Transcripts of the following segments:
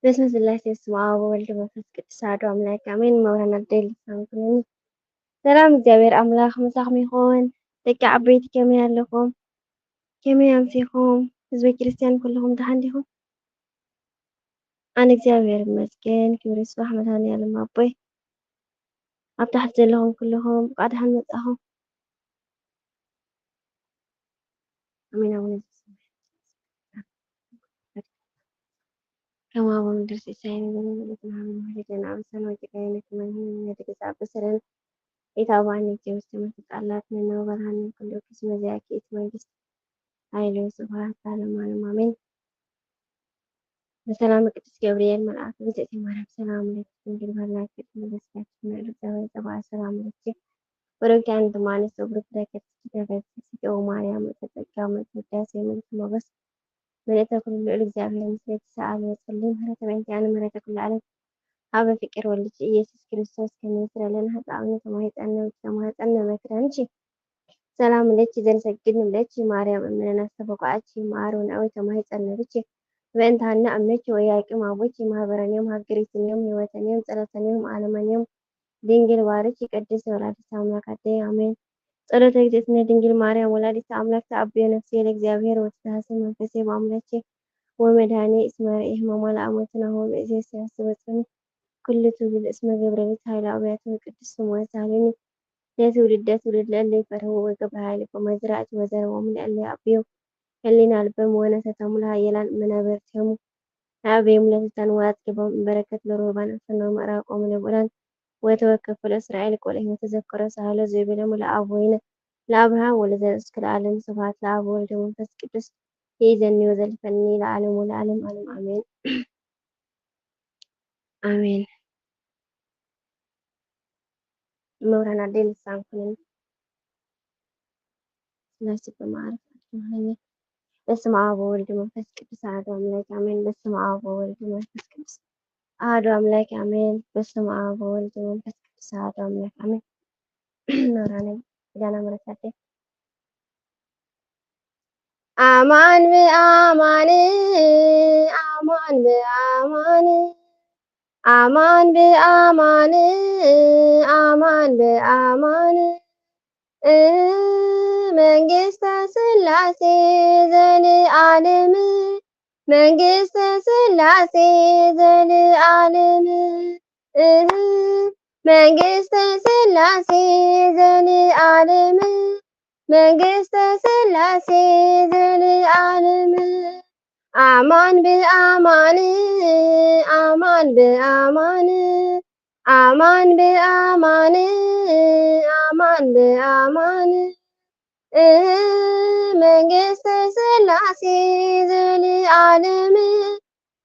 በስመ ስላሴ፣ በስመ አብ ወወልድ ወመንፈስ ቅዱስ አሐዱ አምላክ አሜን። መብራን አደይ ልሳን ኩነኒ። ሰላም እግዚኣብሔር አምላክ ምሳኹም ይኹን። ደቂ ዓበይቲ ከመይ ኣለኹም? ከመይ ኣምሲኹም? ህዝበ ክርስትያን ኩልኹም ደሓን ዲኹም? ኣነ እግዚኣብሔር ይመስገን፣ ክብሪ ይስባሕ መድኃኔዓለም ኣቦይ። ኣብ ታሕቲ ዘለኹም ኩልኹም እንኳዕ ደሓን መጻኹም። ኣሜን። ኣቡነ ዘበሰማያት ከማሁ በምድር ሲሳየነ ዘለለዕለትነ ሀበነ ሀበነ ሀበነ አበሳነ ወጌጋየነ ከመ ንሕነኒ ንህነድግ ዘአበሰለነ ኢታብአነ እግዚኦ ውስተ መንሱት ቃላት ነነ ወበርሃነ ኩሉ እስመ ዚአኪ ይእቲ መንግስት ኃይል ወስብሐት ለዓለመ ዓለም አሜን። በሰላም ቅዱስ ገብርኤል መልአክ ብጽእቲ ማርያም ሰላም ለኪ ድንግል በላኪ ድንግል በስጋኪ ድንግል በሕሳብኪ ጸባኦት ሰላም ለኪ ወረብኪ አንቲ ማንስ ወብሩክ ፍሬ ከርሥኪ ተፈሥሒ ኦ ማርያም ምልዕተ ጸጋ ምልዕተ ውዳሴ ምልዕተ ሞገስ ምልዕተ ኩሉ ልዑል እግዚኣብሔር ምስሌኪ ሰአሊ ወጸሊ ምህረተ በእንቲአነ ምህረተ ኩሉ ዓለም ሀበ ፍቅር ወልድኪ ኢየሱስ ክርስቶስ ከመ ይስረይ ለነ ኃጣውኢነ ተማሂፀነ ተማሂፀነ መክረንኪ ሰላም ለኪ ዘንሰግድ ንብለኪ ማርያም እምነን አስተበቋዐኪ መዓር ወነአዊ ተማሂፀነ ብኪ በእንተ ሐና እምኪ ወኢያቄም አቦኪ ማህበረን ዮም ሀገሪትን ዮም ህይወተን ዮም ጸሎተን ዮም ዓለመን ዮም ድንግል ባርኪ ቅድስት ወላዲተ አምላክ አደይ አሜን። ጸሎተ እግዝእትነ ድንግል ማርያም ወላዲተ አምላክ ተአብዮ ነፍስየ ለእግዚአብሔር ወትትሐሰይ መንፈስየ በአምላኬ ወመድኃኒየ እስመ ርእየ ሕማማ ለአማቱ ናሆ እምይእዜሰ ያስበጽኒ ኩሉ ትውልድ እስመ ገብረ ቤት ኃይለ አብያተ ቅድስት ስሙ ያሳልኒ ለትውልደ ትውልድ ለእለ ይፈርህዎ ወገብረ ኃይለ በመዝራእቲ ወዘርዎሙ ለእለ ይአብዮ ህሊና ልበም ወነሰተሙ ለሃየላን መናብርቲሆሙ ለአበዮሙ ለትታን ወአጽግቦም እምበረከት ለርሁባን አሰነው ምዕራቆሙ ለብዑላን ወተወከፍ ለእስራኤል ቆልዕ ወተዘከሮ ሳህሎ ዘይበለሙ ለአብ ወይነ ለአብርሃም ወለዘርእስክ ለዓለም። ስብሐት ለአብ ወወልድ ወመንፈስ ቅዱስ ይእዜኒ ወዘልፈኒ ለዓለም ወለዓለም ዓለም አሜን። አሜን። መብራን አደይ ልሳን ኩነኒ። ስላሴ በማዕረግ አትመሃኘ። በስመ አብ ወወልድ መንፈስ ቅዱስ አሐዱ አምላክ አሜን። በስመ አብ ወወልድ መንፈስ ቅዱስ አሐዱ አምላክ አሜን። በስመ አብ ወወልድ መንፈስ ቅዱስ አሐዱ አምላክ አሜን። መብራን ኪዳነ ምሕረት አደይ አማን ብአማን አማን ብአማን አማን ብአማን አማን ብአማን እህ መንግስተ ስላሴ ዘልዓለም መንግስተ ስላሴ ዘልዓለም እህ መንግስተ ስላሴ ዘልዓለም መንግስተ ስላሴ ዘልዓለም አማን ብአማን አማን ብአማን አማን ብአማን አማን ብአማን እህ መንግስተ ስላሴ ዘልዓለም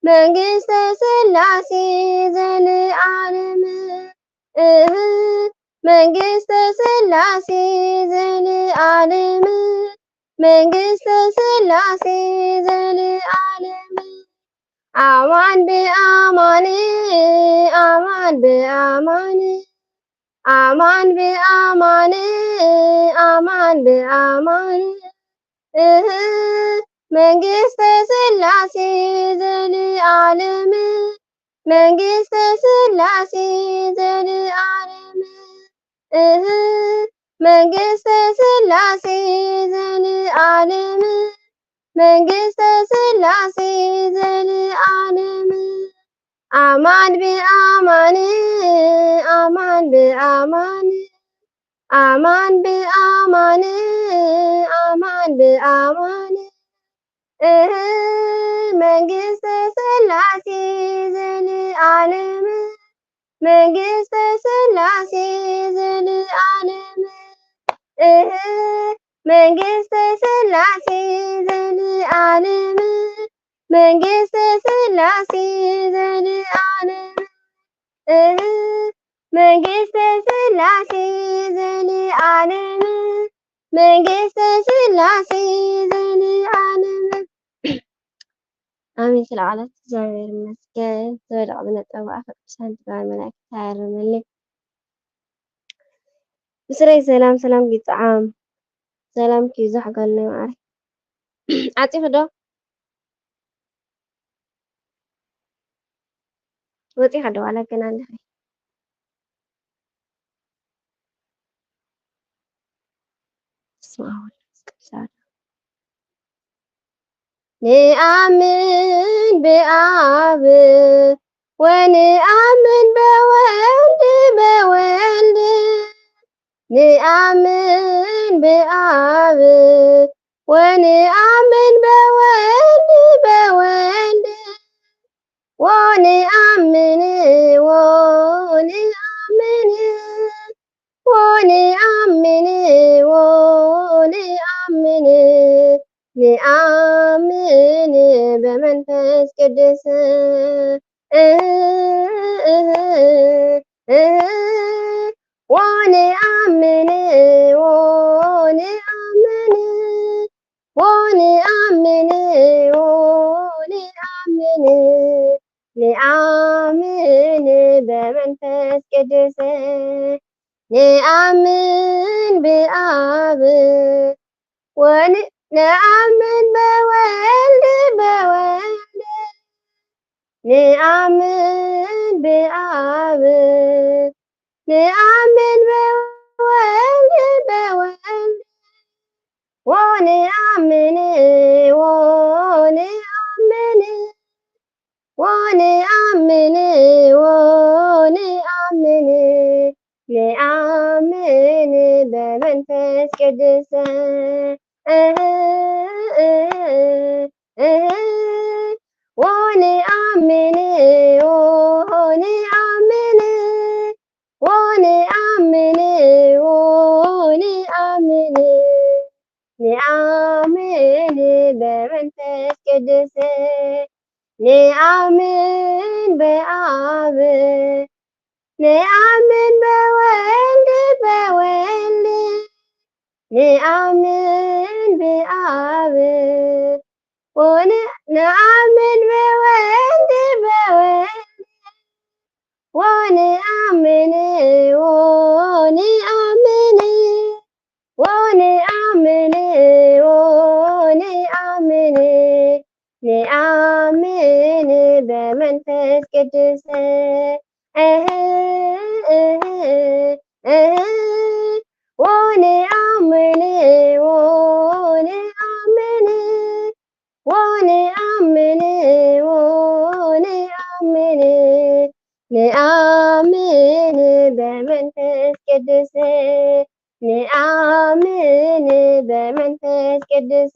መንግስተ ስላሴ ዘልዓለም እህ መንግስተ ስላሴ ዘልዓለም መንግስተ ስላሴ ዘልዓለም አማን ብአማን አማን ብአማን አማን ብአማን አማን ብአማን እህ መንግስተ ስላሴ ዘልዓለም መንግስተ ስላሴ ዘልዓለም እህ መንግስተ ስላሴ ዘልዓለም መንግስተ ስላሴ ዘልዓለም አማን ብአማን አማን ብአማን አማን ብአማን አማን ብአማን እህ መንግስተ ስላሴ ዘልዓለም መንግስተ ስላሴ ዘልዓለም እህ መንግስተ ስላሴ ዘልዓለም መንግስተ ስላሴ ዘልዓለም እህ መንግስተ ስላሴ ዘልዓለም መንግስተ ስላሴ ዘልዓለም አሜን። ስለ ቃላት እግዚኣብሔር ይመስገን። ዝወደቐ ዝነጠበ ኣፈ ቅዱሳን ትግራይ መላእክት ታረመለይ። ብስረይ ሰላም ሰላም ይጥዓም። ሰላም ይብዛሕ ጓል ናይ ማዓረይ። ዓፂኺ ዶ? ወጺኻ ዶ ዋላ ገና ኣለኻ? በስመ አብ ወወልድ ወመንፈስ ቅዱስ አሐዱ። ንአምን ብአብ ወንአምን በወልድ በወልድ ንአምን ብአብ ወንአምን በወልድ በወልድ ወንአምን ወንአምን ወንአምን ወንአምን ንአምን በመንፈስ ቅዱስ እህ እህ እህ ወንአምን ወንአምን ወንአምን ወንአምን ንአምን በመንፈስ ቅዱስ ንአምን ብአብ ወንአምን በወልድ በወልድ ንአምን ብአብ ንአምን በወልድ በወልድ ወንአምን ወንአምን ወንአምን ወንአምን ንአምን በመንፈስ ቅዱስ እህ እህ እህ ወንአምን ወንአምን ወንአምን ወንአምን ንአምን በመንፈስ ቅዱስ ንአምን በአብ ንአምን በወልድ በወልድ ንአምን ብአብ ወንአምን በወልድ በወልድ ወንአምን ወንአምን ወንአምን ወንአምን ንአምን በመንፈስ ቅዱስ እህ እህ እህ ወንአምን ወንአምን ወንአምን ወንአምን ንአምን በመንፈስ ቅዱስ ንአምን በመንፈስ ቅዱስ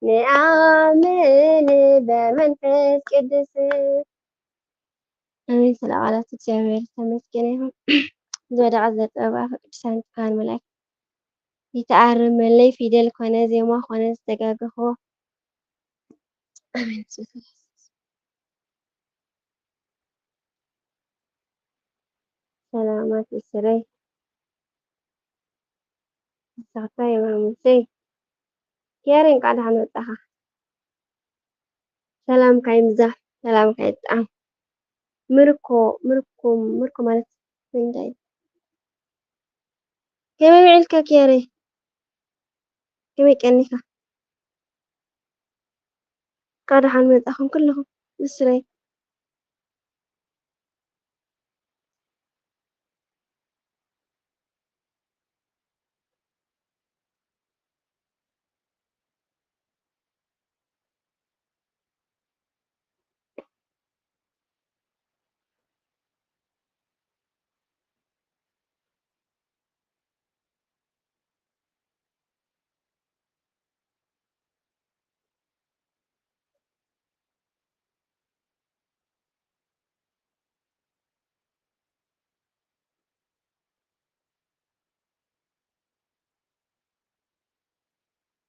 ንአምን በመንፈስ ቅዱስ። ኣሜን። ስለ ቃላት እግዚኣብሔር ተመስገነ ይሁን። ዝወደቐ ዘጸብባ ቅዱሳን ቅዱሳን መላእክት ይተኣረመለይ፣ ፊደል ኮነ ዜማ ኮነ ዝተጋገኽዎ። ኣሜን። ሰላማት ይስረይ። ንስኻትካ የማሙሸይ። ኪያሬ፣ እንኳዕ ደሓን መጣኻ። ሰላምካ ይብዛሕ፣ ሰላምካ ይብዛሕ። ምርኮ፣ ምርኮ፣ ምርኮ ማለት እንታይ? ከመይ ውዒልካ ኪያሬ? ከመይ ቀኒኻ? እንኳዕ ደሓን መጻኹም ኩልኹም። ብስረይ።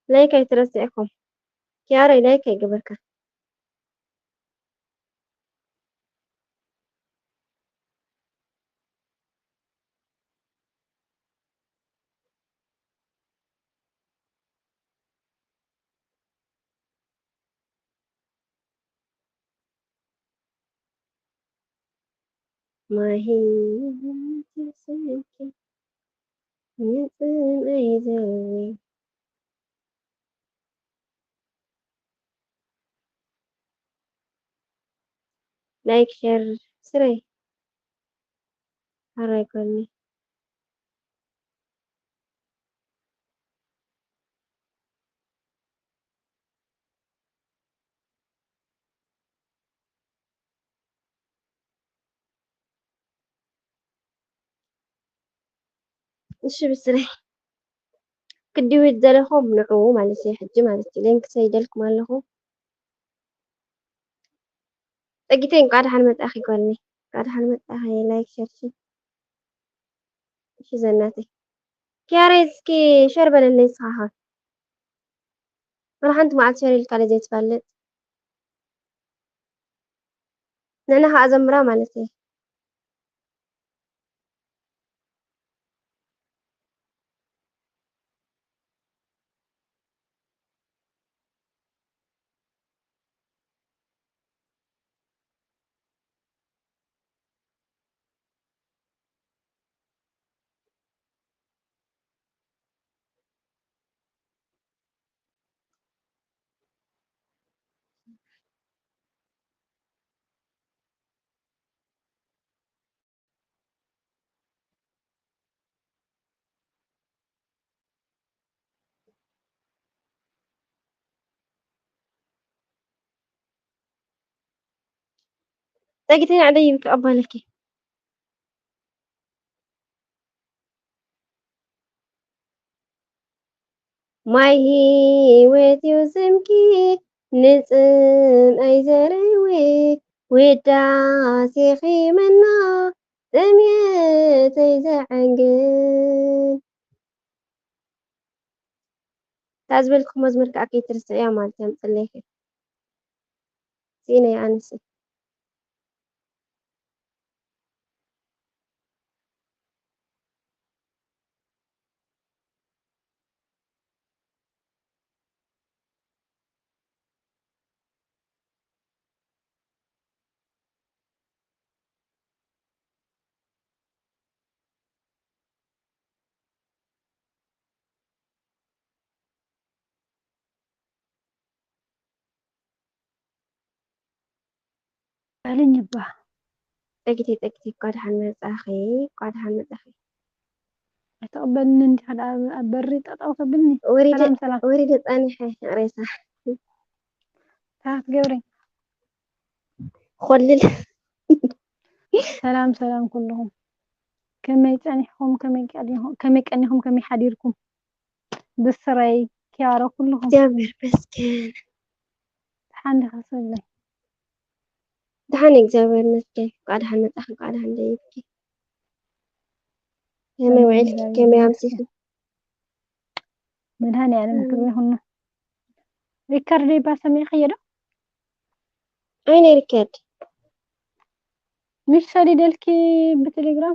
ላይክ ኣይትረስዕኩም። ኪያረይ ላይክ ኣይገበርካ። ማሂ ንጽምኣይ ዘዊ ላይክ ሸር ብስረይ። ሕራይ ጎኒ። እሺ ብስረይ። ክድውል ዘለኹም ንዑ ማለት እዩ ሕጂ ማለት እዩ። ሊንክ ሰይደልኩም ኣለኹ። ጸጊተይ እንኳዕ ደሓን መጻእኺ ጓልነይ። እንኳዕ ደሓን መጻእኺ። ላይክ፣ ሸር፣ ሺ። እሺ ዘናተይ። ኪያረይ እስኪ ሸር በለለይ ንስኻ ኸ። ወላ ሓንቲ መዓልቲ ሸር ኢልካለ ዘይትፈልጥ። ንዕና ኸዓ ዘምራ ማለት እዩ። ጸጊተይ ናዕደይ ክቐበለኪ። ማይ ህይወት እዩ ስምኪ፣ ንጽምኣይ ዘረዊ፣ ውዳሴኺ መና፣ ጥምየተይ ዘዐንግል። እታ ዝበልኩ መዝሙር ከዓ ከይትርስዕያ ማለት እያ፣ ምጽለይኪ። ስኢነ እየ ኣነስ። በልኝ እባ። ጸጊተይ፣ ጸጊተይ፣ እኳ ደሓን መጻኺ፣ እኳ ደሓን መጻኺ። ኣይትቕበልኒ እንዲኻ ደኣ ኣብ በሪ ጠጠው ተብልኒ። ወሪደ፣ ሰላም፣ ሰላም። ወሪደ ጸኒሐ፣ ሬሳ። ታ ክትገብሪ። ኾልል። ሰላም፣ ሰላም ኩልኹም። ከመይ ጸኒሕኩም? ከመይ ቀኒኹ-፣ ከመይ ቀኒኹም? ከመይ ሓዲርኩም? ብስረይ፣ ኪያሮ፣ ኩልኹም። እግዚኣብሔር ይመስገን። ደሓን ዲኻ ሰብለይ? ደሓን እየ፣ እግዚኣብሔር ይመስገን። እንኳዕ ደሓን መጻኺ፣ እንኳዕ ደሓን ደየብኪ። ከመይ ኣሜን፣ ውዒልኪ? እግዚኣብሔር ከመይ ይመስገን። ኣምሲኺ? መድሃኔ ዓለም ክብሪ ይኹኖ። ሪከርድ ይባል ሰሚዕኽዮ ዶ? ኣይነ ሪከርድ። ሚስ ሰዲደልኪ ብቴሌግራም።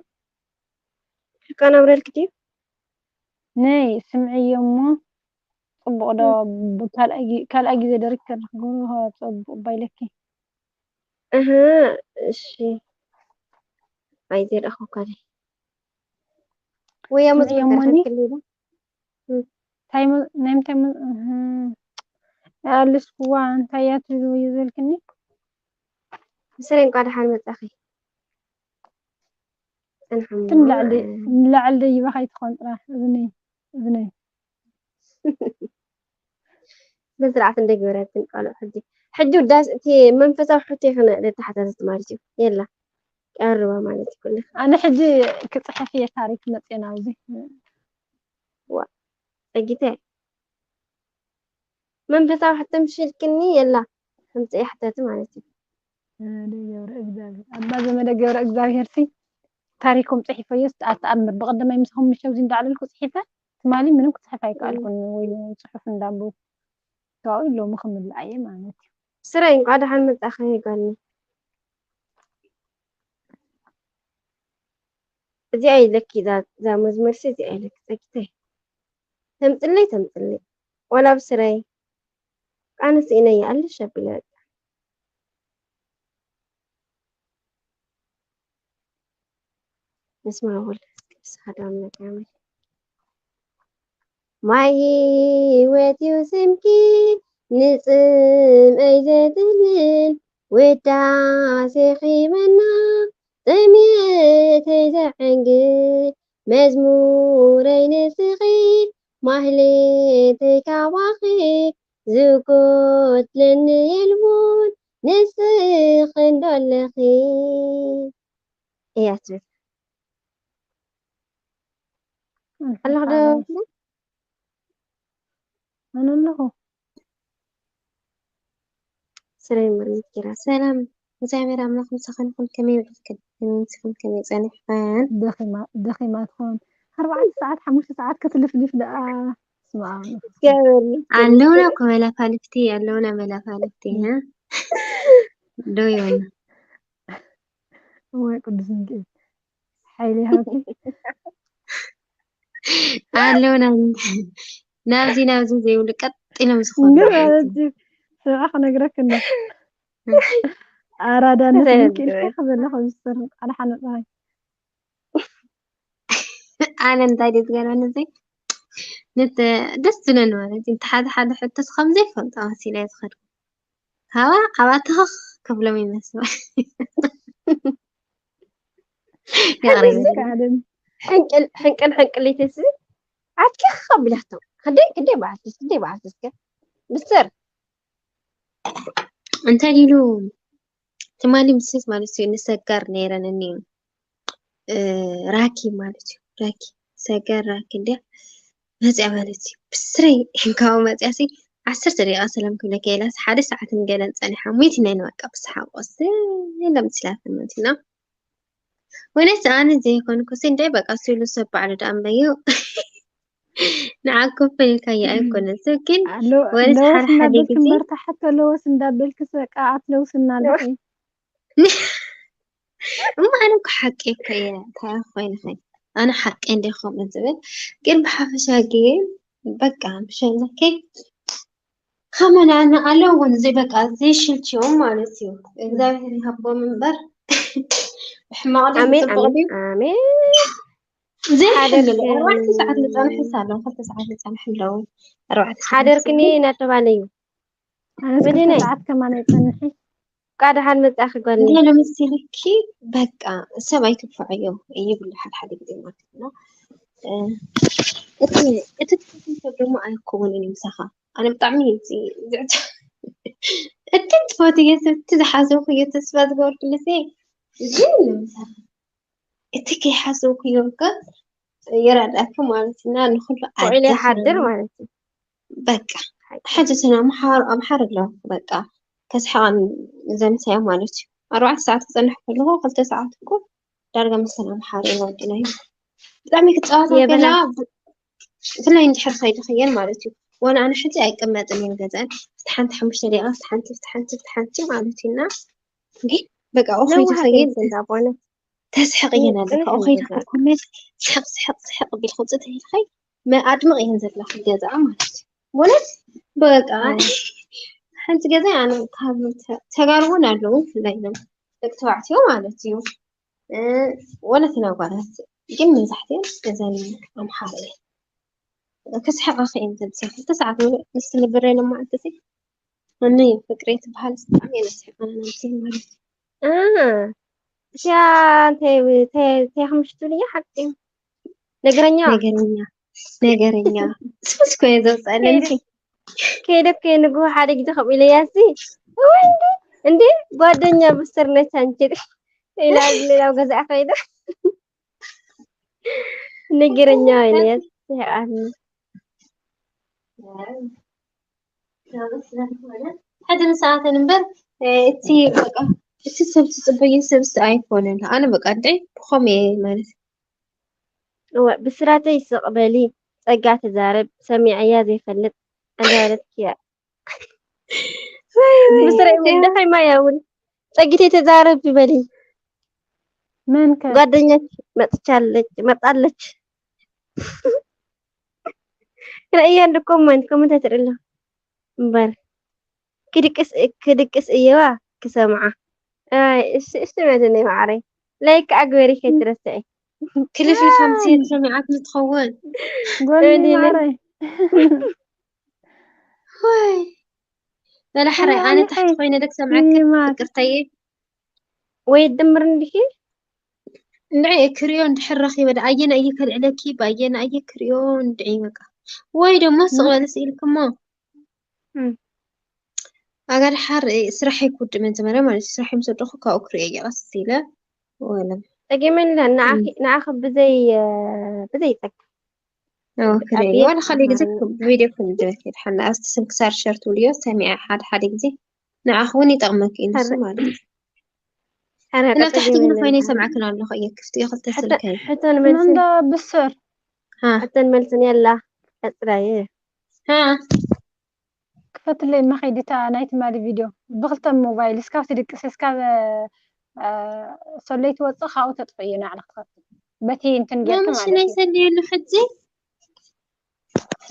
ሕቃን ኣብረልኪ ድዩ? ነይ ስምዕዮ እሞ ጽቡቕ ዶ እም። ብካልኣይ ጊ-፣ ካልኣይ ግዜ ዶ ሪከርድ ክገብሮ ጽቡቕ ባይለኪ? እህ፣ እሺ። ኣይዘርኣኹ ካለ። ወይ ኣመት ስምዕዮ እሞኒ? ከልክል ዶ? እም። እንታይ ሞ-፣ ናይ ምንታይ ሞ-፣ እህ፣ ኣልስክዋ እንታይ እያ ትብልዎ እዩ ዘልክኒ? ብስረይ እንኳዕ ደሓን መጻኺ። ጽንሓ እሞ፣ ንላዕሊ፣ እ፣ ንላዕሊ ደይበኻ ኣይትኾን ጥራሕ እዝነይ፣ እዝነይ። ብስርዓት እንደ ገበረትን ቃሉ ሕጂ። ሕጂ ውዳስ እቲ መንፈሳዊ ሕቶ ይኽነ ለተሓታተት ማለት እዩ። የላ። ቀርባ ማለት እዩ ኩሉ። ኣነ ሕጂ ክጽሕፍ እየ ታሪክ መጽኤ ናብዚ። ዋ፣ ጸጊተ። መንፈሳዊ ሕቶ ምሽ ኢልክኒ የላ። ኣምጽኢ ሕተቲ ማለት እዩ። ዘመደ ገብረ እግዚኣብሔር። ኣባ ዘመደ ገብረ እግዚኣብሔር ሲ ታሪኮም ጽሒፈዮስ ኣተኣምር። ብቐደማይ ምሳኹም ምሸው እዚ እንዳዕለልኩ ጽሒፈ፣ ትማሊ ምንም ክጽሕፍ ኣይከኣልኩን። እም። ወይ ጽሑፍ እንዳንበብኩ ካብኡ ሎሚ ክምልኣ እየ ማለት እዩ። ስረይ እንኳዕ ደሓን መጻኺ ጓልኒ። እዚኣ ኢለኪ፣ እዛ፣ እዛ መዝሙርሲ እዚኣ ኢለኪ፣ ጸጊተይ። ተምጽለይ፣ ተምጽለይ። ዋላ ብስረይ። ኣነ ስኢነያ ኣለሽ ኣቢለ በቃ። በስመ አብ ወወልድ ወመንፈስ ቅዱስ አሐዱ አምላክ አሜን። ማይ ህይወት እዩ ስምኪ፣ ንጽምኣይ ዘጥልል፣ ውዳሴኺ መና ጥሜተይ ዘዕንግል መዝሙረይ ንስኺ ማህሌተይ ካባኺ ዝጎድለኒ የልቦን ንስኺ እንዶ ኣለኺ እያ ትብል። ኣለኹ ዶ? ኣነ ኣለኹ። ስረይ መርሚት ጌራ። ሰላም፣ እግዚኣብሔር ኣምላኽ ምሳኽን ይኹን። ከመይ ውዒልክን? ከመይ ንስኽን? ከመይ ጸኒሕኽን? ደኺማ ደኺማ ትኾን። ኣርባዕተ ሰዓት ሓሙሽተ ሰዓት ክትልፍልፍ ደኣ። ስማ። እግዚኣብሔር ይመስገን። ኣለውና እኮ መላፋልፍቲ፣ ኣለውና መላፋልፍቲ፣ እ? ዶ ይሆን? እዋይ ቅዱስ ሚካኤል ሓይሊ ይሃብኪ። ኣለውና ናብዚ ናብዚ ዘይብሉ ቀጥ ኢሎም ዝኾኑ ምን ማለት እዩ? ስምዓ ክነግረክ እንዶ። ኣራዳነት ግን ክኢልካ ክበላ ከምዝሰርም ቃል ሓነቕ። ኣነ እንታይ ድየ ዝገርመኒ፣ እዚ ነት ደስ ዝብለኒ ማለት እዩ፣ እቲ ሓደ ሓደ ሕቶስ ከም ዘይፈልጦ መሲለ እየ ዝኸድኩ። ካባ ኣብኣ ተኸኽ ከብሎም ይመስል። የቕርብ። ሕንቅል ሕንቅል ሕንቅሊትስ ዓትኪ ከቢላቶ። ክንደይ ክንደይ በዓልቲ ክንደይ በዓልቲ እስከ ብስር እንታይ ኢሉ ትማሊ ምሽት ማለት እዩ፣ ንሰጋር ነይረን እኒኡ፣ እ፣ ራኪ ማለት እዩ። ራኪ፣ ሰጋር ራኪ እንድያ መፅያ ማለት እዩ። ብስረይ ካብ መፅያ ሲ ዓሰርተ ደቂቃ ሰላም ክብለካ ኢላስ ሓደ ሰዓትን ገለን ፀኒሓ። ሞይት ነን በቃ ብሰሓቆስ የለም ስላፈ ማለት ነው። ወለስ ኣነ ዘይኮንኩ ሲ እንደ በቃ ሲሉ ሰብ ባዕሉ ደኣ እምበዩ ንዓኩም ፈልካዮ ኣይኮነን። ሰብ ግን ኣለዎ ወለስ ኣለዎስ ሓደ ሓደ እንዳበልክ ጊዜ እምበር ታሕት ኣለዎስ እንዳበልክ በቃ ኣትለውስና ኣለኺ። እሞ ኣነ እኮ ሓቂ እኮ እየ፣ እንታይ ኮይነ ኸ? ኣነ ሓቂ እንደ ከምኡ ዝብል ግን ብሓፈሻ ግን በቃ ብሸለከይ ከመና ኣለዎ እዚ በቃ ዘይሽልችዮም ማለት እዩ። እግዚኣብሔር ይሃቦም እምበር ብሕማቕ ድዩ ኣሜን ብጽቡቕ ኣሜን ድዩ? ኣሜን። ዘይሕልል ሓደርክን- ኣርባዕተ ሰዓት ዝጸንሕስ ኣለዉ፣ ክልተ ሰዓት ዝጸንሕ ኣለዉ። ኣርባዕተ ሰዓት ሓደርክኒ እናተባለ እዩ። ኣነስ ምንድን ክልተ እዩ? ሰዓት ከማን ኣይጸንሒ። ቃ ደሓን መጻእኺ ጓል እንታይ ኢለ መሲልኪ፣ በቃ ሰብ ኣይትንፍዓዮ ይብሉ ሓደ ሓደ ግዜ ማለት ነው። እ፣ እቲ እቲ ትፈትዮ ሰብ ደግሞ ኣይከውንን እዩ ምሳኻ። ኣነ ብጣዕሚ እዩ እዚ ዝዕት-፣ እቲ ትፈትዮ ሰብ፣ እቲ ዝሓሰብክዮ ተስፋ ዝገበርክሉ ሰብ ግን እዩ ምሳኻ። እቲ ከይሓሰብክዮ ግን ይረዳእኪ ማለት እና ንኹሉ ውዒሉ ኣዳስ ይሓድር ማለት እዩ። በቃ ሓቂ። ሕጂ ስና ኣምሓር-፣ ኣምሓር ኣለኹ በቃ ከስሕቐን ዘምሰያ ማለት እዩ። ኣርባዕተ ሰዓት ክጸንሕ ከለኹ ክልተ ሰዓት እኮ ዳርጋ መሰል ኣምሓር ኢና ወዲና እዩ። ብጣዕሚ ክጻወታ የበላ። ከላ ብ-፣ ብፍላይ እንድሕር ከይድኽየን ማለት እዩ። ወላ ኣነ ሕጂ ኣይቅመጥን እየ ገዛን። ፍትሓንቲ ሓሙሽተ ደቂቓ፣ ፍትሓንቲ፣ ፍትሓንቲ፣ ፍትሓንቲ ማለት እዩ። እና እንዴ በቃ ነዋሓት ኦኸይድኽየን እየን እንዳ ቦነ። ተስሕቕ እየን ኣለካ። ጽንሕ ኦኸይ እንድሕር። ኮሜንት ስሕቕ፣ ስሕቕ፣ ስሕቕ ቢልኩ ጽጥ ኢልኺ መ-፣ ኣድምቕ እየን ዘለኺ ገዛኣ ማለት እዩ። በእውነት በቃ ኣይ። ሓንቲ ገዛ ኣነ ካብ ተ-፣ ተጋሩ እውን ኣለዉ፣ ብፍላይ እዮም ደቂ ተባዕትዮ ማለት እዩ። እ፣ ወለተን ኣጓላት ግን መብዛሕትኤን ገዛን ኣምሓሩ እየን። ክስሕቓ ኸእየን ዘምሰል ክልተ ሰዓት ሙሉእ ምስ ትንብር ለማዓልቲ ሲ እኒ ፍቅሬ ትበሃል ብጣዕሚ እየ ነስሒቓ ነናምሲ ማለት እዩ። እ፣ እቲኣ እንታይ ተ-፣ ተ-፣ ተኽምሽቱ ድያ ሓቂ? ነገረኛ። ነገረኛ፣ ነገረኛ። ስስ ኮየ ዘውፅኣለኒ። ከይደ፣ ከይደ እኮ ንግሆ ሓደ ግዜ ከምኡ ኢለያ ሲ፣ ወይ እንዴ፣ እንዴ፣ ጓደኛ ብስር ነች አንቺ ኢላ ሌላው ገዛ ከይደ። ነገረኛ ኢለያ ስሒቓትኒ። ሓደ ንሰዓተን እምበር፣ እ፣ እቲ በቃ፣ እቲ ሰብ ትጽበዮ ሰብስ ኣይኮነን። ኣነ በቃ፣ እንደ ብኸም እየ ማለት። እወ፣ ብስራተይ ስቕ በሊ፣ ጸጋ ትዛረብ፣ ሰሚዐያ ዘይፈልጥ፣ እንዳበለትኪ እያ። ወይ፣ ወይ፣ ምስረይ እውን እያ። ደኸይማ እያ እውን። ጸጊተይ ተዛረቢ በሊ። መን ከ? ጓደኛች መጥቻለች፣ መጣለች። ረእያ እንደ ኮመንት፣ ኮመንት ኣይትርእላ እምበር። ክድቅስ፣ ክድቅስ እየዋ ክሰምዓ። ኣይ፣ እሺ፣ እሺ በልኒ ማዓረይ። ላይክ ኣግበሪ ከይትረስዒ። ክልፍልፍ ኣምስየት ሰሚዓት ንትኸውን። ጎኒ እኔ ነኝ። ማዓረይ። ወይ። ወላ ሕራይ ኣነ ታሕቲ ኮይነ ደክ ሰምዐክ ፍቅርተየ። ወይ ድምር እንዲህ እንድዒ ክሪዮ እንድሕር ረኺበ ዳ ኣየና እየ ከልዕለኪ ብኣየና እየ ክሪዮ እንድዒ በቃ። ወይ ደሞ ስቕ በሊ ስኢልክሞ። ኣጋ ድሓር ስራሐይ ክውድእ መጀመርያ ማለት እዩ። ስራሐይ ምስ ወደኹ ካብኡ ክሪኦ እየ ቀስ ኢለ። ወለም ጸጊመን ንዓኺ ብዘይ ብዘይ ጸግ ክሪኦ ዋላ ካልእ ግዜ ቪድዮ ክልድበክ ይድሓና። ኣብቲ ስንክሳር ሸር ትብልዮ ሰሚዐ ሓደ ሓደ ግዜ ንዓኺ እውን ይጠቕመኪ እዩ ንሱ ማለት እዩ። እና ታሕቲ ግን ኮይነ ይሰምዓክን ኣለኹ እየ ክፍቲ እየ ክልተ ስልከይ። ሕቶን መልስን እንዳ ብስር ሕቶን መልስን የላ ቀጽላየ ሃ ክፈትለይ እማ ከይዲ እታ ናይ ትማሊ ቪድዮ ብክልተ ሞባይል እስካብ ትድቅስ እስካብ ሰለይቲ ወፅእ ካብኡ ተጥፍእዮ ንዓላ ክትኸፍት በቲ እንትን ጌርኪ ማሙሽ ማለት ናይ እዩ። ሰልየሉ ሕጂ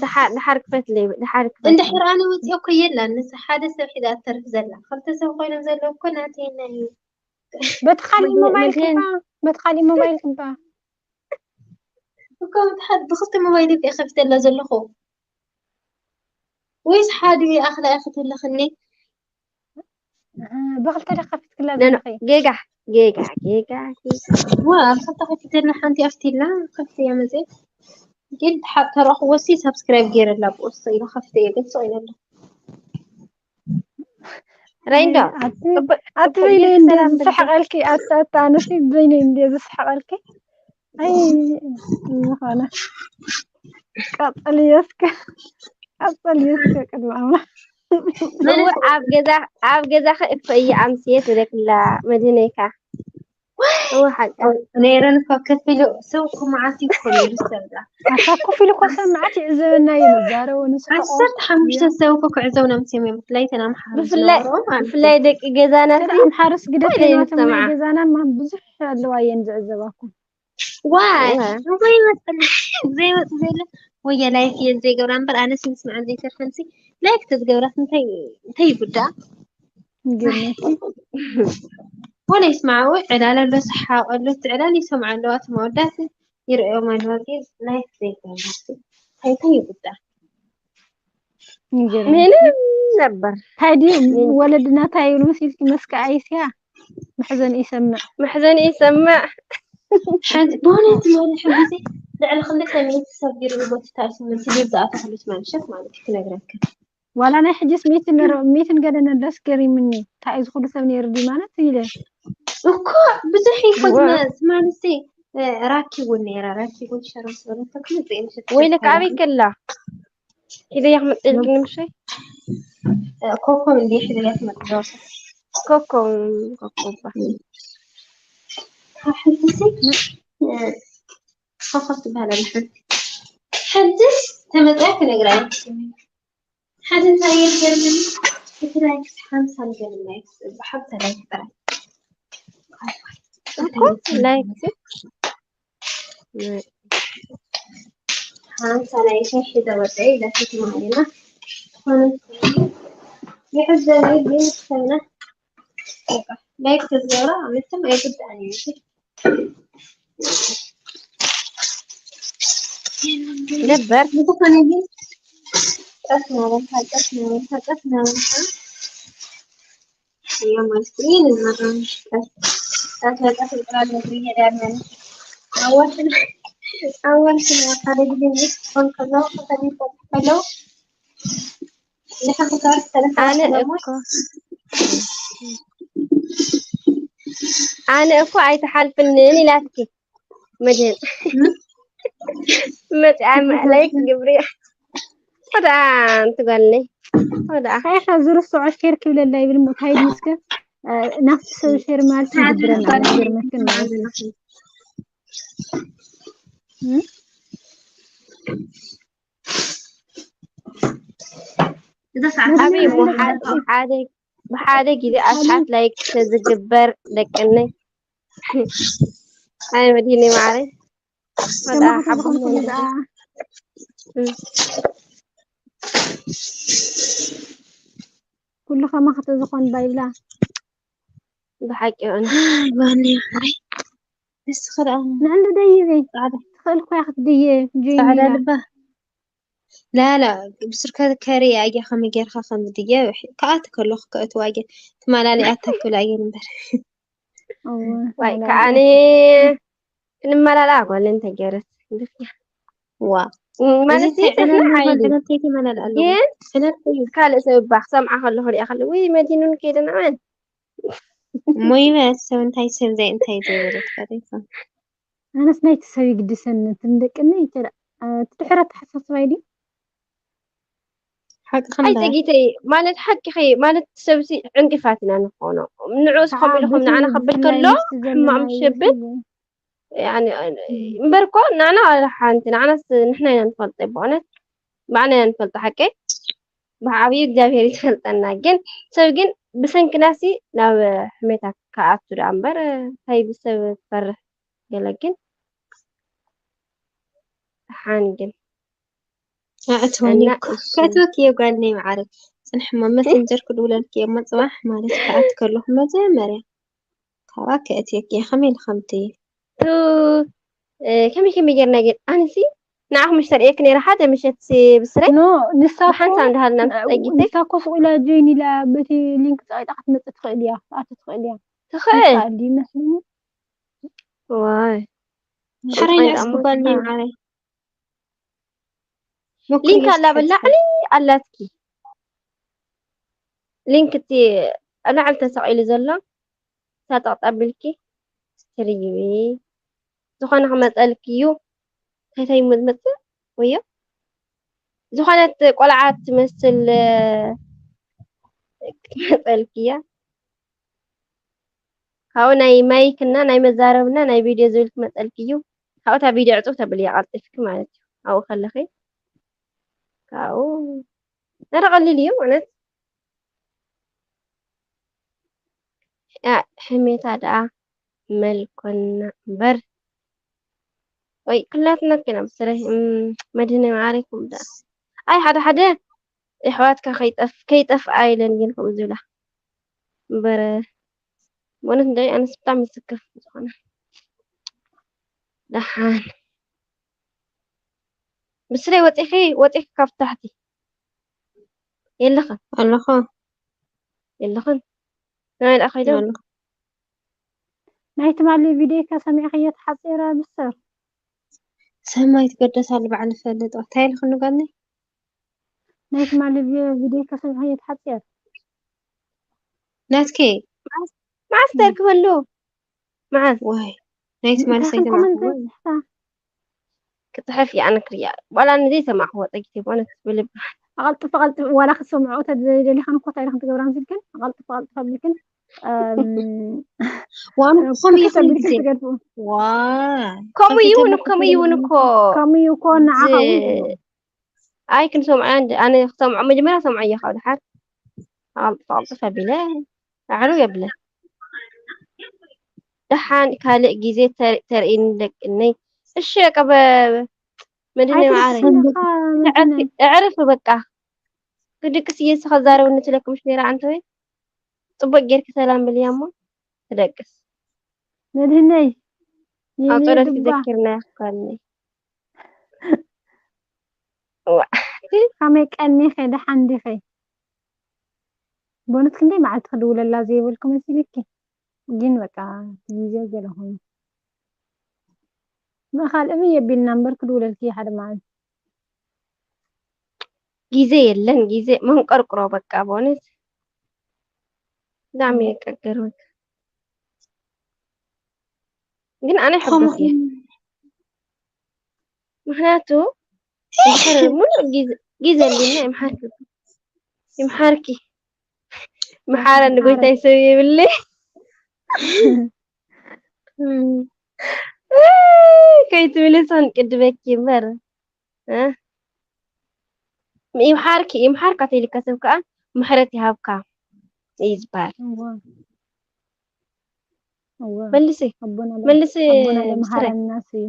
ድሓር ድሓር ክፈትለይ ድሓር ክፈትለይ እንድሕር ኣነ ወፂኦ እኮ የላን ነቲ ሓደ ሰብ ሒዛ ትተርፍ ዘላ ክልተ ሰብ ኮይኖም ዘለዉ እኮ ናተይ ናይ በቲ ካሊእ መ- ሞባይል መድህን- ክባ በቲ ካሊእ ሞባይል ክባ እኮ ብትሓ- ብክልተ ሞባይል እየ ከፊተላ ዘለኹ ወይስ ሓደ ኣኽላ ኢኺ ተለኽኒ ብክልተ ደ ከፊትክላ ኖ፣ ኖ፣ ዘለኺ ጌጋ ጌጋ ጌጋ ጌጋ። ዋ ኣብ ክልተ ከፊተላ ሓንቲ ኣፍቲላ ከፍተያ መፅእ ግን ተረኽዎ ሲ ሳብስክራይብ ገይረላ ብቁርሲ ኢሉ ከፍተየ ግን ስቕ ኢለላ ረይንዶ ኣቲ በይነይ እንደ ዝስሕቐልኪ ኣቲ ኣቲ ኣነሲ በይነይ እንደ ዝስሕቐልኪ ኣይ ዝኾነ ቀፅልዮ እስከ ቀፅልዮ እስከ ቅድሚ ኣምላኽ እወ ኣብ ገዛ ኣብ ገዛኺ እኮ እየ ኣምስየ ትብለክላ መድህነይካ እወ ሓቂ ነይረን እኮ ከፊሉ ሰብ እኮ መዓት ይኮኑ ይሰብላ ኣታ ኮፍ ኢሉ እኮ ሰብ መዓት ይዕዘበና እዩ ንዛረቡ ንስሕቆ ዓሰርተ ሓሙሽተ ሰብ እኮ ክዕዘቡና ምሰዮም እዮም ብፍላይ ተን ኣምሓሩ ብፍላይ ዝነበሩ ማለት እዩ ብፍላይ ደቂ ገዛና ገለ ኣምሓርስ ግደፍ ወይኔ ናቶም ናይ ሰማዓ። ገዛና እማ ብዙሕ ኣለዋ እየን ዝዕዘባኩም ዋይ እወ። ዘይመፅእ ዘይመፅእ ዘይለ ወየ ላይክ እየን ዘይገብራ እምበር ኣነስ ምስምዐን ዘይተርፈንሲ ላይክ ተዝገብራት እንታይ እንታይ ይጉዳእ ገነቲ ወላ ይስማዓዊ ዕላል ኣሎ ሰሓቕ ኣሎ እቲ ዕላል ይሰምዓ ኣለዋ እቲ መወዳእቲ ይርእዮም ኣለዋ ግን ላይክ ዘይገብራ እንታይ እንታይ ይጉዳእ ይገርም ምንም ነበር ታይ ድዩ ወለድና ታይ ይብሉ መሲልኪ መስከ ኣይስያ መሕዘን ይሰምዕ መሕዘን ይሰምዕ ሓንቲ ብሆነ ትምህሪ ሕጊ ልዕሊ ክልተ ሚእቲ ሰብ ገይሩ ቦቲ ታይስመንት ዝብል ዝኣተኽሉት መንሸት ማለት እዩ ክነግረካ ዋላ ናይ ሕጅስ ሚእትን ነረ- ሚእትን ገለ ነለስ ገሪምኒ እንታይ እዚ ኩሉ ሰብ ነይሩ ድዩ ማለት ኢለ እኮ ብዙሕ ይኮዝመ ማለት ራኪ እውን ነይራ ራኪ እውን ሸራ ስለዘተክሉ ዘይምሸት ወይ ልካ ኣበይ ከላ ኢደያ ክመፅልክኒ ምሸይ ኮኮብ እንዲ ሕደያ ትመፅእ ኮኮ ኮኮባ ሓንቲ ሴት ኮኮብ ትበሃል ኣላ ሓንቲ ሓንቲ ተመፅያ ክነግራ ሓደ እንታይ የገርምኒ እቲ ላይክስ ሓምሳ ንገርም ላይክስ ብሓምሳ ላይክ ጥራይ ላይክ ሓምሳ ላይክ ሒዘ ወደይ ለፊት ማለና ዝኾነ ይሕዘኒ ግን ሰብና ላይክ ተዝገብራ ምንም ኣይጉዳእን እዩ ነበር ብዝኾነ ግን ቀስ እናበልካ ቀስ እናበልካ ቀስ እናበልካ እዮም ማለት እዩ ንዝመጣ ቀስ ቀስ በቀስ ይጥራል ነግሪ ይሄዳል ማለት ነው። ኣዋሽን ኣዋሽን ሓደ ግዜ ምስ ክኾን ከሎ ከተሚት ከሎ ኣነ እኮ ኣነ እኮ ኣይትሓልፍንን ኢላትኪ መድህን መፅኣ ላይክ ግብሪ ወዳ ኣንቲ ጓልኒ ወዳ እንታይ ኢኻ ዝርስዖ ሼር ክብለላ ይብል እሞ እንታይ ድዩ እስከ ናብቲ ሰብ ሼር ማለት ይድብረና ይገርመክን ማለት እዩ እዛ ሰዓት ሓቢብ ብሓደ ግዜ ኣሽሓት ላይክ ተዝግበር ደቅነይ ኣይ መድህኒ ማዕረይ ወዳ ሓቦ ኩሉ ከማኽቲ ዝኾን ባይብላ ብሓቂ ዮኒ ጓኒ ማዕረይ ንስኺ ደኣ ንዕንዲ ደይበይ ጻዕዳ ትኽእል ኮያ ክትድየ ጻዕዳ ጆይኒላ ልባ ላላ ብስርከ ከሪ ኣየ ከመይ ጌርካ ከም ድየ ክኣት ከለኹ ከእትዋ ኣየ ትማላሊ ኣታ ክብል ኣየ ንበር እወ ዋይ ተመላሊኣ ከኣነ ክንመላላ ጓል እንተ ገይረት እንደፍያ ዋ ማለት እዚ ዕለል ተፍና ሓይሊ ዕለል ተይተመላል ኣለዎ ግን ዕለል እዩ ካልእ ሰብ እባ ክሰምዓ ከለኹ ሪኣ ከለ ውይ መዲኑን ከይደን ኣመን እሞ ይበል ሰብ እንታይ ሰብ ዘይ እንታይ ዘይበለት ፈሪፋ ኣነስ ናይቲ ሰብ ይግድሰኒ እንትን ደቅኒ ይተላ ትድሕረ ኣተሓሳስባ ኢዲ ሓቂ ኣይ ክንዳ ጸጊተይ ማለት ሓቂ ኸይ ማለት ሰብሲ ዕንቅፋት ኢና ንኾኖ ንዑ ከዓ ስኸም ኢሉ ከም በቲ ንዓና ከብል ብፍላይ ከሎ ምስቲ ሕማቕ ዘለና ምስ ሸብን ያኒ እምበር እኮ ንዓና ዋላ ሓንቲ ንዓናስ ንሕና ኢና ንፈልጦ ብእውነት ባዕና ኢና ንፈልጦ ሓቂ ብዓብዩ እግዚኣብሔር ይፈልጠና ግን ሰብ ግን ብሰንክናሲ ናብ ሕሜታ ክኣቱ ደኣ እምበር እንታይ ብሰብ ትፈርሕ ገለ ግን ደሓን ግን ኣእትወኒ እና እኮ እሱ ከእትወኪ እየ ጓል ነይ መዓረይ ጽንሕማ መሰንጀር ክድውለልኪ እየ እሞ ጽባሕ ማለት ክኣት ከለኹ መጀመርያ ካባ ከእትየኪ እየ ከመይ ኢልካ ምትይ ቱ እ፣ ከመይ ከመይ ጌርና ጌር ኣንሲ ንዓኹም ምሽ ተርእየክ ነይረ ሓደ ምሸት ሲ ብስረይ ኖ ንሳ እኮ ብሓንሳብ እንዳሃልና ምስ ጸጊተይ ንሳ እኮ ስቕ ኢላ ጆይን ኢላ በቲ ሊንክ ጸቒጣ ክትመጽእ ትኽእል እያ ክትኣቱ ትኽእል እያ ትኽእል ንሳ ድዩ መስለኒ ዋይ ሕራይ እንታይ ንዕስኪ ደኣ ጓል ነይ ሞይታ? መዓረይ ሊንክ ኣላ በላዕሊ ኣላትኪ ሊንክ እቲ ኣብ ላዕሊ ተሰቒሉ ዘሎ ሳጠቕ ጠቢልኪ ትርእይዊ ዝኾነ ክመፀልኪ እዩ ታይታይ መፅእ ወዮ ዝኾነት ቆልዓ ትመስል ክትመፀልኪ እያ ካብኡ ናይ ማይክ እና ናይ መዛረብ እና ናይ ቪድዮ ዝብል ክመፀልኪ እዩ ካብኡ እታ ቪድዮ ዕፁብ ተብልያ ቀልጢፍኪ ማለት እዩ ኣብኡ ከለኺ ካብኡ ኧረ ቀሊል እዩ እውነት ያ ሕሜታ ደኣ መልኮና እምበር ወይ ኩላትና ኬና ብስረይ መድህነ ማዓረይኩም ደኣ ኣይ ሓደ ሓደ የሕዋትካ ከይጠፍ ከይጠፍኣ ኢለን ግን ከምኡ ዝብላ እምበር ብእውነት እንደ ኣነስ ብጣዕሚ ዝስከፍ ዝኾነ ደሓን ብስረይ ወፂኺ ወፂኺ ካብ ታሕቲ የለኽን ኣለኹ የለኽን ናይ ደኣ ከይዶም ኣለኹ ናይ ትማሊ ቪድዮ ከሰሚዕኽዮ ተሓፂረ ብሰር ሰማይ ትገደሳሉ ባዕሉ ፈልጦ እንታይ ኢልክኒ ጓልነይ ናይ ትማሊ ቪድዮ ከሰሚዕኽዮ ተሓፂረ ናትኪ መዓስ ተርክበሉ መዓስ ዋይ ናይ ትማሊ እንታይ ከም ኮመንት ሰይተማዕክዎ ጽሕፋ ክፅሕፍ እየ ኣነ ክርእያ ዋላ ንዘይሰማዕክዎ ፀጊት ይኮነ ብልብ ኣቐልጥፍ ኣቐልጥፍ ዋላ ክትሰምዖ ተዘይደሊኻን እኮ እንታይ ኢልክን ትገብራ ምስልክን ኣቐልጥፍ ኣቐልጥፍ ኣብልክን ዋን ኮም ክፍት ይኹን ኣቢልክን ግዜ ትገድፉ ዋይ ከምኡ ይውን ከምኡ ይውን እኮ ከምኡ እዩ እኮ ንዓኻ እውን ዝ- ኣይ ክንሰምዖ እንድ- ኣነ ክሰምዖ መጀመርያ ሰምዖ እየ ካብ ድሓር ኣቐልጥፍ ኣቐልጥፍ ኣቢለ ኣዕሩ የብለ ደሓን ካልእ ግዜ ተር- ተርእይኒ ደቅነይ እሺ ቀበ መድህነ ማዓረይ ኣይትስስኻ መድህነይ እዕርፊ በቃ ክድቅስ እየ ስኻ ዛረብኒ ትለክ ምሽ ነይራ ኣንተ ወይ ፅቡቅ ጌርኪ ሰላም ብልያ እሞ ትደቅስ መድህነይ ኣብ የኔ ጸሎት ዱባ ክዘክርና ያኳልኒ ዋ ከመይ ቀኒኸ ደሓን ዲኸ ቦነት ክንደይ መዓልቲ ክድውለላ ዘይብልኩ መሲልኪ ግን በቃ ግዜ ገለ ኮይኑ ምእኻል እብይ የቢልና እምበር ክድውለልኪ ሓደ መዓልቲ ግዜ የለን ግዜ መንቀርቅሮ በቃ በእውነት ብጣዕሚ የቀገርበካ ግን ኣነ ሕጉስ እየ ምክንያቱ እንድሕር ሙሉእ ግዜ- ግዜ ኣሊና ይምሓርኪ ይምሓርኪ ምሓረኒ ጎይታይ ሰብ የብለይ ከይትብሊ ሰን ቅድመኪ እምበር እ? ይምሓርኪ ይምሓርካ ተይልካ ሰብ ከዓ ምሕረት ይሃብካ እዩ ዝበሃል እዋ እዋ መልሲ ኣቦና ለ- መልሲ ኣቦና ምስረ ለመሃረና እዩ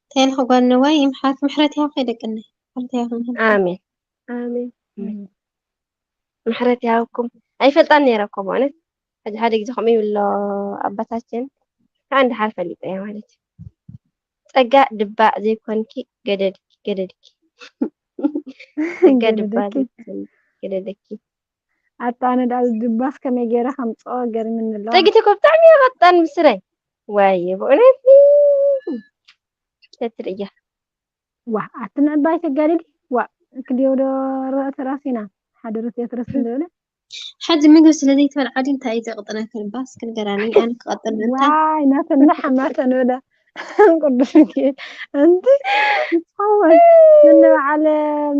እንታይ ኢልኪ ጓል ነዋይ ይምሓርኪ ምሕረት ይሃብኪ ደቅነይ ምሕረት ይሃብኪ ኣሜን ኣሜን እም። ምሕረት ይሃብኩም ኣይፈልጣን ነይረ እኮ ማለት ሓደ ሓደ ግዜ ከምኡ ይብሎ ኣባታችን ከዓ እንድሓር ፈሊጠ እያ ማለት እዩ ጸጋ ድባእ ዘይኮንኪ ገደድኪ ገደድኪ። ስጋ ድባ ገደደኪ። ገደደኪ። ኣታ ኣነ ዳ ድባስ ከመይ ገይረ ከምፅኦ ገርምኒ ኣለዋ። ጸጊት እኮ ብጣዕሚ እየ ቀጣን ምስረይ። ዋየ ብእውነት ተትርእያ። ዋ ኣቲ ምዕባይ ተጋድዲ ዋ ክልዮ ዶ ርእ ተራሲና ሓደ ርት የትረስ እንደሆነ ሕዚ ምግቢ ስለ ዘይትበልዓ ድዩ እንታይ እዩ ዘቕጥነኪ? ባስ ክንገራኒ ኣነ ክቐጥል ምእንታ ዋይ ናተን ደሓን ናተን ወደ ቅዱስ ሚካኤል እንቲ ይኸውን ምንበዓል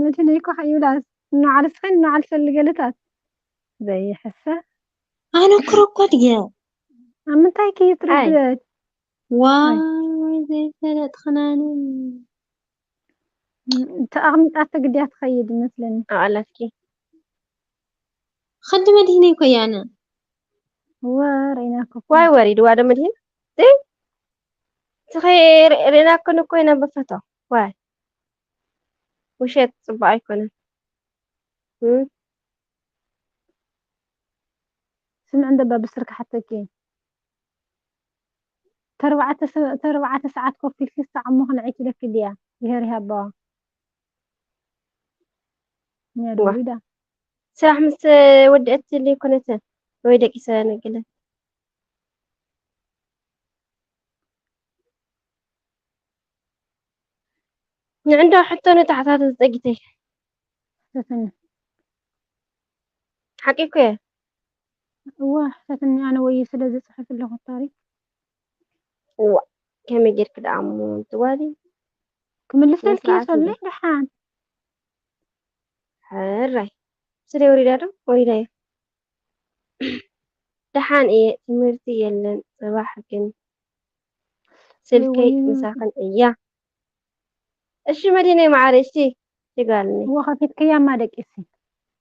መድህን እኮ ከይብላስ ንዓል ስኸን ንዓል ሰሊ ገለታት ዘይሕሰ ኣነ ክረኮት እየ ኣብ ምንታይ ከይትረድት ዋይ ዘይፈለጥኽናኒ ተኣቕሚጣ ተግድያ ትኸይድ ይመስለኒ ኣቐላትኪ ኸዲ መድህነይ እኮ እየ ኣነ ወረይናኩ ዋይ ወሪድዋ ዶ መድህን እ ትኸ ርኢናክን እኮ ኢና ብፈቶ ዋይ ውሸት ፅቡቅ ኣይኮነን እ ስምዕ እንደባ ብስርክ ሓተኪ ተርባዕተ ሰ- ተርባዕተ ሰዓት ኮፍ ኢልኪ ሰዓት እሞ ክንዕኪለኪ ድያ ይሄር ይሃባዋ እያ ዋ። ደዊዳ ስራሕ ምስ ወድአት ዘይኮነተ ወይ ደቂሰ ነገለ ንዕንዶ ሕቶ ነታሕታት ዝጠጊተይ ሕተትኒ ሓቂ እኮ እየ እዋ ሕተትኒ ኣነ ወይ ስለ ዝፅሕፍ ኣለኹ ታሪክ እዋ ከመይ ጌርክ ደኣ እሞ እንትዋሊ ክምልሰልኪ ስርዓት ሰለ እንዴ? ደሓን ሕራይ ስለ ወሪዳ ዶ ወሪዳ እየ ደሓን እየ ትምህርቲ የለን ፅባሕ ግን ስልከይ ወይ- ምሳኽን እያ እሺ መዲነይ ማዓረ እሺ ትጋልኒ እዋ ከፊትክያማ ደቂሲ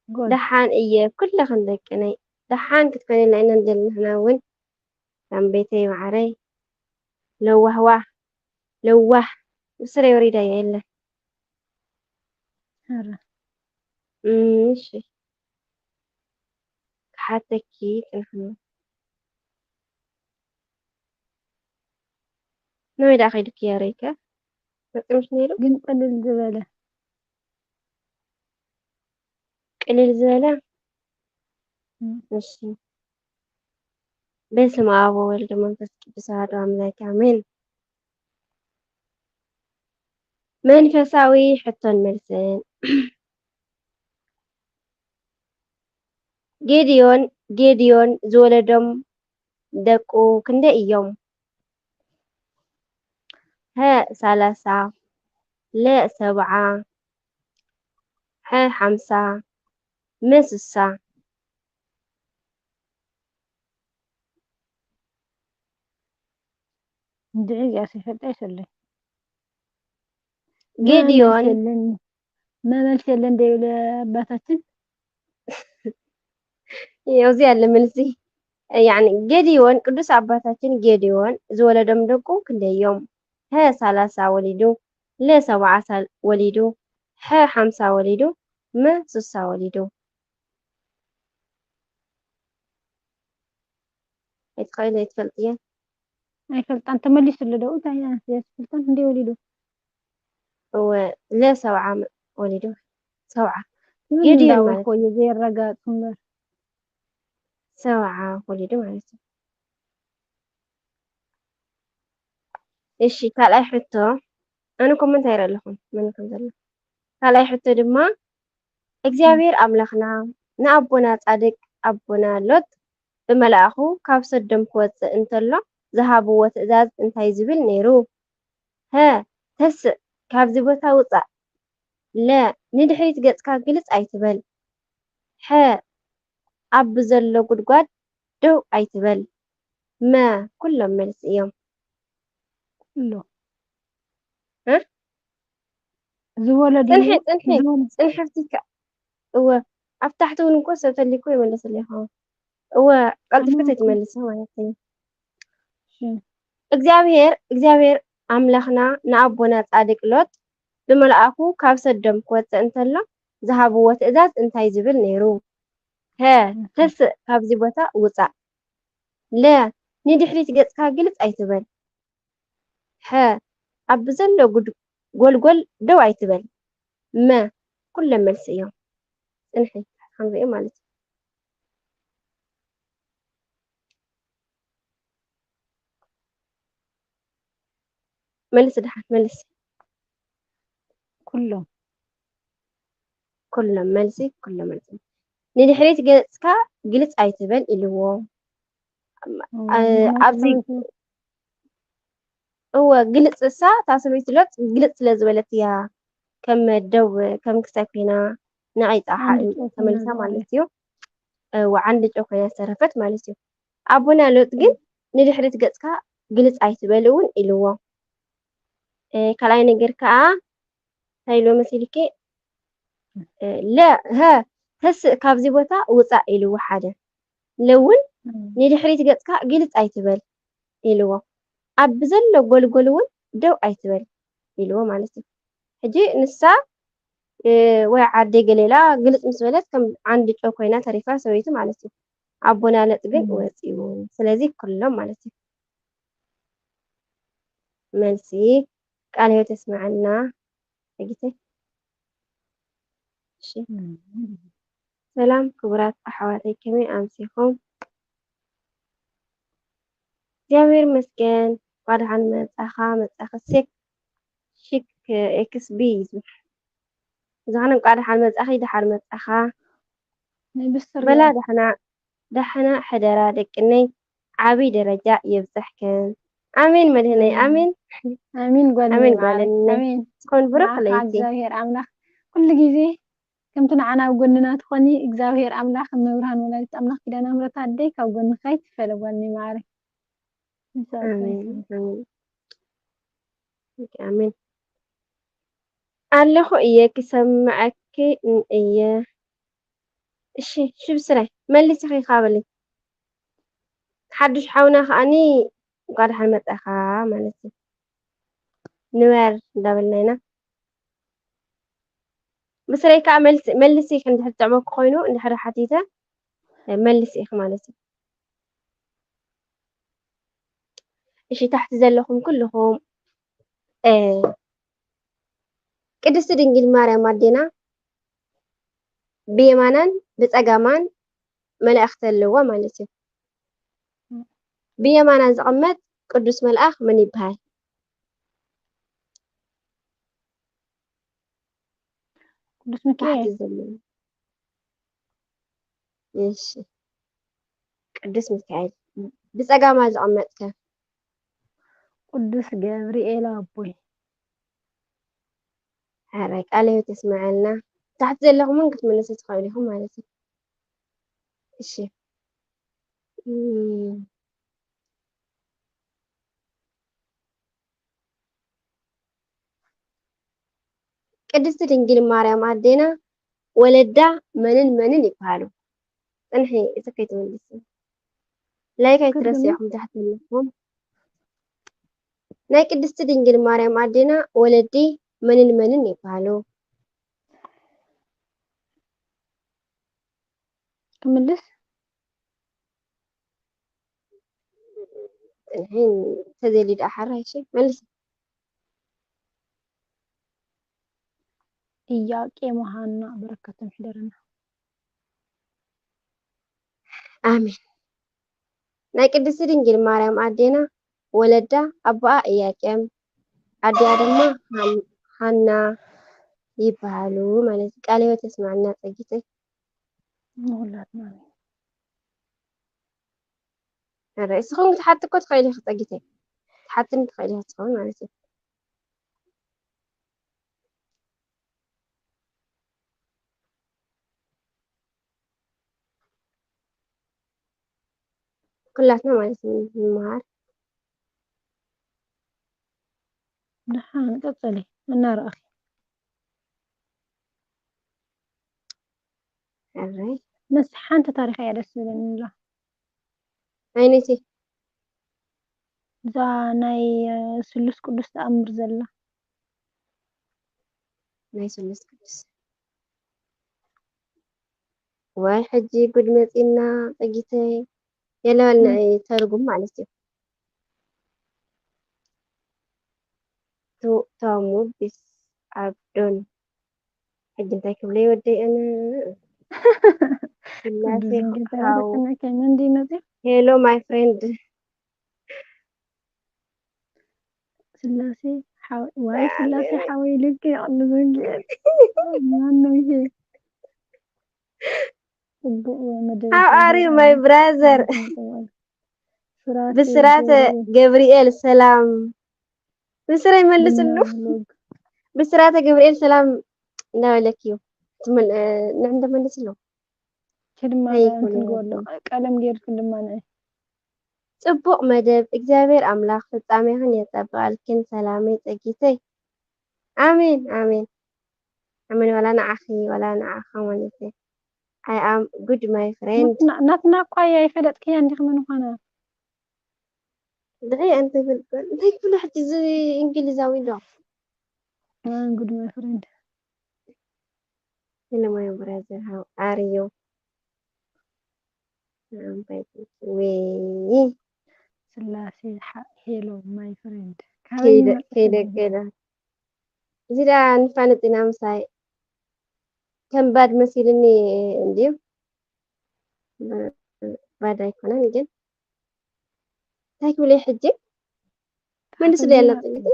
ጎል ደሓን እየ ኩለኽን ደቅነይ ደሓን ክትኮንልና ኢና ንደሊ ንሕና እውን ላምቤተይ ማዓረይ ለዋህዋ ለዋህ ብስረይ ወሪዳ እያ የለ ኧረ እም፣ እሺ ክሓተኪ ጽንሕኒ ንበይ ደኣ ከይድኪ ያረይከ መጽምሽ ነይሩ ግን ቅልል ዝበለ ቅልል ዝበለ እም። እሺ በስመ አብ ወወልድ ወመንፈስ ቅዱስ አሐዱ አምላክ አሜን። መንፈሳዊ ሕቶን መልስን ጌድዮን ጌድዮን ዝወለዶም ደቁ ክንደይ እዮም? ሀ ሰላሳ ለ ሰብዓ ሐ ሓምሳ መ ስሳ እንድዒ እዚኣስ ይፈልጣ ይሰለይ ጌድዮን መመልስ የለን ደይብለ ኣባታችን ኣብዚ ያለ መልሲ ያኒ ጌድዮን ቅዱስ አባታችን ጌድዮን ዝወለዶም ደቁ ክንደይ እዮም? ሀ ሰላሳ ወሊዱ ለ ሰብዓ ወሊዱ ሐ ሓምሳ ወሊዱ መ ስሳ ወሊዱ ኣይትኽእል ኣይትፈልጥየ ኣይፈልጣን ተመሊሱ ኣሎ ደኡ እንታይ ኣንስያ ዝፈልጣን እንደ ወሊዱ እወ ለ ሰብዓ ወሊዱ ሰብዓ ጌድዮን ማለት እንዳወልኮ እዩ ዘየረጋግፅ እምበር ሰብዓ ወሊዱ ማለት እዩ እሺ ካልኣይ ሕቶ ኣነ ኮመንት ኣይረ ኣለኹም መን ከም ዘሎ ካልኣይ ሕቶ ድማ እግዚኣብሔር ኣምላኽና ንኣቦና ጻድቅ ኣቦና ሎጥ ብመልኣኹ ካብ ሰዶም ክወፅእ እንተሎ ዝሃብዎ ትእዛዝ እንታይ ዝብል ነይሩ? ሀ ተስእ ካብዚ ቦታ ውፃእ ለ ንድሕሪት ገፅካ ግልፅ ኣይትበል ሐ ኣብ ብዘሎ ጉድጓድ ደው ኣይትበል መ ኩሎም መልሲ እዮም ኩሎ እ? ዝወለዱ ፅንሒ ፅንሒ ፅንሒ ኣብቲ እወ ኣብ ታሕቲ እውን እኮ ሰብ ተሊኩ ይመለሰለይ ይኸውን እወ ቀልጢፍካ ተይትመልሲ ማለት እዩ እግዚኣብሔር እግዚኣብሔር ኣምላኽና ንኣቦና ጻድቅ ሎጥ ብመልኣኹ ካብ ሰዶም ክወፅእ እንተሎ ዝሃብዎ ትእዛዝ እንታይ ዝብል ነይሩ? ሀ ተስእ ካብዚ ቦታ ውፃእ ለ ንድሕሪት ገፅካ ግልፅ ኣይትበል ሐ ኣብ ብዘሎ ጉድ- ጎልጎል ደው ኣይትበል። መ፣ ኩሎም መልሲ እዮም። ጽንሒ ክንሪኦ ማለት እዩ። መልሲ ደሓን፣ መልሲ። ኩሎም። ኩሎም፣ መልሲ ኩሎም፣ መልሲ። ንድሕሪት ገጽካ ግልጽ ኣይትበል ኢልዎ። እ፣ እ፣ ኣብዚ ሰበይቲ። እወ፣ ግልጽ፣ እሳ እታ ሰበይቲ ሎጥ ግልጽ ስለ ዝበለት እያ ከም ደው፣ ከም ክሳይ ኮይና ነቒጻ ዓንዲ ሓ-፣ ጨው ኮይና ተመሊሳ ዝበለት። ማለት እዩ። እወ፣ ዓንዲ ጨው ኮይና ዝተረፈት ማለት እዩ። ኣቦና ሎጥ ግን "ንድሕሪት ገጽካ ግልጽ ኣይትበል" እውን ኢልዎ። እ፣ ካልኣይ ነገር ከኣ እንታይ ኢልዎ መሲልኪ? እ፣ ለ፣ ሀ፣ ተስእ ካብዚ ቦታ ውጻእ ኢልዎ ሓደ። ለውን እም። "ንድሕሪት ገጽካ ግልጽ ኣይትበል" ኢልዎ። ኣብ ዘሎ ጎልጎል እውን ደው ኣይትበል ኢልዎ ማለት እዩ። ሕጂ ንሳ፣ እ፣ ወይ ዓደይ ገለ ኢላ ግልጽ ምስ በለት ከም ዓንዲ ጨው ኮይና ተሪፋ ሰበይቲ ማለት እዩ። ኣቦና ሎጥ ግን እም። ወጺኡ። ስለዚ ኩሎም ማለት እዩ። መልሲ ቃለ ሕይወት የስምዐልና። ጸጊተይ። እሺ። እም። ሰላም ክቡራት ኣሕዋተይ፣ ከመይ ኣምሲኹም? እግዚኣብሔር ይመስገን። እንኳዕ ደሓን መጻኻ፣ መጻኺ። ሴክ፣ ሺክ ኤክስ ቢ እዩ ዝብል። ዝኸነ እንኳዕ ደሓን መጻኺ፣ ደሓን መጻኻ። ናይ ብስርያ። በላ ደሕና፣ ደሕና ሕደራ ደቅነይ፣ ዓቢ ደረጃ የብጽሕክን። ኣሜን መድህነይ፣ ኣሜን። ኣሜን። ኣሜን ጓል ኣሜን መዓረይ። ጓለነይ። ኣሜን። ትኹን ብሩኽ ንዓኻ ለይቲ። እግዚኣብሔር ኣምላኽ ኩሉ ግዜ ከምቲ ንዓና ኣብ ጎንና ትኾኒ እግዚኣብሔር ኣምላኽ እመብርሃን ወላዲት ኣምላኽ ኪዳነ ምሕረት ኣደይ ካብ ጎንኻ ኣይትፈለ ጓል መዓረይ። ንስኻ ኣሜን፣ ይመስገን። ኣሜን። ኦኬ፣ ኣሜን። ኣለኹ እየ ክሰምዐኪ ን-፣ እየ። እሺ፣ እሺ ብስራይ፣ መልሲ ኸይካ በሊ። ሓዱሽ ሓውና ከኣኒ እንኳዕ ደሓን መጻኻ ማለት እዩ። ንበር እንዳበልና ኢና። ብስረይ ከኣ መልሲ፣ መልሲ ኢኺ እንድሕር ዝጥዕመኪ ኮይኑ፣ እንድሕር ሓቲተ፣ መልሲ ኢኺ ማለት እዩ። እሺ፣ ታሕቲ ዘለኹም ኩልኹም፣ እ፣ ቅድስቲ ድንግል ማርያም ኣዴና ብየማናን ብጸጋማን መላእኽቲ ኣለዋ ማለት እዩ። ብየማና ዝቕመጥ ቅዱስ መልኣኽ መን ይበሃል? ቅዱስ ሚካኤል። ታሕቲ ዘሎ። እሺ። ቅዱስ ሚካኤል። ብጸጋማ ዝቐመጥ ከ? ቅዱስ ገብርኤል ኣቦይ። ኧረ ቃለ ሕይወት የስምዐልና። ታሕቲ ዘለኹም እውን ክትምልሱ ትኽእሉ ኢኹም ማለት እዩ። እሺ። እም፣ ቅድስቲ ድንግል ማርያም ኣዴና ወለዳ መንን መንን ይበሃሉ? ጽንሒ፣ እዚ ከይትምልሲ። ላይክ ኣይትረስዑ ትክክል። ኢኹም ታሕቲ ዘለኹም። ናይ ቅድስቲ ድንግል ማርያም ኣዴና ወለዲ መንን መንን ይበሃሉ? ክምልስ? ጽንሒ፣ ተዘይልዩ ደኣ ሓራይ፣ እሺ፣ መልሲ። ኢያቄም ወሃና በረከቶም ይሕደረና። ኣሜን። ናይ ቅድስቲ ድንግል ማርያም ኣዴና ወለዳ ኣቦኣ ኢያቄም፣ ኣዲኣ ድማ ሃን-፣ ሃና ይበሃሉ ማለት እዩ። ቃለ ሕይወት የስምዐልና ጸጊተይ። ንኹላትና ኣሜን። ኧረ፣ እስኹም ክትሓቲ እኮ ትኽእሊ ኢኺ ጸጊተይ። ክትሓትኒ ትኽእሊ ኢኺ እስኹም ማለት እዩ። ኩላትና ማለት እዩ ንምሃር። ደሓን ቀጸሊ እናረኣኺ። ሕራይ። ምስ ሓንቲ ታሪኽ እያ ደስ ዝብለኒ ኣላ። ዓይነይቲ? እዛ ናይ፣ እ፣ ስሉስ ቅዱስ ተኣምር ዘላ። ናይ ስሉስ ቅዱስ። ዋይ፣ ሕጂ ጉድ መጺና ጸጊተይ። የለበልና እም። እዩ ተርጉም ማለት እዩ። ቶሙ ቢስ ኣብዶን። ሕጂ እንታይ ክብለ ይወደይ ኣነ? ስላሴ ብዝንግዳ ክሓው። ይበተና ከመን ዲመጽ Hello my friend. ስላሴ ሓው ዋይ ስላሴ ሓወይ ልክ ይቕሉ ዘንግኤል ማነው ይሄ? ጽቡቕ መደብ How are you my brother? ብስራተ ገብርኤል ሰላም። ብስረይ መልስሉ። ብስራተ ገብርኤል ሰላም እንዳበለኪ እዩ። ትመል- እ፣ ንዕንደ መልስሉ። ድማ ኣይኮነ እንትን ገበሎ ቀለም ገይርክን ድማ ንዒ ጽቡቕ መደብ። እግዚኣብሔር ኣምላኽ ፍጻሜኽን የጸብቐልክን ሰላመይ ጸጊተይ። ኣሜን ኣሜን ኣሜን። ዋላ ንዓኺ ዋላ ንዓኻ ማለት እዩ። I am good my friend። ናትና እኳ እያ ይፈለጥክያ እንዲኽ መን ምዃና ድዒ ኣንተ ፈልጥ እንታይ ክብሎ ሕጂ እዚ እንግሊዛዊ ዶ? I'm good my friend Hello my brother, how are you? ወይ ስላሴ ሓ- hello my friend ከይደ ከይደ ከይደ እዚ ደኣ ንፋለጥ ኢና ምሳይ ከም ባድ መሲልኒ እንድዩ ባድ ኣይኮነን ግን እንታይ ክብል እየ ሕጂ መልስሉ ያላ ጥያቄ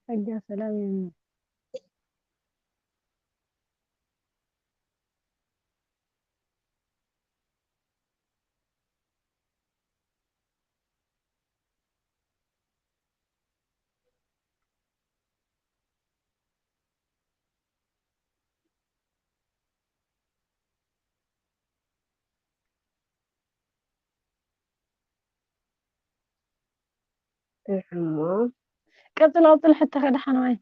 ጸጋ ሰላም ይሁን እሞ ቀጽል ቀጽል ሕቶ ከደሓንዋይ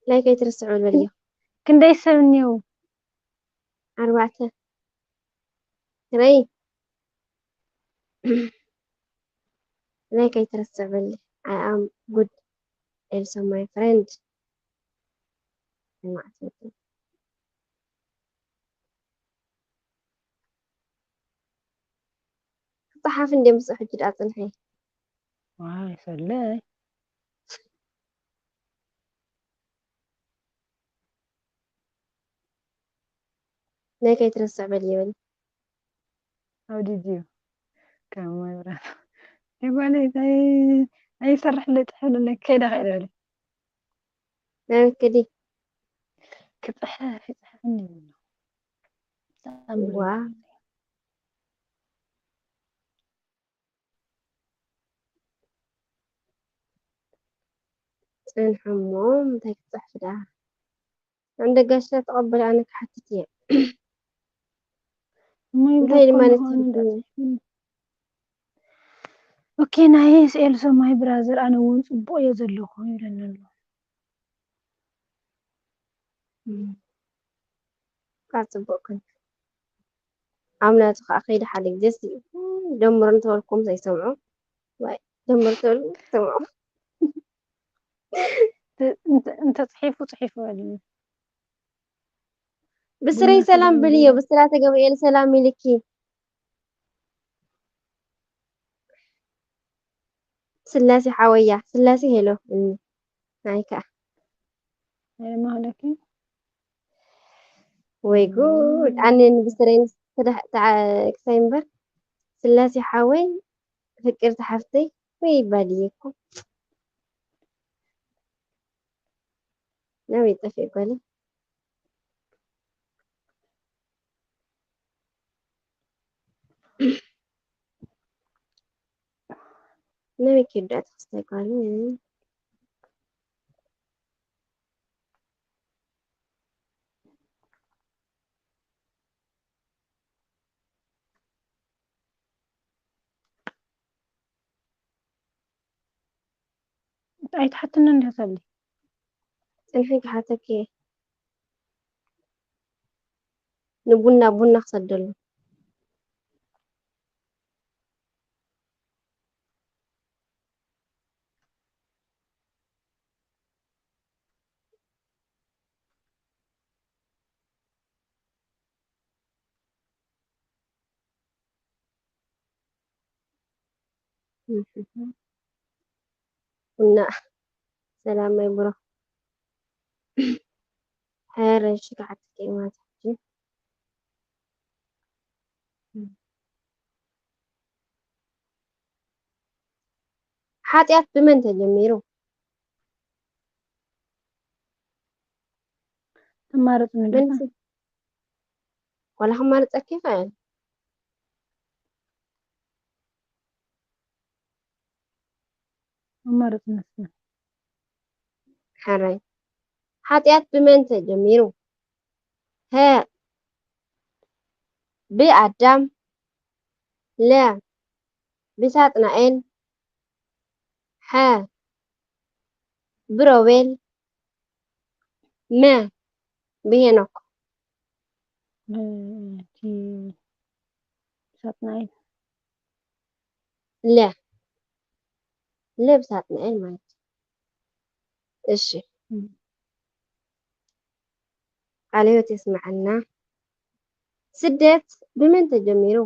ላይክ ኣይትርስዑ በልዮ ክንደይ ሰብ እኒው ኣርባዕተ ራይ ላይክ ኣይትርስዕ በሊ I am good ኤልሳ my friend ክፀሓፍ እንደ ምስ ሕጂ ዳፅንሐ ዋይ ሰለይ ናይ ከይትረስዕ በል ይበል ኣውዲድዩ ከም መብራት ይጓለይ ኣይሰርሕ ለጥሕልለ ከይዳ ከይደ በለ ናበይ ክዲ ክፅሕፍ ይፅሕፍኒ ይብሎ ብጣዕሚ ዋ ፅንሐሞ እንታይ ክፅሕፍ ደኣ እንደ ጋሻ ተቐበል ኣነ ክሓትት እየ እሞ ይብሎ እንታይ እኮ ማለት ንኾኑ ትርጉም ኦኬ ናይ ስኤል ሰማይ ብራዘር ኣነ እውን ፅቡቅ እየ ዘለኹ ይብለኒ ኣሎ ካብ ፅቡቅ ኮንክ ኣብ ናቱ ከዓ ከይደ ሓደ ግዜ ሲ ደምሮ እንተበልኩም ዘይሰምዑ ዋይ ደምሮ ተበሉ ሰምዑ ተ- እንተ- እንተፅሒፉ ፅሒፉ በልኒ ብስረይ ሰላም ብልዮ ብስራተ ገብርኤል ሰላም ኢልኪ ስላሴ ሓወያ ስላሴ ሄሎ እኒ ናይ ከዓ ናይ ማህለኪ ወይ ጉድ ኣነ ንብስረይ ክሳይ እምበር ስላሴ ሓወይ ፍቅርቲ ሓፍተይ ወይ ይባል እየ እኮ ናበይ ጠፊእ ጓለይ ናበይ ከይዳ ተኸስታይ ጓለይ ኣይትሓትኒ እንዲያ ሰሊ ፅንሒ ክሓተኪ ንቡና ቡና ክሰደሉ እና ሰላም ማይ ብሮ። ሕረ ሽግዓት ማለት ሕጂ። ሓጢኣት ብመን ተጀሚሩ? ተማረጽ ንደፋ። መልሲ። ዋላ ክማርጸኪ ይኽእል። ኣማርጽ መስመር። ሕራይ። ሓጢኣት ብመን ተጀሚሩ? ሀ፣ ብኣዳም። ለ፣ ብሳጥናኤል። ሐ፣ ብሮቤል። መ፣ ብሄኖክ። እ፣ እቲ ሳጥናኤል። ለ፣ ለ ብሳጥናኤል ማለት እዩ። እሺ። እም። ቃለ ሕይወት የስምዐልና። ስደት ብመን ተጀሚሩ?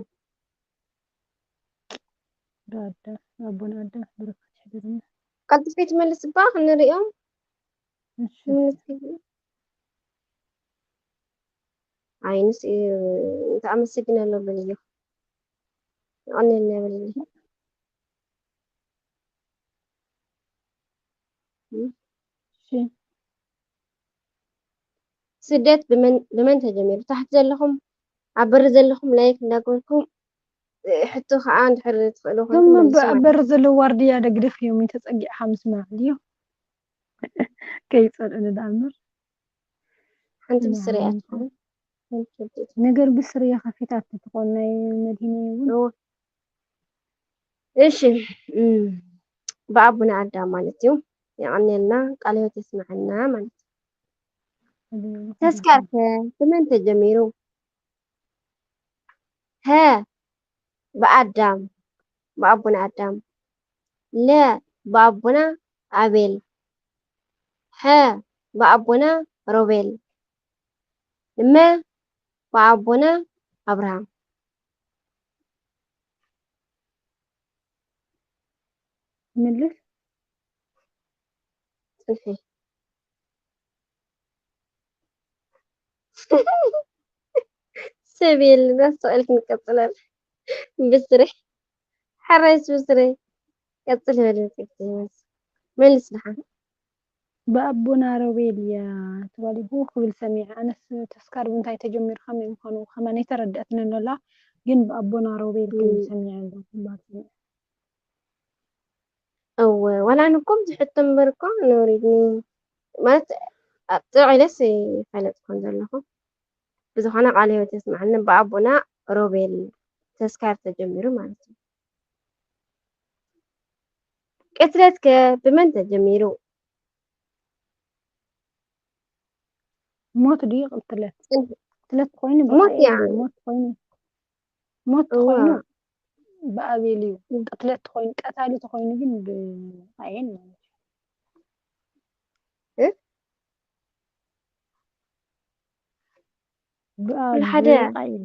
ብኣዳም፣ ኣቦና ኣዳም ብሩካት ይሕደርና። ቀልጥፊ ትመልስ እባ ክንሪኦም። እሺ። ትመልስ። ኣይ፣ ንስ-፣ ተኣመሰግናለሁ በልዮ። የቐንየልና በልዮ። እም። እሺ። ስደት ብመን፣ ብመን ተጀሚሩ? ታሕቲ ዘለኹም፣ ኣብ በሪ ዘለኹም ላይክ እንዳገበርኩም፣ እ፣ ሕቶ ከዓ እንድሕር ትኽእሉ እቶም ኮይንኩም መልሱ ኣብ ማለት በሪ ዘለዉ ዋርድያ ደግደፍ እዮም ተጸጊዕኻ ምስማዕ ድዩ? ከይጸልእኒ ደኣ እምበር። ሓንቲ ብስሪ እያ ናይታ ትኸውን። ሓንቲ ከብዲ። ነገር ብስሪ እያ ከፊታት ትኾን ናይ መድሂኒ እውን። እዎ። እሺ፣ እም፣ ብኣቡነ ኣዳም ማለት እዩ። የቐንየልና፣ ቃለ ሕይወት የስምዐና ማለት እዩ። ተስካርከ ብመን ተጀሚሩ? ሀ፣ ብኣዳም፣ ብኣቡነ ኣዳም። ለ፣ ብኣቡነ ኣቤል። ሐ፣ ብኣቡነ ሮቤል። መ፣ ብኣቡነ ኣብርሃም። ምልስ። ጽንሒ። ሰብ የለን፣ ኣስተውዒልኪ ንቀጽለል። ብስሪ። ሕራይስ ብስሪ። ቀጽል በል፣ ቀጽል በል። መልስ ደሓን። ብኣቦና ሮቤል እያ ተባሊጉ ክብል ሰሚዐ። ኣነስ ተስካር ብምንታይ ተጀሚሩ ከመይ ምዃኑ ከማን ኣይተረድኣትንን ኣላ። ግን ብኣቦና ሮቤል ክብል እም። ሰሚዐ ኣለኹ። ባትሪ። እወ፣ ዋላ ኣነ እኮ ብዙሕ ሕቶ እምበር እኮ ነውሪድኒ። ማለት፣ አ-፣ ጥዑይ ኢለስ ይፈለጥ ኮን ዘለኹ። ብዝኾነ ቃለ ሕይወት የስምዓኒ። ብኣቦና ሮቤል ተስካር ተጀሚሩ ማለት እዩ። ቅትለት ከ ብመን ተጀሚሩ? ሞት ድዩ ቅትለት? ጽንሒ። ቅትለት ኮይኑ ሞት ብቃኤል እያ። እዩ። ሞት ኮይኑ፣ ሞት እዋ። ኮይኑ ብኣቤል እዩ። እም። ቅትለት ኮይኑ፣ ቀታሊ ተኮይኑ ግን ብቃኤል ማለት እዩ። እ? ብኣ-፣ ኩሉ ሓደ። ብቃኤል።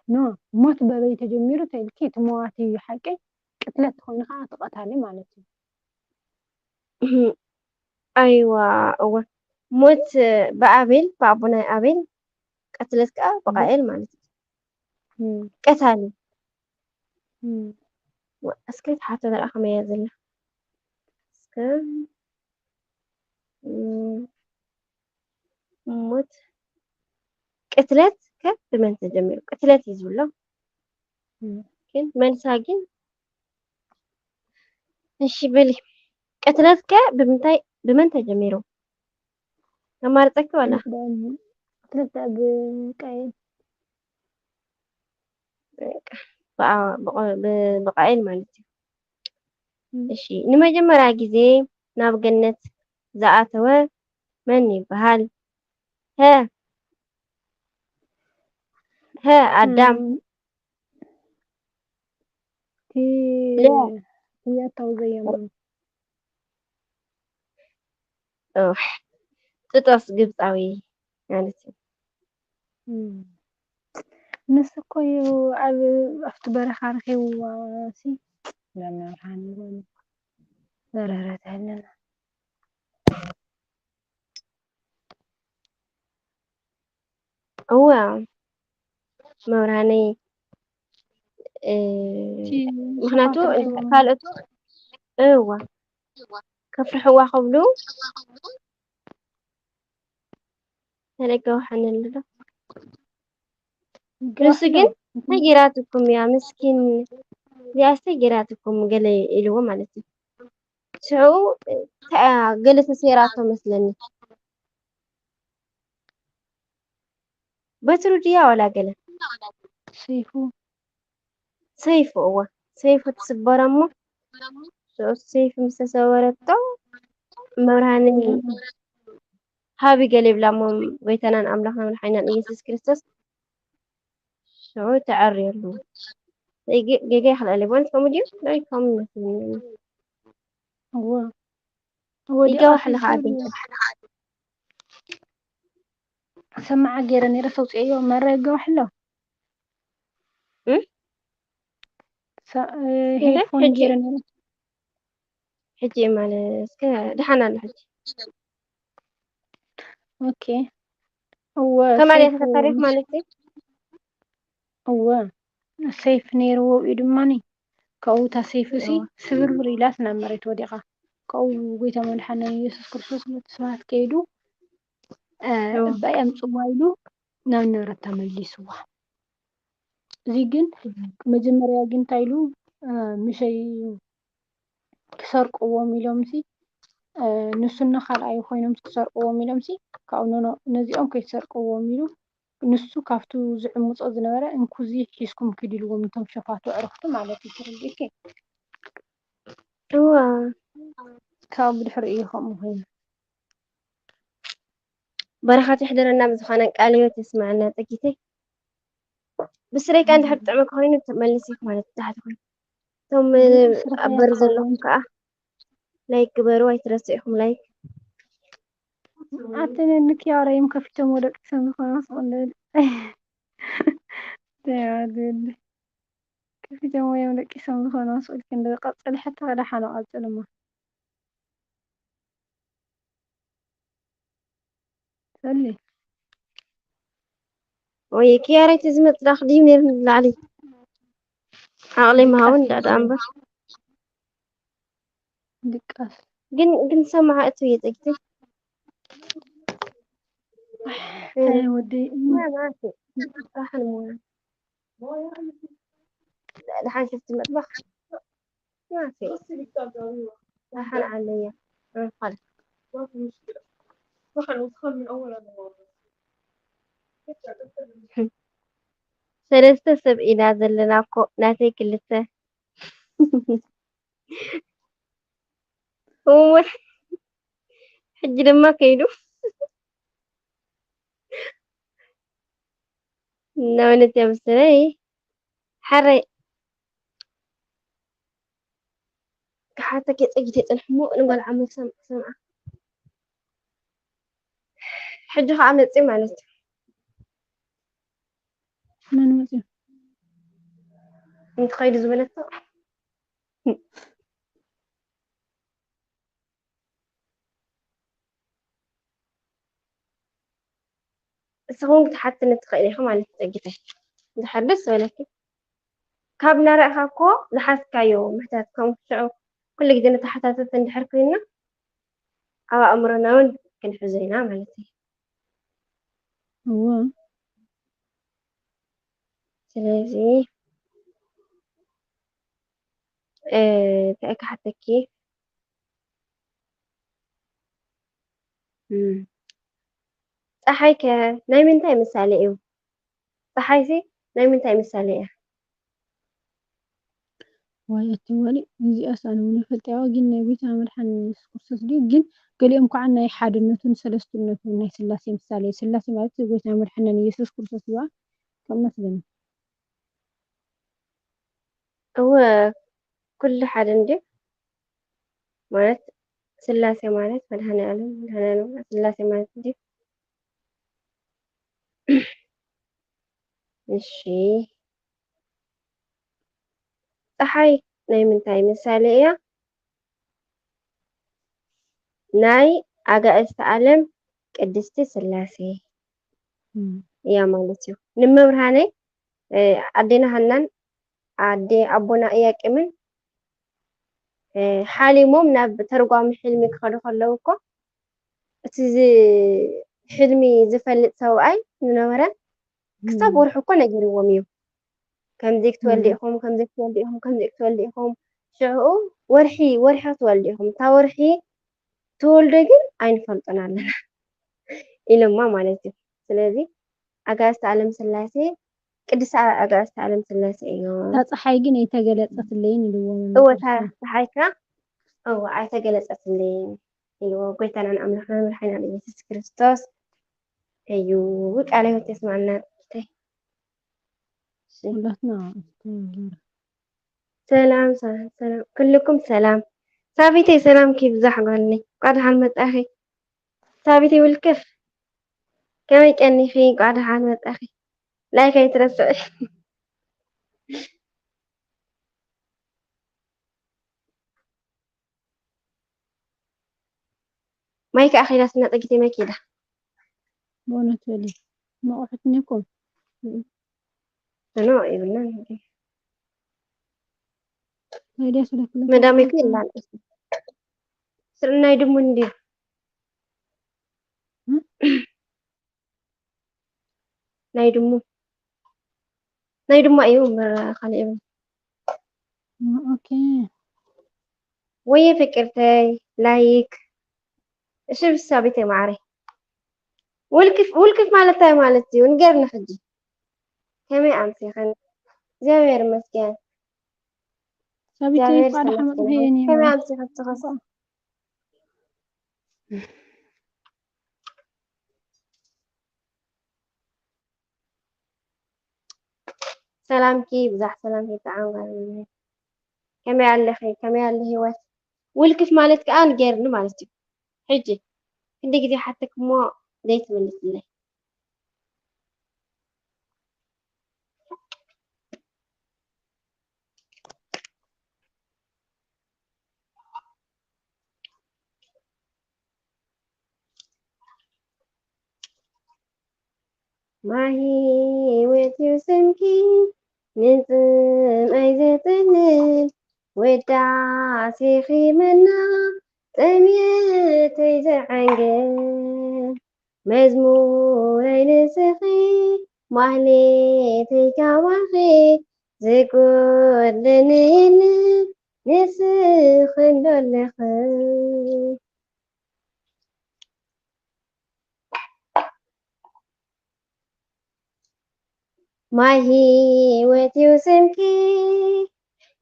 ኖ፣ ሞት በበይ ተጀሚሩ ተይልኪ፣ እቲ መዋቲ እዩ ሓቂ፣ ቅትለት ተኮይኑ ከዓ እቲ ቀታሊ ማለት እዩ። ኣይዋ፣ እወ። ሞት ብኣቤል፣ ብኣቦናይ ኣቤል፣ ቅትለት ከዓ ብቃኤል ማለት እዩ። እም፣ ቀታሊ። እም። ወ-፣ እስከ ትሓቶ ደኣ ከመይ እያ ዘላ? እስከ፣ እም፣ ሞት፣ ቅትለት ከ ብመን ተጀሚሩ? ቅትለት እዩ ዝብሎ። እም። ግን መልሳ ግን፣ እሺ በሊ። ቅትለት ከ ብምንታይ፣ ብመን ተጀሚሩ? ተማርጸኪ ዋላ? ቅትለት ደኣ ብ-፣ ቅትለት ደኣ ብቃኤል። በቃ፣ ብኣ-፣ ብቐ-፣ ብ-፣ ብቃኤል ማለት እዩ። እም። እሺ፣ ንመጀመርያ ግዜ ናብ ገነት ዝኣተወ መን ይበሃል? ሀ፣ ሀ፣ ኣዳም። እም፣ እቲ ለ። ህያታዊ ዘየማን። ኦህ፣ ጥጦስ ግብጻዊ ማለት እዩ። እም። ንሱ እኮ እዩ ኣብ፣ ኣብቲ በረኻ ረኺብዋ ሲ። ለመርሃን ይበሉ። ዘረረተልና። እወ፣ መብርሃነይ፣ እ፣ እቲ ምኽንያቱ ሸፋቱ ካልኦት፣ እወ፣ ከፍርሕዋ ክብሉ ተለገውሐንሉ ዶ? ንሱ ግን እንታይ ገይራትኩም እያ? ምስኪን እዚኣስ እንታይ ገይራትኩም? ገለ ኢልዎ ማለት እዩ። ሽዑ እንታይ እያ ገለ ተሰይራቶ መስለኒ። በትሩ ድያ ዋላ ገለ? ሰይፉ። ሰይፉ፣ እወ። ሰይፉ ትስበሮ እሞ፣ ሽዑ ሰይፉ ምስ ተሰበረቶ፣ መብርሃን ሃቢ ገለ ይብላ እሞ፣ ጎይታናን ኣምላኽና መድሓኒናን ኢየሱስ ክርስቶስ ሽዑ ተዐርየሉ። ጌጋ ይኽልኣለ ይኾን? ከምኡ ድዩ? ናይ ከምኡ ይመስለኒ። እወ። ይገባሕ ኣለኻ ኣደ። ሰማዓ ገይረ ነይረ፣ ሰውፅኤዮ መረ ይገባሕ ኣሎ። እም? ሰ-፣ እ፣ እንደ ሄድፎን ሕጂ፣ ገይረ ነይረ። ሕጂ ማለት እስከ ደሓን ኣሎ ሕጂ። ኦኬ። እወ፣ ከማን እያ ሰይፉ ተፈታሪኽ ምስ-፣ ማለት እዩ? እወ፣ ሰይፍ ነይርዎ እዩ ድማኒ። ካብኡ እታ ሰይፉ ሲ እወ። ስብርብር ኢላስ ናብ መሬት ወዲቓ። ካብኡ ጎይታ መድሓኒና ኢየሱስ ክርስቶስ ነቲ ስብሃት ከይዱ፣ እ፣ እወ። እባይ ኣምጽዋ ኢሉ ናብ ንብረት ተመሊስዋ። እዚ ግን እወ። መጀመርያ ግን እንታይ ኢሉ፣ እ፣ ምሸይ ክሰርቅዎም ኢሎም ሲ፣ እ፣ ንሱና ካልኣዩ ኮይኖም ክሰርቅዎም ኢሎም ሲ፣ ካብኡ ኖኖ ነዚኦም ከይትሰርቅዎም ኢሉ ንሱ ካብቱ ዝዕምጾ ዝነበረ እንኩዚ ሒዝኩም ኪዱ ኢልዎም፣ እቶም ሸፋቱ ኣዕሩኽቱ ማለት እዩ። ተረዲእኪ? እወ። ካብ ብድሕሪኡ እዩ ከምኡ ኮይኑ። በረኸት ይሕደረና፣ ብዝኾነ ቃለ ህይወት የስምዐና ጸጊተይ። ብስረይ ከኣ እንድሕር ጥዕመ ኮይኑ ተመልሲ ማለት ታሕቲ ኮይኑ። እቶም ኣብ በር ዘለኹም ከኣ ላይክ ግበሩ፣ ኣይትረስዑ ኢኹም ላይክ። ኣቲ ንኪያረይም ከፊቶም ወደቂሶም ዝኾነ መስቆለል። ከፊቶም ወዮም ደቂሶም ዝኾነ መስቆል ክንደ ቀጽል፣ ሕቶ ከደሓኖ ቀጽል እሞ። ሰሊ። ወይ ኪያረይ፣ እቲ ዝመጽእ ዳኽ ድዩ ነይሩ ንላዕሊ? ዓቕለይ መሃውን እንዳዳ እምበር። ድቃስ። ግን፣ ግን ሰማዓ እቱ የጸግቲ። ኣይ፣ ወዲ፣ ما، ما في. راح المهم. لحد شفت المطبخ. ما في. راح عليا. خلص. ሰለስተ ሰብ ኢና ዘለና እኮ፣ ናተይ ክልተ። እወ፣ ሕጂ ድማ ከይዱ። እናበለት እያ መሰለይ። ሓረይ ክሓተኪ ጸጊተ ይጸንሕ እሞ ንጓል ዓመት ሰም-፣ ሰምዓ። ሕጂ ኸዓ መጽእ ማለት እዩ። መን መጽዩ? እንተኸይዱ ዝበለቶ። እስኹም ክትሓትኒ ትኽእሊ ኢኹም ማለት እዩ ጸጊተይ። እንድሕር ደስ ዝበለኪ። ካብ እናረእኻ እኮ ዝሓዝካዮ ምሕታት ከም ሽዑ ኩሉ ግዜ ንተሓታተቲ እንድሕር ኮይንና ኣብ ኣእምሮና እውን ክንሕዞ ኢና ማለት እዩ። እወ። ስለዚ፣ እ፣ እንታይ ክሓተኪ? እም፣ ጸሓይ ከ ናይ ምንታይ ምሳሌ እዩ? ጸሓይሲ ናይ ምንታይ ምሳሌ እያ? ዋይ፣ እቲ ወሊ እዚኣስ ኣነ እውን ይፈልጥያ፣ ግን ናይ ጎይታ መድሓኒ ኢየሱስ ክርስቶስ ድዩ? ግን ገሊኦም ከዓ ናይ ሓድነቱን ሰለስትነቱን ናይ ስላሴ ምሳሌ። ስላሴ ማለት ጎይታ መድሓኒ ኢየሱስ ክርስቶስ እዩ፣ ከም መስለኒ። እወ፣ ኩሉ ሓደ እንድዩ። ማለት ስላሴ ማለት መድሃኔ ዓለም፣ መድሃኔ ዓለም ስላሴ ማለት እንድዩ። እሺ። ጸሓይ ናይ ምንታይ ምሳሌ እያ? ናይ ኣጋእዝተ ዓለም ቅድስቲ ስላሴ እም። እያ ማለት እዩ። ንመብርሃነይ፣ እ፣ ኣዴና ሃናን ኣዴ ኣቦና ኢያቄምን፣ እ፣ ሓሊሞም ናብ ተርጓሚ ሕልሚ ክኸዱ ከለዉ እኮ፣ እቲ ዝ-፣ ሕልሚ ዝፈልጥ ሰብኣይ ዝነበረ፣ ክሳብ እም። ወርሑ እኮ ነጊርዎም እዩ። ከምዚ ክትወልዲ እም። ኢኹም፣ ከምዚ ክትወልዲ ኢኹም፣ ከምዚ ክትወልዲ ኢኹም። ሽዑ ወርሒ፣ ወርሒ ክትወልዲ ኢኹም። እታ ወርሒ ትወልዶ ግን ኣይንፈልጦን ኣለና ኢሎማ ማለት እዩ። ስለዚ ኣጋእዝተ ዓለም ስላሴ፣ ቅድስቲ ኣጋእዝተ ዓለም ስላሴ እዮም። እታ ፀሓይ ግን ኣይተገለጸትለይን ኢልዎም እወ፣ እታ እነሱ። ፀሓይ ከኣ፣ እወ፣ ኣይተገለጸትለይን ኢልዎ ጎይታናን ኣምላኽናን መድሓኒናን ኢየሱስ ክርስቶስ እዩ። ቃለ ህይወት የስማዕና። እሺ። ሁላትና ሰላም፣ ሰላም፣ ሰላም። ኩልኩም ሰላም። ሳቢተይ ሰላምኪ ይብዛሕ ጓለይ። እንኳዕ ደሓን መጻኺ። ሳቢተይ ውልቅፍ። ከመይ ቀኒኺ? እንኳዕ ደሓን መጻኺ። ላይክ ኣይትረስዒ። ማይክ ኣኺላትና ጸጊተይ ማይክ ኢላ። በእውነት በሊ። መቑሑት እኒኩም። እኖ ይብልና እንዴ። መዳም ይኩ ይላል። ስርናይ ድሙ እንዴ። እም? ናይ ድሙ። ናይ ድማ እዩ እምበር ካልእ የብሉን። እም፣ ኦኬ። ወየ ፍቅርተይ፣ ላይክ። እሺ፣ ብሳ ቤተይ ማዕረይ። ውልቅፍ፣ ውልቅፍ ማለት እንታይ ማለት እዩ? ንገርኒ ሕጂ። ከመይ ኣምሲኽን? እግዚኣብሔር ይመስገን። ሳቢተይ እግዚኣብሔር እንኳዕ ደሓን ዝተመስገነ መጣኺ ይሁን። የኔ ከመይ ማር። ኣምሲኽን ትኸስ? ሰላምኪ ይብዛሕ፣ ሰላምኪ ይጥዓም ጓል እመይ። ከመይ ኣለኺ? ከመይ ኣሎ ህይወት? ውልቅፍ ማለት ከኣ ንገርኒ ማለት እዩ። ሕጂ ክንደይ ግዜ ሓተክ እሞ ዘይትምልስለይ? ማሂ ህይወት እዩ ስምኪ፣ ንጽምኣይ ዘጽልል፣ ውዳሴኺ መና፣ ጥምየተይ ዘዐንግል። መዝሙረይ ንስኺ፣ ማህሌተይ ካባኺ፣ ዝጎድለኒ የለን፣ ንስኺ እንዶ ኣለኺ። ማይ ህይወት እዩ ስምኪ፣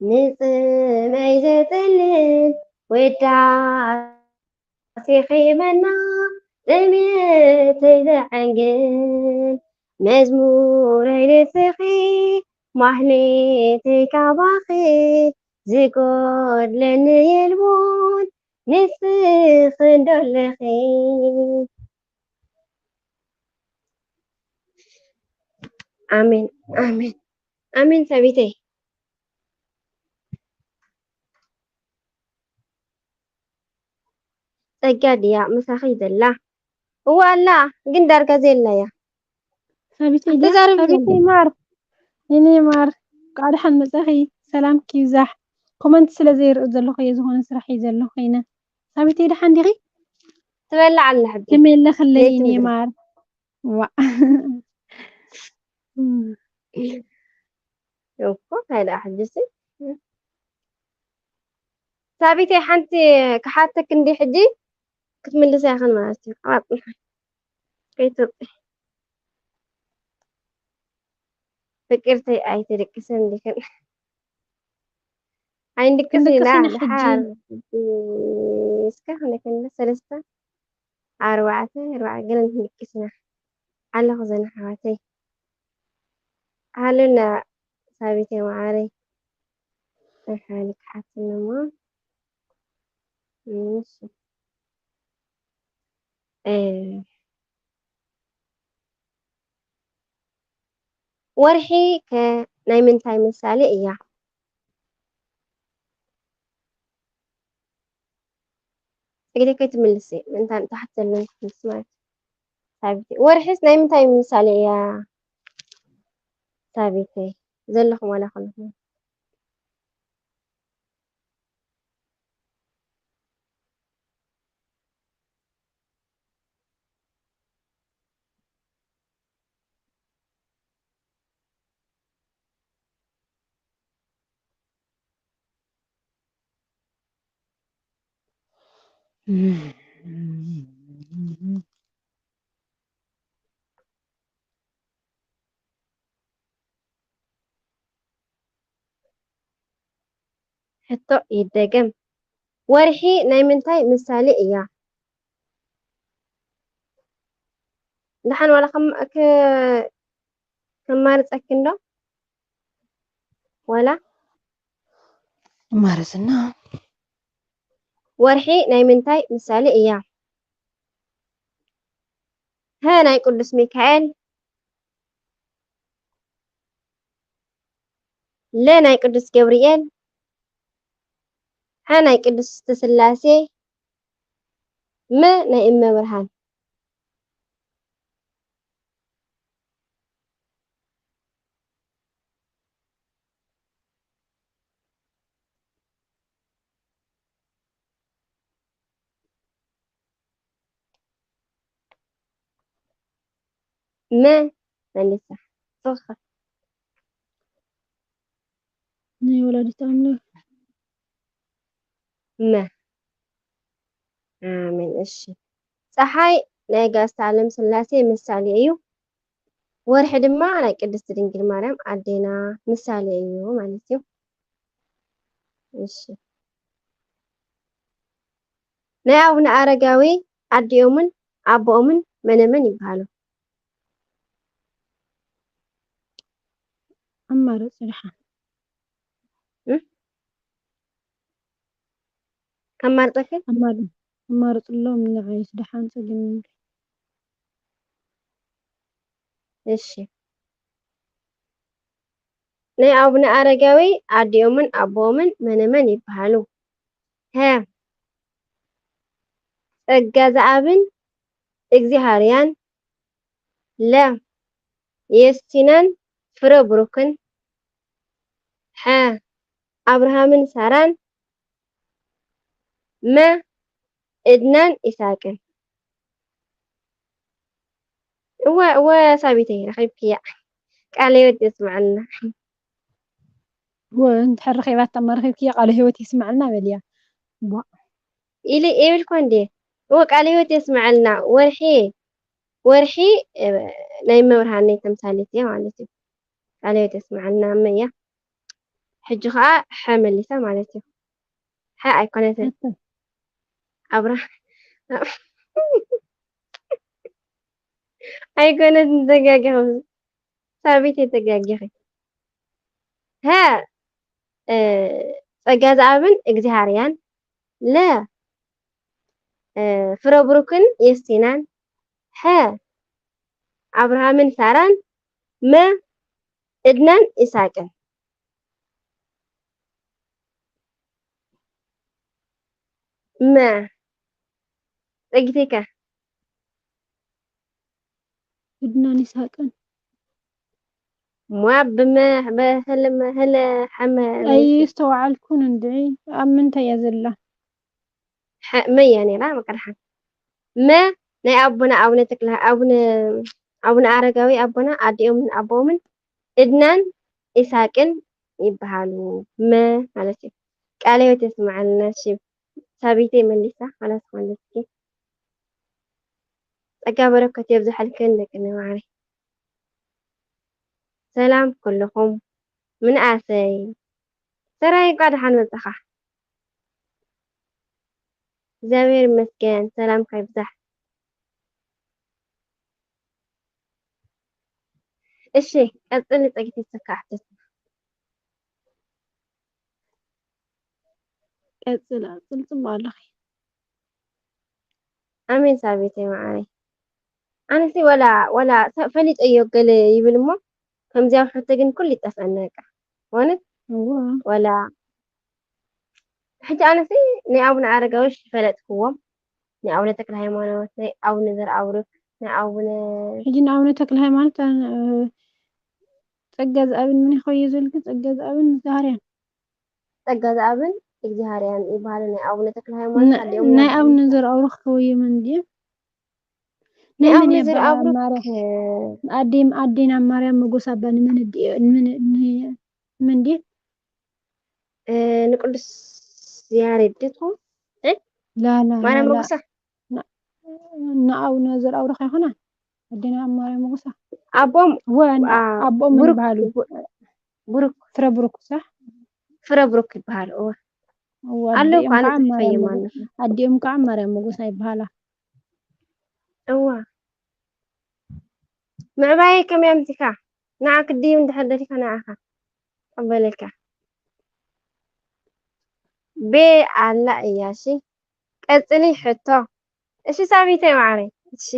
ንጽምኣይ ዘጽልል፣ ውዳሴኺ መና፣ ጥሜተይ ዘዐንግል። መዝሙረይ ንስኺ፣ ማህሌተይ ካባኺ፣ ዝጎድለኒ የልቦን፣ ንስኺ እንዶ ኣለኺ። ኣሜን፣ ኣሜን፣ ኣሜን ሳቢተይ። ጸጋ ድያ ምሳኺ ዘላ? እወ ኣላ፣ ግን ዳርጋ ዘየላ እያ። ሳቢተይ ድያ? ኣተዛረቢ ሳቢተይ ዘላ። ማር፣ የኔ ማር፣ እንኳዕ ደሓን መጻኺ። ሰላምኪ ይብዛሕ። ኮመንት ስለ ዘይርኢ ዘለኹ እየ ዝኾነ ስራሕ እየ ዘለኹ ኮይነ። ሳቢተይ ደሓን ዲኺ? ትበልዕ ኣላ ሕጂ። ከመይ ኣለኽለይ ለይቲ የኔ ምግቢ። ማር? ዋእ። እኮ እንታይ ደኣ ሕጂሲ? ሳቢተይ ሓንቲ ክሓተክ እንዲ ሕጂ ክትምልስ ኣይኽን ማለት እዩ። ኣብኣ ጽንሓ። ከይትወጽኢ። ፍቅርተይ ኣይተደቅስን እንዲኽን። ኣይንድቅስ ኢና ክንድቅስ ኢና ሕጂ። ድሓር። እስከ ክንደይ ክንድቅስ? ሰለስተ፣ ኣርባዕተ፣ ኣርባዕተ ገለ ክንድቅስ ኢና። ኣለኹ ዘን ኣሕዋተይ። ሃሉና ሳቢተይ መዓረይ። እንታይ ሓኒ ክሓትኒ እሞ? እሺ። እ፣ ወርሒ ከ ናይ ምንታይ ምሳሌ እያ? ሕግደይ ከይትምልሲ፣ ምእንታን ታሕቲ ዘለዉ ክትምልሲ ማለት እዩ። ሳቢተይ፣ ወርሒስ ናይ ምንታይ ምሳሌ እያ? ሳቢተይ፣ ዘለኹም ዋላ ከለኹም። ሕቶ ይደገም። ወርሒ ናይ ምንታይ ምሳሌ እያ? ደሓን ዋላ ከም-፣ ክ-፣ ከማርፀኪ እንዶ? ዋላ? ማረስና። ወርሒ ናይ ምንታይ ምሳሌ እያ? ሀ ናይ ቅዱስ ሚካኤል፣ ለ ናይ ቅዱስ ገብርኤል፣ ሐ ናይ ቅድስት ስላሴ፣ መ ናይ እመ ብርሃን። መ መሊሳ። ስኻ። ናይ ወላዲት ኣምላኽ። መ። ኣሜን። እሺ። ጸሓይ ናይ ኣጋዕዝተ ዓለም ስላሴ ምሳሌ እዩ። ወርሒ ድማ ናይ ቅድስቲ ድንግል ማርያም ኣዴና ምሳሌ እዩ ማለት እዩ። እሺ። ናይ ኣቡነ ኣረጋዊ ኣዲኦምን ኣቦኦምን መነመን ይበሃሉ? ኣማርጽ ደሓን። እም? ከማርጸኪ? ኣማር-፣ ኣማርጽሎም ንዓይስ ደሓን ጸገም የብሉን። እሺ። ናይ ኣቡነ ኣረጋዊ ኣዲኦምን ኣቦኦምን መነመን ይበሃሉ? ሀ። ጸጋ ዘኣብን እግዚኣብሃርያን፣ ለ። የስቲናን ፍረ ብሩክን፣ ሐ። ኣብርሃምን ሳራን፣ መ። እድናን ኢሳቅን። እወ፣ እወ፣ ሳቢተይ ረኺብክያ። ቃለ ህይወት የስምዓልና። እወ፣ እንድሕር ረኺባታ እማ ረኺብክያ ቃለ ህይወት የስምዓልና በልያ። እዋ። ኢለ የብልኳ እንዴ? እወ፣ ቃለ ህይወት የስምዓልና። ወርሒ፣ ወርሒ፣ እ፣ ናይ መብርሃነይ ተምሳሌት እያ ማለት እዩ። ቃለ ህይወት የስምዓልና እመያ። ሕጂ ኸኣ ሐ መሊሳ ማለት እዩ። ሐ ኣይኮነትን። ኣታ። ኣብራ-፣ ኣይኮነትን፣ ተጋጊኺ። ሳቢት የተጋጊኺ። ሀ፣ እ፣ ጸጋ ዘኣብን እግዚኣብሃርያን፣ ለ፣ እ፣ ፍረ ብሩክን የስቲናን፣ ሐ፣ ኣብርሃምን ሳራን፣ መ፣ እድናን ኢሳቅን። መ፣ ጸጊተይካ። እድናን ይስሐቅን። ሟ ብመ-፣ በህልመ-፣ ህለ-፣ ሐመ-፣ ኣይስተውዓልኩን እንድዒ። ኣብ ምንታይ እያ ዘላ? ሐ-፣ መያ ነይራ? መቅርሓን። መ ናይ ኣቦና ኣቡነ ተክለ፣ ኣቡነ፣ ኣቡነ ኣረጋዊ ኣቦና፣ ኣዲኦምን ኣቦኦምን እድናን ኢሳቅን ይበሃሉ። መ ማለት እዩ። ቃለ ሕይወት የስምዓልና። እሺ፣ ሳቢተይ መሊሳ፣ ኻላስ መለስኪ። ጸጋ በረከት የብዝሐልክን ደቂ ማዕረይ። ሰላም ኩልኹም። ምንኣሰይ ሰራይ፣ እንኳዕ ደሓን መጻኻ። እግዚኣብሔር ይመስገን፣ ሰላምካ ይብዛሕ። እሺ፣ ቀጽሊ ጸጊት ይሰካ ኣሕተት። ቀጽል፣ ቀጽል፣ ጽቡቕ ኣለኺ። ኣሜን ሳቤተይ መዓረይ። ኣነሲ ወላ፣ ወላ ፈ-፣ ፈሊጠዮ ገለ ይብል እሞ፣ ከምዚኣ ሕቶ ግን ኩሉ ይጠፍአና በቃ። እውነት? እዋ። ወላ፣ ሕጂ ኣነሲ ናይ ኣቡነ ኣረጋዊ እሺ ፈለጥክዎም። ናይ ኣቡነ ተክለ ሃይማኖት፣ ናይ ኣቡነ ዘርኣብሩክ፣ ናይ ኣቡነ ሕጂ ንኣቡነ ተክለ ሃይማኖት ጸጋ ዝኣብን ምን ይኸየ ዘልክ ጸጋ ዝኣብን ዛህርያን ጸጋ ዝኣብን እግዚኣብሃርያን ይበሃሉ። ናይ ኣቡነ ተክለ ሃይማኖት ኣዲኦም ናይ ኣቡነ ዘርኣብሩክ ከወየ መን ድየ? ናይ ናይ መን ኣቡነ እያ በዓል ዘርኣብሩክ ማርያም? ኣዴም ኣዴና ማርያም መጎስ ኣባ ንመን ድየ? ንመን ን- መን ድየ? እ፣ ንቅዱስ ያሬድ ድዩ ትኸውን? እ? ላላ ማርያም ላላ መጎሳ ንኣቡነ ዘርኣብሩክ ኣይኮና? ኣዴና ማርያም መጎሳ ኣቦም ወ ና- አ፣ ኣቦም ብሩክ ይበሃሉ ቡ- ብሩክ ፍረ ብሩክ ሳሕ ፍረ ብሩክ ይበሃል። እወ እወ ኣሎ ኣዲኦም እኳ ኣነ ከዓ ጽሒፈዮም ማርያም ኣለኹ። ኣዲኦም ከዓ ማርያም መጎሳ ይበሃላ። እወ ምዕባየ ከመይ ኣምሲኻ? ንዓ ክድይብ እንድሕር ደሊኻ ንዓኻ ቀበለልካ። ቤ ኣላ እያ እሺ። ቀጽሊ ሕቶ። እሺ ሳቢተይ ማዕረይ። እሺ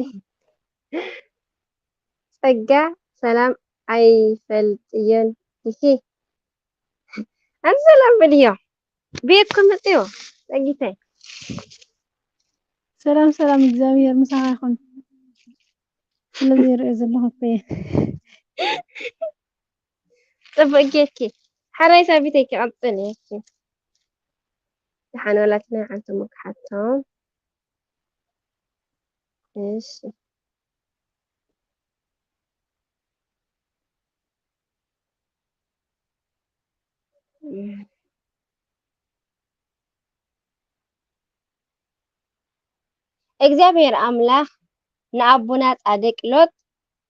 ጸጋ ሰላም ኣይፈልጥዮን ኢኺ። ኣንቲ ሰላም በልዮ። ቤት ክምጽዮ ጸጊተይ። ሰላም ሰላም፣ እግዚኣብሔር ምሳኻ ይኹን። ስለዚ ይርኢ ዘለኹ እኮ እየ። ጽቡቅ ጌርኪ። ሓራይ ሳቢተይ ክቐጽል እየ። እሺ። ደሓን ወላትና ዓንቶም ክሓቶም። እሺ። እግዚኣብሔር ኣምላኽ ንኣቦና ጻድቅ ሎጥ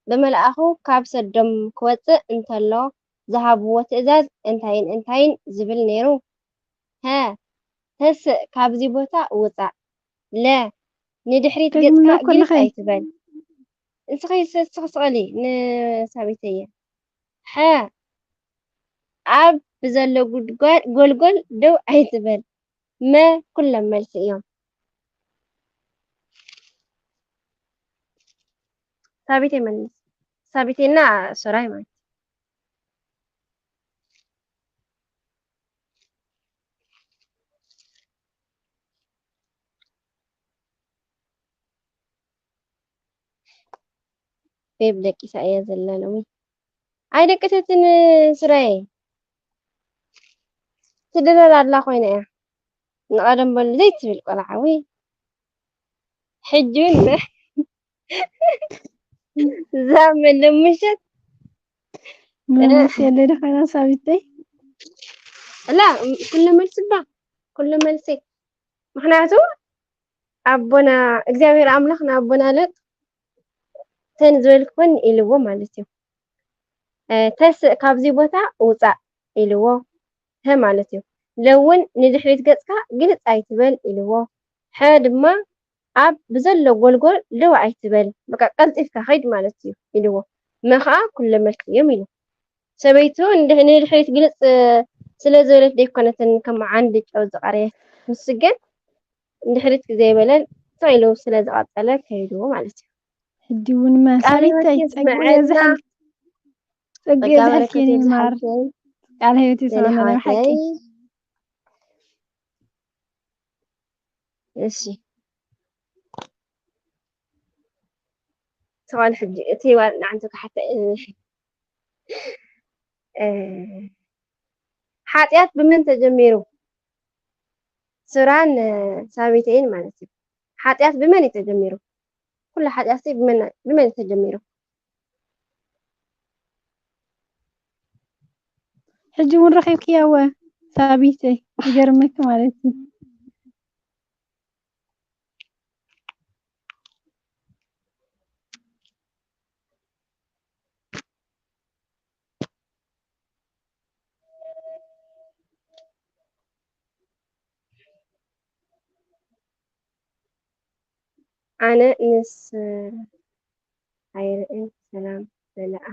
ብመልኣኹ ካብ ሰዶም ክወጽእ እንተሎ ዝሃብዎ ትእዛዝ እንታይን እንታይን ዝብል ነይሩ? ሀ፣ ተስእ ካብዚ ቦታ ውጻእ። ለ፣ ንድሕሪት ገጽካ ግልጽ ኣይትበል። እስኺ ስቕሊ ንሳቢተየ። ሐ፣ ኣብ ብዘሎ ጎልጎል ደው ኣይትበል። መ፣ ኩሎም መልሲ እዮም። ሳቢተይ መልስ። ሳቢተይና ሶራይ ማለት። ቤብ ደቂሳ እያ ዘላ ሎሚ። ኣይ ደቀሰትን ስራየ። ትድለል ኣላ ኮይና እያ። ንቐደም በሉ ዘይትብል ቆልዓ ወይ። ሕጂ እውን እዛ መለምሸት መመስ የለ ዶ ኮይና ሳቢተይ? ላ ኩሉ መልሲ ባ ኩሉ መልሲ። ምክንያቱ ኣቦና እግዚኣብሔር ኣምላኽ ንኣቦና ሎጥ ተን ዝበልክወን ኢልዎ ማለት እዩ። ተስእ ካብዚ ቦታ ውፃእ ኢልዎ ሀ ማለት እዩ። ለውን ንድሕሪት ገፅካ ግልፅ ኣይትበል ኢልዎ። ሐ ድማ ኣብ ብዘሎ ጎልጎል ደው ኣይትበል፣ በቃ ቀልጢፍካ ኸይድ ማለት እዩ ኢልዎ። መ ኸዓ ኩለ መልሲ እዮም ኢሉ። ሰበይቱ ንድሕሪት ግልፅ ስለ ዝበለት ደይኮነትን ከም ዓንዲ ጨው ዝቐረየት። ንሱ ግን ንድሕሪት ዘይበለን ስቕ ኢሉ ስለ ዝቐፀለ ከይዱ ማለት እዩ። ሕጂ እውን መ ሳቢተይ ጸግኡ የብዝሓልኪ። ጸግኡ የብዝሓልኪ የኔ ማር። ቃል ህይወት ይስማዕና ናይ ሓቂ። እሺ። ሰዋል ሕጂ እቲ ዋል ንዓንተ ክሓተ ሓጢኣት ብመን ተጀሚሩ? ስራን ሳቢተይን ማለት እዩ። ሓጢኣት ብመን እዩ ተጀሚሩ? ኩሉ ሓጢኣት ብመን ብመን እዩ ተጀሚሩ? ሕጂ እውን ረኺብክያወ ሳቢተይ ይገርመኪ ማለት እዩ። ኣነ ንስ ኣይርእን ሰላም በልኣ።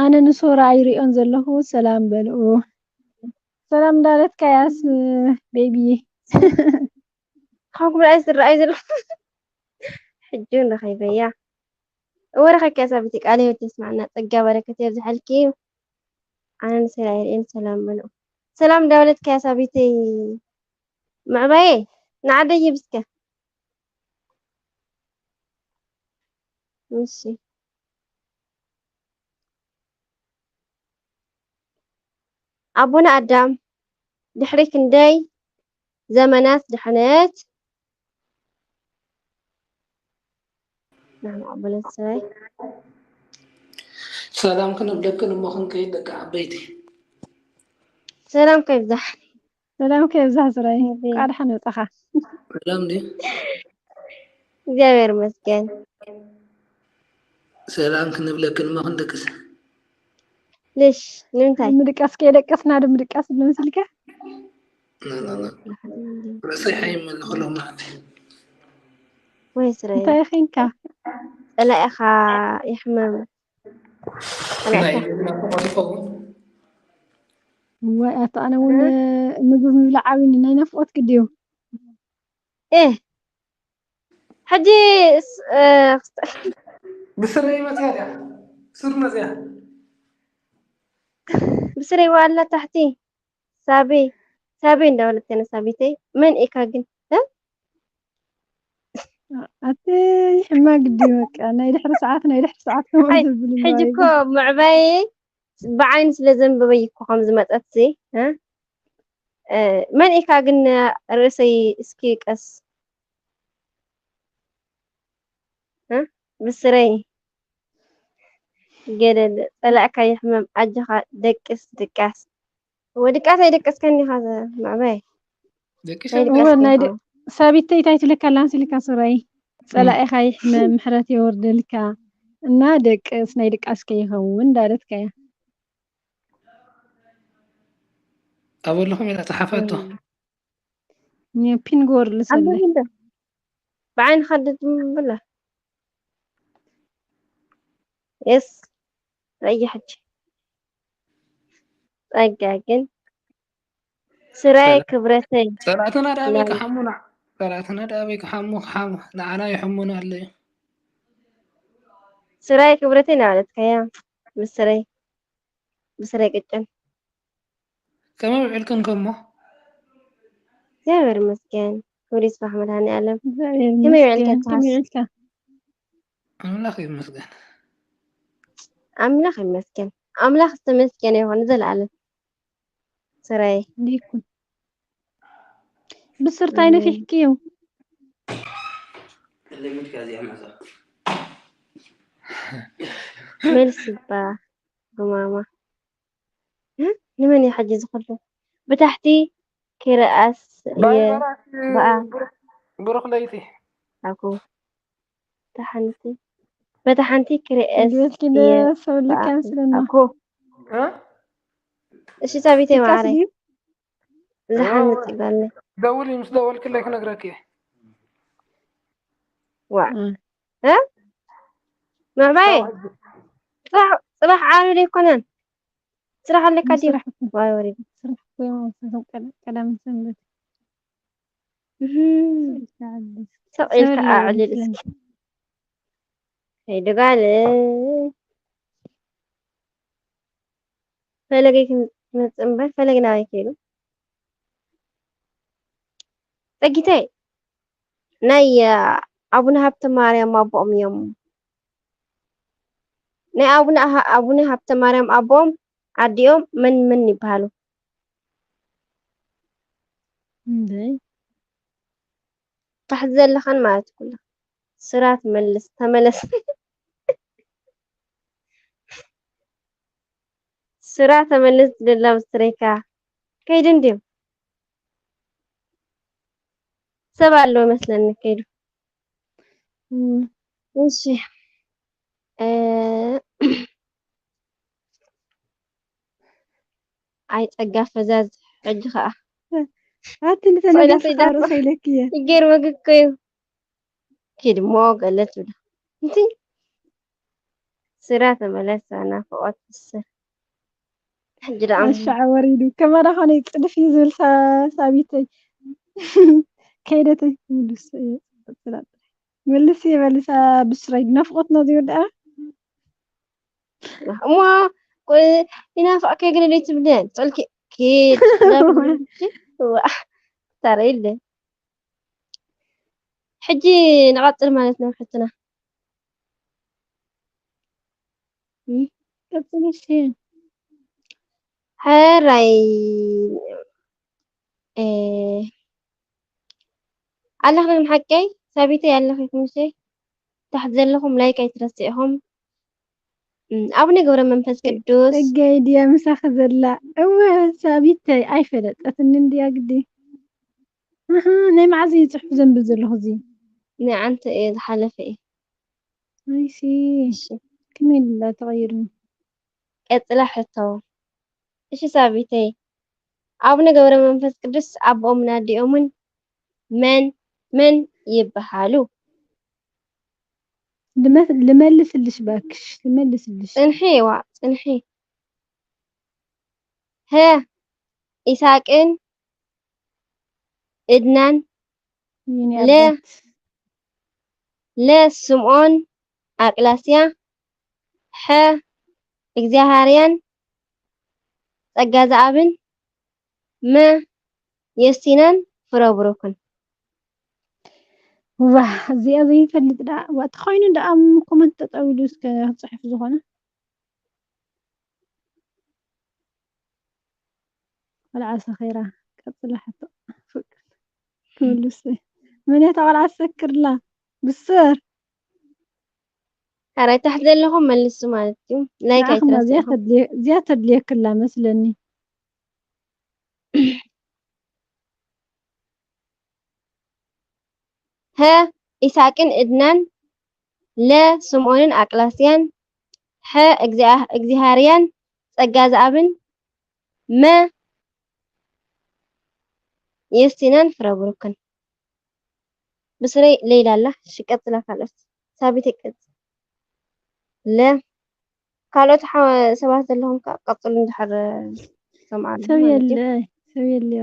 ኣነ ንሶራ ኣይሪኦን ዘለኹ ሰላም በልኡ። ሰላም እንዳለትካያስ ቤቢ ካብ ምርኣይ ዝረኣይ ዘሎ ሕጂ እውን ረኸይበያ። እወ ረኸብኪያ ሳቢተይ ቃለ ህይወት የስማዕና ጸጋ በረከት የብዝሓልኪ። ኣነ ንሰላ ኣይርእን ሰላም በልኡ። ሰላም እንዳበለትካያ ሳቢተይ ምዕባየ ንዓደይ ይብስከ። እሺ። ኣቦና ኣዳም ድሕሪ ክንደይ ዘመናት ድሕነት? ንሕና ኣቦና ሰብኣይ። ሰላም ክንብለክን እሞ ክንከይድ ደቂ ዓበይቲ። ሰላም ከይብዛሕ። ሰላም ከይብዛሕ ስራይ። እንኳዕ ደሓን መጻኻ። ሰላም ድዩ? እግዚኣብሔር ይመስገን። ሰላም ክንብለክን እሞ ክንድቅስ። ልሽ ንምንታይ? ምድቃስ ከየደቀስና ዶ ምድቃስ ኣሎ መሲልካ? ርእሰይ ሓይም ኣለኹ ሎም መዓልቲ። ወይ ስራይ እንታይ ኺንካ? ጸላኢኻ ይሕመም። ናይ ናፍቆት ይኸውን። ወይ ኣታ ኣነ እውን ምግቢ ምብላዕ ዓብኒ ናይ ናፍቆት ግዲ እዩ። እ ሕጂ ስ- እ፣ ብስረይ መፅያ ድያ? ሱር መፅያ። ብስረይ ዋላ ታሕቲ ሳቢ ሳቢ እንዳበለት ከነ ሳቢተይ መን ኢካ ግን? እ? ኣቲ ሕማ ግዲ በቃ ናይ ድሕሪ ሰዓት ናይ ድሕሪ ሰዓት ከምኡ ኣይ፣ ዘብል ሕጂ ኣለዋ እኮ ምዕባይ ብዓይኒ ስለ ዘንበበይ እኮ ከም ዝመፀት እ? እ፣ መን ኢካ ግን ርእሰይ እስኪ ቀስ እ? ብስረይ ገደል ጸላእካ ይሕመም ኣጆኻ ደቅስ ድቃስ ወድቃስ ኣይደቀስካን ዲኻ ምዕባይ ደቂሰ ናይ እወ ድቃስ ናይ ዲኻ ደ- ሳቢተይ እንታይ ትብለካ ኣላ መሲልካ ስራይ ጸላኢኻ ይሕመም ምሕረት የወርደልካ እና ደቅስ ናይ ድቃስ ከይኸውን እንዳለትካ እያ ኣብ ኣለኹም ኢላ ተሓፈቶ። ፒን ጎር ልሰለ ብዓይንኻ ድምብላ የስ ረየ ሕጂ ጸጋ ግን ስራይ ሰላም። ክብረተይ ጸላእትና ደኣ ኣበይ ናይ- ክሓሙና? ጸላእትና ደኣ ኣበይ ክሓሙ? ክሓሙ ንዓና ይሕሙና ኣለዩ። ስራይ ክብረተይ እናበለትካያ ብስረይ ብስረይ ቅጭን ከመይ ውዕልክን ከሞ? እግዚኣብሔር ይመስገን። ክብሪ ይስፋሕ መድኃኔዓለም። እግዚኣብሔር ከመይ ውዕልካ ይመስገን። ከመይ ትሓስ? ውዕልካ? ኣምላኽ ይመስገን። ኣምላኽ ይመስገን። ኣምላኽ ዝተመስገነ ይኹን ዘለዓለም። ስራይ እንዲኩም ብስርታይ ነፊሕክዩ መልሲ ባ ብማማ እ? ንመን እዩ ሕጂ ዝኸዱ? ብታሕቲ ክርኣስ ባይ እየ በራኪ በኣ ብሩኽ- ብሩኽ ለይቲ። ኣኩ ታሓንቲ በታ ሓንቲ ክርኤስ ግበትኪ እየ ደሰብልካ በኣ ስለና ኣኩ እ? እሺ ሳቢተይ ድቃስ ማዓረይ ድዩ? ዝሓን እዋ፣ ጽጋለይ ደውሊ ምስ ደወልክለይ ክነግረኪ እየ። ዋ እ። እ? ምዕባይ ቻው ሕጂ። ጽባሕ ጽባሕ ዓርቢ ኣይኮነን ስራሕ ኣለካ ድዩ? ስራሕ እኮ- ዋይ ወሪድ ስራሕ እኮ እዮም ኣብ ሰፈር ቀዳ- ቀዳምን ሰንበት እህም። ይተዓበስ። ሰቕ ኢልካ ሰበል ኣዕልል ይመስለን። እስኪ ከይዲ ጓል ፈለገይ ክመፅእ እምበር ፈለግ ናበይ ከይዱ? ፀጊተይ ናይ ኣቡነ ሃብተ ማርያም ኣቦኦም እዮም። ናይ ኣቡነ ኣሃ- ኣቡነ ሃብተ ማርያም ኣቦኦም ኣዲኦም መን መን ይበሃሉ? እንዴ ታሕቲ ዘለኻን ማለት ኩሉ ስራ ትመልስ ተመለስ ስራ ተመልስ ደላ ብስረይካ ከይዱ እንድዮም ሰብ ኣለዎ መስለኒ ከይዱ እም፣ እሺ እ፣ ኣይ ጸጋ ፈዛዝ ሕጂ ከኣ ኣቲ ንተነገ ኮይና ስኻሮ ሰይዳቶ። ሰይለክየ ይገርመክ እኮ እዩ ኪድሞ ገለ ትብሎ እንቲ ስራ ተመለስ ናፍቆት ብስር ሕጂ ደኣ ኣሻዕ ወሪዱ ከማዳ ኾነ ጽድፍ እዩ ዝብል ሳ- ሳቢተይ ከይደተይ ምልስ እየ ጽብቅ ስላ ጥራይ። ምልስ እየ በልሳ ብስረይ ናፍቆትና ዘይወድኣ እሞ ይናፍቅከ ግን ደይ ትብለን ጸልኪ ኪድ ዋ ታረ ኢለ ሕጂ ንቐጽል ማለት ነው ሕትና። እም፣ ቀጽሊ እሺ። ሕራይ፣ እ፣ ኣለኽን ሓቀይ? ሳቢተይ ኣለኺ ክምሸይ? ታሕቲ ዘለኹም ላይክ ኣይትረስዕኹም። እም፣ ኣቡነ ገብረ መንፈስ ቅዱስ። እገይ ድያ ምሳኺ ዘላ? እወ፣ ሳቢተይ ኣይፈለጠትንን ድያ ግዲ? ኣሃ፣ ናይ መዓዝ እዩ ጽሑፍ ዘንብብ ዘለኹ እዚ? ንዓንተ እየ ዝሓለፈ እየ። ኣይሲ፣ እሺ፣ ከመይ ኢሉላ ተቐይሩ? ቀጽላ ሕቶ። እሺ ሳቢተይ፣ ኣቡነ ገብረ መንፈስ ቅዱስ ኣቦኦምን ኣዲኦምን መን መን ይበሃሉ? ልመ- ልመልስልሽ ባክሽ፣ ልመልስልሽ። ጽንሒ ዋ ጽንሒ። ሀ ኢሳቅን እድናን የኔ ለ- አባት። ለ ስምዖን ኣቅላስያ፣ ሐ እግዚኣብሃርያን ጸጋ ዘኣብን፣ መ የሲናን ፍረ ብሩክን። ዋህ፣ እዚኣ ዘይፈልጥ ደኣ፣ ዋ፣ ተኾይኑ ደኣ ኮመንት ጠጠው ኢሉ እስከ ክጽሕፍ ዝኾነ። ቆልዓ ሰኺራ፣ ቀጽላ ሕቶ። ፍቅር ክምልስ። መን እያ እታ ቆልዓ ትሰክርላ? ብስር። ሕራይ ታሕቲ ዘለኹም መልሱ ማለት እዩ። ላይክ ንዓኹም እዚኣ ኣይትረስዑ። ተድልየ- እዚኣ ተድልየክላ መስለኒ። ሀ ኢሳቅን እድናን፣ ለ ስምዖንን ኣቅላስያን፣ ሐ እግዚኣብ- እግዚኣብሃርያን ጸጋ ዘኣብን፣ መ የሲናን ፍረ ብሩክን። ብስረይ ለይላ ኣላ። እሺ ቀጽላ ካልኦት። ሳቢተይ ቀጽ ለ ካልኦት ሓ- ሰባት ዘለኹም ከ ቀጽሉ እንድሕር ሰምዓሉ ሰብ ማለት እዩ። የለ፣ ሰብ የለ።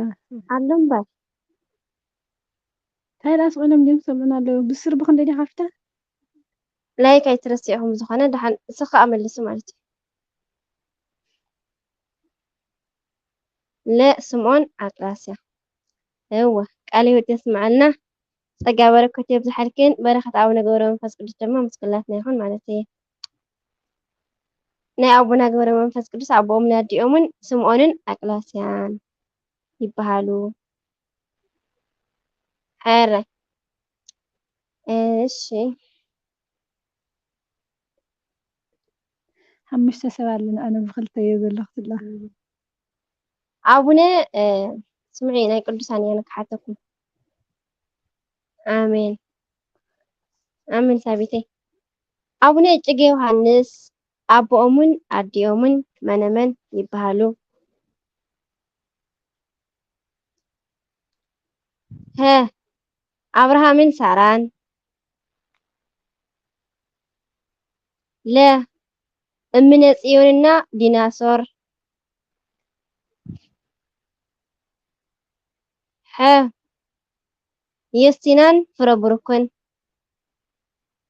ኣሎ እምበር እንታይ ደኣ ስቕ ኢሎም ድዮም ሰምዑና ኣለዉ? ብስር ብኽንደይ ዲኻ ሓፍታ? ላይክ ኣይትረስዕኹም። ዝኾነ ደሓን እስኻ ከኣ መልሱ ማለት እዩ። ለ ስምዖን ኣቅላስያ። እወ ቃለ ህይወት የስምዓልና። ጸጋ በረከት የብዝሓልክን። በረከት ኣቡነ ገብረ መንፈስ ቅዱስ ድማ ምስ ኩላትና ይኹን ማለት እየ። ናይ ኣቡና ገብረ መንፈስ ቅዱስ ኣቦኦምን ኣዲኦምን ስምዖንን ኣቅላስያን ይበሃሉ። ሕራይ እሺ። ሓሙሽተ ሰብ ኣለና፣ ኣነ ብኽልተ እየ ዘለኹ ስላ። ኣቡነ እ፣ ስምዒ ናይ ቅዱሳን እየ ንክሓተኩም። ኣሜን ኣሜን ሳቢተይ። ኣቡነ እጨጌ ዮሃንስ ኣቦኦምን ኣዲኦምን መነመን ይበሃሉ? ሀ ኣብርሃምን ሳራን፣ ለ እምነ ጽዮንና ዲናሶር፣ ሐ የሲናን ፍረ ብሩክን።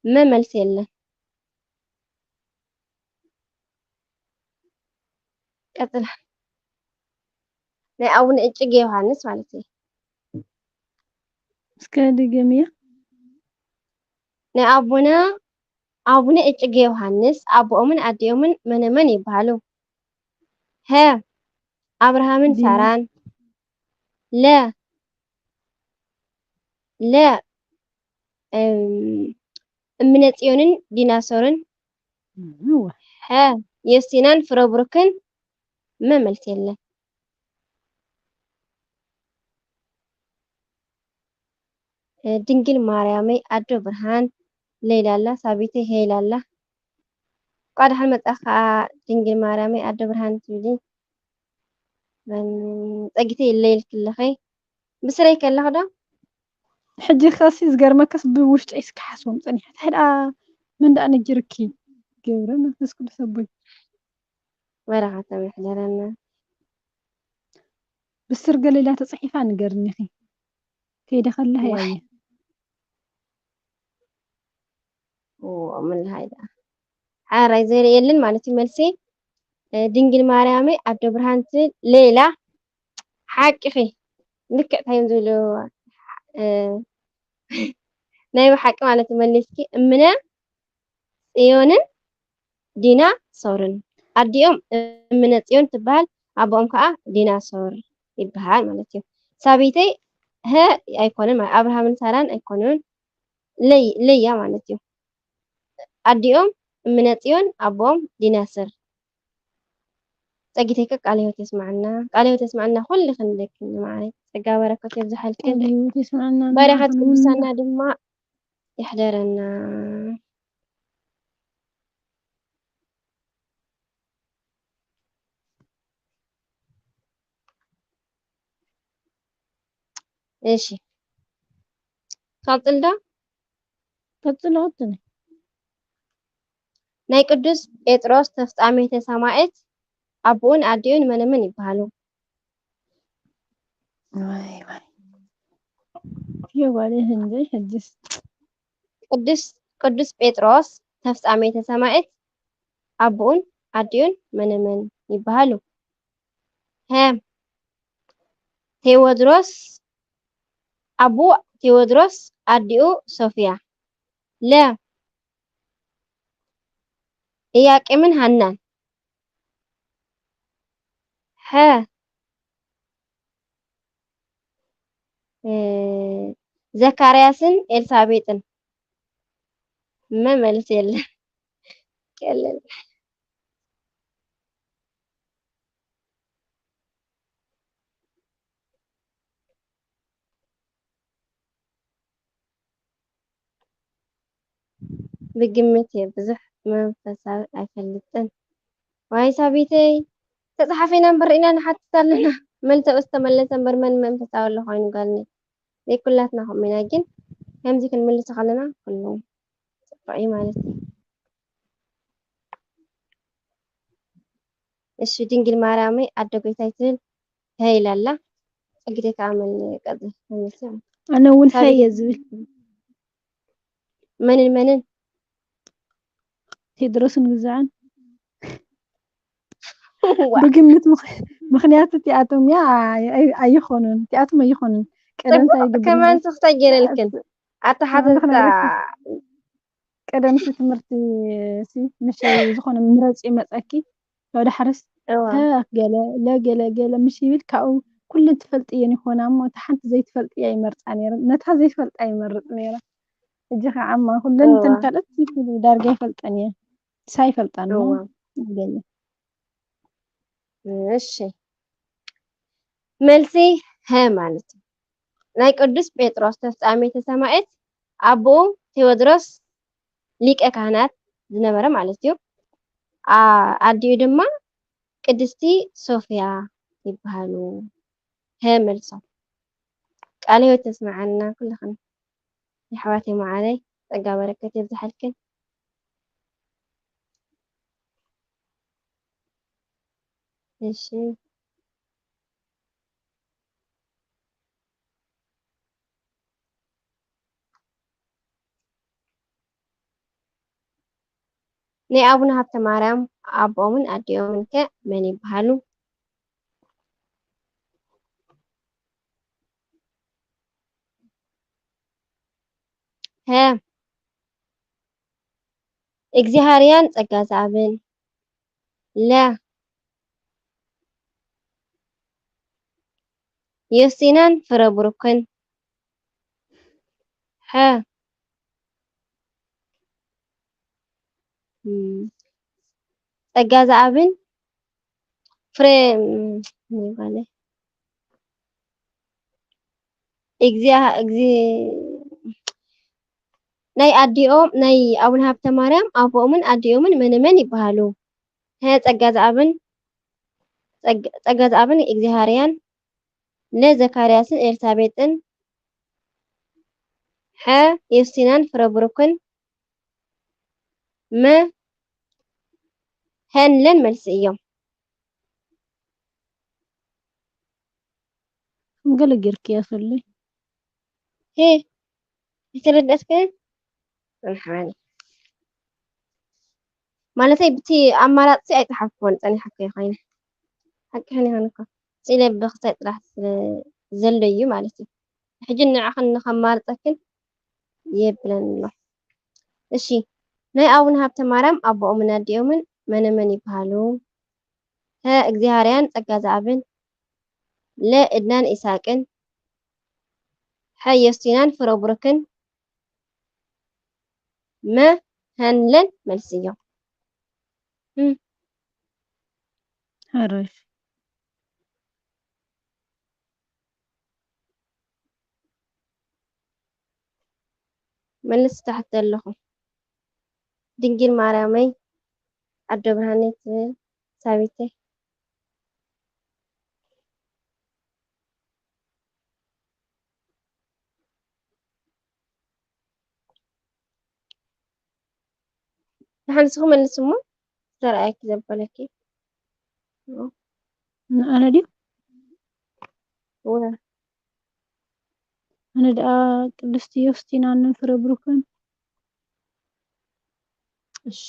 መ መልሲ የለን። ቀጽላ። ናይ ኣቡነ እጨጌ ዮሃንስ ማለት እዩ። እስከ ድገምያ። ናይ ኣቡነ ኣቡነ እጨጌ ዮሃንስ ኣቦኦምን ኣዲኦምን መነመን ይበሃሉ? ሀ ኣብርሃምን ዲና። ሳራን፣ ለ ለ እም፣ እምነ ጽዮንን ዲናሶርን፣ እወ። ሐ የሲናን ፍረ ብሩክን። መ መልሲ የለን። እ፣ ድንግል ማርያመይ ኣዶ ብርሃን ለይላ ኣላ፣ ሳቢተይ ሄይላ ኣላ። እንኳዕ ደሓን መጻ ከኣ ድንግል ማርያመይ ኣዶ ብርሃን ትብሊ። በን-፣ ጸጊተይ ለይልኪ ኣለኺ። ብስረይ ከለኺ ዶ? ሕጂ ከሲ ዝገርመከስ ብውሽጠይ እስከ ሓስቦም ጸኒሐ። እንታይ ደኣ መን ደኣ ነጊርኪ? ገብረ መንፈስ ቅዱስ ኣቦይ። በረኻቶም ይሕደረና። ብስር ገሊላ ተጻሒፋ ንገርኒኺ። ከይደ ከለህ ዋይ። ያየ። ኦ፣ ምን ልሃይ ደኣ። ሓራይ ዘይርእየልን ማለት እዩ መልሲ። እ፣ ድንግል ማርያመይ ኣዶ ብርሃን ትብል ሌላ። ሓቂኺ። ልክዕ እንታይ እዮም ዝብሉ? እ፣ ናይ ብሓቂ ማለት እዩ መሊስኪ። እምነ ጽዮንን ዲናሶርን። ኣዲኦም እምነ ጽዮን ትበሃል፣ ኣቦኦም ከዓ ዲናሶር ይበሃል ማለት እዩ። ሳቢተይ፣ ሀ፣ ኣይኮነን ማለት፣ ኣብርሃምን ሳራን ኣይኮኑን፣ ለይ-፣ ለያ ማለት እዩ። ኣዲኦም እምነ ጽዮን፣ ኣቦኦም ዲናስር። ጸጊተይ ከ ቃለ ህይወት የስምዓና፣ ቃለ ህይወት የስምዓና፣ ኩልኽን ደቅን ማዓረይ፣ ጸጋ በረከት የብዝሓልክን። ቃለ ህይወት የስምዓና፣ በረከት ንዓኹም ቅዱሳና ድማ ይሕደረና። እሺ፣ ቀጽል ዶ? ቀጽሎ፣ ቀጽሎ። ናይ ቅዱስ ጴጥሮስ ተፍጻሜተ ሰማዕት ኣቦኡን ኣዲኡን መነመን ይበሃሉ? ዋይ፣ ዋይ። የጓለ ህንደይ ሕጅስ። ቅዱስ፣ ቅዱስ ጴጥሮስ ተፍጻሜተ ሰማዕት ኣቦኡን ኣዲኡን መነመን ይበሃሉ? ሀ፣ ቴዎድሮስ፣ ኣቦኡ ቴዎድሮስ፣ ኣዲኡ ሶፍያ። ለ፣ ኢያቄምን ሃናን። ሐ፣ እ፣ ዘካርያስን ኤልሳቤጥን። መ፣ መልስ የለን። ቀለል። ብግምት እየ፣ ብዙሕ መንፈሳዊ ኣይፈልጥን። ዋይ ሳቢተይ፣ ተጻሓፊና እምበር ርኢና ንሓትት ኣለና። መልሰኡ ዝተመለሰ እምበር መን መንፈሳዊ ኣሎ ኮይኑ ጓልነይ? ዘይኩላትና ከምኡ ኢና፣ ግን ከምዚ ክንምልሶ ከለና ኩሉ ጽቡቕ እዩ ማለት እዩ። እሺ፣ ድንግል ማርያመይ ኣደ ጎይታይ ትብል ሀ ኢላ ኣላ። ጸጊተይ ከኣ መን ቀጽል መልሲ? ኣነ እውን ሀ ሳቢተይ እየ ዝብል። መንን መንን? ቴድሮስን ግዛዕን። ዋ። ብግምት ምኽ-፣ ምኽንያቱ እቲኣቶም እያ ኣይ-፣ ኣይ-፣ ኣይኾኑን። እቲኣቶም ኣይኾኑን። ቀደም ጽቡቕ እንታይ ይገብሩ ከማን ነበር? ትኽታይ ገይረልክን። ኣተሓተታ። ምኽንያቱ ቀደም ሲ ትምህርቲ ሲ ምሽ ዝኾነ ምረጽ ይመጸኪ። ወደ ሓረስ እዋ። ሀ ገለ፣ ለ ገለ፣ ገለ ምሽ ይብል ካብኡ ኩለን ትፈልጥየን ይኾና እሞ እታ ሓንቲ ዘይትፈልጥያ ይመርጻ ነይረን። ነታ ዘይትፈልጣ ይመርጽ ነይረ። ሕጂ ኸዓ እማ ኩለን እተን እዋ። ካልኦት ይፍሉ ዳርጋ ይፈልጠን እየ። ሳይፈልጣን እሞ እዋ። ይገለ። እሺ። መልሲ ሀ ማለት እዩ። ናይ ቅዱስ ጴጥሮስ ተፍጻሜተ ሰማዕት ኣቦኡ ቴዎድሮስ ሊቀ ካህናት ዝነበረ ማለት እዩ። ኣ-፣ ኣዲኡ ድማ ቅድስቲ ሶፍያ ይበሃሉ። ሀ መልሶም። ቃለ ሕይወት ተስምዓና ኩልኽን የሕዋተይ መዓረይ፣ ጸጋ በረከት የብዝሓልክን። እሺ። ናይ ኣቡነ ሃብተ ማርያም ኣቦኦምን ኣዲኦምን ከ መን ይበሃሉ? ሀ፣ እግዚኣብሃርያን ጸጋ ዘኣብን። ለ፣ ዮሲናን ፍረ ብሩክን። ሐ፣ እም፣ ጸጋ ዘኣብን ፍሬ፣ እም፣ ምን ይባላል? እግዚኣብ-፣ እግዚ-፣ ናይ ኣዲኦም፣ ናይ ኣቡነ ሃብተ ማርያም ኣቦኦምን ኣዲኦምን መን መን ይበሃሉ? ሀ፣ ጸጋ ዘኣብን፣ ጸግ-፣ ጸጋ ዘኣብን እግዚኣብሃርያን፣ ለ፣ ዘካርያስን ኤልሳቤጥን፣ ሐ፣ ዮስቲናን ፍረ ብሩክን፣ መ፣ ሀን ለን መልሲ እዮም። ከም ገለ ጌርክያ ሰለይ። ሄ፣ ኣይተረድኣትክን? ጽንሓኒ። ማለተይ ብቲ ኣማራጺ ኣይጸሓፍኩዎን፣ ጸኒሓ እኮ እየ ኮይነ። ሓቅኽን ይኹን እኮ። ስኢለ ብኽሳይ ጥራሕ ስለ ዘሎ እዩ ማለት እዩ። ሕጂ ንዓኽን ንኸማርጸክን የብለን ኣሎ። እሺ፣ ናይ ኣቡነ ሃብተ ማርያም ኣቦኦምን ኣዲኦምን መነ መን ይበሃሉ? ሀ እግዚኣብሔርያን ጸጋ ዘኣብን፣ ለ እድናን ኢሳቅን፣ ሐ ዮስቲናን ፍረብሩክን፣ መ ሀንለን መልሲ እዮም። እም፣ ሕርሽ። መልስ ትሓት ዘለኹ። ድንግል ማርያመይ ኣዶ ብርሃነይ ትብል ሳቢተይ። ደሓን ንስኹም መልሱ እሞ ዘርኣየኪ ዘበለኪ። ንኣነ ድዩ? እወ። ኣነ ደኣ ቅድስቲ ዮስቲናን ፍረ ብሩክን። እሺ።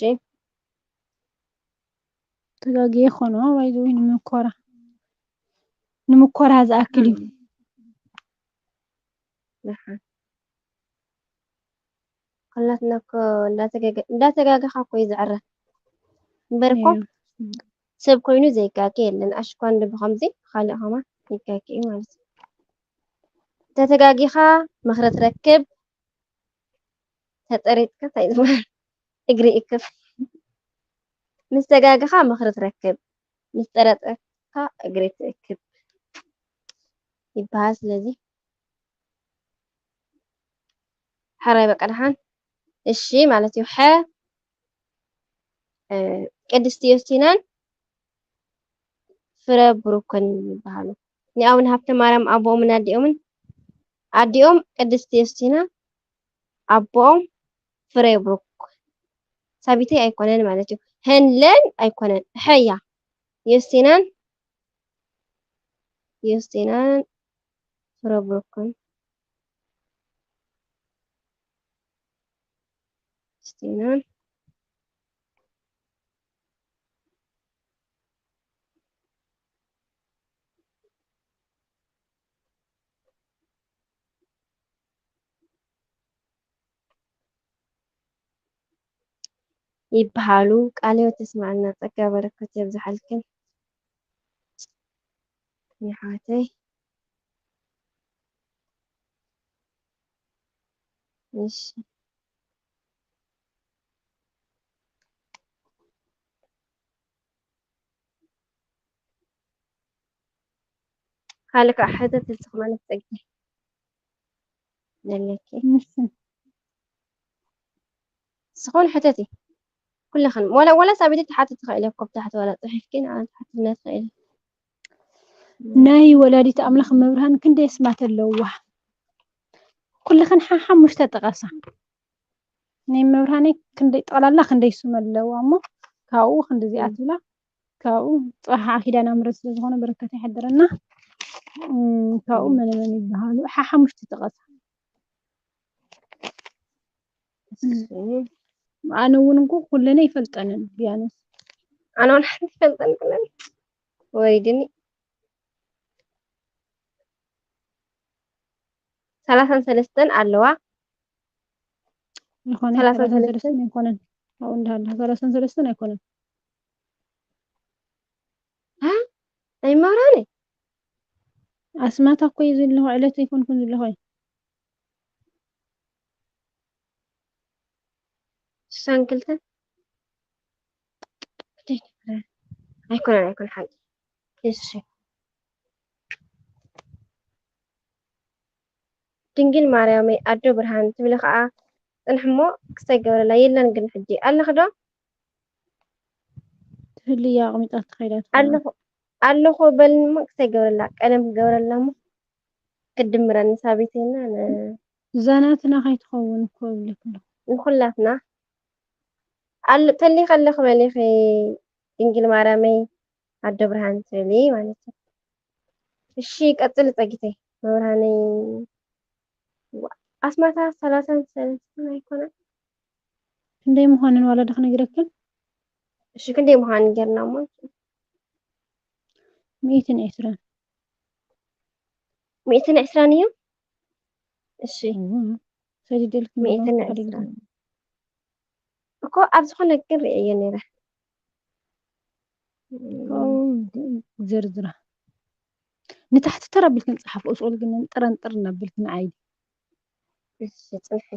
ተጋግየ ኾኖ ባይዘወይ ንምኮራ ንምኮራ ዝኣክል እዩ። ደሓን። ኩላትና እኮ እንዳተጋገ-፣ እንዳተጋገኻ እኮ እዩ ዝዕረ። እምበር እኮ እዩ። ሰብ ኮይኑ ዘይጋገ የለን። ኣሽኳ እንዶ ብኸምዚ ካልእ ኸማ ይጋገ እዩ ማለት እዩ። እንተተጋጊኻ ምኽሪ ትረክብ፣ ተጸሪጥካ እንታይ ዝበሃል? እግሪ እክብ። ምስ ተጋግኻ ምኽሪ ትረክብ፣ ምስ ጸረጠካ እግሪ ትእክብ ይበሃል። ስለዚ ሕራይ በቃ ደሓን እሺ ማለት እዩ። ሐ እ፣ ቅድስቲ ዮስቲናን ፍረ ብሩክን ይበሃሉ። ናይ ኣቡነ ሃብተ ማርያም ኣቦኦምን ኣዲኦምን፣ ኣዲኦም ቅድስቲ ዮስቲና፣ ኣቦኦም ፍረ ብሩክ። ሳቢተይ ኣይኮነን ማለት እዩ። ሄንለን ኣይኮነን፣ ሐያ ዮስቲናን፣ ዮስቲናን ፍረ ብሩክን። ዮስቲናን ይበሃሉ። ቃለ ሕይወት የስምዓልና፣ ጸጋ በረከት የብዝሓልክን የሕዋተይ። እሺ። ካልእ ከዓ ሕተት ንስኺ ማለት ጸጊ ዘለኪ። እሺ። ዝኾነ ሕተቲ። ኩልኽን። ወላ፣ ወላ ሳቢት ትሓትት ትኽእሊ እኮ ብታሕቲ ወላ ጽሒፍኪ ንዓና ትሓትትና ትኽእሊ። ናይ ወላዲት ኣምላኽ መብርሃን ክንደይ ኣስማት ኣለዋ? ኩልኽን ሓ-፣ ሓሙሽተ ጥቀሳ። ናይ መብርሃነይ ክንደይ ጠቕላላ ክንደይ ስም ኣለዋ እሞ ካብኡ ክንዲ እዚኣ እም። ትብላ። ካብኡ ጽባሕ ኪዳነ ምሕረት ስለ ዝኾነ በረከት ይሓድረና። እም፣ ካብኡ እም። መነ መን ይበሃሉ? ሓ-፣ ሓሙሽተ ጥቀሳ። እሺ። ኣነ እውን እንኮ ኩለነ ይፈልጠንን ቢያንስ። ኣነ እውን ሓንቲ ይፈልጠን ኩለን። ወሪድኒ። ሰላሳን ሰለስተን ኣለዋ። ዝኾነ ሰላሳን ሰላሳን ሰለስተን? ሰለስተን ኣይኮነን። ኣብኡ እንዳሃለኹ ሰላሳን ሰለስተን ኣይኮነን። ሃ? ኣይመብራህኒ? ኣስማታ እኮ እዩ ዘለኹ፣ ዕለት ኣይኮንኩን ዘለኹ። ስሳን ክልተን? ኣይኮነን፣ ኣይኮነን ሓቂ። እሺ። ድንግል ማርያመይ ኣዶ ብርሃን ትብሊ ኸዓ ጽንሒ እሞ ክስታይ ገብረላ የለን ግን ሕጂ ኣለኺ ዶ? ትህሉ እያ ኣቕሚጣ ትኸይዳ ትኾን። ኣለኹ፣ ኣለኹ በልኒ እሞ ክስታይ ገብረላ፣ ቀለም ክገብረላ እሞ ክትድምረኒ ሳቢተይና ነ- እዛ ናትና ከይትኸውን እኮ እብለኪ ኣለኹ። ንኹላትና። ኣል-፣ ተሊኺ ኣለኺ በሊኺ ድንግል ማርያመይ ኣዶ ብርሃን ትብሊ ማለት እዩ። እሺ ቀጽሊ ጸጊተይ። መብርሃነይ ዋ-፣ ኣስማታ ሰላሳን ሰለስተን ኣይኮነን? ክንደይ ምዃነን ዋላ ዶ ክነግረክን? እሺ ክንደይ ምዃነን ጌርና እሞ። ሚእትን ዕስራን። ሚእትን ዕስራን እዩ? እሺ። እዎ። ተዲደልክ ሚእትን ዕስራን። እኮ ኣብ ዝኾነ ግን ርእየዮ ነይረ። ዘርዝራ ንታሕቲ ተር ኣቢልክን ጸሓፍ። ኦስኦል ግን ጥረንጥር እናብልክን ዓይዲ እሺ ጽንሒ።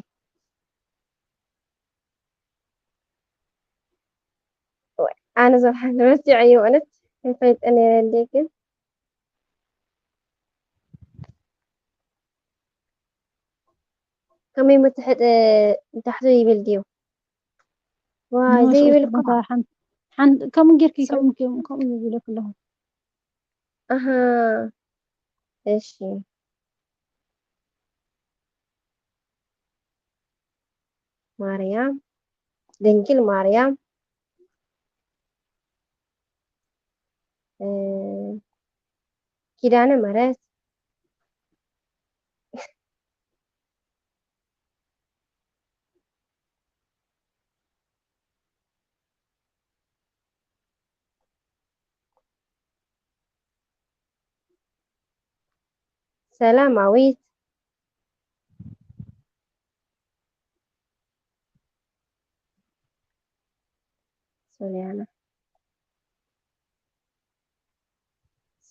ኣነ ዘብሓን ረሲዐዮ እውነት። ከይፈልጠ ነይረ እንዴ ግን ከመይ ምትሕጥ ንታሕቱ ይብል ድዩ? ዋይ ዘይብል እኮ። ከምኡ ጌርኪ ከምኡ ዝብለክ ኣለኹ። ኣሃ እሺ። ማርያም፣ ድንግል ማርያም፣ እ፣ ኪዳነ ምሕረት፣ ሰላማዊት፣ ሶልያና፣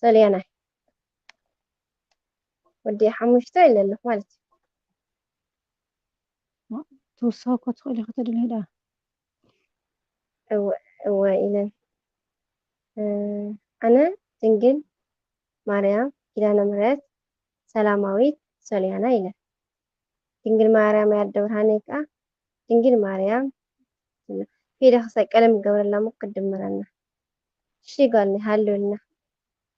ሶልያና ወዲ ሓሙሽተ ኢለ ኣለኹ ማለት እዩ። ትውስኸ እኮ ትኽእል ኢኺ ተደልዩ ደኣ። እወ እወ ኢለን። እ፣ ኣነ ድንግል ማርያም ኪዳነ ምሕረት ሰላማዊት ሶልያና ኢለን። ድንግል ማርያም ኣደ ብርሃነይ ከኣ ድንግል ማርያም ፊደኽ ሰቀለም ገብረላ እሞ ክትድምረና። እሺ ጓልኒ ሃልውልና።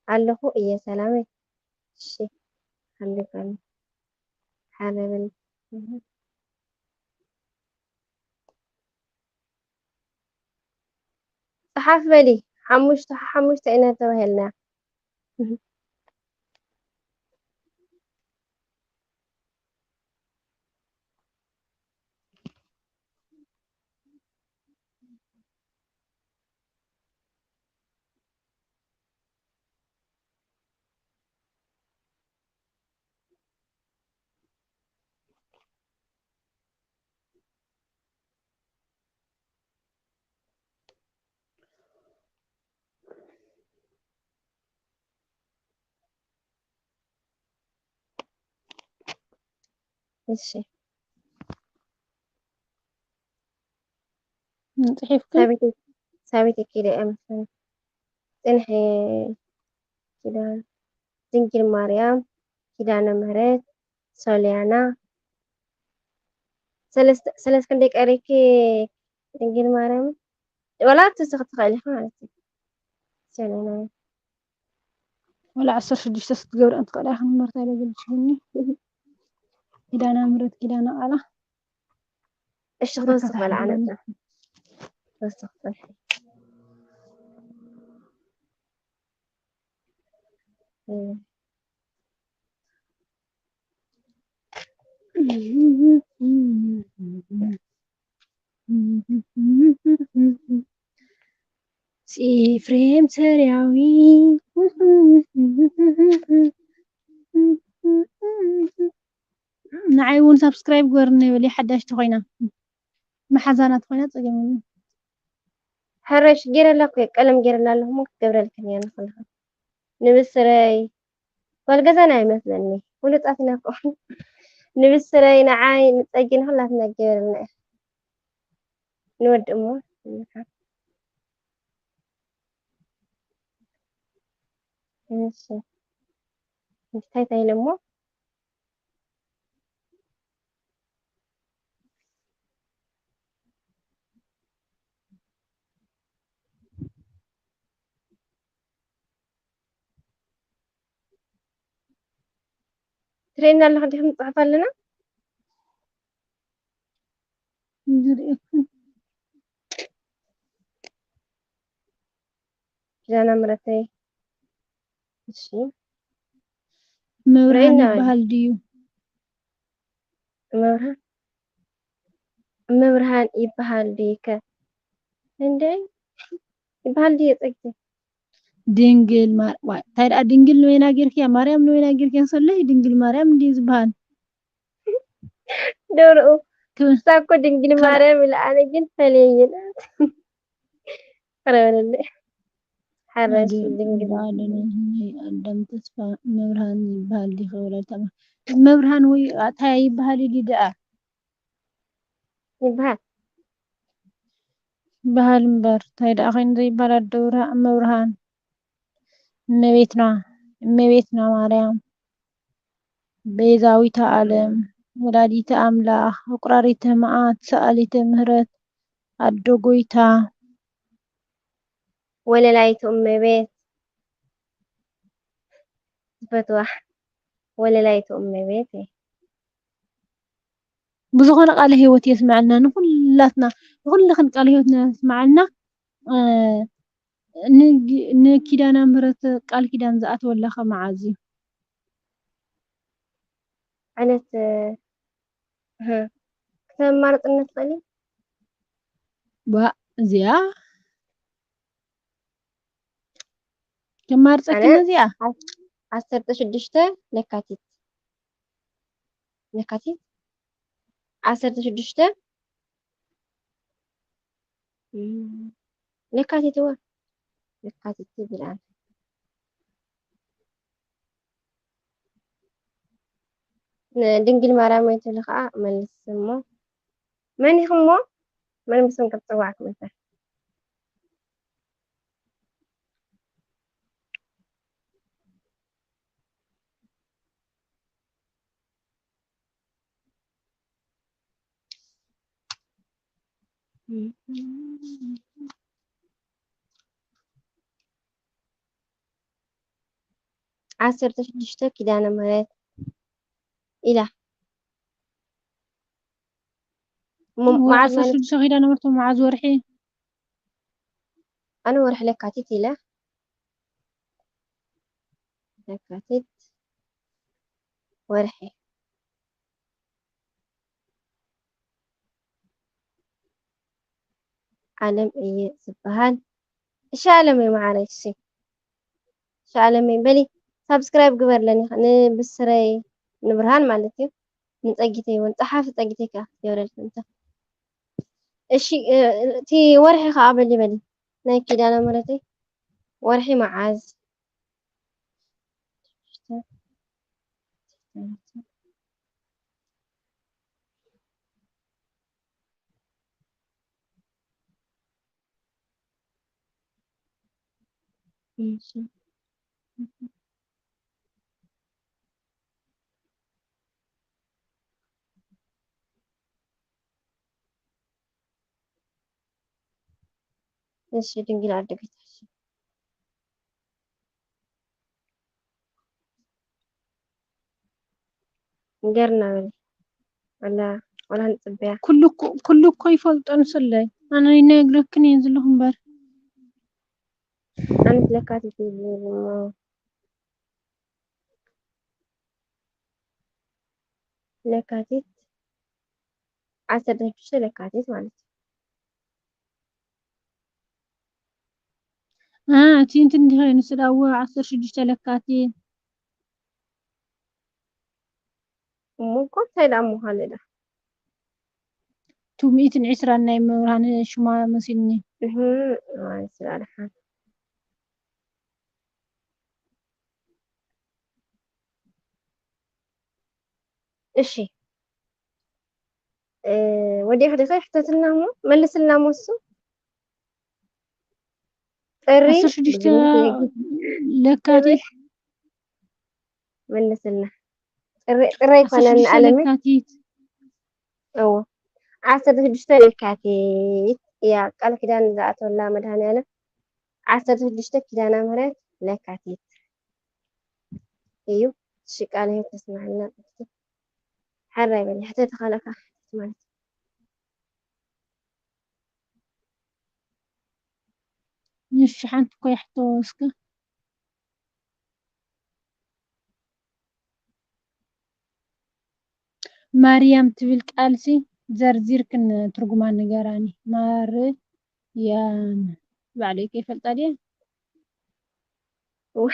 ኣለኹ እየ ሰላመይ። እሺ ሃልው ጓልኒ። ሓረበል ጸሓፍ በሊ። ሓሙሽተ ሓሙሽተ ኢና ተባሂልና። እሺ ጽሒፍኩ ሳቤት ሳቤት ኪደ እምስን ጽንሒ ኪዳን ድንግል ማርያም ኪዳነ ምሕረት ሶልያና ሰለስተ ሰለስተ ክንደይ ቀሪኪ ድንግል ማርያም ወላ ትስኽ ትኽእል ኢኻ ማለት እዩ። ሶልያና ወላ ዓሰርተ ሽዱሽተ ስትገብሪ እንትኽእል ኢኻ ንመርታ ኢለ ገልጽኩኒ። ኪዳነ ምሕረት ኪዳነ ቃላ እሺ ክወስኽ በላ ዓነታ ክወስኽ በላ ኤፍሬም ሰሪያዊ ንዓይ እውን ሳብስክራይብ ግበርኒ በሊ ሓዳሽ ተኮይና መሓዛና ተኮይና ጸገም ሕረሽ ገይረላ እኮ ቀለም ገይረላ ኣለኹ ሞ ክትገብረልክን እያ ንኹልኻ ንብስረይ ጓል ገዛና ይመስለኒ ፍሉጣት ኢና እኮ ንብስረይ ንዓይ ንጸጊ ንኹላትና ገይረልና እያ ንወዲ እሞ እሺ እንታይ እንታይ ኢለ እሞ ትርእየና ኣለኻ ዲኹም ንፅሕፍ ኣለና ዝርእየኩም ኪዳነ ምሕረተይ እሺ መብርሃን ርኢና ይበሃል ድዩ? መብርሃን መብርሃን ይበሃል ድዩ ከ እንደ ይበሃል ድዩ ፅግቲ ድንግል ማር ዋይ እንታይ ደኣ ድንግል ንበይና ጌርክያ ማርያም ንበይና ጌርክያ ሰለይ ድንግል ማርያም እንድዩ ዝበሃል ደርኡ። እሳ እኮ ድንግል ማርያም ኢላ፣ ኣነ ግን ፈለየ ኢላ። ኧረ በለለይ። ሓራሽ ኣደ-፣ ድንግል። ኣደ-፣ ኣደ-፣ ናይ ኣዳም ተስፋ መብርሃን ይበሃል ዲኺ ወላዲት ኣምላኽ? መብርሃን ወይ ኣታ ይበሃል እዩ ደኣ? ይበሃል። ይበሃል እምበር፣ እንታይ ደኣ ኮይኑ ዘይበሃል? ኣደ ብርሃ-፣ መብርሃን፣ እመቤትና፣ እመቤትና ማርያም፣ ቤዛዊተ ዓለም፣ ወላዲተ ኣምላኽ፣ ኣቁራሪተ መዓት፣ ሰኣሊተ ምህረት፣ ኣዶ ጎይታ። ወለላይቱ እመቤት፣ ዝፈትዋ ወለላይቱ እመቤት። ብዝኾነ ቃለ ህይወት የስመዐልና ንኹላትና፣ ንኹልኽን ቃለ ህይወት የስመዐልና። እ፣ ንግ-፣ ንኪዳነ ምህረት ቃል ኪዳን ዝኣተወላ ከ መዓዝ እዩ? ዕለት፣ እህ፣ ክተማርፅና ትኽእሊ? ዋ፣ እዚኣ ኣነ ከማርፀክን እዚኣ? ዓሰርተ ሽዱሽተ ለካቲት። ለካቲት? ዓሰርተ ሽዱሽተ? እም፣ ለካቲት እወ። ለካቲት ይብል ኣነ። ንድንግል ማርያም ወይ ትብሊ ኸዓ መልስ እሞ። መን ኢኹም እሞ? መን ብስም ክትፅዋዕኩም ይኽእል? ዓሰርተ ሽዱሽተ ኪዳነ ምህረት ኢላ። ም-፣ እወ፣ መዓዝ ዓሰርተ ሽዱሽተ ማለት? ኪዳነ ምህረት መዓዝ ወርሒ? ኣነ ወርሒ ለካቲት ኢለ። ለካቲት ወርሒ። ዓለም እየ ዝበሃል። እሺ ዓለመይ መዓረይ፣ እሺ። እሺ ዓለመይ፣ በሊ ሳብስክራይብ ግበርለኒ፣ ንብስረይ፣ ንብርሃን ማለት እዩ። ንጸጊተይ እውን፣ ጸሓፊ ጸጊተይ ከኣ ክትገብረልኪ እንተ። እሺ፣ እ፣ እቲ ወርሒ ከኣ በሊ፣ በሊ። ናይ ኪዳነ ምህረተይ ወርሒ መዓዝ? እሺ። እሺ፣ ድንግል ኣደ ጌታችን። ንገርና በሊ። ኣላ፣ ቆልዓ ንጽበያ። ኩሉ እኮ፣ ኩሉ እኮ ይፈልጦ ንስለይ። ኣነ ይነግረክን እየ ዘለኹ እምበር። ኣነስ ለካቲት እዩ ዝብል እሞ። ለካቲት፣ ዓሰርተ ሽዱሽተ ለካቲት ማለት እዩ። እ፣ እቲ እንትን እንዲህ ኮይኑ ስለ፣ እወ፣ ዓሰርተ ሽዱሽተ ለካቲት። እሞ እኮ እንታይ ደኣ ምዃኑ ደኣ? እቱ ሚእትን ዕስራን ናይ መብርሃን ሽማ መሲልኒ። እህ፣ ኣይ፣ ስለ ኣድሓን። እሺ። እ፣ ወዲእኺ ዲኺ? ሕተትና እሞ፣ መልስልና እሞ እሱ። ጥሪ ዓሰርተ ሽዱሽተ ብግምት ለካቲት። መልስልና። ጥሪ፣ ጥሪ ኣይኮነን ዓሰርተ ሽዱሽተ ኣለመይ? ለካቲት። እዎ። ዓሰርተ ሽዱሽተ ለካቲት እያ ቃል ኪዳን ዝኣተወላ መድሃኒኣለም። ዓሰርተ ሽዱሽተ ኪዳነ ምህረት ለካቲት እዩ። እሺ፣ ቃለ ህይወት ተስማዕልና ቅድስቲ። ሕራይ በሊ፣ ሕተቲ ካለካ ሕተቲ ማለት እዩ። እሺ፣ ሓንቲ እኮ ይሕቶ እስከ። ማርያም ትብል ቃልሲ ዘርዚርክን ትርጉማ ንገራኒ። ማርያም ባዕለይ ከይፈልጣ ድየ? እዋ።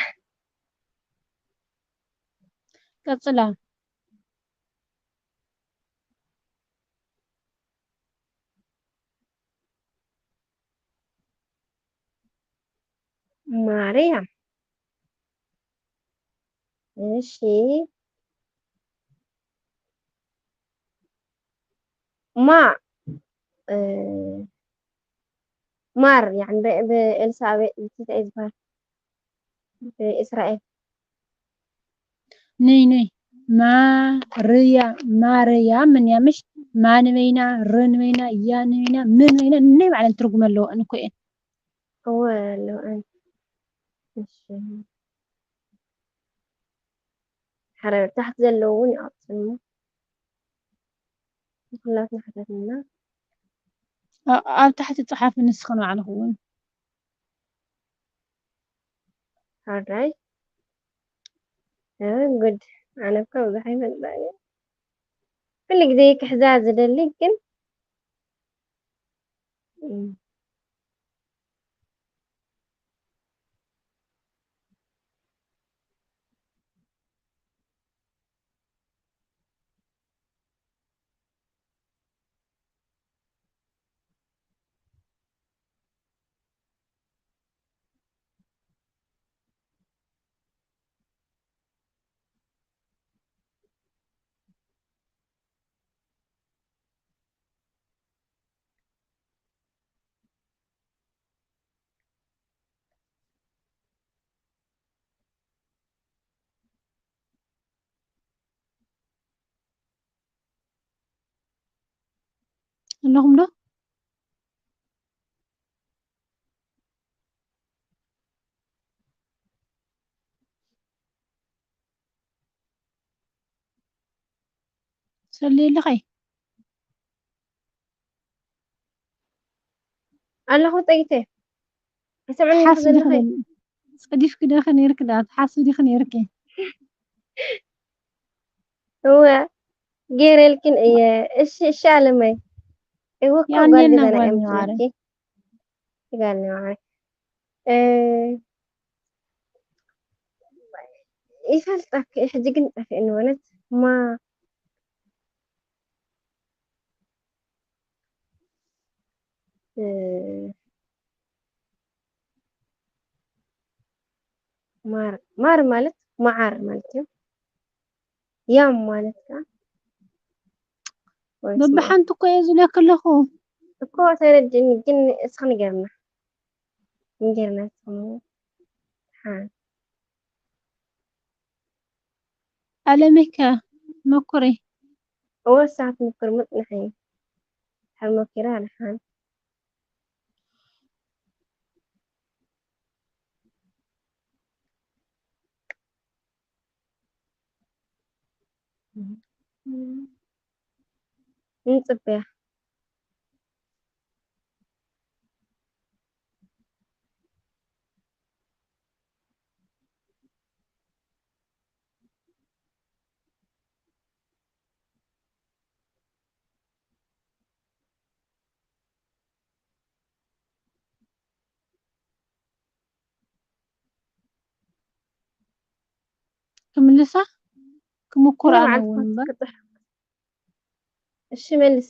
ቀጽላ። ማርያም። እሺ። ማ፣ እ፣ ማር፣ ያኒ ብ-፣ ብኤልሳቤጥ እንታይ እዩ ዝበሃል? ብእስራኤል። ነይ፣ ነይ። ማርያ፣ ማርያ ምን እያ ምሽ? ማ ንበይና፣ ር ንበይና፣ ያ ንበይና፣ ምን በይና፣ ነይ ባዕለን ትርጉም ኣለወን እኮ እየን። እወ፣ ኣለወን። እሺ። ሓረ ታሕቲ ዘለዉ እውን ይቐጽል እሞ። ንኹላትና ሓታትና። ኣ-፣ ኣብ ታሕቲ ጸሓፊ ንስኺ ንባዕልኺ እውን። ሓራይ። እ፣ ጉድ። ኣነ እኮ ብዙሕ ኣይፈልጣን እየ። ኩሉ ግዜ ክሕዛ ዝደሊ ግን፣ እም። ኣለኹም ዶ? ሰሊ ኣለኸይ? ኣለኹ ጠይተ። ኣይሰምዕኒ ሓሱ ዘለኺ? ዲኺ ጸዲፍኪ ዲኺ ነይርኪ ደኣ? ሓሱ ዲኺ ነይርኪ? እወ፣ ገይረልክን እየ። እሺ፣ እሺ ኣለመይ። እወ፣ እኮ ጓል የዕንየልና ገዛና ጓል እየ ንዋረ። መስለኪ። ጓል ንዋረ። እ፣ ይፈልጠኪ፣ ሕጂ ግን ጠፊእኒ በለት። ማ-፣ እ፣ ማር፣ ማር ማለት መዓር ማለት እዩ። ያም ማለት ከኣ ወይ ስማ-፣ በብሓንቲ እኮ እየ ዝብለኪ ኣለኹ። እኮ ተረድእኒ፣ ግን እስኺ ንገርና። ንገርና እስኺ። ሓ። ኣለሚካ መኩሪ። እወ፣ ሳት ምክር ምጽንሐ። ሓል መኪራ ኣልሓን። ንጽበያ። ክምልሳ ክምኩር ኣነ ባዕልኻ እውን እምበር። ክትጥሕ-፣ እሺ መልሲ።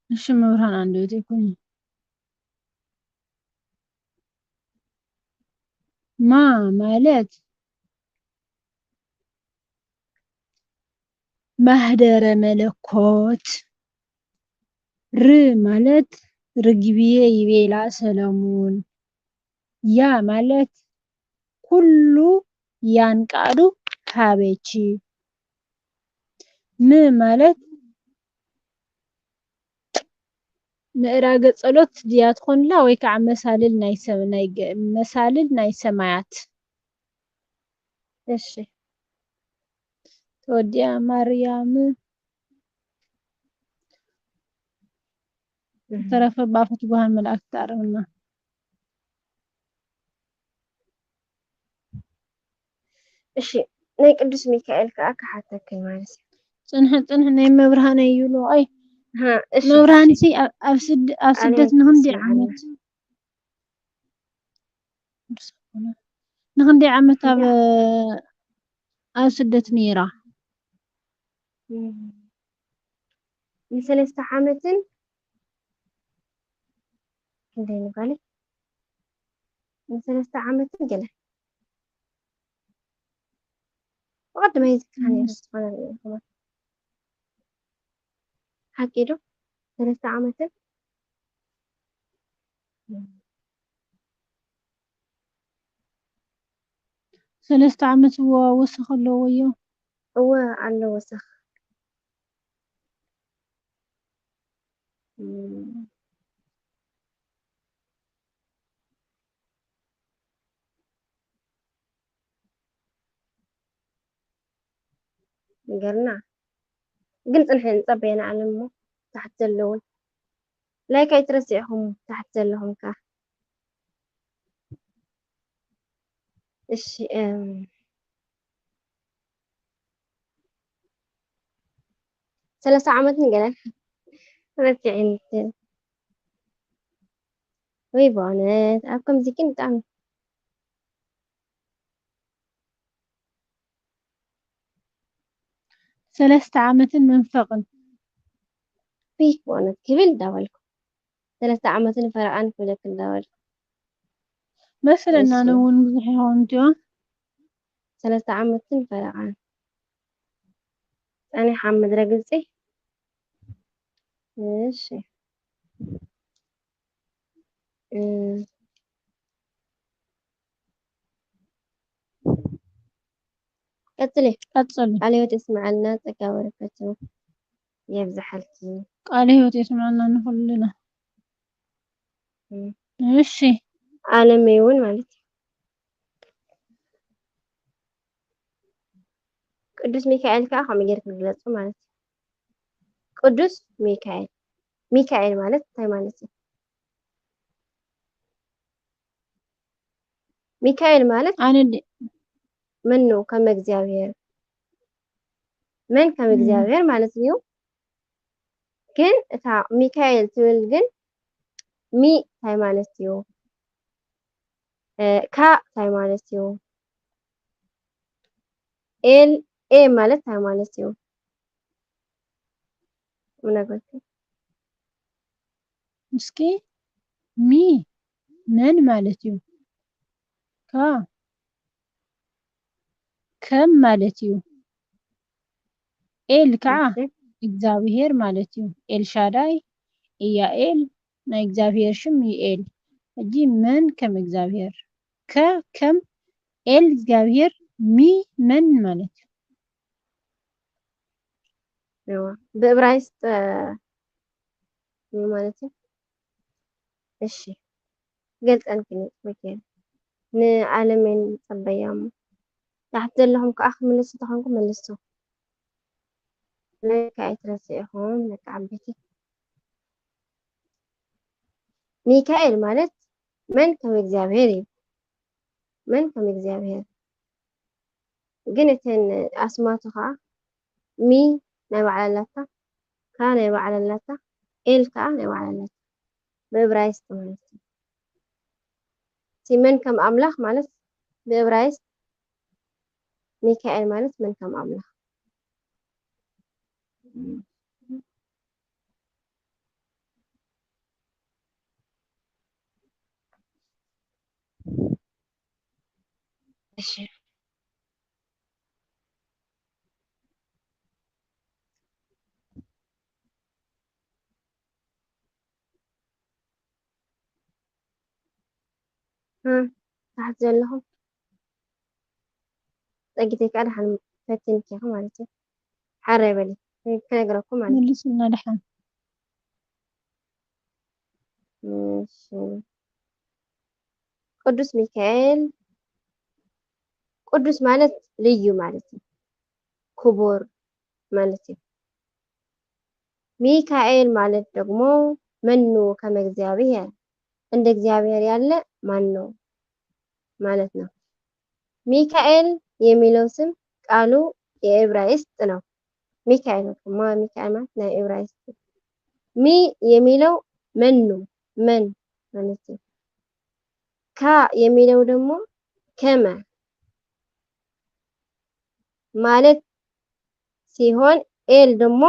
እሺ መብርሃን ኣንደበት ይኩን። ማ ማለት ማህደረ መለኮት፣ ር ማለት ርግብየ ይቤላ ሰለሙን፣ ያ ማለት ኩሉ ያንቃዱ ሃበቺ። ም ማለት ምእራገ ጸሎት ድያ ትኾንላ ወይ ከዓ መሳልል ናይ ሰ-፣ ናይ ገ-፣ መሳልል ናይ ሰማያት። እሺ። ተወዲኣ ማርያም። እህ። ተረፈ ባፈት ጓሃን መልኣክ ትኣረምና። እሺ፣ ናይ ቅዱስ ሚካኤል ከኣ ክሓተኪ ማለት እዩ። ጽንሒ፣ ጽንሒ፣ ናይ መብርሃን እዩ ይብሉ። ኣይ፣ ሃ፣ እሺ፣ መብርሃን እሺ። ሲ ኣብ፣ ኣብ ስድ-፣ ኣብ ኣነ ስደት ንክንደይ ይስምዓኒ። ዓመት? ንክንደይ ዓመት ኣብ፣ እያ። ኣብ ስደት ነይራ? እም፣ ንሰለስተ ዓመትን ክንደይ ንበለ? ንሰለስተ ዓመትን ገለ። ብቐደመ ይዝክራ ነይረ፣ ዝኾነ ነገር ይኸውን። ሓቂ ዶ? ሰለስተ ዓመትን ሰለስተ ዓመት እዎ ወሰኽ ኣለዎ እዮ። እወ ኣሎ ወሰኽ። እም። ነገርና ግን ጽንሐ ንጸበየና ኣለን እሞ ታሕቲ ዘለውን ላይክ ኣይትረስዕኹም ታሕቲ ዘለኹም ከኣ። እሺ፣ እም፣ ሰለስተ ዓመት ንገለን ረሲዐን። ወይ በእውነት ኣብ ከምዚ ግን ብጣዕሚ ሰለስተ ዓመትን መንፈቕን። ወይ በእውነት ክብል እንዳበልኩ ሰለስተ ዓመትን ፈረቓን ክብለክ እንዳበልኩ መስለና እሺ። ነው እውን ብዙሕ ይኸውን እንዲዮ። ሰለስተ ዓመትን ፈረቓን ጸኒሓ ኣብ ምድረ ግብጺ። እሺ። እም። ቀጽሊ። ቀጽሉ። ቃለ ህይወት የስምዓልና፣ ጸጋ በረከቱ የብዝሓልኪ። ቃለ ህይወት የስምዓልና ንኹልና። እም። እሺ። ዓለመይ እውን ማለት እዩ። ቅዱስ ሚካኤል ከኣ ከመይ ጌርኪ ግለጹ ማለት እዩ። ቅዱስ ሚካኤል። ሚካኤል ማለት እንታይ ማለት እዩ? ሚካኤል ማለት ኣነ ድ-፣ መን ነው? ከም እግዚኣብሔር። መን ከም እም። እግዚኣብሔር ማለት እዩ። ግን እታ ሚካኤል ትብል ግን ሚ እንታይ ማለት እዩ? እ፣ ካ እንታይ ማለት እዩ? ኤል፣ ኤ ማለት እንታይ ማለት እዩ? ምነግረኪ። እስኪ ሚ መን ማለት እዩ? ካ ከም ማለት እዩ። ኤል ከዓ እሺ። እግዚኣብሔር ማለት እዩ። ኤልሻዳይ፣ ኢያኤል፣ ናይ እግዚኣብሔር ሽም እዩ ኤል። ሕጂ መን ከም እግዚኣብሔር? ከ ከም ኤል እግዚኣብሔር ሚ መን ማለት እዩ? እዋ፣ ብእብራይስጥ፣ እ፣ ምን ማለት እዩ? እሺ፣ ገልጸን ክንጽበ ንዓለመን ጸበያ እሞ። ታሕቲ ዘለኹም ከኣ ክምልሱ ተኾንኩም መልሱ። ላይክ ኣይትረስዑ ኢኹም ደቂ ዓበይቲ። ሚካኤል ማለት መን ከም እግዚኣብሔር እዩ። መን ከም እግዚኣብሔር። ግን እተን ኣስማቱ ከኣ ሚ ናይ ባዕላ ኣላታ፣ ካ ናይ ባዕላ ኣላታ፣ ኤል ከኣ ናይ ባዕላ ኣላታ። ብእብራይስጥ ማለት እዩ። እቲ መን ከም ኣምላኽ ማለት ብእብራይስጥ ሚካኤል ማለት መን ከም ኣምላኽ። እሺ። እ፣ ታሕቲ ዘለኹም ጸጊተይ ከኣ ደሓን ፈቲንኪ ኢኺ ማለት እዩ። ሓራይ በሊ፣ ክነግረኩም ማለት እዩ። መልሱልና ደሓን። እሺ። ቅዱስ ሚካኤል፣ ቅዱስ ማለት ልዩ ማለት እዩ። ክቡር ማለት እዩ። ሚካኤል ማለት ደግሞ መኑ ከመ እግዚኣብሔር፣ እንደ እግዚአብሔር ያለ ማን ነው ማለት ነው። ሚካኤል የሚለው ስም ቃሉ የዕብራይስጥ ነው። ሚካኤል ነው። ማ-፣ ሚካኤል ማለት ናይ ዕብራይስጥ። ሚ የሚለው መኑ፣ መን ማለት ነው። ካ የሚለው ደግሞ ከመ ማለት ሲሆን፣ ኤል ደግሞ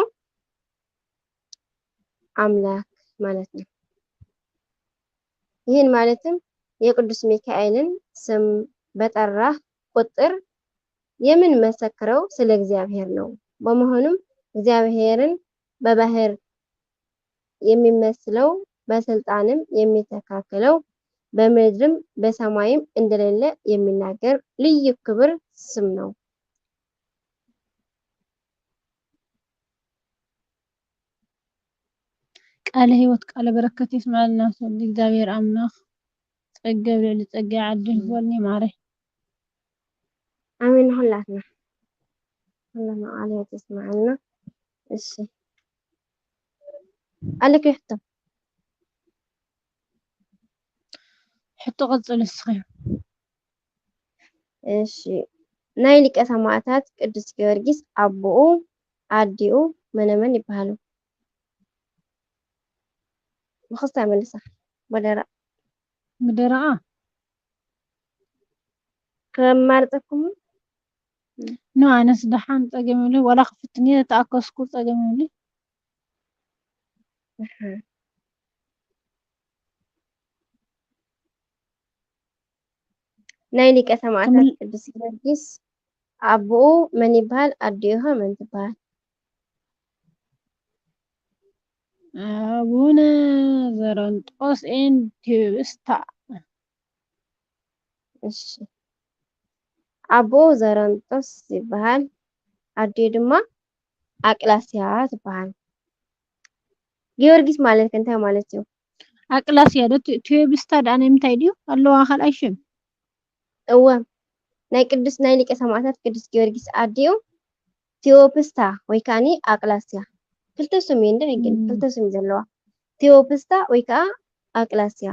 አምላክ ማለት ነው። ይህን ማለትም የቅዱስ ሚካኤልን ስም በጠራህ ቁጥር የምንመሰክረው ስለ እግዚአብሔር ነው። በመሆኑም እግዚአብሔርን በባህር የሚመስለው በስልጣንም የሚተካከለው በምድርም በሰማይም እንደሌለ የሚናገር ልዩ ክብር ስም ነው። ቃለ ሕይወት ቃለ በረከት ይስማልና። ሰሊ እግዚኣብሔር ኣምላኽ ጸገብ ልዕሊ ጸገ ዓዲ ይበልኒ ማረ። ኣሜን። ንኹላትና ኩልና ቃለ ሕይወት ይስማዓልና። እሺ ኣለኪ ሕቶ? ሕቶ ቀጽል እስኺ። እሺ ናይ ሊቀ ሰማዕታት ቅዱስ ጊዮርጊስ ኣቦኡ ኣዲኡ መነመን ይበሃሉ? ብክስታይ መልሳ በደራ ብደረቓ ከማርጠኩም ኖ ኣነስ ደሓን ጸገም የብለይ። ዋላ ክፍትን እየ ተኣከስኩ ጸገም የብለይ። ናይ ሊቀ ሰማዕታት ቅዱስ ጊዮርጊስ ኣቦኡ መን ይበሃል? ኣዲኡ ኸ መን ትበሃል? ኣቡነ ዘረንጦስ ኤንድ ቴዎብስታ። እሺ ኣቦኡ ዘረንጦስ ይበሃል፣ ኣዲኡ ድማ ኣቅላስያ ትበሃል። ጊዮርጊስ ማለት ከ እንታይ ማለት እዩ? ኣቅላስያ ዶ ቴ- ቴዎብስታ ደኣ ናይ ምንታይ ድዩ ኣለዋ ካልኣይ ሽም? እወ ናይ ቅዱስ ናይ ሊቀ ሰማዕታት ቅዱስ ጊዮርጊስ ኣዲኡ ቴዎፕስታ ወይ ከዓኒ ኣቅላስያ ክልተ ስም እዩ እንድዒ ግን እም። ክልተ ስም እዩ ዘለዋ። ቴዎፕስታ ወይ ከዓ ኣቅላስያ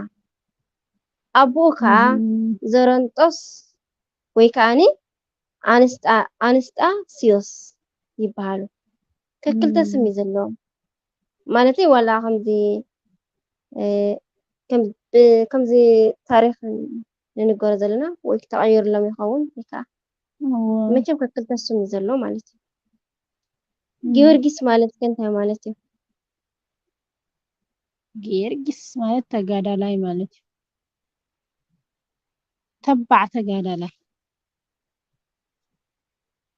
ኣቦኡ ከዓ እም። ዘረንጦስ ወይ ከዓኒ ኣንስጣ ኣንስጣስዮስ ይበሃሉ። ከክልተ ስም እዩ ዘለዎም። ማለተይ ዋላ ከምዚ እ፣ ከም ብ- ከምዚ ታሪኽ ንንገሮ ዘለና ወይ ተቐይርሎም ይኸውን ወይ ከዓ እዎ። መቸም ከክልተ ስም እዩ ዘሎ ማለት እዩ። ጊዮርጊስ ማለት ከ እንታይ ማለት እዩ? ጊዮርጊስ ማለት ተጋዳላይ ማለት እዩ። ተባዕ ተጋዳላይ።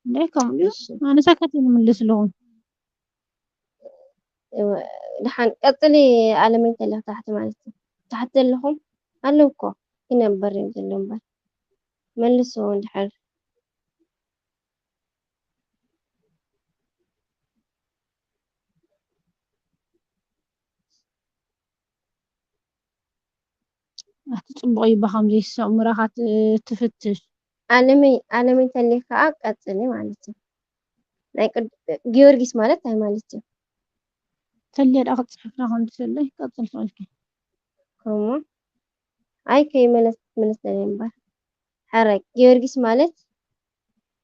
እንታይ ከምኡ ድዩ? እሺ። ኣነ ሰከት ንምልስ ኣለኹ። እወ፣ ደሓን ቀጽሊ ኣለመይ ተለኽ ታሕቲ ማለት እዩ። ታሕቲ ዘለኹም ኣለዉ እኮ ክነበር እዮም ዘለዉ እምበር መልሱ እንድሕር ኣቲ ጽቡቕ እዩ ብኸምዚ ሰእምሮኻ ት- ትፍትሽ። ኣለመይ ኣለመይ ተልየ ከዓ ቀጽሊ ማለት እዩ። ናይ ቅድ- ጊዮርጊስ ማለት እንታይ ማለት እዩ? ተልየ ደኣ ክትጽሕፍና ከም ትስእለይ ቀጽል ትኽእልኪ። ከምኡ ኣይ ከይመለስ ክትምልስ ደልየ እምበር ሕረ ጊዮርጊስ ማለት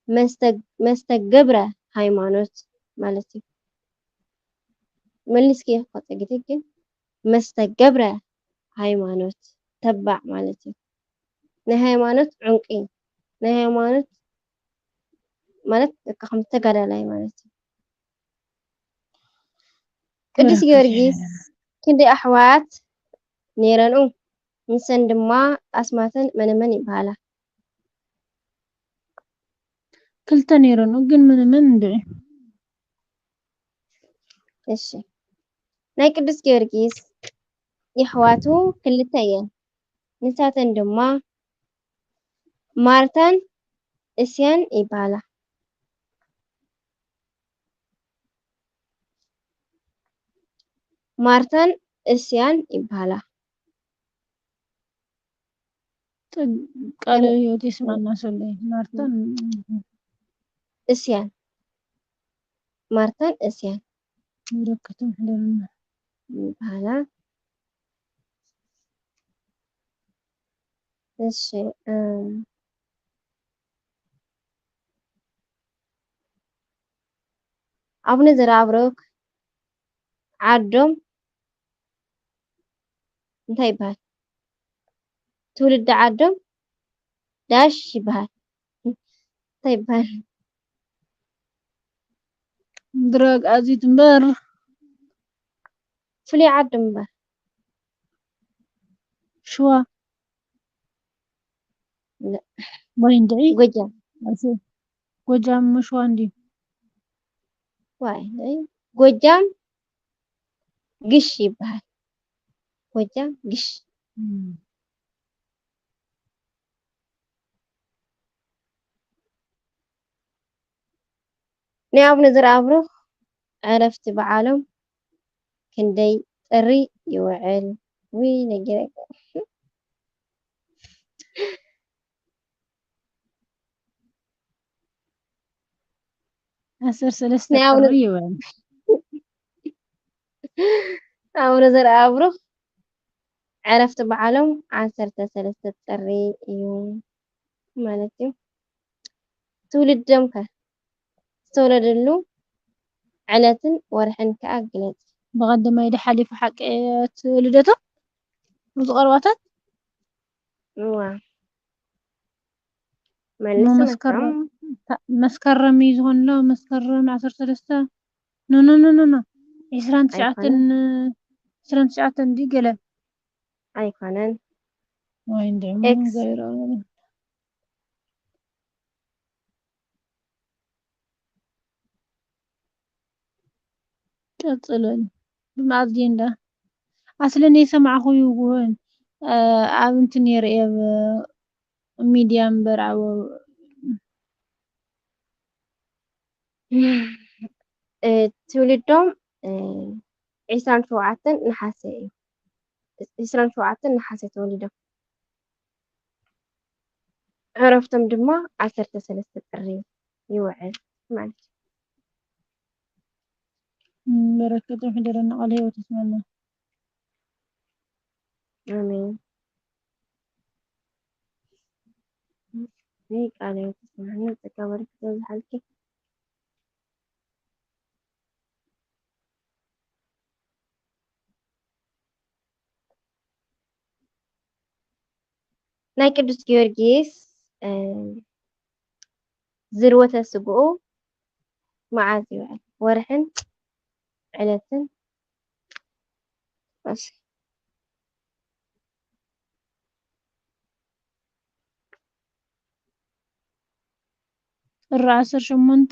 መስተ- መስተገብረ ሃይማኖት ማለት እዩ። መሊስኪ እኮ ጸጊተኪ ግን መስተገብረ ሃይማኖት ተባዕ ማለት እዩ። ናይ ሃይማኖት ዕንቂ ናይ ሃይማኖት ማለት በቃ ከም ተጋዳላይ ማለት እዩ። ቅዱስ ጊዮርጊስ ክንደይ ኣሕዋት ነይረንኡ? ንሰን ድማ ኣስማተን መነመን ይበሃላ? ክልተ ነይረንኡ ግን መነመን እንድዒ? እሺ ናይ ቅዱስ ጊዮርጊስ የሕዋቱ ክልተ እየን። ንሳተን ድማ ማርታን እስያን ይበሃላ። ማርታን እስያን ይበሃላ። ቃለ ሕይወት ይስማና ሰለይ ማርታን እስያን ማርታን እስያን በረከቶም ሕደርና ይበሃላ። እሺ እም፣ ኣቡነ ዘርኣብሩክ ዓዶም እንታይ ይበሃል? ትውልዲ ዓዶም ዳሽ ይበሃል። እንታይ ይበሃል? ምድረ ኣግኣዚት እምበር ፍሉይ ዓዶም እምበር ሽዋ لا. ወይ እንድዒ ጎጃም ኣሰ-፣ ጎጃም ሸዋ እንድዩ። ዋይ፣ ናይ ጎጃም ግሽ ይበሃል። ጎጃም ግሽ። እም። ናይ ኣቡነ ዘርኣብሩኽ ዕረፍቲ በዓሎም ክንደይ ጥሪ ይውዕል? ውይ፣ ነጊረ። ዓሰርተ ሰለስተ ናይ ኣቡነ ጥሪ ይውዕል። ኣቡነ ዘርኣብሩኽ ዕረፍቲ በዓሎም ዓሰርተ ሰለስተ ጥሪ እዩ ማለት እዩ። ትውልዶም ከ? ዝተወለደሉ ዕለትን ወርሕን ከኣ ግለጽ። ብቐደማይ ዶ ሓሊፉ ሓቂ እቲ ልደቶም? ኣብዚ ቀረባታት? እዋ። እሞ መልስ መስከረም መሰም። ታ-፣ መስከረም እዩ ዝኾን ኣሎ፣ መስከረም ዓሰርተ ሰለስተ። ኖ፣ ኖ፣ ኖ፣ ኖ፣ ኖ። ዒስራን ትሽዓተን፣ ኣይኮነን። ዒስራን ትሽዓተን ድዩ ገለ? ኣይኮነን። ወይ እንድዒ፣ ኤክስ። ዘይረ-፣ ቀጽለሉ። ብመኣዝ ድዩ እንዳ-፣ ኣስሊ እኔ ሰማዕኹ እዩ እውን፣ እ፣ ኣብ እንትን የርእየ፣ ኣብ ሚድያ እምበር ኣብ እ፣ ትውልዶም፣ እ፣ ዒስራን ሸውዓተን ነሓሰ እዩ። ዒስራን ሸውዓተን ነሓሰ ተወሊዶም። ዕረፍቶም ድማ ዓሰርተ ሰለስተ ጥሪ ይውዕል ማለት እዩ። እም፣ በረከቶም ይሕደረና፣ ቃለ ህይወት ይስመና። ኣሜን። ናይ ቃለ ህይወት ይስመዓና፣ ጸጋ በረከት የብዝሓልኪ። ናይ ቅዱስ ጊዮርጊስ፣ እ፣ ዝርወተ ስግኡ መዓዝ ይውዕል? ወርሕን ዕለትን? እሺ። ጥሪ ዓሰርተ ሸሞንተ።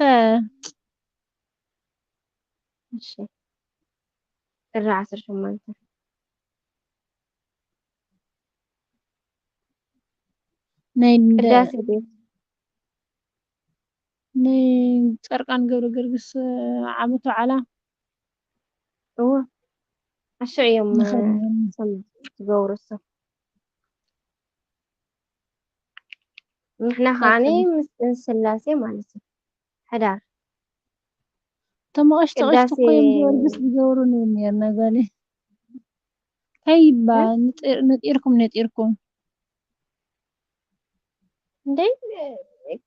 እሺ። ጥሪ ዓሰርተ ሸሞንተ። ናይ እንደ-፣ ቅዳሴ ቤት። ናይ ጻድቃን ገብረ ጊዮርጊስ ዓመት በዓላ። እወ። ኣሽዑ እዮም ንኸይድ ነይርና። ሰም-፣ ዝገብሩ እሶም። ንሕና ከዓኒ ቀጽሊ። ምስ፣ ምስ ስላሴ ማለት እዩ። ሕዳር። እቶም ኣቐሽቲ ኣቐሽቲ ቅዳሴ እኮ እዮም ጊዮርጊስ ዝገብሩ ነይርና ጓለይ። እንታይ ይባ-፣ እ? ንጢር-፣ ነጢርኩም፣ ነጢርኩም። እንዴ፣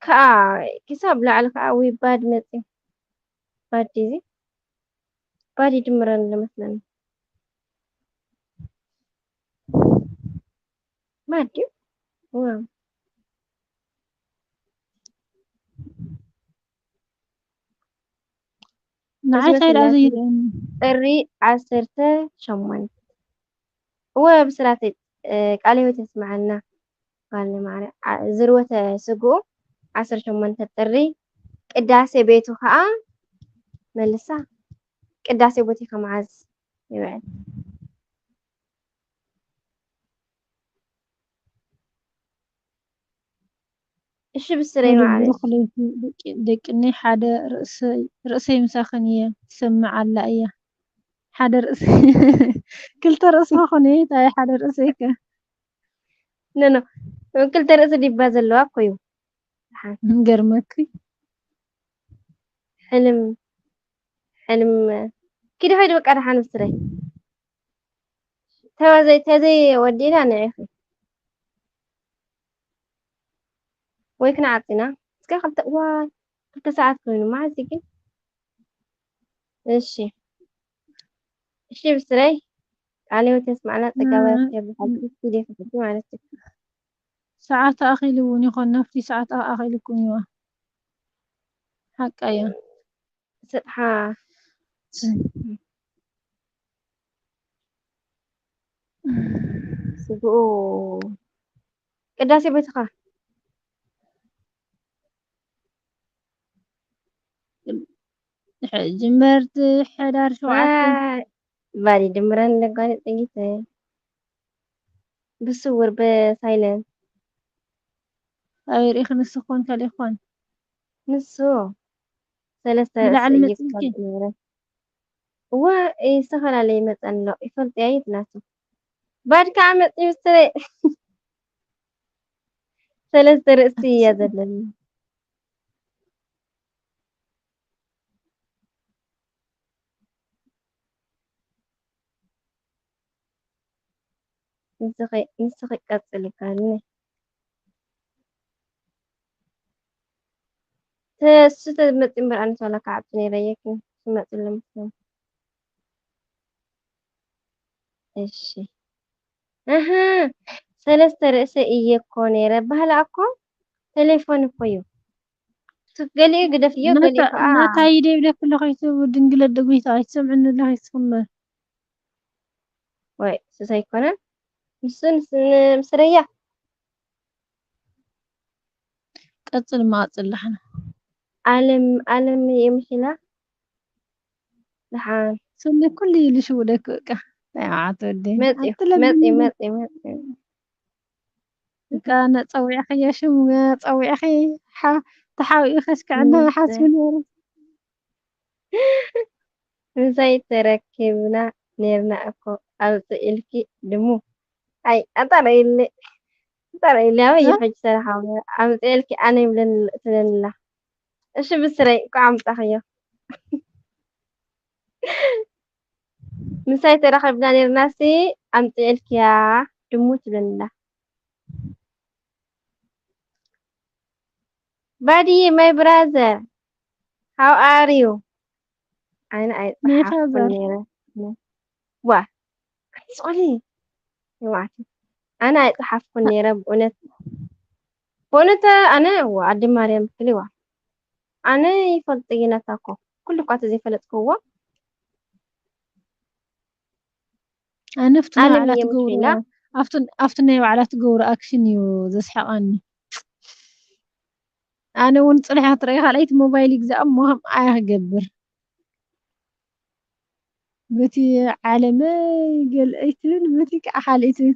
ከኣ ክሳብ ላዕሊ ከኣ ወይ ባድ መጽዩ። ባድ ድዩ? ባድ ይድምረኒ መስለኒ። ባድ ድዩ? ዋው። ንዓይ እዚ እንታይ ደኣ መስላሴ ዘይርእየኒ? ጥሪ ዓሰርተ ሸሞንተ። እወ፣ ብስራተ፣ እ፣ ቃለ ህይወት የስምዓልና። ጓል ማርያም፣ ዓ-፣ ዝርወተ ስግኡ ዓሰርተ ሸሞንተ ጥሪ፣ ቅዳሴ ቤቱ ኸኣ መልሳ፣ ቅዳሴ ቦቴ ከመዓዝ ይውዕል? እሺ፣ ብስረይ ወዲ ማዕረ። ብሩኽ ለይቲ ደቂ-፣ ደቅኒ ሓደ ርእሰይ፣ ርእሰይ ምሳኽን እየ ትሰምዕ ኣላ እያ። ሓደ ርእሰይ፣ ክልተ ርእሲ ኾነ፣ እንታይ ሓደ ርእሰይ ከ? ኖ፣ ኖ። ክልተ ርእሲ ዲባ ዘለዋ እኮ እዩ። ደሓን። ገርመኪ። ሕልም፣ ሕልም። ኪዲ ኸይዲ በቃ ደሓን ብስረይ። ተዘይ፣ ተዘይ ወዲና ንዒኺ። ወይ ክንዓጽና። እስከ ክልተ፣ ዋይ፣ ክልተ ሰዓት ኮይኑ፣ መዓዝ ግን? እሺ። እሺ፣ ብስረይ። ቃለ ህይወት የስማዕና፣ ጸጋ በረከት የብዝሓልኪ። ስቱድዮ ክፍቲ ማለት እዩ። ሰዓት ኣኺሉ እውን ይኾን፣ ናብቲ ሰዓት ኣኺልኩም እዩዋ። ሓቃ እያ። ሰጥሓ። ስግኡ ቅዳሴ ቤትኻ። ሕጂ እምበር እቲ ሕዳር ሸውዓተ። ባዲ ድምረን ለጓኒ ጽጊተ። ብስውር ብሳይለንት። ኣበይ ርኢኺ ንሱ ኮን ካልእ ኮን? ንሱ ሰለስተ ንላዕሊ ርእሲ እዩ መጽንኪ? ዝፈልጥ ነይረ። እዋ፣ ዝተፈላለየ መጸን ኣሎ። ይፈልጥ እያ የት ናቱ? ባድ ከዓ መጺኡ ስለ ሰለስተ ርእሲ እያ ዘለኒ። ንስኺ፣ ንስኺ ቀጽሊ ካልኒ። ተ-፣ እሱ ተመጺኡ እምበር ኣነስ ዋላ ክዓጹ ነይረ እየ፣ ግን ክመጽእ ለምስለኝ። እሺ። ኣሃ፣ ሰለስተ ርእሲ እየ እኮ ነይረ። ባህላ እኮ ቴሌፎን እኮ እዩ። ቱ-፣ ገሊኡ ግደፍዮ፣ ናታ-፣ ገሊኡ ከዓ ናታይ ደብለ ክለ ኸይቱ ድንግለ ደጉይታ ኣይትሰምዕኒ ኣለኻ ይስኹም እምበር። ወይ፣ እሱስ ኣይኮነን። ንሱ ንስ-፣ ን-፣ ምስረያ። ቀጽል፣ መቐጽል ደሓን። ኣለም፣ ኣለም የምሒላ። ደሓን። ስኒ ኩሉ ኢሉ ሽውደክ በቃ። ናይ መዓት ወዲ። መጽዩ፣ ኣትለምኒ። መጽዩ፣ መጽዩ፣ መጽዩ። በቃ ነጸዊዕኽዮ ሽም፣ ነጸዊዕኺ ሓ-፣ ተሓቢኡ ከስክዐና ምንስተ። ሓስቡ ነይሩ። ምሳይ ተረኪብና ነይርና እኮ፣ ኣውፅእልኪ ድሙ። ኣይ፣ ኣንታ ርእይሊ፣ ኣንታ ርእይሊ፣ ኣበይ እ? ሕጂ ሰላሓዊ? ኣውፅእልኪ ኣነ ይብለኒ፣ ትብለኒ ኣላ። እሺ ብስረይ፣ እኮ ኣምጻኽዮ። ምሳይ ተራኺብና ነይርናሲ፣ ኣምፅእልኪያ ድሙ፣ ትብለኒ ኣላ። ባዲ፣ my brother, how are you? ኣነ ኣይጸሓፍኩን ነይረ። ዋ፣ ኣይስቆሊ። ይዋዕቲ። ኣነ ኣይጸሓፍኩን ነይረ፣ ብእውነት። ብእውነት፣ ኣነ፣ ዋ፣ ኣደ ማርያም ክሊ፣ ዋ። ኣነ ይፈልጥ እዩ ነታ እኮ። ኩሉ እኳ ተዘይፈለጥክዎ። ኣነ ኣብቲ ናይ ኣለም ባዕላ እየ ትገብሮ፣ ምስሪና። ኣብቲ፣ ኣብቲ ናይ ባዕላ ትገብሮ ኣክሽን እዩ ዘስሕቐኒ። ኣነ እውን ጽንሕ ክትርኢ ካልኣይቲ ሞባይል ይግዛእ እሞ ከምኣ እያ ክገብር። በቲ ዓለመይ ገለ ኣይትብል፣ በቲ ከዓ ካልእ ኣይትብል።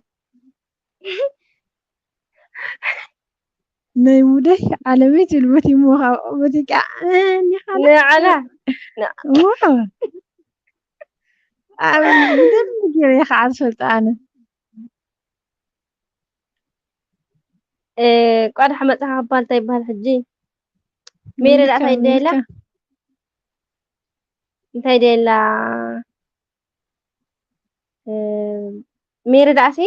ናይ ሙደይ ዓለመይ ትብል፣ በቲ ሞኻ-፣ በቲ ከዓ፣ እ፣ እኒ ካልእ ንዓላ። ን- እሞ፣ ኣብ ብደንብ ገይረ እየ ከዓ ዝፈልጣ ኣነ። እ፣ ቋዳሕ መጽሓፍ እባ እንታይ ይበሃል ሕጂ? ሜሪ ደኣ እንታይ ደላ? እንታይ ደላ? እ፣ ሜሪ ደኣሲ?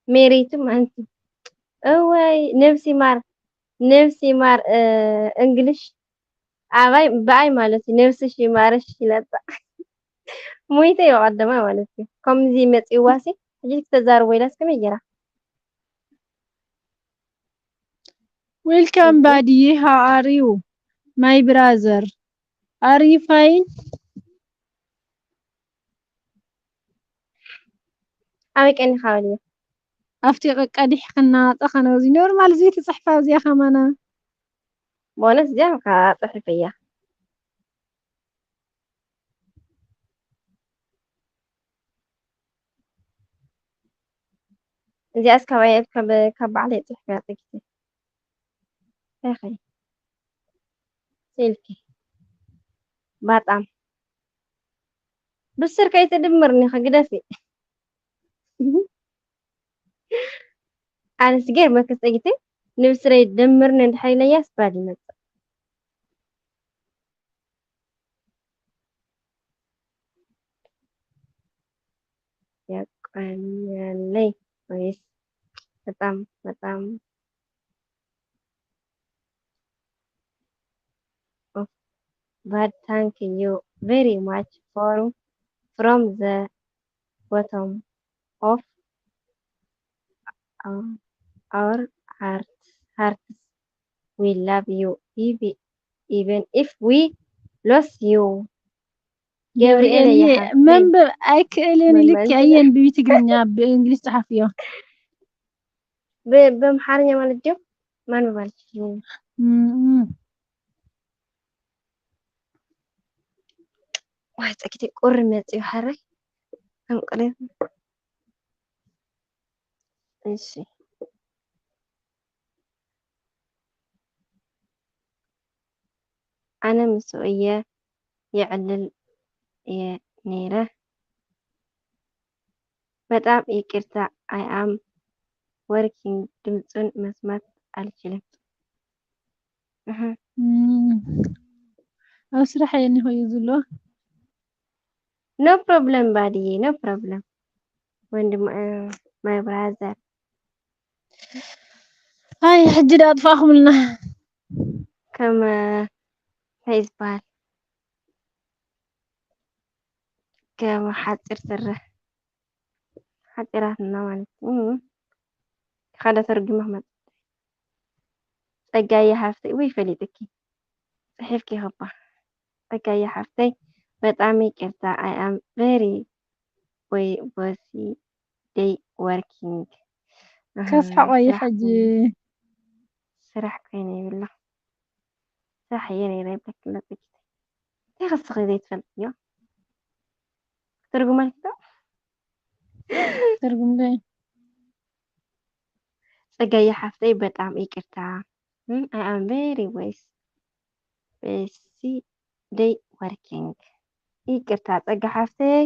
ሜሪቱ ማለት እዩ። እዋይ፣ ነብሲ ማር፣ ነብሲ ማር፣ እ፣ እንግሊሽ ኣባይ፣ ብኣይ ማለት እዩ። ነብስሽ ይማርሽ ይለጣ። ሞይተ እዩ ቀደማ ማለት እዩ። ከምዚ መጺእዋሲ፣ ሕጂ ክተዛርቦ ኢላስ ከመይ ገይራ? Welcome, ባድዬ። How are you, my brother? Are you fine? ኣበይ ቀኒኻ በልዮ። ኣብቲ ቀቀዲሕ ክናወጣ ከነዚ ኖርማል እዚ ትጽሕፋ እዚኣ ከማና። ቦነስ እዚኣ ከዓ ጽሕፍ እያ። እዚኣስ ካባይ ካብ፣ ካብ ባዕለይ ጽሕፍ እያ ጽጊቲ። እኺ። ስልኪ። በጣም። ብስር ከይትድምርኒ ክግደፊ። ኣነስ ገርመኪ ጸጊተይ ንብስረይ ደምርኒ እንድሕር ኢለያስ ባድ ይመጽእ። ያቆኛለይ ወይስ በጣም በጣም of bad? Thank you very much for, from the bottom of, uh, our hearts, hearts. We love you, even, even if we lose you. ገብርኤል እየ ሓፍተይ። መንበብ ኣይክእልን ኢልኪ መመንዝና። ኣየንብቢ ትግርኛ ብእንግሊዝ ጸሓፍዮ። ብ-፣ በምሓርኛ ማለት ድዮም? ማንበብ ኣልችልም። እም። ዋይ፣ ጸግተይ ቁሪ መጽዩ ሓራይ። ኣንቅሬት። እሺ። ኣነ ምስኡ እየ የዕልል እየ ነይረ። በጣም ይቅርታ፣ I am working፣ ድምፁን መስማት ኣልችልም። እህ። እም፣ ኣብ ስራሕ እየ እኒሆ እዩ ዝብሎ። No problem ባድዬ፣ no problem ወንድም፣ እ፣ my brother። ኣይ፣ ሕጂ ዳ ኣጥፋእኹምልና። ከም፣ እ፣ እንታይ ዝበሃል? ከም ሓፂር ስረ። ሓፂራትና ማለት እዩ። እም። ከዳ ተርጉመ ክመፅእ። ጸጋየ ሓፍተይ፣ ወይ ፈሊጥኪ። ጽሒፍኪ እባ። ጸጋየ ሓፍተይ፣ በጣም ይቅርታ፣ I am very ወይ ቦሲ ደይ ወርኪንግ። ኣህ፣ ከስሕቆ እዩ ስራሕ ሕጂ። ኮይነ፣ ስራሕ ኮይነ ይብላ። ስራሕ እየ ነይረ ይብለኪ ኣሎ ጽጌ። እንታይ ከስኺ ዘይትፈልጥዮ? ክትርጉመልኪ ዶ? ትርጉም ዶ? ጸጋየ ሓፍተይ፣ በጣም ይቅርታ። እም፣ I am very ወይስ፣ ወይሲ ደይ ወርኪንግ። ይቅርታ ጸጋ ሓፍተይ፣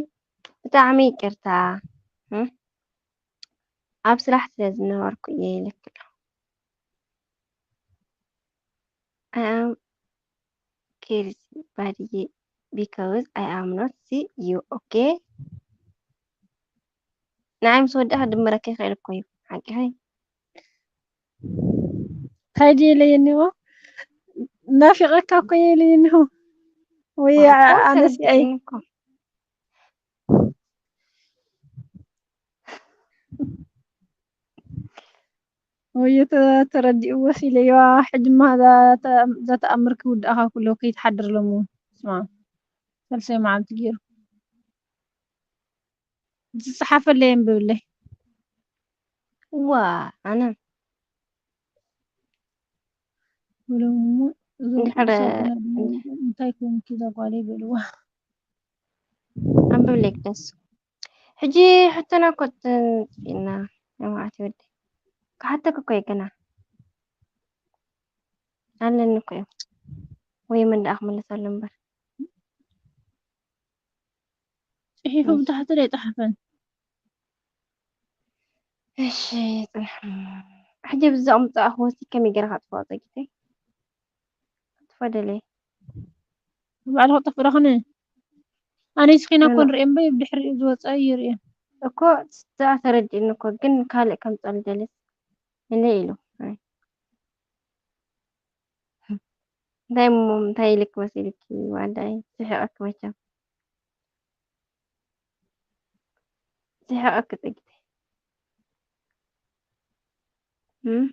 ብጣዕሚ ይቅርታ። እም፣ ኣብ ስራሕ ስለ ዝነበርኩ እየ ኢለኪ ኣሎ። I am crazy ባድዬ because I am not see you, okay? ንዓይ ምስ ወዳእ ክድምረኪ ይኽእል እኮ እዩ። ሓቂኸይ። እንታይ ድየ ኢለየ እኒሆ? ናፊቐካ እኮ እየ ኢለየ እኒሆ። ወይ ዋው፣ እኮ ኣነስ ኣይ ተረዲእኒ እኮ። ወይ ተ-፣ ተረዲእዎ ሲለይዋ። ሕጂማ እዛ ተ-፣ እዛ ተኣምር ክውድኣኻ ኩሎ ከይትሓድር ሎሚ። ስማ፣ ሳልሳይ መዓልቲ ገይሩ። ዝጸሓፈለይ የንብብለይ። ዋ፣ ኣነ ብሎም እሞ፣ እዞም እንድሕር፣ ሰብኡና ድማ እንታይ ኮንኪ እዛ ጓለይ በልዋ። ኣንብብለይ ግደስ። ሕጂ ሕቶና እኮ ጥፊእና፣ ናይ መዓት ወዲ። ክሓተክ እኮ እየ ገና። ኣለኒ እኮ እዮም። ወይ መን ደኣ ክምልሰሉ እምበር። ጽሒፉ እሺ። ብታሕቲ ዶ ኣይጸሓፈን? እሺ፣ ጽንሕ። ሕጂ ብዛ ኣምጻእኽዎ ሲ ከመይ ገይረ ከጥፍኦ ጸጊተይ? ከጥፍኦ ደለየ። ባዕልኻ ጠፍእ ዶ ኾነ? ኣነ ስኺና እኮ ኖ፣ ኖ። ንሪኦ እምበር ብድሕሪኡ ዝወጸ ይርእዮ። እኮ እዛ ተረዲእኒ እኮ፣ ግን ካልእ ከምጸሉ ደልየ። እለ ኢሉ። ኣይ። እንታይ እሞ፣ እንታይ ኢልክ መሲልኪ ዋዳይ? ስሒቐክ መቸም። ስሒቐክ ጽግተይ። እም?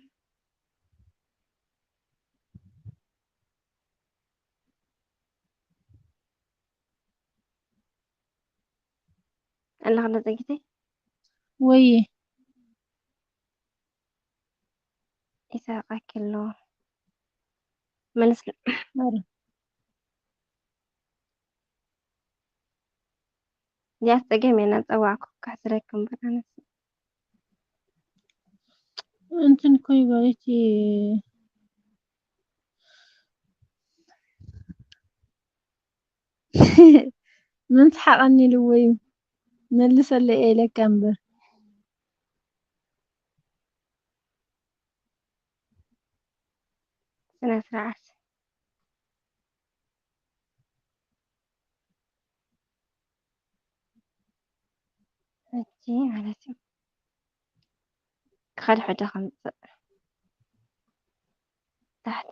ኣለኻ ዶ ጽግተይ? ወይ። ይስሕቐኪ ኣሎ። መልስ ለ-፣ ኧረ። እዚኣስ ጸገም እያ፣ እናጸዋዕኩ ክሕስረኪ እምበር ኣነስ። እንትን እኮ ይበል እቲ ምን ሰሓቐኒ ኢልዎ እዩ። መልሰለይ እየ ኢለካ እምበር። ስነ ስርዓት። ሕጂ ማለት እዩ። ክኸድ ሕደ ከምፅእ። ታሕቲ።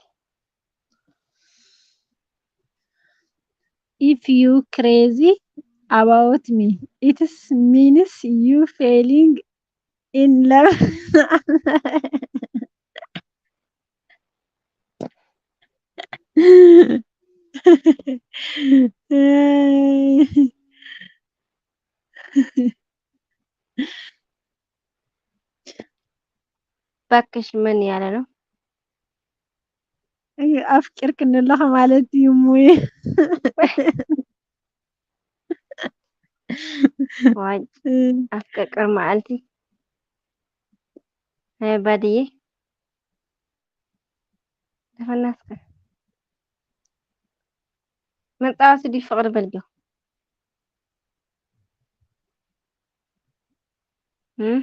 If you crazy about me, it means you falling in love. እባክሽ ምን እያለ ነው? እዩ ኣፍቂርክኒ ኣለኹ ማለት እዩ እሙይ። ዋይ ኣፍቀቅር መዓልቲ ናይ ባድዬ ደፈናስከ መጻወቲ ድዩ ፍቕሪ በልጆ? እም?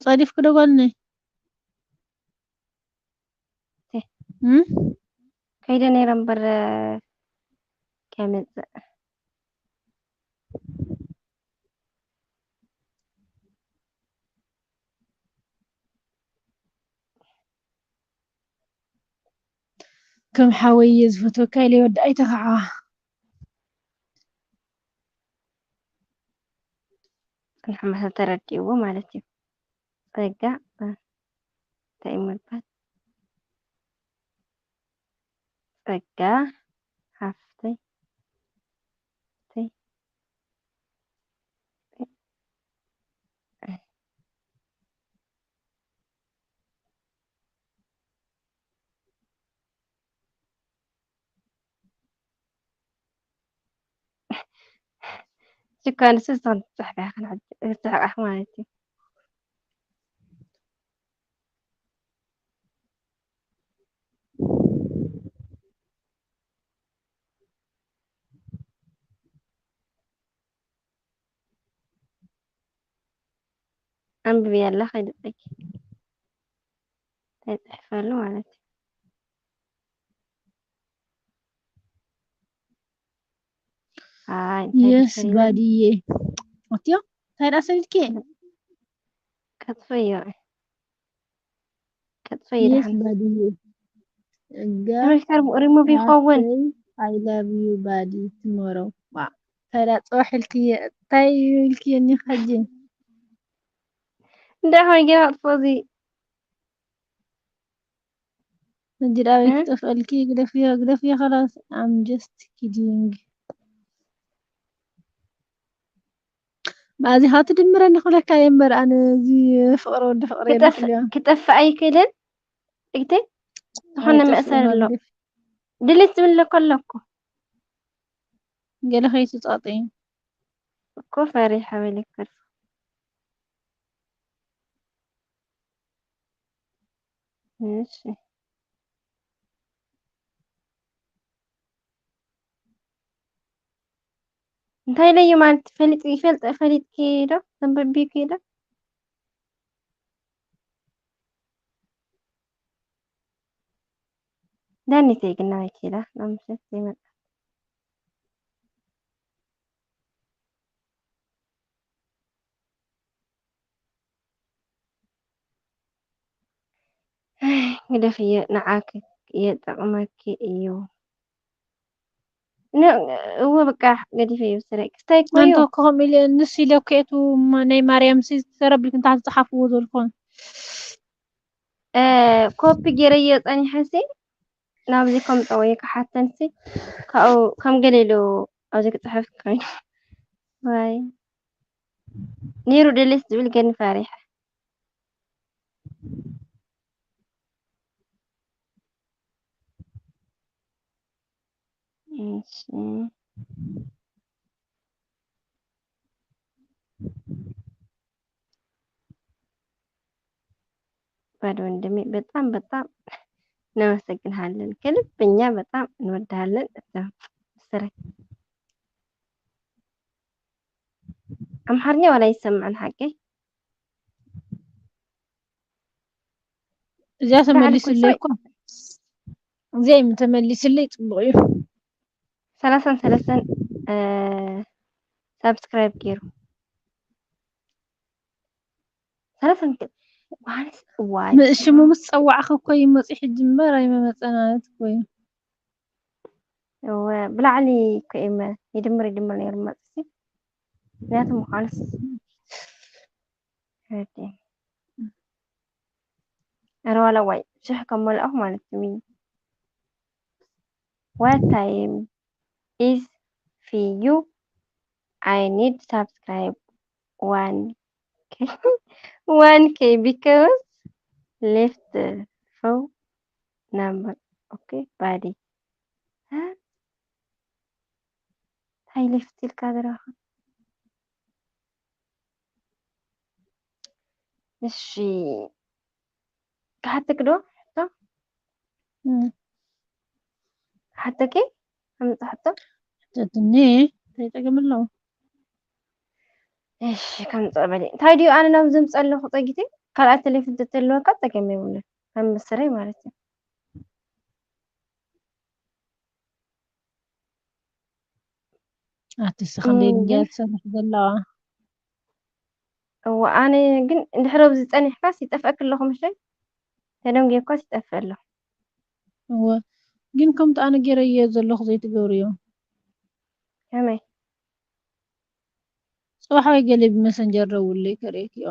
ጸዲፍኪ ዶ ጓልነይ? እህ። እም? ከይደ ነይረ እምበር ከምፅእ ከም ሓወይ እየ ዝፈትወካ ኢለ ወዲ ኣይተኸዓ። ጽንሕ መሰል ተረዲእዎ ማለት እዩ። ጸጋ እንታይ እዩ ምባል? ጸጋ ሓፍተይ ተይ ሽኳ ንሱ ዝኮነ ትፅሕፍ ኢኻ ሕጂ ክትስሕቅ ኢኻ ማለት እዩ። ኣንብብያ ኣላ ከይድፀኪ እንታይ ፅሕፈሉ ማለት እዩ። ኣይ እንታይ የስ ደስ ይብል። ባድዬ ኣትዮ እንታይ ደኣ ሰሊልኪ ከጥፍዮ ከጥፍዮ የስ ይደሓን ባድዬ እጋ ሪከር ሪሙቭ ይኸውን I love you ባዲ ትመረው ዋ እንታይ ደኣ ፅባሕ ኢልክየ እንታይ ኢልክየኒ ሕጂ እንታይ ኮይኑ ገና ኣጥፎ እዚ ሕጂ ደኣ ኣበይ እ? ክጠፍአልኪ ግደፍዮ ግደፍዮ خلاص I'm just kidding ማዚ ካብ ትድምረኒ ክብለካ እየ እምበር ኣነ እዚ ፍቅሪ ወዲ ፍቅሪ ክጠፍ- የለኩልያ ክጠፍእ ኣይክእልን። እግተይ ዝኾነ መእሰር ኣሎ። ድሊት ዝብል እኮ ኣሎ እኮ። ገለ ከይትጻጠ እዩ እኮ ፈሪሐ በለከት። እሺ እንታይ ኢለዮ ማለት ፈሊጥ ይፈልጥ ፈሊጥኪ ዶ ተንበቢኪ ዶ ዳኒተይ ግን ናበይ ከይዳ ናብ ምሸት ዘይመጣ ግደፍዮ ንዓኪ የጠቅመኪ እዩ እወ በቃ ገዲፈዮ ስረይ ክስታይ እኮ እዩ ኣንተ ከምኡ ኢለ ንሱ ኢለ ኩየቱ ናይ ማርያም ሲ ተረብልክ እንታይ ዝጸሓፍዎ ዘልኮን ኮፒ ገይረዮ ጸኒሐ ሲ ናብዚ ከምጸዎ እየ ክሓተን ሲ ካብኡ ከም ገለ ኢሉ ኣብዚ ክጽሕፍ ኮይኑ ዋይ ነይሩ ድልት ዝብል ግን ፈሪሐ እሺ ባድ ወንድሜ በጣም በጣም እናመሰግንሃለን። ከልብ እኛ በጣም እንወድሃለን። እዛ ስረ ኣምሓርኛ ዋላ ይሰማዕን ሓቀይ እዚኣ ተመሊስለይ እኮ እዚኣ ይም ተመሊስለይ ጽቡቅ እዩ። ሰላሳን ሰለስተን ሳብስክራይብ ገይሩ ሰላሳን ዮሃንስ እዋይ ሽሙ ምስ ጸዋዕኺ እኮ ይመጽእ ሕጂ እምበር ኣይመመጸናነት እኮ እዩ። እወ ብላዕሊ እኮ እየ ይድምር ይድምር ነይሩ መጽሲ ምክንያቱ ምዃንስ ረድኤ ኧረ ዋላ ዋይ ሽሕ ከም መላእኹ ማለት እዩ። What time is for you? I need subscribe one K one K because left phone number. Okay, buddy. እንታይ left ኢልካ ዘለኻ? እሺ ክሓተኪ ዶ ሕቶ? እም፣ ክሓተኪ? ኣምጽእ ሕቶ። ሕተትኒ። እንታይ ጸገም ኣለዎ? እሺ ከምጽእ በሊ። እንታይ ድዩ ኣነ ናብ ዝምጽእ ኣለኹ ጸጊተይ? ካልኣይ ቴሌፎን ተተልወካ ጸገም የብሉን። ከም ምስረይ ማለት እዩ። ኣቲ ስኽሊ እም፣ ድያ ግን ትሰርሕ ዘለዋ? እወ ኣነ ግን እንድሕር ኣብዚ ጸኒሕካስ ይጠፍኣኪ ኣለኹ ምሸይ? ተደንጉየኳስ ይጠፍእ ኣለኹ። እወ ግን ከምቲ ኣነ ገይረዮ ዘለኹ ዘይትገብርዮ። ከመይ? ጽባሕ ወይ ገለ ብመሰንጀር ደውለይ ከርእየኪ እየ።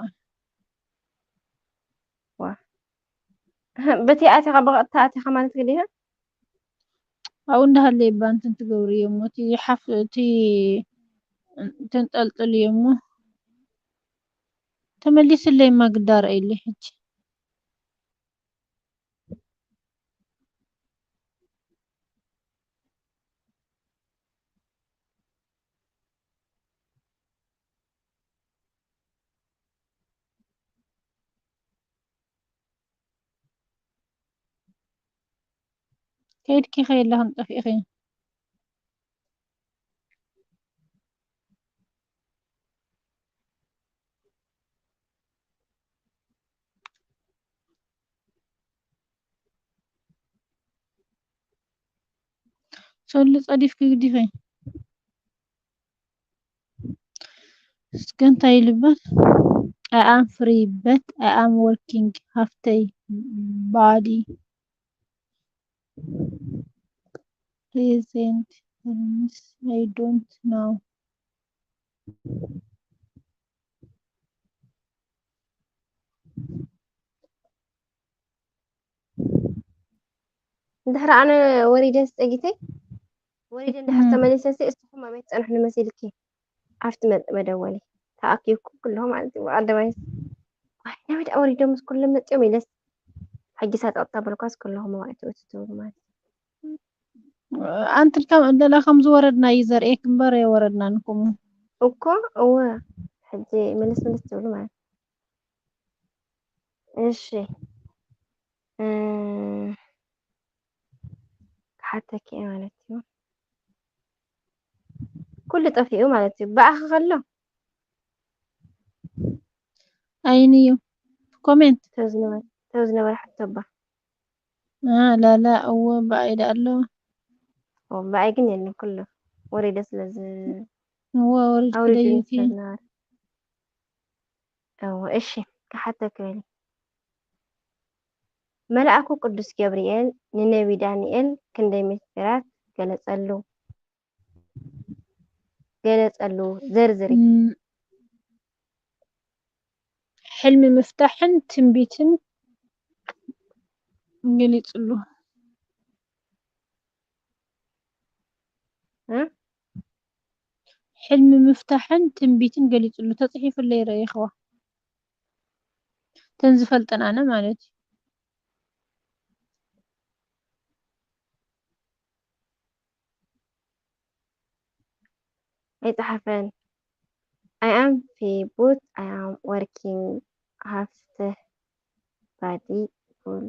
ዋ በቲ ኣቲኻ ብቐጥታ ኣቲኻ ማለት ግዲና? ኣብኡ እንዳሃለየ ባንትን ትገብርዮ እሞ እቲ ሓፍ እቲ ተንጠልጥልዮ እሞ ተመሊስለይማ ግዳ ረኣይለይ ሕጂ። ከይድኪ ከየለኽን ጠፊእኺ። ሶሊ ጸዲፍኪ ግዲኺ። እስከ እንታይ ይልበል? I am free but I am working ሃፍተይ ባዲ present I don't know። እንድሕር ኣነ ወሪደ ጸጊተይ ወሪደ እንድሕር ተመሊሰ ሲ እስኹም ኣበይ ትጸንሕኒ መሲልኪ ኣብቲ መደወሊ ተኣኪብኩም ኩለኹም ማለት እዩ። ብቐደማይ ዋይ ነዊድ ኣወሪዶምስ ኩሎም መጺኦም ኢለስ ሓጊሳ ጸቕጣ በልኳስ ኩለኹም መባእቲ ወቲ ትብሉ ማለት እዩ። ኣንቲ ከም ዕለላ ከም ዝወረድና እዩ ዘርእየክ እምበር ኣይወረድናን እኮ። እኮ እወ ሕጂ ምልስ ምልስ ትብሉ ማለት እዩ። እሺ እ፣ ክሓተኪ እየ ማለት እዩ። ኩሉ ጠፊኡ ማለት እዩ። ብኣኺ ከሎ ኣይንዩ ኮሜንት ተው ዝነበረ ተው ዝነበረ ሕቶ እባ አ፣ ላላ እወ ብኣይ ዳ ኣሎ። ኦ፣ ብኣይ ግን የለን ኩሉ ወሪደ ስለ ዝ እወ ወሪድ ኣውሪዱ ክደይኪ ስለ ዝነበረ እወ። እሺ ክሓተኪ በሊ መልኣኩ ቅዱስ ገብርኤል ንነቢ ዳንኤል ክንደይ ምስጢራት ገለጸሉ? ገለጸሉ። ዘርዝሪ። እም፣ ሕልሚ ምፍታሕን ትንቢትን ገሊጽሉ። እ? ሕልሚ ምፍታሕን ትንቢትን ገሊጽሉ። ተጽሒፉለይ ረኢኽዋ። እተን ዝፈልጠን ኣነ ማለት እዩ። ኣይጸሓፈን። I am free but I am working ሃፍትህ ባዲ ፉል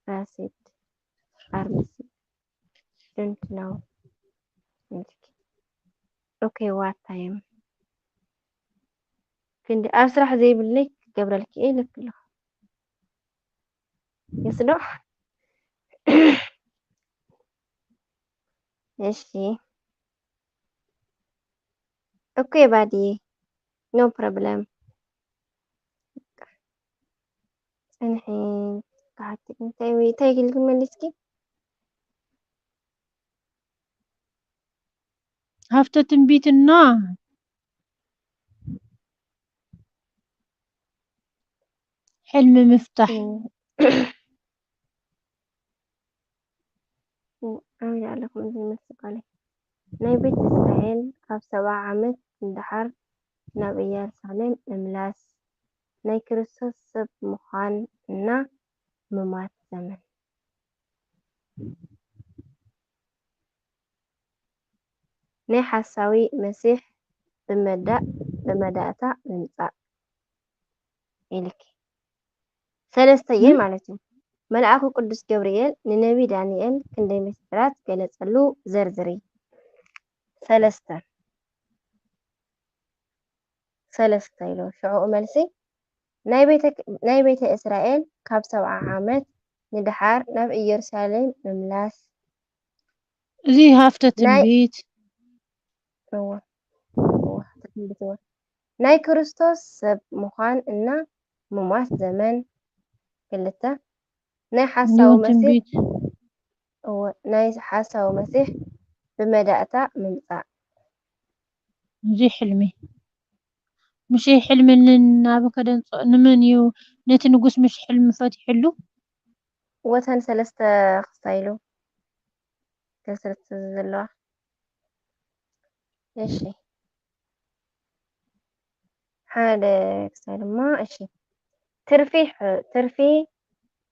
ራሲድ ፋርማሲ don't know። Okay what time? ክንዲ ኣብ ስራሕ ዘይብለይ ክገብረልኪ እየ ኢለኪ ኣለኹ። የስዶ እሺ okay ባዲ no problem። ጽንሒ ክሓትት እንታይ ወይ እንታይ ኢልኪ መሊስኪ? ሃፍተ ትንቢትና ሕልሚ ምፍታሕ። እም፣ ኣበይ ኣለኹም? እዚ ይመስል ቃለይ። ናይ ቤት እስራኤል ካብ ሰብዓ ዓመት ንደሓር ናብ ኢየሩሳሌም ምምላስ፣ ናይ ክርስቶስ ሰብ ምዃን እና ምማት ዘመን። ናይ ሓሳዊ መሲሕ ብመዳእ ብመዳእታ ምምጻእ ኢልኪ። ሰለስተየን ማለት እዩ። መልኣኹ ቅዱስ ገብርኤል ንነቢ ዳንኤል ክንደይ ምስጢራት ገለጸሉ ዘርዝሪ። ሰለስተ። ሰለስተ ኢሉ። ሽዑኡ መልሲ ናይ ቤተ ናይ ቤተ እስራኤል ካብ ሰብዓ ዓመት ንደሓር ናብ ኢየሩሳሌም ምምላስ። እዚ ሃፍተ ናይ ትንቢት እወ እወ ትንቢት እወ ናይ ክርስቶስ ሰብ ምዃን እና ምሟት ዘመን። ክልተ ናይ ሓሳዊ እንዲሁም መሲሕ ትንቢት እወ ናይ ሓሳዊ መሲሕ ብመዳእታ ምምጻእ። እዚ ሕልሚ ምሽ ሕልሚ ንናቡከደንጾ ንመን እዩ ነቲ ንጉስ ምሽ ሕልሚ ፈቲሕሉ? ወተን ሰለስተ ክስታይ ኢሉ ሰለስተ ዘለዋ። እሺ ሓደ ክስታይ ድማ እሺ ትርፊ ሕ- ትርፊ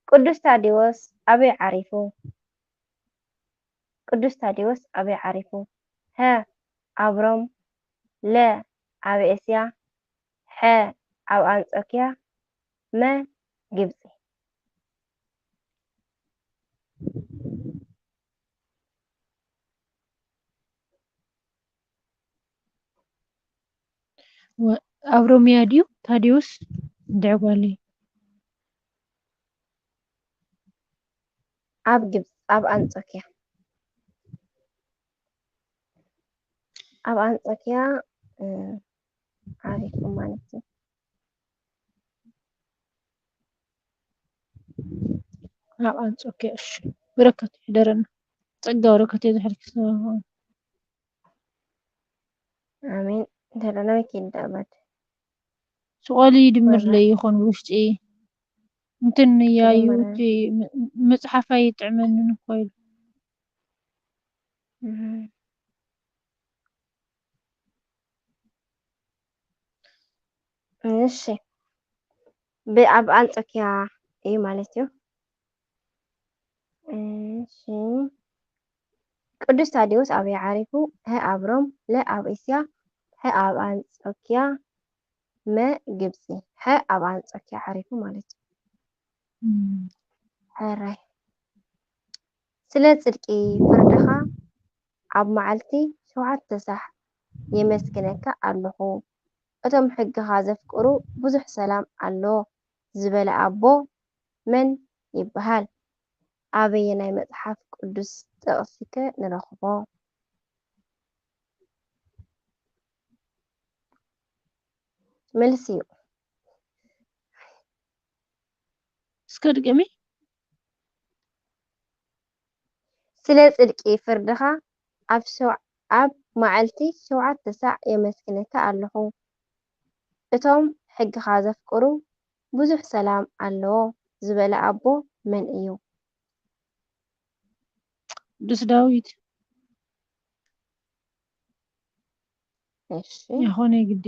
ቅዱስ ታዲዎስ ኣበይ ዓሪፉ? ቅዱስ ታዲዎስ ኣበይ ዓሪፉ? ሀ ኣብ ሮም፣ ለ ኣብ እስያ፣ ሐ ኣብ ኣንጾኪያ፣ መ ግብጺ። ወ- ኣብ ሮሚያ ድዩ ታዲዮስ? እንድዒ ጓለይ ኣብ ግብጽ ኣብ ኣንጾኪያ ኣብ ኣንጾኪያ እ፣ ዓሪፉ ማለት እዩ። ኣብ ኣንጾኪያ። እሺ በረከት ይሕደረና፣ ጸጋ በረከት የብዝሓልኪ። ሰላም ኣሜን። ሰላም ይኪድ ኣባድ ስቆሊ ይድምር ለይ ይኾን ውሽጢ እንትን ያዩ ይድምር። እቲ ም- መጽሓፍ ኣይጥዕመንን እኮ ኢሉ። እህ። እሺ ብኣብ ኣንጾኪያ እዩ ማለት እዩ። እሺ ቅዱስ ታዲዎስ ኣበይ ዓሪፉ? ሀ ኣብ ሮም፣ ለ ኣብ እስያ፣ ሐ ኣብ ኣንጾኪያ፣ መ ግብጺ። ሐ ኣብ ኣንጾኪያ ዓሪፉ ማለት እዩ። እም፣ ሕራይ ስለ ጽድቂ ፍርድኻ ኣብ መዓልቲ ሸውዓተ ሳዕ የመስግነካ ኣለኹ። እቶም ሕግኻ ዘፍቅሩ ብዙሕ ሰላም ኣሎ ዝበለ ኣቦ መን ይበሃል? ኣበየናይ መጽሓፍ ቅዱስ ጥቕሲከ ንረኽቦ? መልሲ እዩ። እስከ ድገሚ። ስለ ጽድቂ ፍርድኻ ኣብ ሸው- ኣብ መዓልቲ ሸውዓተ ሳዕ የመስግነካ ኣለኹ። እቶም ሕግኻ ዘፍቅሩ ብዙሕ ሰላም ኣለዎ ዝበለ ኣቦ መን እዩ? ቅዱስ ዳዊት። እሺ ይኾነ ግዲ።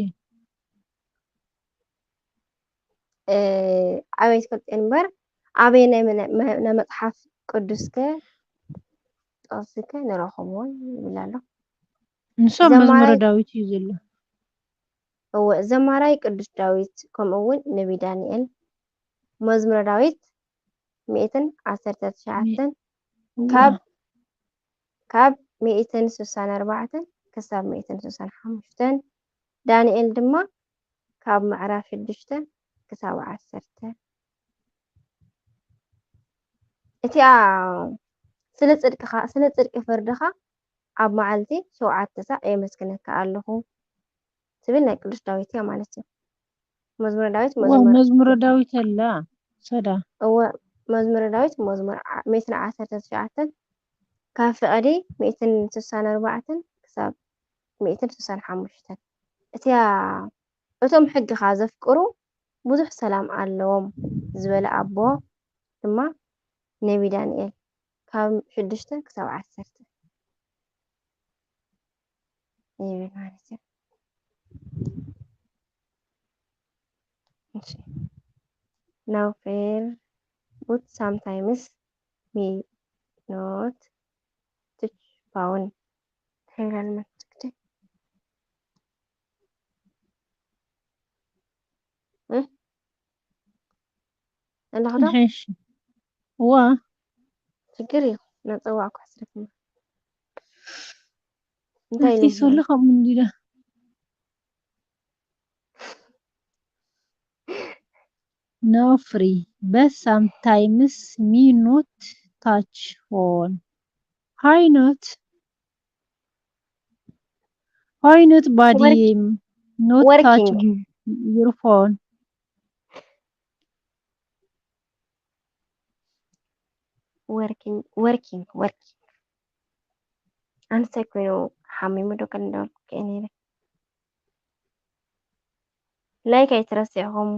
እ፣ ኣበይ ትፈልጥዮ እምበር ኣበይ ናይ መ- መ- ናይ መጽሓፍ ቅዱስከ ጥቕስከ ንረኽቦ ይብል ኣሎ። ንሱ ኣብ መዝሙረ ዘማራይ- ዳዊት እዩ ዘሎ። እወ ዘማራይ ቅዱስ ዳዊት ከምኡ እውን ነቢ ዳንኤል መዝሙረ ዳዊት ሚእትን ዓሰርተ ትሽዓተን ካብ ካብ ሚእትን ስሳን ኣርባዕተን ክሳብ ሚእትን ስሳን ሓሙሽተን ዳንኤል ድማ ካብ ምዕራፍ ሽዱሽተ ክሳብ ዓሰርተ። እቲኣ ስለ ጽድቅኻ ስለ ጽድቂ ፍርድኻ ኣብ መዓልቲ ሸውዓተ ሳዕ የመስግነካ ኣለኹ ትብል ናይ ቅዱስ ዳዊት እያ ማለት እዩ። መዝሙረ ዳዊት እዋ መዝሙር መዝሙረ ዳዊት ኣላ ሰዳ እወ መዝሙረ ዳዊት መዝሙር ዓ- ሚእትን ዓሰርተ ትሽዓተን ካብ ፍቐዲ ሚእትን ስሳን ኣርባዕተን ክሳብ ሚእትን ስሳን ሓሙሽተን እቲያ እቶም ሕግኻ ዘፍቅሩ ብዙሕ ሰላም ኣለዎም ዝበለ ኣቦ ድማ ነቢ ዳንኤል ካብ ሽዱሽተ ክሳብ ዓሰርተ ይብል ማለት እዩ። እሺ። Now fair, but sometimes me not touch bone. እንታይ ይላል መትክቲ? እ? ኣለኹ ዶ? እሺ። ዋ። ችግር እዩ። እናጸዋዕኩ ኣስሪፍና። እንታይ ናተይ ኢለ ሶሎ ከምኡ እንዲዳ። No free, but sometimes me not touch phone. Why not? Why not, buddy? Not touch working. Your phone. Working, working, working. ኣንሰይ ኮይኑ ሓሚሙ ዶ ከንደወልኩ ከእኔ ኢለ። ላይክ ኣይትረስዕኹም።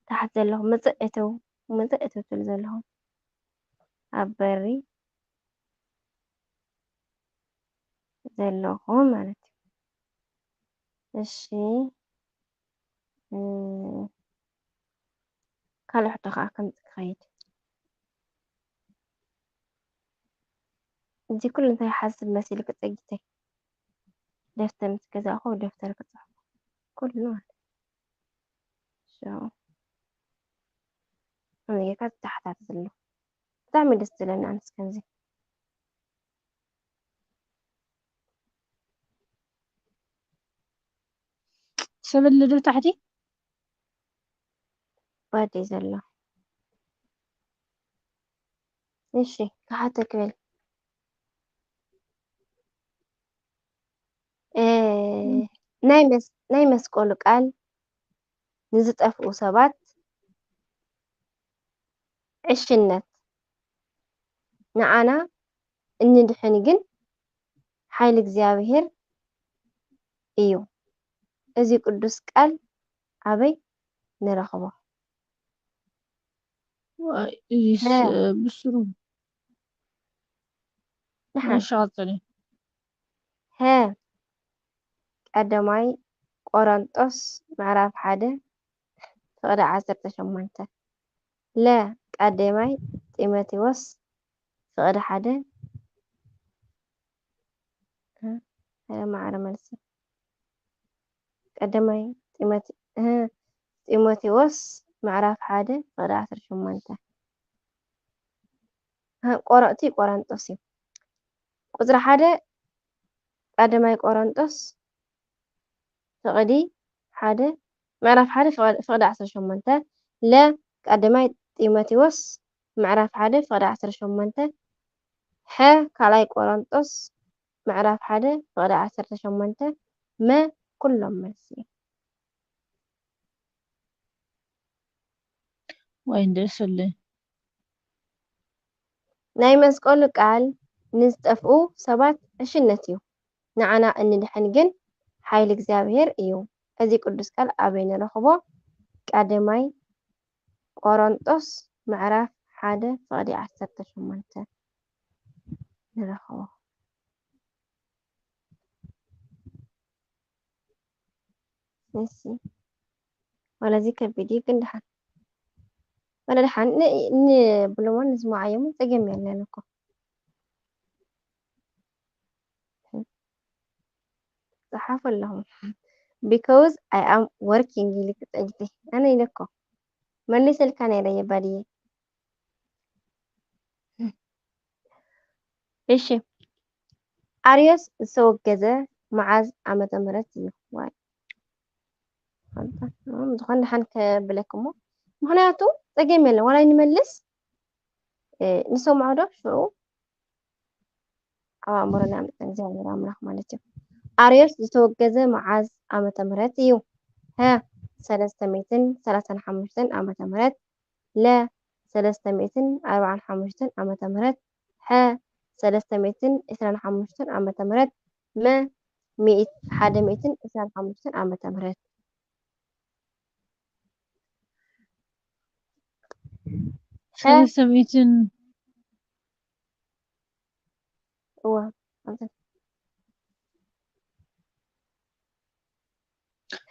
ታሕቲ ዘለኹም ምጽእ እትው፣ ምጽእ እትው ትብሉ ዘለኹም ኣብ በሪ ዘለኹም ማለት እዩ። እሺ፣ እ፣ ካልእ ሕቶ ከዓ ከምጽእ ክኸይድ። እዚ ኩሉ እንታይ ሓስብ መሲልኪ ጸጊተይ? ደፍተር ምስ ገዛእኹ ደፍተር ክጽሕፍ ኩሉ ማለት እዩ። So፣ ከመይ ጌርካ ትተሓታተል ኣለኹ። ብጣዕሚ ደስ ዝብለኒ ኣነስ ከምዚ። ሰብ ኣሎ ዶ ታሕቲ? ባዴ ዘሎ። እሺ፣ ክሓተኪ በል። እ፣ ናይ መስ-፣ ናይ መስቀሉ ቃል ንዝጠፍኡ ሰባት ዕሽነት፣ ንዓና እንድሕን ግን ሓይሊ እግዚኣብሔር እዩ። እዚ ቅዱስ ቃል ኣበይ ንረኽቦ? ዋይ፣ እዚስ፣ ሀ። ብስሩ። ደሓን። እሺ፣ ቀጽሊ። ሀ። ቀዳማይ ቆሮንጦስ ምዕራፍ ሓደ ፍቕዲ ዓሰርተ ሸሞንተ። ለ። ቀዳማይ ጢሞቴዎስ ፍቕዲ ሓደ። እ፣ ሀ፣ ማዕረ መልሲ። ቀዳማይ ጢሞቴ-፣ እ፣ ጢሞቴዎስ ምዕራፍ ሓደ ፍቕዲ ዓሰርተ ሸሞንተ። እ፣ ቆሮ-፣ እቲ ቆሮንጦስ እዩ። ቁጽሪ ሓደ ቀዳማይ ቆሮንጦስ ፍቕዲ ሓደ፣ ምዕራፍ ሓደ ፍቐ-፣ ፍቕዲ ዓሰርተ ሸሞንተ። ለ። ቀዳማይ ጢሞቴዎስ ምዕራፍ ሓደ ፍቕዲ ዓሰርተ ሸሞንተ። ሐ። ካልኣይ ቆሮንጦስ ምዕራፍ ሓደ ፍቕዲ ዓሰርተ ሸሞንተ። መ። ኩሎም መልሲ እዮም። ወይ እንደስለ። ናይ መስቀሉ ቃል ንዝጠፍኡ ሰባት ዕሽነት እዩ፣ ንዓና እንድሕን ግን ሓይሊ እግዚኣብሔር እዩ። እዚ ቅዱስ ቃል ኣበይ ንረኽቦ? ቀዳማይ ቆሮንጦስ ምዕራፍ ሓደ ፍቕዲ ዓሰርተ ሸሞንተ ንረኽቦ። እሺ። ዋላ እዚ ከቢድ እዩ፣ ግን ደሓን። ዋላ ደሓን፣ ን-፣ ንብሎሞን ንስማዓዮምን ጸገም የለን እኮ። ጸሓፉ ኣለኹም። Because I am working ኢልኪ ጸጊተይ። ኣነ ኢለ እኮ። መሊሰልካ ነይረ የባድየ። እሺ። ኣርዮስ ዝተወገዘ መዓዝ ዓመተ ምህረት እዩ? ዋይ። ዝኾነ ደሓን ከብለክ እሞ። ምኽንያቱ ጸገም የለን። ዋላ ይንመልስ፣ እ፣ ንሰምዖ ዶ? ሽዑ ኣብ ኣእምሮና የምጽእ እግዚኣብሔር ኣምላኽ ማለት እዩ። ኣርዮስ ዝተወገዘ መዓዝ ዓመተ ምህረት እዩ? ሀ፣ ሰለስተ ሚእትን ሰላሳን ሓሙሽተን ዓመተ ምህረት። ለ፣ ሰለስተ ሚእትን ኣርባዓን ሓሙሽተን ዓመተ ምህረት። ሐ፣ ሰለስተ ሚእትን ዕስራን ሓሙሽተን ዓመተ ምህረት። መ፣ ሚእት፣ ሓደ ሚእትን ዕስራን ሓሙሽተን ዓመተ ምህረት። ሰለስተ ሚእትን እዋ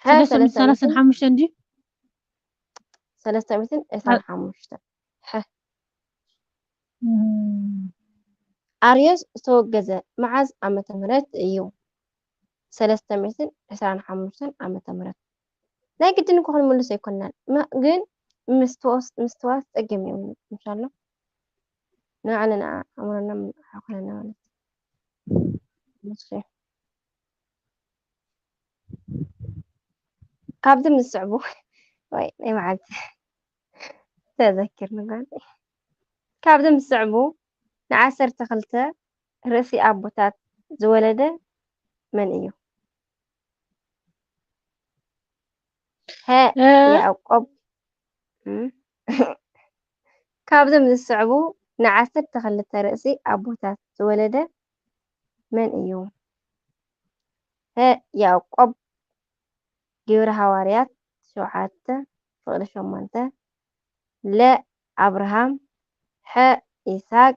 ሰለስተ ሚእትን ሰላሳን ሓሙሽተን ድዩ? ሰለስተ ሚእትን ዕስራን ሓሙሽተን። ሐ። እም። ኣርዮስ ዝተወገዘ መዓዝ ዓመተ ምህረት እዩ? ሰለስተ ሚእትን ዕስራን ሓሙሽተን ዓመተ ምህረት። ናይ ግድን እኮ ክንምልሶ ኣይኮንናን። ማ-፣ ግን ምስትዋስ-፣ ምስትዋስ ጸገም እዩ፣ ምሻሎ። ንባዕልና ኣእምሮና ምን-፣ ኣይኮነና ማለት እዩ። እሺ። ካብዚ ምስ ዝስዕቡ፣ ወይ ናይ መዓልቲ ተዘኪርኒ ጓል። ካብዚ ምስ ዝስዕቡ ንዓሰርተ ክልተ ርእሲ ኣቦታት ዝወለደ መን እዩ? ሀ፣ እ? ያዕቆብ። እም። ካብዞም ዝስዕቡ ንዓሰርተ ክልተ ርእሲ ኣቦታት ዝወለደ መን እዩ? ሀ፣ ያዕቆብ፣ ግብሪ ሃዋርያት ሸውዓተ፣ ፍቕዲ ሸሞንተ፣ ለ፣ ኣብርሃም፣ ሐ፣ ይስሐቅ፣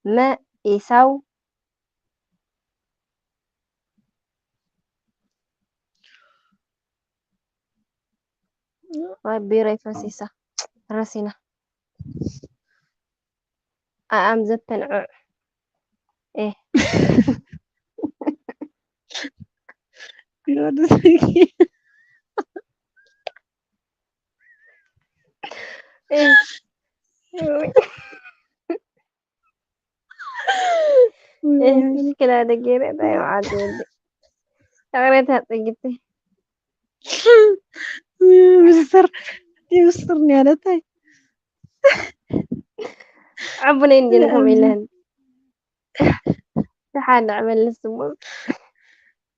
መ፣ ኤሳው። ወይ ቢሮይ ፈሲሳ፣ ረሲና። ኣኣም ዘተንዕዕ። ኤ። ኤ። ኤ፣ ምሽክላ ደገይረ፣ እንታይ መዓልቲ ወዲ። ይቕሬታ ጽግቲ። ምስር፣ ምስር ኒያለታይ። ዕቡነይ እንዲን ከም ኢለን። ደሓን ንዕመልስ እሞ።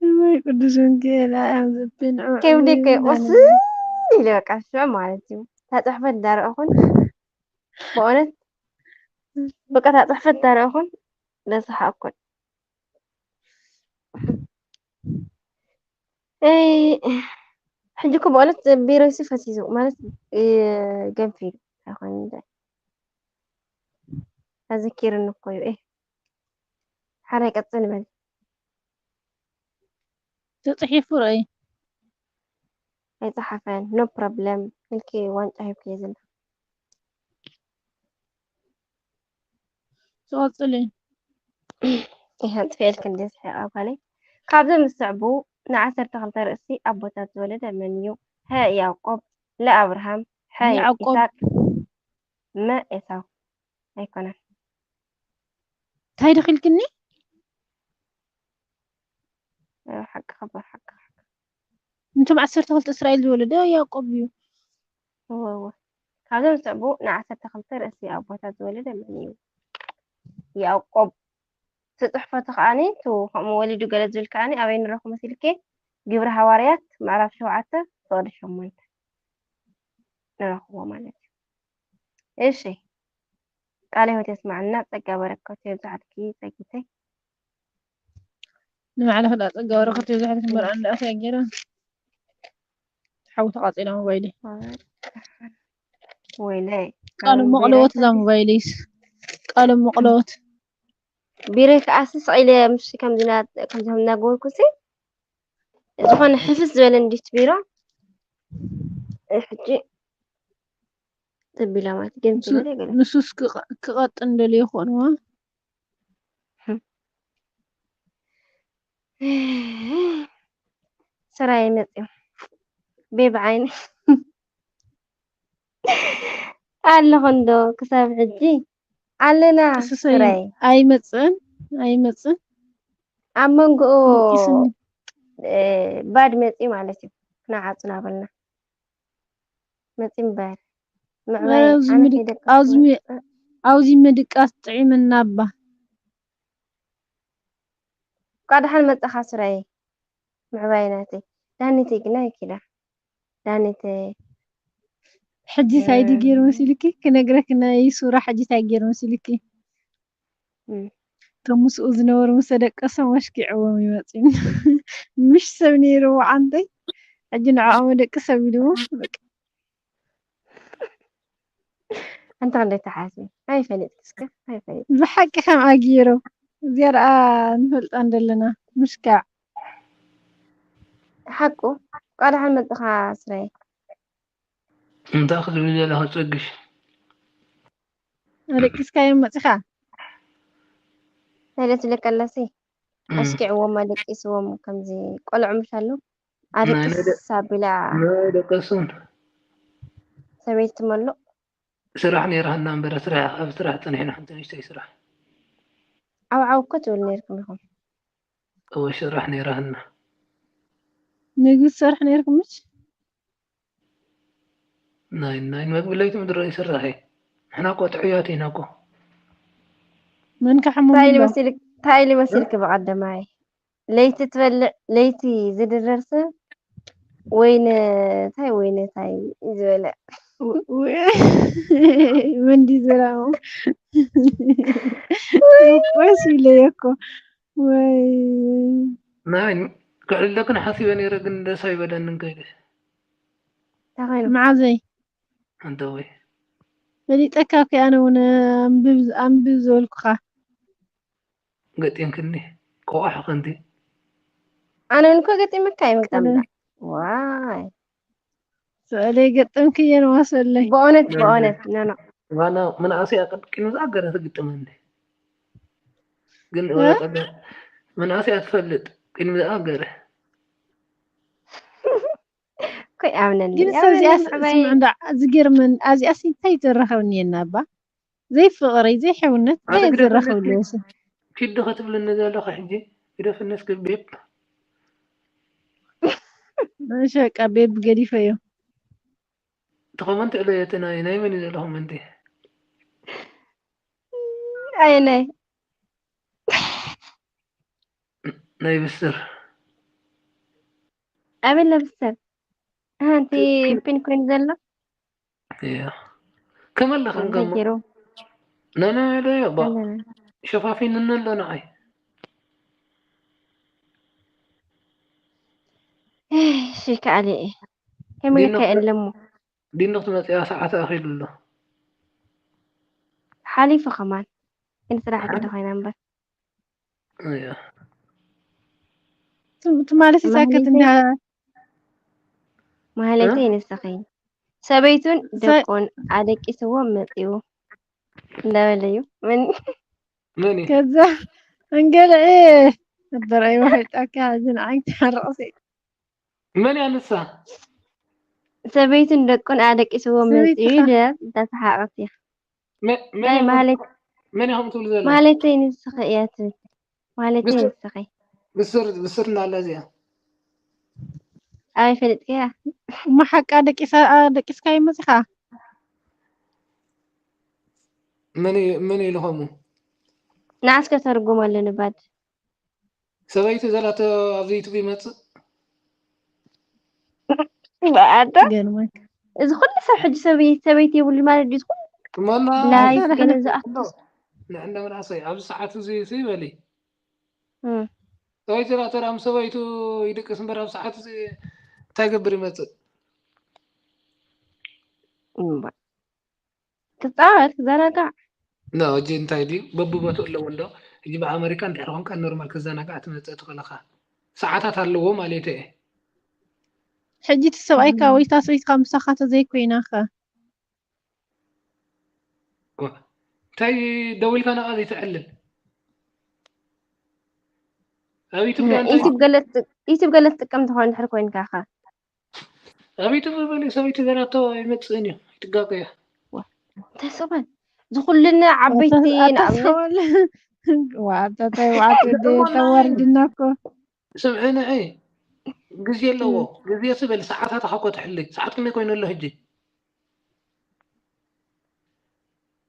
ወይ ቅዱስ ወንጌል፣ ኣያም ዘብን ዑ-፣ ከብደይ ዑ-፣ ከይቆስል ኢለ በቃ ሽዑ ማለት እዩ። እታ ጽሕፈት እንዳረኣኹን፣ በእውነት በቃ እታ ጽሕፈት እንዳረኣኹን ደስሓቅኩን። እይ፣ ሕጂ እኮ በእውነት ቢሮይሲ ፈሲሱ ማለት፣ እ፣ ገንፊሉ ኣይኮነን እንደ ኣዘኪርኒ እኮ እዩ። እይ፣ ሓራይ ቀጽል በል። ተጽሒፉ ርኣይ። ኣይጸሓፈን። No problem። ኢልኪ ዋንጫ ሂብክዮ ዘላ። ትቐጽል እዩ። ይሄ ጥፍኤልክ እንደ ስሒቓ ጓለይ። ካብዞም ዝስዕቡ ንዓሰርተ ክልተ ርእሲ ኣቦታት ዝወለደ መን እዩ? ሀ፣ ያዕቆብ፣ ለ፣ ኣብርሃም፣ ሐ፣ ያዕቆብ። ይስሐቅ፣ መ፣ ኤሳው። ኣይኮነን። እንታይ ደኺልክኒ? እ፣ ሓቂ ኸበር፣ ሓቂ፣ ሓቂ። እንቶም ዓሰርተ ክልተ እስራኤል ዝወለደ ያዕቆብ እዩ። እወ፣ እወ። ካብዞም ዝስዕቡ ንዓሰርተ ክልተ ርእሲ ኣቦታት ዝወለደ መን እዩ? ያዕቆብ። እቲ ጽሕፈቱ ከኣኒ፣ እቲ ከምኡ ወሊዱ ገለ ዝብል ከኣኒ ኣበይ ንረኽቦ መሲልኪ? ግብሪ ሃዋርያት ምዕራፍ ሸውዓተ ፍቕዲ ሸሞንተ ንረኽቦ ማለት እዩ። እሺ፣ ቃለ ህይወት የስማዕና፣ ጸጋ በረከቱ የብዝሓልኪ ጸጊተይ። ንባዕልኺ ደኣ ጸጋ በረኸት ይብዛሕልኪ እምበር ኣነ ደኣ እንታይ ገይረ? ሓዊ ተቓጺላ ሞባይለይ። ወይለይ። ቃለ መቕለወት እዛ ሞባይለይስ። ቃለ መቕለወት። ቢረይ ከኣ ስቕ ኢለ ምሽ ከምዚ ና-፣ ከምዚ ከም እናገበርኩሲ ዝኾነ ሕፍስ ዝበለ እንዲት ቢሮ። እ፣ ሕጂ ተቢላ ማለት ገንፊ ንሱ-፣ ዝበለ ገለ። ንሱስ ክቐ-፣ ክቐጥን ደልዮ ይኾንዋ። ስራይ መጽዮም። ቤብ ዓይኒ። ኣለኹ እንዶ ክሳብ ሕጂ ኣለና። እሱሰይ ስራይ። ኣይመጽእን፣ ኣይመጽእን። ኣብ መንጎኡ ደቂስኒ። እ፣ ባድ መጺ ማለት እዩ። ክነዓጹ ናበልና። መጺ እምበር። ምዕባይ ኣብዚ ኣነ ምድቅ-፣ ከይደቀስኩ ኣብዚ ሚ-፣ መጺ። ኣብዚ ምድቃስ ጥዒምና እባ። እንኳዕ ደሓን መጻኻ ስራይ። ምዕባይ ናተይ። ዳኒተይ ግና ይኪዳ። ዳኒተይ። ሕጂ እንታይ ድዩ ገይሩ መሲልኪ? ክነግረኪ ናይ ሱራ ሕጂ እንታይ ገይሩ መሲልኪ? እም። እቶም ምስኡ ዝነበሩ ምስ ተደቀሶም ኣሽኪዕዎም እዩ መጺኡ። ምሽ ሰብ ነይሩ ወዓንተይ። ሕጂ ንዕኦም ደቂ ሰብ ኢልዎ። በቃ። ኣንታ ክንደይ ተሓስቢ ኣይፈልጥ እስከ ኣይፈልጥ ብሓቂ ከም ኣጊሩ እዚኣ ደኣ ንፈልጣ እንደለና ምሽካዕ ሓቁ ቃልሓን መጥኻ ስራይ እንታይ ክትብል ዘለኻ ፀግሽ ኣደቂስካዮ መፂኻ ሰለት ለቀለሲ ኣስኪዕዎም ኣደቂስዎም ከምዚ ቆልዑ ምሽ ኣሎ ኣደቂስ ኣቢላ ደቀሱን ሰበይቲ ትመልቕ ስራሕ ነይራህና እምበር ስራሕ ኣብ ስራሕ ፀኒሕና ሓንቲ ንእሽተይ ስራሕ ዓው ዓው እኮ ትብል ነርኩም ኢኹም እወ ስራሕ ነይራህና ምግቢ ትሰርሕ ነርኩም ምሽ ናይ ናይ መግቢ ለይቲ ምድሮ ይስራሕ እዩ ንሕና እኮ ትሕያት ኢና እኮ መን ከሓሞ እንታይ ኢሉ መሲልክ እንታይ ኢሉ መሲልክ ብቐደማይ ለይቲ ትበልዕ ለይቲ ዝድረር ሰብ ወይነ እንታይ ወይነ እንታይ እዩ ዝበልዕ ወንዲ ዝራሙ ቆስ ኢለዮ እኮ ወይ ናይ ክዕልለክን ሓሲበ ነይረ ግን ደስ ኣይበለንን ከይደ እንታይ ኮይኑ መዓዘይ ኣንተወይ ፈሊጠካ እኮ ኣነ እውን ኣንብብ ኣንብብ ዝበልኩኻ ገጢምክኒ ቆቋሕ ከንቲ ኣነ እውን እኮ ገጢመካ እዩ መግጣምና ዋይ ስእለይ ገጠምክየን ዋሰለይ ብእውነት ብእውነት ኖኖ ዋና መናእሰይ ኣቀድቂኑ ዝኣገረ ትግጥመኒ ግን እ? ወላ ጸገም መናእሰይ ኣትፈልጥ ቅድሚ ዝኣገረ ኮይ ኣምነኒ ግን ሰብ እዚኣ ስምዕ እንዳ ዝገርመን ኣብዚኣ እንታይ ዘራኸብኒ የና እባ ዘይፍቕሪ ዘይሕውነት እንታይ ኣዝግደት ዘራኸብሉ ኣለኪ? ኪዲ ክትብልኒ ዘለኻ ሕጂ ግደፍኒ እስኪ ቤብ ሸቃ ቤብ ገዲፈዮ እቲ ኮመንት እለ እቲ ናይ ናይ መን እዩ ዘሎ ኮመንት ኣየናይ ናይ ብስር ኣበለ ብሰብ ሓንቲ ፒን ኮይኑ ዘሎ እያ ከመለኸን እንታይ ከሞ ገይሩ ነነዶ ባ ኣለና ሸፋፊንኒ ኣሎ ንዓይ እሺ ከኣለ እየ ከመይ ዲኖ ከ የለሞ ዲኖ ክትመፅያ ሰዓት ኣኺሉ ኣሎ ሓሊፉ ከማን ግን ስራሕ ዕዲ ኮይና እምበር እያ ትማሊ ሲሳከት ማህሌተይ- እንዳ ማህሌተይ ንስኺ ሰበይቱን ደቁን ኣደቂስዎ መፂኡ እንዳበለ እዩ ምን መን እዩ ከዛ እንገለ እበረይ ዋሕጣካ ዝን ዓይንቲ ሓረቕሲ መን እያ ንሳ ሰበይቱን ደቁን ኣደቂስዎ ሰበይቲ መፂኡ ኸ? ደብ እንዳሰሓቐት እያ መ- መን ናይ እያ ማህሌት መን እያ ከምኡ ትብል ዘላ ማህሌተይ ንስኺ እያ ትብል ማህሌተይ ብስር- ንስኺ ብስር ብስር እናላ እዚኣ ኣበይ ፈለጥክያ እሞ ሓቃ ደቂሳ ደቂስካ ይመፅኻ መን እዩ- መን እዩ ኢሉ ከምኡ ንዓስከ ተርጉመሉ ንባድ ሰበይቲ ዘላቶ ኣብዚ ዩቱብ ይመፅእ በኣዶ ገርመክ እዚ ኩሉ ሰብ ሕጂ ሰበይቲ ሰበይቲ የብሉ ማለት ድዩ ኩሉ እሞና ላይፍ ኣይተረፈ- ገለ ዝኣክል ንዕንደ መናእሰይ ኣብዚ ሰዓት እዚ እዚ በሊ እም። ሰበይቲ ዘላቶ ዳም ሰበይቱ ይድቅስ እምበር ኣብ ሰዓት እዚ እንታይ ገብር ይመፅእ እምባ ክፃወት ክዘናጋዕ ኖ እጂ እንታይ ድዩ በብቦትኡ ኣለዎ እንዶ እጂ ብኣመሪካ እንድሕር ኮንካ ኖርማል ክዘናጋዕ ትመፅእ ትኽእልኻ ሰዓታት ኣለዎ ማለት እየ ሕጂ እቲ ሰብኣይካ ወይ እታ ሰበይትካ ምሳኻ ተዘይኮይናኸ እንታይ ደዊልካ ናብኣ ዘይትዕልል ኣብ ዩቱብ ዳ እንታይ ዩቱብ ገለ ትጥ- ዩቱብ ገለ ትጥቀም ትኾን ድሕር ኮይንካ ኸ ኣብ ዩቱብ በሊ ሰበይቲ ዘላቶ ኣይመፅእን እዩ ኣይትጋገያ እንታይ ሰበን ዝኩልና ዓበይቲ ንኣብነት ዋዕታታይ ዋዕት ወደ ተዋርድና እኮ ስምዒ ንዒ ግዜ ኣለዎ ግዜ ስበል ሰዓታት ሓኮ ትሕሊ ሰዓት ክንደይ ኮይኑ ኣሎ ሕጂ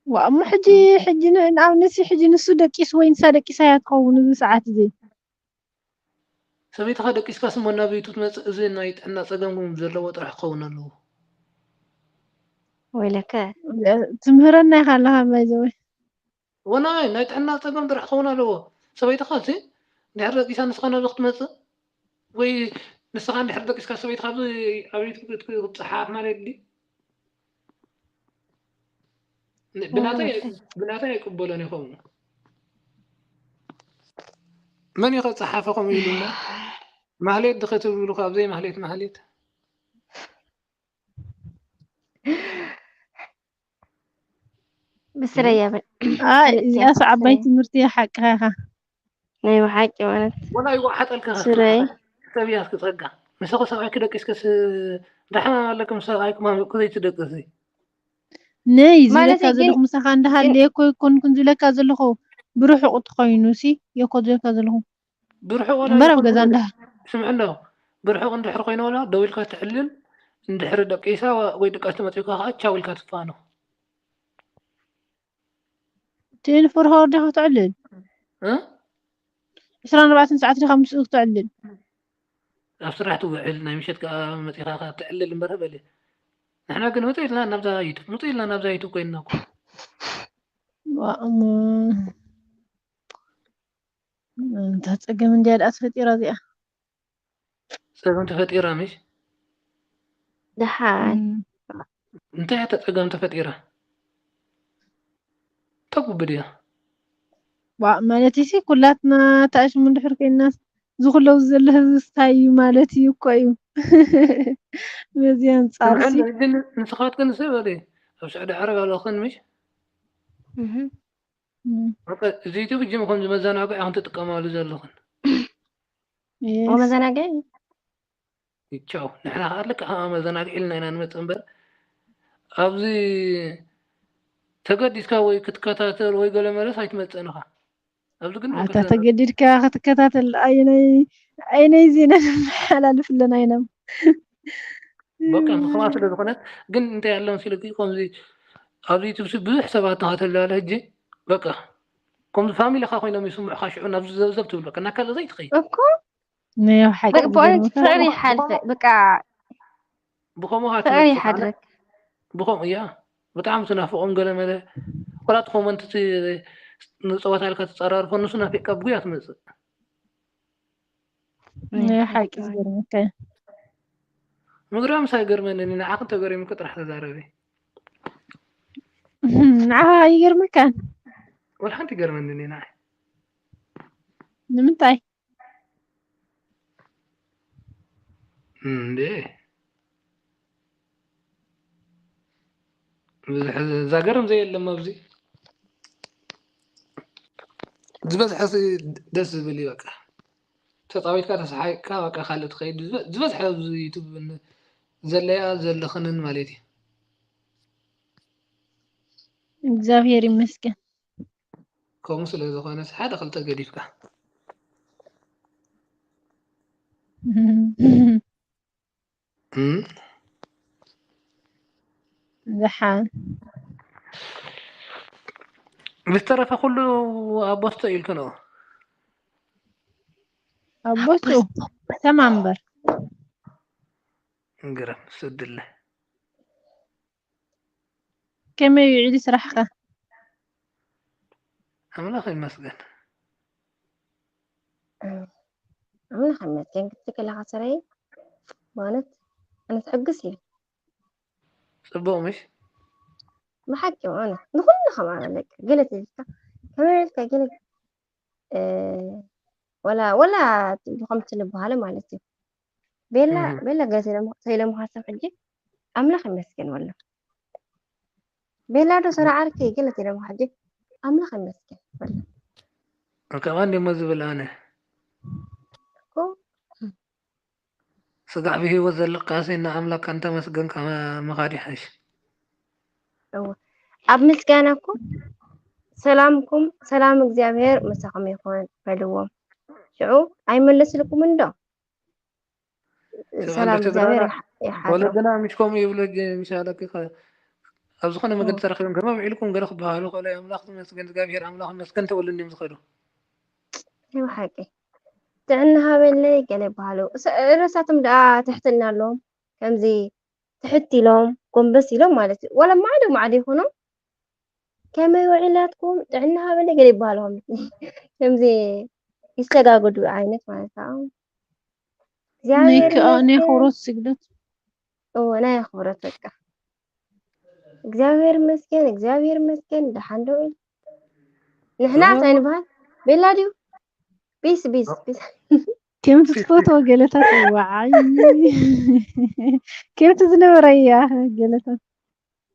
ዋ እሞ ሕጂ ሕጂ ን- ንኣብነት ሕጂ ንሱ ደቂስ ወይ ንሳ ደቂሳ እያ ትኸውን እዚ ሰዓት እዚ ሰበይትኻ ደቂስካ ስሞ ናብ ዩቱብ ትመፅእ እዚ ናይ ጥዕና ፀገም ዘለዎ ጥራሕ ክኸውን ኣለዎ ወይለከ ትምህረና ኢኻ ኣለኻ ባይዘወይ ወናይ ናይ ጥዕና ፀገም ጥራሕ ክኸውን ኣለዎ ሰበይትኻ ሲ እንድሕር ደቂሳ ንስኻ ናብዚ ክትመፅእ ወይ ንስኻ እንድሕር ደቂስካ ሰበይትኻ ኣብዚ ኣብ ዩቱብ ክትፀሓፍ ማለት ድዩ ብናተይ ኣይቅበሎን እየ ከምኡ። መን እዩ ከ ጸሓፈ ከምኡ ኢሉና? ማህሌት ድኸ ትብሉ ካብ ዘይማህሌት ማህሌት? ብስረይ የብል። ኣይ እዚኣስ ዓባይ ትምህርቲ እያ ሓቅኻ ኢኻ። ናይ ብሓቂ ማለት ወላ ይወሓጠልካ ስረይ ሰብ እያ እስኪ ጸጋ። ምሳኺ ሰብኣይኪ ደቂስከስ ደሓን ኣለኩም ሰብኣይኩም ኣምልኩ ዘይትደቅሲ። ነይ ማለት ዝብለካ ግን- ዘለኹ ምሳኻ እንዳሃለ የኮ ይኮንኩን ዝብለካ ዘለኹ ብርሑቕ ተኾይኑ ሲ የኮ ዝብለካ ዘለኹ ብርሑቕ ወላ እምበር ኣብ ይኹን ገዛ እንዳ ስምዕ ኣሎ። ብርሑቕ እንድሕር ኮይኑ ወላ ደው ኢልካ ትዕልል እንድሕር ደቂሳ ወይ ድቃስ ተመጺኡካ ከዓ ቻው ኢልካ ትፋኖ። ትንፍር ሆር ዲኻ ትዕልል እ? ዕስራን ኣርባዕተን ሰዓት ዲኻ ምስኡ ትዕልል ኣብ ስራሕ ትውዕል ናይ ምሸት ከዓ መፂኻ ትዕልል እምበር በለ። ንሕና ግን ምፅ ኢልና ናብዛ ዩቱብ ምፅ ኢልና ናብዛ ዩቱብ ኮይንና እኮ። ዋእሞ እንታ ፀገም እንዲያ ደኣ ተፈጢራ እዚኣ ፀገም ተፈጢራ ምሽ ደሓን እንታይ እያ ፀገም ተፈጢራ? ተጉብድ እያ ዋ ማለት ሲ ኩላትና ተኣሽሙ እንድሕር ኮይናስ ዝኩለው ዘሎ ህዝቢ ስታይ እዩ ማለት እዩ እኮ እዩ። በዚ ኣንፃር ሲ ግን ንስኻትክን ሰብ በለ ኣብ ስዑዲ ዓረብ ኣለኽን ምሽ እህ። በቃ እዚ ዩቱብ እጅም ከም መዘናግዒ ኢኹም ትጥቀማሉ ዘለኽን። የስ። ወመዘናግዒ ቻው ንሕና ከዓ ልክዕ ከኣ መዘናግዒ ኢልና ኢና ንመፅእ እምበር ኣብዚ ተገዲስካ ወይ ክትከታተል ወይ ገለ መለስ ኣይትመፅእን ኢኻ። ኣብዚ ግን ኣታ ተገዲድካ ክትከታተል ኣይነይ ኣይነይ ዜና ነመሓላልፍ ኣለና ኢና። በቃ ምኽማ ስለ ዝኾነት ግን እንታይ ኣሎ መሲልኪ ከምዚ ኣብዚ ዩቱብ ብዙሕ ሰባት ተኸተልላ ሕጂ በቃ ከምዚ ፋሚሊኻ ኮይኖም ይስምዑኻ ሽዑ ናብዚ ዘብዘብ ትብል በቃ ናብ ካልእ ዘይትኸይድ እኮ ናይ ሓቂ በቃ ብእውነት ዝገርመካ ፍቅሪ ይሓልፈ በቃ ብኸምኡ ፍቅሪ ይሓድረክ ብኸምኡ እያ ብጣዕሚ ትናፍቖም ገለ መለ ቆላጥ ኮመንት ንፀወታ ኢልካ ትፀራርፎ ንሱ ናፊቅካ ብጉያ ትመፅእ ናይ ሓቂ ዝገርመካ እዩ። ምግራምስ ኣይገርመንን እዩ ንዓኽ እንተገሪሙኪ ጥራሕ ተዛረቢ ንዓኻ ይገርመካን ወላ ሓንቲ ይገርመንን እዩ ንዓይ ንምንታይ እንዴ ብዙሕ ዛገርም ዘየለም ኣብዚ ዝበዝሐ ሲ ደስ ዝብል እዩ በቃ ተፃዊትካ ተሰሓቅካ በቃ ካልእ ትኸይድ ዝበ- ዝበዝሐ ኣብዚ ዩቱብ ን- ዘለያ ዘለኽንን ማለት እዩ እግዚኣብሔር ይመስገን ከምኡ ስለ ዝኾነ ሓደ ክልተ ገዲፍካ እም? ዝሓን ብዝተረፈ ኩሉ ኣብ ቦስቶ ኢልክንኦ ኣብ ቦትኡ ተማንበር ግረም ስድለ ከመይ ውዒሉ ስራሕካ ኣምላኽ ይመስገን ኣምላኽ ይመስገን ክትክለኻ ስረይ ማለት ኣነ ትሕግስ እየ ፅቡቕ ምሽ ብሓቂ ማለት ንኩሉ ከማበለካ ገለ ተዚካ ከመይ ኢልካ ገለ እ፣ ወላ ወላ ከምቲ ዝበሃለ ማለት እዩ ቤላ እህ። ቤላ ገለ ተይለምሃሰብ ሕጂ ኣምላኽ ይመስገን ወላ ቤላ ዶ ስራ ዓርኪ ገለ ተይለምሃ ሕጂ ኣምላኽ ይመስገን ወላ ከማን ደሞ ዝብል ኣነ እኮ ስጋዕ ብህይወት ዘለካሲ ንኣምላክ እንተመስገንካ ምኻድ ይሓይሽ። እወ ኣብ ምስጋና እኮ ሰላምኩም ሰላም እግዚኣብሔር ምሳኹም ይኹን በልዎም። ሽዑ ኣይመለስልኩምን ዶ? ሰብ ሰላም ኣንዳ እግዚኣብሔር ተድራራ ይሓ- ይሓድሮ። ወለድና ምሽ ከምኡ ይብሉ ሕጂ ምሽ ኣለኪ ከ- ኣብ ዝኾነ መገዲ ተረኺቦም ከመይ ውዒልኩም ገለ ክበሃሉ ከሎ ኣምላኽ ይመስገን እግዚኣብሔር ኣምላኽ ይመስገን ተበሉ እንዲም ዝኸዱ። ናይ ብሓቂ ጥዕና ሃበለይ ገለ ይበሃሉ። እስ- ርእሳቶም ደኣ ትሕትና ኣለዎም። ከምዚ ትሕት ኢሎም ጎንበስ ኢሎም ማለት እዩ። ዋላ ማዕዶ ማዕዶ ይኹኑ ከመይ ውዒላትኩም ጥዕና ሃበለይ ገለ ይበሃሉ። ከምዚ ከምዚ ይስተጋገዱ ዓይነት ማለት እዩ። ናይ እግዚኣብሔር ክኣ- ናይ ይመስገን። ክብሮት ስግደት እዎ ናይ ኣኽብሮት በቃ እግዚኣብሔር ይመስገን፣ እግዚኣብሔር ይመስገን፣ ደሓን ዶ? ንሕና እንታይ ንበሃል? ቤላ ድዩ? ቢስ፣ ቢስ፣ ቢስ። ከምቲ ትፈትዎ ገለታት፣ ዋዓይ። ከምቲ ዝነበረ እያ ገለታት።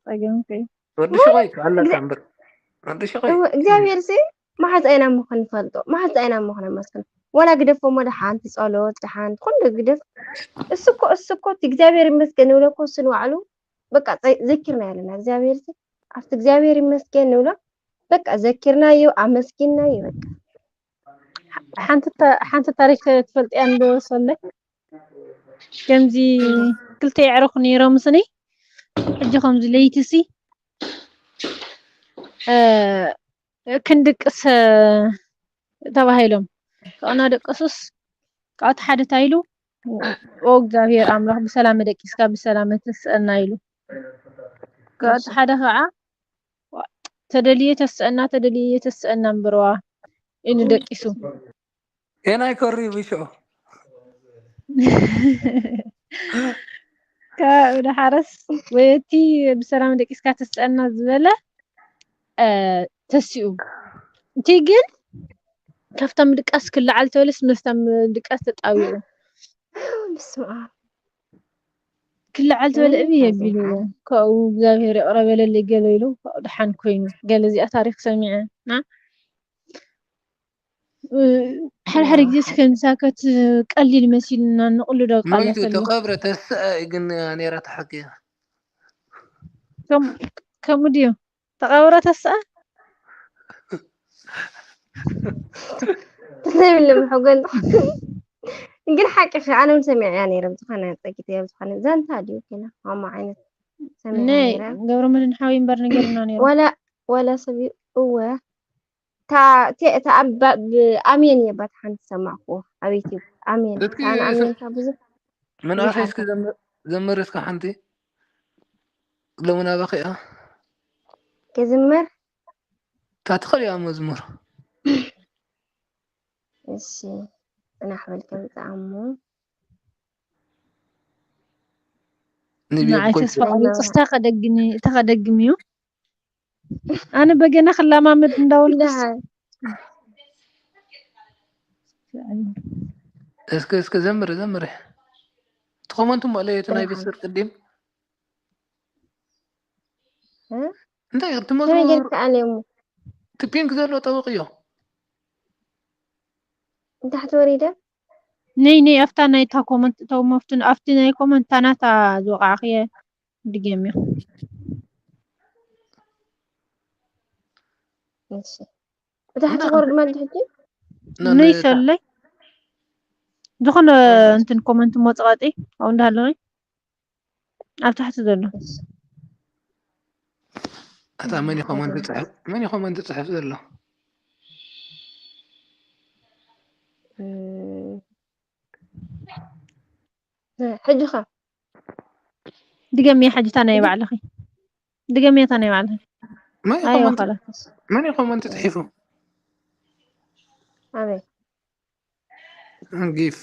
ጸገም ከይ። ወዲ ሽቆይ ኣለካ እምበር። ወዲ ሽቆይ። እወ፣ እግዚኣብሔር ሲ መሓዛይና ምዃን ንፈልጦ፣ መሓዛይና ምዃን መስክን። ወላ ግደፎ እሞ ደሓን፣ እቲ ጸሎት ደሓን፣ ኩሉ ግደፍ። እሱ እኮ፣ እሱ እኮ እቲ እግዚኣብሔር ይመስገን ንብሎ እኮ እሱ ንባዕሉ በቃ ጸ-፣ ዘኪርና ያለና እግዚኣብሔር ሲ ኣብቲ እግዚኣብሔር ይመስገን ንብሎ በቃ ዘኪርናዮ፣ ኣመስጊንናዮ በቃ። ሓንቲ ታ-፣ ሓንቲ ታሪክ ትፈልጥያ እንዶ ሰለ? ከምዚ ክልተ የዕሩኽ ነይሮም ስኒ። ሕጂ ከምዚ ለይቲ ሲ፣ እ፣ ክንድቅስ፣ እ፣ ተባሂሎም። ካብኡ እናደቀሱስ፣ ካብኡ እቲ ሓደ እንታይ ኢሉ? "ኦ እግዚኣብሔር ኣምላኽ ብሰላም ደቂስካ ብሰላም ተስአና" ኢሉ። ካብኡ እቲ ሓደ ከዓ፣ "ተደልየ ተስአና፣ ተደልየ ተስአና እምበርዋ" ኢሉ ደቂሱ። የናይ ከሪቡ ሽዑ። ካብ ደሓረስ ወይ እቲ ብሰላም ደቂስካ ተስአና ዝበለ፣ እ፣ ተሲኡ። እቲ ግን ካብታ ምድቃስ ክለዓል ተበለስ ምስታ ምድቃስ ተጣቢቑ። በስመ ኣብ። ክለዓል ተበለ እብ የቢሉ። ካብኡ እግዚኣብሔር ይቕረ በለለይ ገለ ኢሉ፣ ካብኡ ደሓን ኮይኑ። ገለ እዚኣ ታሪክ ሰሚዐ። እና፣ እ፣ ሓደ ሓደ ግዜ እስከ ንሳከት ቀሊል መሲልና ንቕልዶ ቃል ሞይቱ ያሰሉ። ተቐብረ ተስአ ግን ነይራ ተሓኪያ። ከም-፣ ከምኡ ድዩ? ተቐብረ ተስአ? ዘይብለ መሕጎል። ግን ሓቂ ኸ ኣነ እውን ሰሚዐያ ነይረ። ብዝኾነ ጸጊት እያ፣ ብዝኾነ ዛንታ ድዩ ከና ማማ ዓይነት ሰሚዐያ ናይ ነይረ። ገብረ መድህን ሓወይ እምበር ነጊሩና ነይሩ። ወላ፣ ወላ ሰብ እዩ፣ እወ። እታ፣ እታ ኣብ ባ-፣ ብ-፣ ኣሜን እየ ባት ሓንቲ ሰማዕኩዎ ኣብ ዩቲዩብ። ኣሜን። እስኪ ኣነ ስ-፣ ኣሜን ካብ ብዙሕ ምንኣሰይ ይሓልፍ። እስኪ ዘምር፣ ዘምር እስኪ ሓንቲ። ሎሚ ናባኺ እያ። ክዝምር? እታ ትኽእል እያ መዝሙር። እሺ። ጽናሕ በል ከምጽኣ እሞ። ንብዮ ንዓይ ብኮይ ተስፋ ቆሪጹ፣ እስታ ከደግኒ፣ እታ ከደግም እዩ። ኣነ በገና ክለማመድ እንዳበልኩስ። ደሓን። እስኪ፣ እስኪ ዘምሪ፣ ዘምሪ። እቲ ኮመንት እሞ ለየት ናይ ደሓን። ብስር ቅድም። እ? እንታይ እቲ ከመይ መዝሙር ጌርካ ኣልየሙ? እቲ ፒንክ ዘሎ ጠበቕዮ። ንታሕቲ ወሪደ? ነይ፣ ነይ፣ ኣብታ ናይ እታ ኮመንት፣ እቶም ኣብቲ፣ ኣብቲ ናይ ኮመንት ታናታ ዝወቃዕክየ ድገምዮ። እሺ። ብታሕቲ እና ክወርድ ማለት ሕጂ? እና ነይ ነታ ሰለይ። ዝኾነ እንትን ኮመንት ሞጽቃጢ፣ ኣብኡ እንዳሃለኒ። ኣብ ታሕቲ ዘሎ። እሺ። እታ መን እዩ ኮመንት ጽሕፍ፣ መን እዩ ኮመንት ጽሕፍ ዘሎ? እም። ሕጂ ኸ? ድገምዮ ሕጂ እታ ናይ ባዕልኺ። ድገምዮ እታ ናይ ባዕልኺ። መን እዩ ኣዮ ኮመንት፣ ኸላስ። መን እዩ ኮመንት ጽሒፉ? ኣበይ? ጊፍ።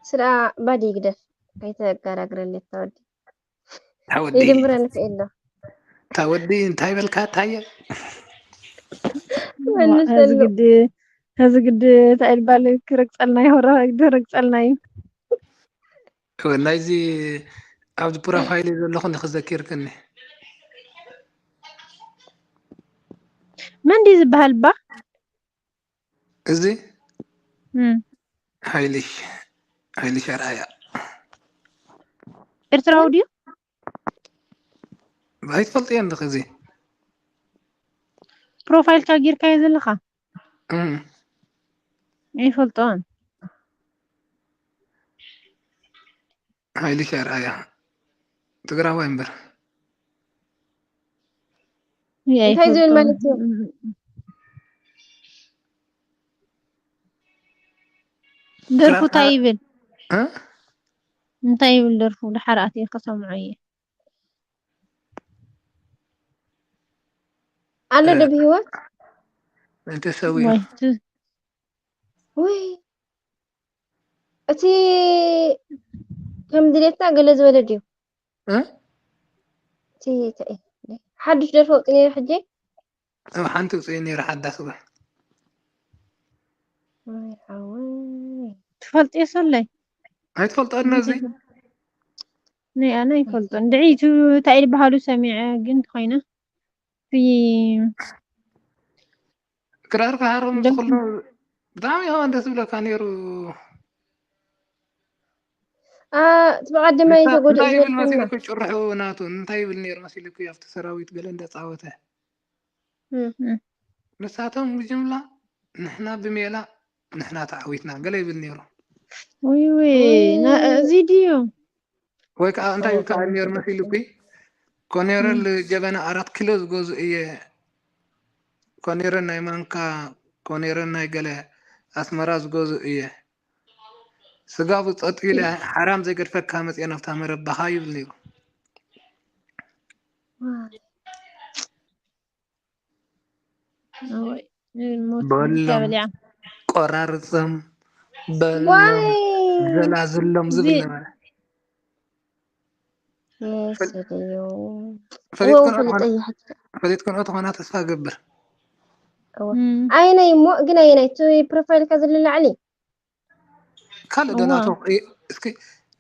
ስራ ባዲ ይግደፍ። ኣይተጋራግረኒ ተወዲ። ታወዲ። ይድምረኒ ክእል ኣሎ። ታወዲ እንታይ በልካ ታየ? ዋ፣ መልሰሉ። ሀዚ ግዲ፣ ሀዚ ግዲ እንታይ ይባል ክረግጸልና እዩ፣ ሆራ ግዲ ረግጸልና እዩ። እወ፣ ናይዚ ኣብዚ ፕሮፋይል ዘለኹ ንኽዘኪርክኒ። መን ድዩ ዝበሃል ባ? እዚ እም። ሓይልሽ፣ ሓይልሽ ኣርኣያ። ኤርትራዊ ድዩ? ኣይትፈልጥዮ እንድኺ እዚ። ፕሮፋይልካ ጌርካዮ ዘለኻ? እም። ኣይፈልጦን። ሓይልሽ ኣርኣያ። ትግራዋይ እምበር። እይ፣ እንታይ ዝብል ኣይፈልጦን። ማለት እዩ? ደርፉ ስራሕ እንታይ ይብል? እ? እንታይ ይብል ደርፉ? ድሓር ኣትየ ክሰምዖ እየ። ኣሎ ዶ እ፣ ብህይወት? እንተ ሰው እዩ። ወይ፣ እቲ ውይ፣ እቲ ከም ድሌትና ገለ ዝበለ ድዩ? እ? እንታይ እዩ? ሓዱሽ ደርፊ ወፂኡ ነይሩ ሕጂ? ኣብ ሓንቲ ውፅኢ ነይሩ ሓዳስ እባ። ወይ ሓወይ። ትፈልጥዮ ሰለይ? ኣይትፈልጦ ነዚ? ናይ ኣነ ኣይፈልጦን። ድዒ እቲ እንታይ ዝበሃሉ ሰሚዐ ግን እንተኾይነ እቲ ክራር ክሃርም ደም- ዝኽእሉ ብጣዕሚ ይኸውን ደስ ዝብለካ ነይሩ። አ፣ እቲ ብቐደማይ እንታይ ተጎዲኡ እንታይ ይብል ዝነበረ መሲልኩ ጭርሑ ናቱ እንታይ ይብል ነይሩ መሲልኩ ኣብቲ ሰራዊት ገለ እንዳጻወተ እም። ንሳቶም ብጅምላ ንሕና ብሜላ ንሕና ተዓዊትና ገለ ይብል ነይሩ። ውይ ውይ ና- እዚ ድዩ? ወይ ከዓ እንታይ ይከኣል ነይሩ መሲልኩ ኮኔረል ጀበና ኣራት ኪሎ ዝገዙ እየ ኮኔረል ናይ ማንካ ኮኔረል ናይ ገለ ኣስመራ ዝገዙ እየ ስጋቡ ጸጥ ኢለ ሓራም ዘይገድፈካ መፅአ ናብታ መረባኻ ይብል ነይሩ። ወይ ሞት በሎም ተበሊዓ። ቆራርፅም በሎም ዋይ ዘላዝሎም ዝብል እዚ- ነበረ። መሰለዮ። ፈሊጥክንኦ ወው ፍልጠ ትኾና- ይሕት ፈሊጥክንኦ ትኾና ተስፋ ገብር። እም፣ ኣይናይ እሞ ግን ኣይናይ እቲ ፕሮፋይልካ ዘሎ ላዕሊ ካልእ ዶ እዋ። ናቱ እስኪ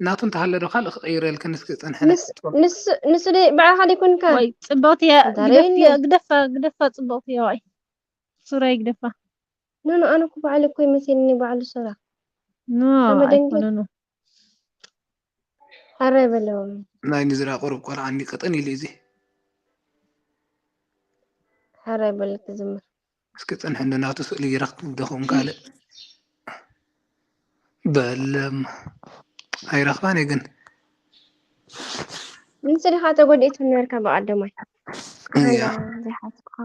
ናቱ እንተሃለ ዶ ካልእ ክቀይረልክን እስኪ ፀንሐ ንስ- ንሱ ንሱ ደ ባዕኻ ደይኮንካ ወይ ጽብቕቲ እያ። እንታይ ግደፍ ኢለ? እያ፣ ግደፋ፣ ግደፋ ጽብቕቲ እያ። ወይ ሱራ ይግደፋ። ኖ ኖ ኣነ እኮ ባዕሉ እኮ ይመስለኒ ባዕሉ ሱራ ኖ ከመ ደንግል? ኣይኮነን። ሓራይ በለዎም ናይ ንዝራ ቁሩብ ቆልዓ እንዲ ቅጥን ኢሉ እዚ ሓራይ በል ትዝምር እስኪ ፅንሕ እንዶ ናቱ ስእሊ ይረክብ ደኹም ካልእ በለም ኣይረኽባን እየ ግን ንስኻ ተጎዲእት ነበርካ ብቐደማይ እያ ዘይሓትኩኻ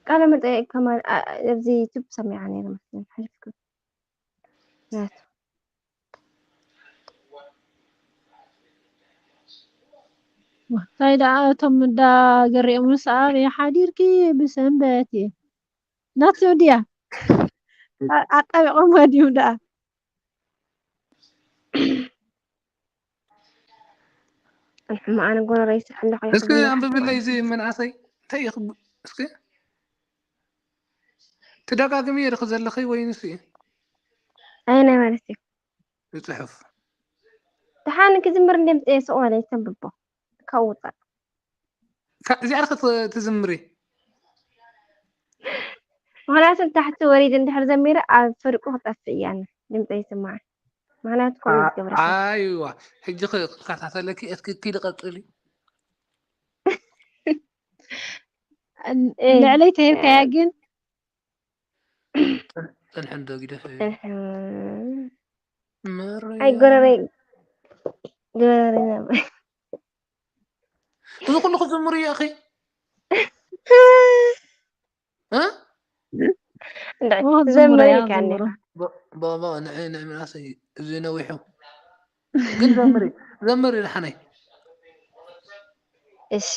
ቃለ መጠየቅ ከማል ኣብዚ ዩቱብ ሰሚዓ ነይረ መስለኒ ሓሊፍኩ ናቱ እንታይ ደኣ እቶም እንዳ ገሪኦም ምስ ኣበይ ሓዲርኪ ብሰንበት እየ ናት ድያ ኣጣቢቆም ድዮም ደኣ ሕማቕ ኣነ ጎረረይ ይስሕል ኣለኹ እስኪ ኣንብብለይ እዚ መንእሰይ እንታይ እዩ ክብ- እስኪ ትደጋግሚ እየ ድክ ዘለኺ ወይ ንሱ እዩ ኣይናይ ማለት እዩ ዝፅሑፍ ደሓን ክዝምር እንደ ምፅእ ስቕ በለ ይተንብቦ ካብ ውፃእ እዚኣ ርክ ትዝምሪ ምክንያቱ ታሕቲ ወሪድ እንድሕር ዘሚረ ኣብ ፍርቁ ክጠፍእ እያ ድምፀ ይስማዕ ምክንያቱ ከምኡ ዝገብረ ኣይዋ ሕጂ ክከታተለኪ እስኪ ኪዲ ቀፅሊ ልዕለይ ተሂብካያ ግን ፅንሕ እንዶ ግደፍ ኣይ ጎረረይ ጎረረይ እዚ ኩሉ ክዝምሩ እዩ ኣኺ ዘምር እያ ኢልካኒ ዘምር። ባባ ንዕ ንዕ ምናሰይ እዚ ነዊሑ ግን ዘምሪ ዘምሪ ድሓነይ እሺ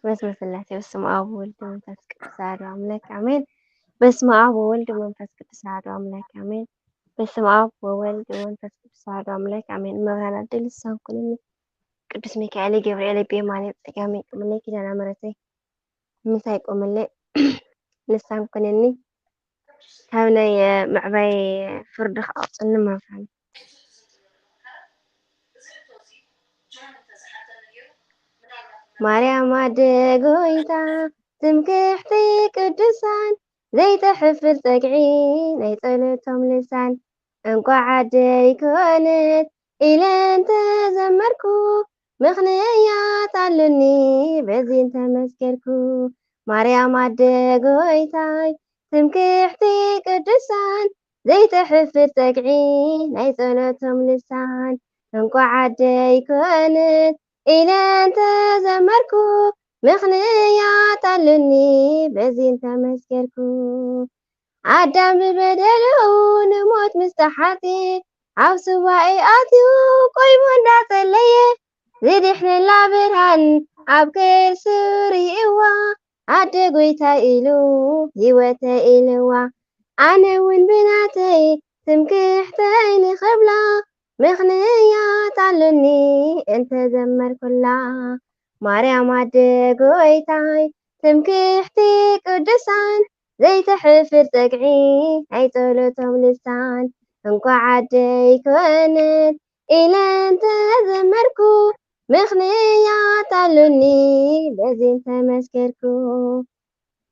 በስመ ስላሴ በስመ አብ ወወልድ መንፈስ ቅዱስ አሐዱ አምላክ አሜን። በስመ አብ ወወልድ መንፈስ ቅዱስ አሐዱ አምላክ አሜን። በስመ አብ ወወልድ መንፈስ ቅዱስ አሐዱ አምላክ አሜን። እመብርሃን አደይ ልሳን ኩንኒ ቅዱስ ሚካኤል ገብርኤል ቤማኔ ጸጋሜ ቅምለይ ኪዳነ ምሕረተይ ምሳይ ቆምለይ ልሳን ኩንኒ ካብ ናይ ምዕባይ ፍርዲ ከኣውፅኒ መብርሃን ማርያም ኣደ ጎይታ ትምክሕቲ ቅዱሳን ዘይተሕፍር ጸግዒ ናይ ጸሎቶም ልሳን እንቋዕ ኣደይ ኮነት ኢለ እንተዘመርኩ ምኽንያት ኣሉኒ በዚ እንተመስከርኩ ማርያም ኣደ ጎይታይ ትምክሕቲ ቅዱሳን ዘይተሕፍር ጸግዒ ናይ ጸሎቶም ልሳን እንቋዕ ኣደይ ኮነት ኢለ እንተዘመርኩ ምኽንያት ኣሉኒ በዚ እንተመስከርኩ ኣዳም ብበደሉ ንሞት ምስ ተሓትየ ኣብ ሱባኤ ኣትዩ ቆይሙ እንዳጸለየ ዝድሕነላ ብርሃን ኣብ ከርሱ ርእይዋ ኣደ ጎይታይ ኢሉ ህይወተይ ኢልዋ ኣነ እውን ብናተይ ትምክሕተይ ንኽብላ ምኽንያት ኣሉኒ እንተዘመርኩላ። ማርያም ኣደ ጎይታይ ትምክሕቲ ቅዱሳን ዘይትሕፍር ጸግዒ ናይ ጸሎቶም ልሳን እንኳዕ ኣደይ ኮነት ኢለ እንተዘመርኩ ምኽንያት ኣሉኒ በዚ እንተመስከርኩ።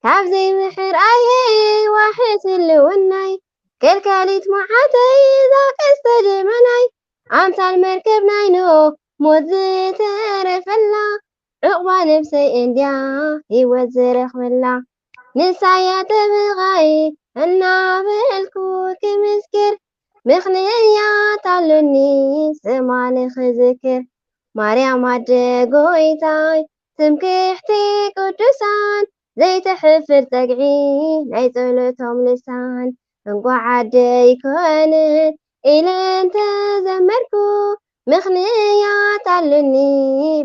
ካብ ዘይምሕር ኣየ ዋሕስ ህልውናይ ከልካሊት መዓተይ እዛ ቀስተ ደመናይ ኣምሳል መርከብ ናይ ኖህ ሞት ዝተረፈላ ዑቕባ ነብሰይ እንድያ ህይወት ዝረኽበላ ንሳያ ጠበቓይ እናበልኩ ክምስክር ምኽንያት ኣሉኒ ስማ ንኽዝክር ማርያም ኣደ ጎይታይ ትምክሕቲ ቅዱሳን ዘይትሕፍር ጸግዒ ናይ ጸሎቶም ልሳን እንኳዕ ኣደይ ኮነት ኢለ እንተዘመርኩ ምኽንያት ኣሉኒ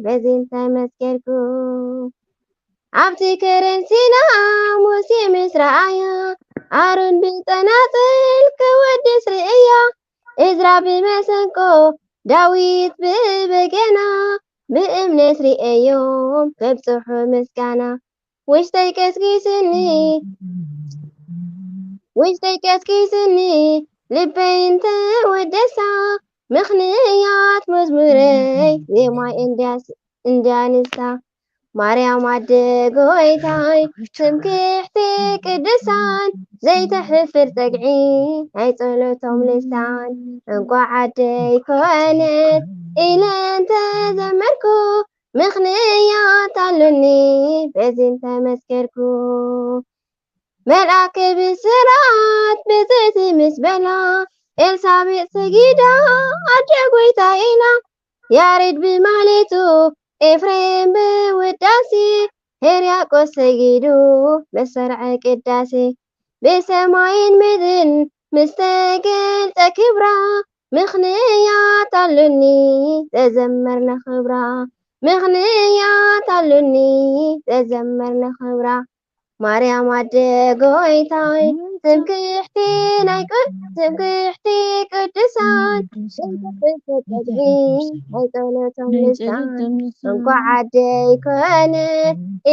በዚ እንተመስከርኩ ኣብቲ ከረን ሲና ሙሴ ምስ ረኣያ ኣሮን ብጸናጽል ክወድስ ርእያ እዝራ ብመሰንቆ ዳዊት ብበገና ብእምነት ርእዮም ከብጽሑ ምስጋና ውሽጠይ ቀስቂስኒ ውሽጠይ ቀስቂስኒ ልበይ እንተወደሳ ምኽንያት መዝሙረይ ዜማይ እንድያንሳ ማርያም ኣደ ጎይታይ ትምክሕቲ ቅዱሳን ዘይተሕፍር ጸግዒ ናይ ጸሎቶም ልሳን እንኳዕ ኣደይ ኮነት ኢለ እንተዘመርኩ ምኽንያት ኣሉኒ በዚ እንተመስከርኩ መልኣከ ብስራት ብፅእቲ ምስ በላ ኤልሳቤጥ ሰጊዳ ኣደ ጎይታ ኢላ ያሬድ ብማሌቱ ኤፍሬም ብውዳሴ ሄርያቆስ ሰጊዱ መሰርዐ ቅዳሴ ብሰማይን ምድርን ምስ ተገልጸ ክብራ ምኽንያት ኣሉኒ ዘዘመርና ክብራ ምኽንያት ኣሉኒ ዘዘመርና ክብራ ማርያም ኣደ ጎይታይ ትምክሕቲ ናይ ትምክሕቲ ቅዱሳን ዘይተፈጸጸግዒ ናይ ጸሎቶም ልሳን እንኳዕ ኣደይ ኮነ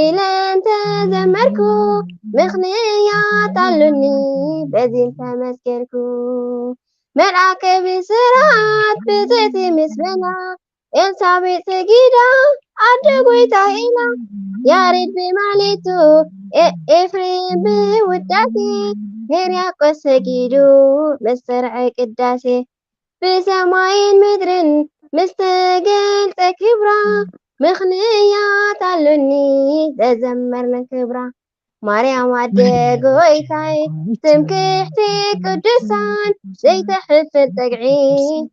ኢለ እንተዘመርኩ ምኽንያት ኣሉኒ በዚ እንተመስከርኩ መልኣከ ብስራት ብፅእቲ ምስ በላ ኤልሳቤጥ ሰጊዳ ኣደ ጎይታ ኢላ ያሬድ ብማሌቱ ኤፍሬም ብውዳሴ ሄርያቆስ ሰጊዱ መሰርዐ ቅዳሴ ብሰማይን ምድርን ምስ ተገልጸ ክብራ ምኽንያት ኣሉኒ ዘዘመርነ ክብራ ማርያም ኣደ ጎይታይ ትምክሕቲ ቅዱሳን ዘይተሕፍር ጸግዒ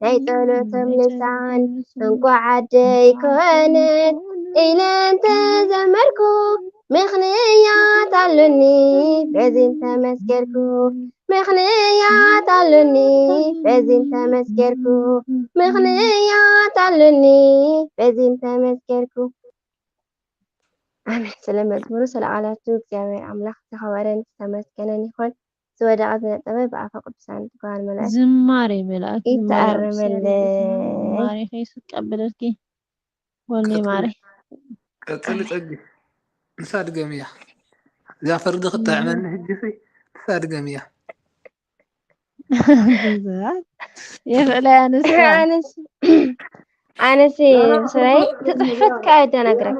ናይ ጸሎቶም ልሳን እንኳዕ ኣደይ ኮነት ኢለ እንተዘመርኩ ምኽንያት ኣሉኒ በዚ እንተመስከርኩ ምኽንያት ኣሉኒ በዚ እንተመስከርኩ ምኽንያት ኣሉኒ በዚ እንተመስከርኩ ኣሜን። ስለ መዝሙሩ ስለ ቃላቱ እግዚኣብሔር ኣምላኽ ዝተኸበረን ዝተመስገነን ይኹን። ዝወደቐ ዝነጠበ ብኣፈ ቅዱሳን ትጓሃር መላእክት ዝማሬ መላእክት ይተኣረመለይ። ዝማሬ ከይሱ ቀብለልኪ ወልኔ ማሬ። ቀጽሊ ጸጊ ንሳ ድገምያ እዛ ፈርዲ ክጥዕመኒ ህጅሲ ንሳ ድገምያ። የፍዕለያ ንሳ ኣነስ ኣነስ ስራይ ትጽሕፈት ከኣ የደናግረን።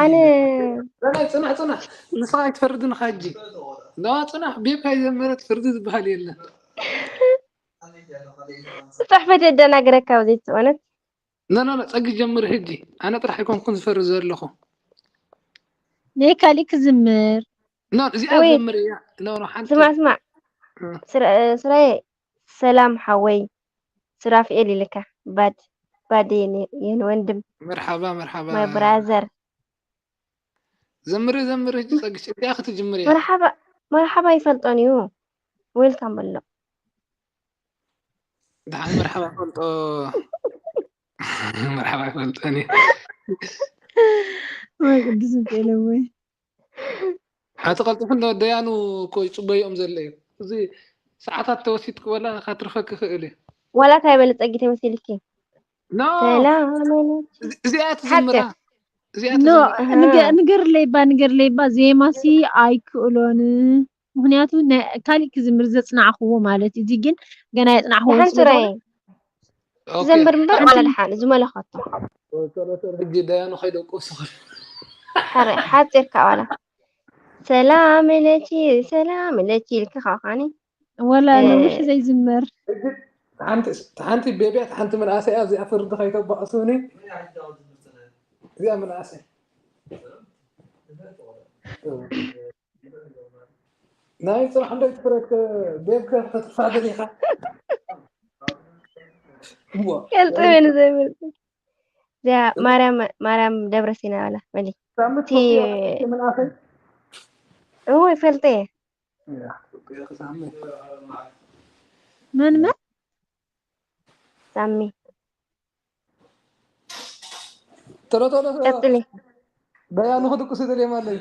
ኣነ ጽናሕ ጽናሕ ንስኻ ኣይትፈርድን ኻጂ እንዳ ጽናሕ ቤካ ይዘመረት ፍርዲ ዝበሃል የለን። ጽሕፈት የደናግረካ ኣብዚ እውነት ኖ ኖ ኖ ጸጊ ጀምር ህጂ ኣነ ጥራሕ ኣይኮንኩን ዝፈርድ ዘለኹ። ናይ ካሊእ ክዝምር። ኖ እዚኣ ወይ ዘምር እያ። ኖ ኖ ሓንቲ ስማዕ ስማዕ እ። ስራ- ስራየ ሰላም ሓወይ ስራፍኤል ኢልካ ባድ ባድ የኔ የኔ ወንድም መርሓባ መርሓባ። My brother ዘምሪ ዘምሪ ህጂ ጸግሽ እዚኣ ክትጅምር እያ። መርሓባ መርሓባ ይፈልጦን እዩ። Welcome በሎ። ደሓን መርሓባ ፈልጦ መርሓባ ይፈልጠን እዩ። ወይ ቅዱስ ሚካኤል ወይ ኣቲ ቀልጥፍ እንዶ ደያኑ እኮ ይጽበዮም ዘለ እዩ። እዚ ሰዓታት ተወሲድኪ ወላ ካትርፈኪ ክእል እዩ። ዋላ እንታይ በለ ጸጊ ተመሲልኪ? ኖ ሰላም እዚ- እዚኣ ትዝምራ ሓፂር። እዚኣ ኖ ትዝምራ ንገ- ንገርለይባ ንገርለይባ ዜማሲ ኣይክእሎን። ምክንያቱ ናይ- ካሊእ ክዝምር ዘፅናዕክዎ ማለት እዩ። እዚ ግን ገና የፅናዕክዎ ደሓን ስለ ዝኾነ ሱራየ ኦኬ ትዘምር እምበር ሓንቲ ዋላ ደሓን ዝመለኸቶ ቶሎ ቶሎ ሕጂ ደያኑ ከይደቁ ስኽል ሓረ ሓፂርካ ዋላ ሰላም ለኪ ሰላም ለኪ ኢልኪ ካኻኒ ወላ እ- ነዊሕ ዘይዝመር ሓንቲ ሓንቲ ቤብያት ሓንቲ መንእሰይ እያ እዚኣ ፍርዲ ከይተባእሱኒ እዚኣ መንእሰይ ናይ ፅባሕ እንዶ ትፍረድ ቤብከ ክትፋደል ኢኻ እሞ ቀልጥበ ንዘይብል እዚኣ ማርያም ማርያም ደብረ ሲና በላ በሊ ሳምንት እቲ ፈትያ መንእሰይ እዎ ይፈልጠ እየ ያ፣ ሳምንት መን መን ሳሚ ቶሎ ቶሎ ቀጥሊ በያኑ ክድቅሱ ደልዮም ኣለዩ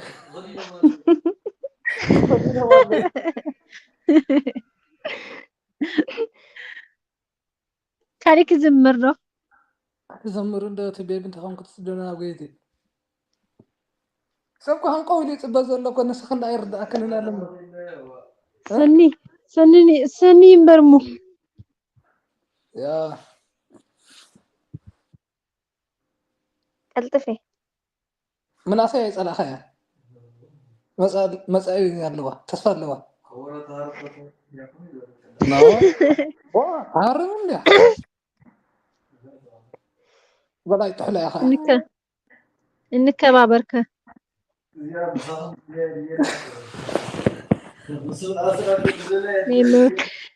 ካሊእ ክዝምር ዶ? ዘምሩ እንዶ እቲ ቤቢ እንተኾን ክትስደና ኣብ ገይቲ ሰብ እኮ ሃንቀው ኢሉ ይፅበ ዘሎ እኮ ንስኽ እንዳ ኣይርዳእክን ኢና ኣለሞ ሰኒ ሰኒ ሰኒ እምበር እሞ ያ ቀልጥፌ ምናሰይ ኣይፀላእኻያ መፃኢ ኣለዋ ተስፋ ኣለዋ ሃርም እንዲያ በላይ ጥሕሎ ኢኻ እንከ እንከባበርከ ናይ መ-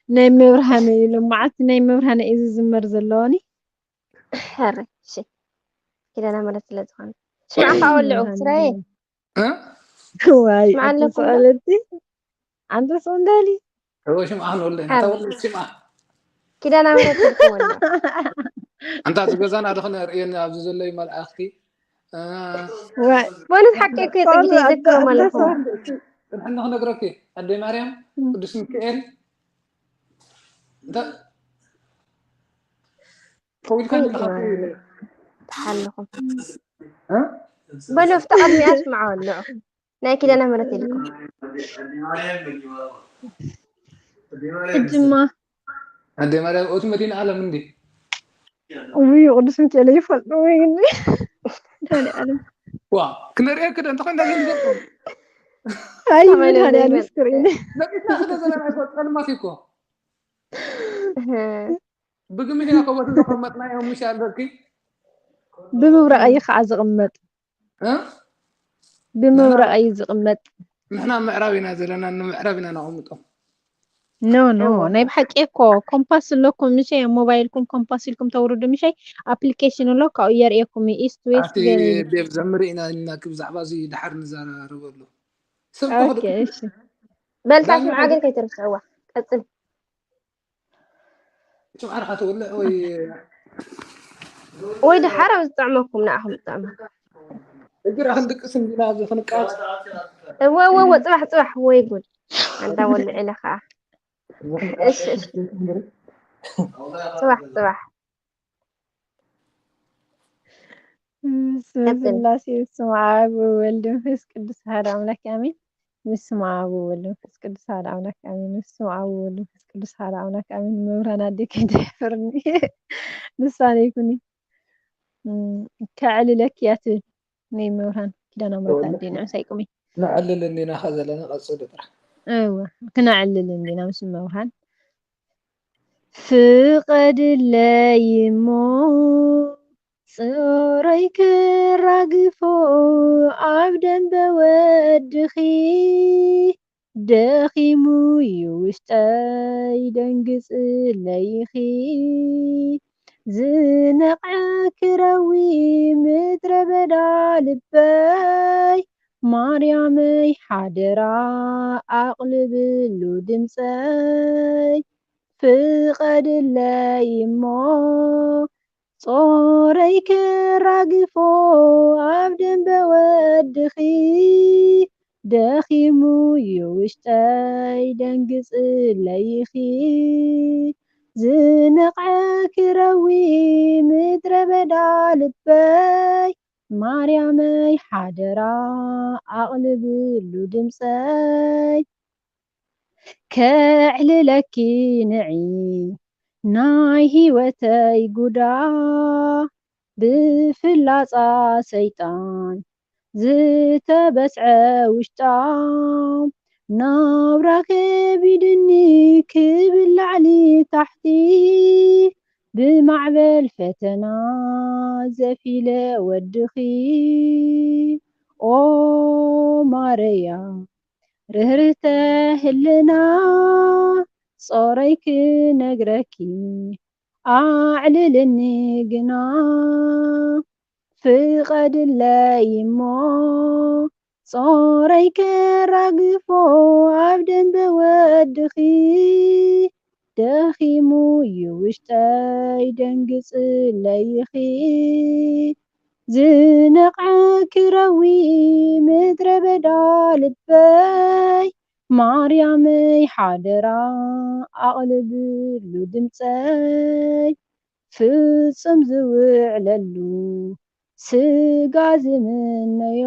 ናይ መብርሃነ እዩ ሎማዓት ናይ መብርሃነ እዩ ዝዝመር ዘለዋኒ ሕረ እሺ ኪዳነ ምሕረት ስለ ዝኾነ ስማዕካ ወልዑ ስራየ እ? ዋይ ስማዕ ኣለኩም ዶ? ኣቲ ኣንተ ሰው እንዳሊ እወ ሽምዓ ክንወልደ ኢና ሓር- ተወልደ ሽምዓ ኪዳነ ምሕረት ስልክወልዑ ኣንታ እቲ ገዛና ዶ ክነርእየኒ ኣብዚ ዘለዩ መላእኽቲ እ፣ ዋይ በእውነት ሓቂ እኮ የፀጊ ዘይዘክሮም ኣለኹ ፅንሕና ክነግረኪ ኣደይ ማርያም ቅዱስ ሚካኤል እንተ ከዊልካ ንለካ ተሓለኹም በሉ ኣብቲ ቅድሚኣ ስምዓ ወልዑ ናይ ኪዳነ ምሕረት ኢልኩም ሕጅማ ኣደይ ማርያም ኦቲ መዲና ዓለም እንዲ ውይ ቅዱስ ሚካኤል ይፈልጥ ወይ ግን መድኃኒዓለም ዋ ክነርእየኪ ዶ እንተኾይንና ዝንዘርኩም ኣይ ከመይ መድኃኒዓለም ነበር? እስክሪን ነቂትና ስለ ዘለና እኮ ጸልማት እኮ ብግምት ኢና ከቦት ዘቐመጥናዮ ምሽ ኣለኪ ብምብራቕ እዩ ከዓ ዝቕመጥ እ? ብምብራቕ እዩ ዝቕመጥ ንሕና ምዕራብ ኢና ዘለና ንምዕራብ ኢና ነቐምጦም ኖ ኖ ናይ ብሓቂ እኮ ኮምፓስ ኣለኩም ምሸይ ኣብ ሞባይልኩም ኮምፓስ ኢልኩም ተውርዱ ምሸይ ኣፕሊኬሽን ኣሎ ካብኡ የርእየኩም ኢስት ዌስት ኣቲ ቤብ ዘምሪ ኢና ኢልና ብዛዕባ እዚ ድሓር ንዘራረበሉ ሰብ ኦኬ እሺ በልታ ስምዓ ግን ከይትርስዕዋ ቀፅል ጭምዓርካ ትውልዕ ወይ ወይ ድሓር ኣብ ዝጥዕመኩም ንኣኹም ዝጥዕመ እግራ ክንድቅስ እንዲና ኣብዚ ክንቃፅ እወ እወ እወ ፅባሕ ፅባሕ ወይ ጉድ ኣንታ ወልዕ ኢለ ከዓ እሺ እሺ ፅባሕ ፅባሕ በስመ ቀጥል። ስላሴ በስመ አብ ወወልድ መንፈስ ቅዱስ አሐዱ አምላክ አሜን። በስመ አብ ወወልድ መንፈስ ቅዱስ አሐዱ አምላክ አሜን። በስመ አብ ወወልድ መንፈስ ቅዱስ አሐዱ አምላክ አሜን። መብርሃን ኣደይ ከይትሕፍርኒ ልሳነይ ኩኒ እም፣ ከዕልለኪ እያ ትብል ናይ መብርሃን ኪዳነ ምሕረት ኣደይ ንዑስ ኣይቁሚ። ነዕልል እንዲና ከ ዘለና ቀፅሉ ጥራሕ እወ ክነዕልል እንዲና ምስ መብርሃን ፍቐድለይ እሞ ጽሮይ ክራግፎ ኣብ ደንበ ወድኺ ደኺሙ እዩ ውሽጠይ ደንግጽለይኺ ዝነቕዐ ክረዊ ምድረ በዳ ልበይ ማርያመይ ሓደራ ኣቕልብሉ ድምፀይ ፍቐድለይ እሞ ጾረይ ክራግፎ ኣብ ደንበ ወድኺ ደኺሙ እዩ ውሽጠይ ደንግጽለይኺ ዝነቕዐ ክረዊ ምድረ በዳ ልበይ ማርያመይ ሓደራ ኣቕልብሉ ድምፀይ ከዕልለኪ ንዒ ናይ ህይወተይ ጉዳ ብፍላጻ ሰይጣን ዝተበስዐ ውሽጣ ናብራ ከቢድኒ ክብል ላዕሊ ታሕቲ ብማዕበል ፈተና ዘፊለ ወድኺ ኦ ማረያ ርህርተ ህልና ጾረይ ክነግረኪ ኣዕልልኒ ግና ፍቐድለይ እሞ ጾረይ ከራግፎ ኣብ ደንበ ወድኺ ደኺሙ እዩ ውሽጠይ ደንግጽለይኺ ዝነቕዐ ክረዊ ምድረ በዳ ልበይ ማርያመይ ሓደራ ኣቕልብሉ ድምፀይ ፍጹም ዝውዕለሉ ስጋ ዝምነዮ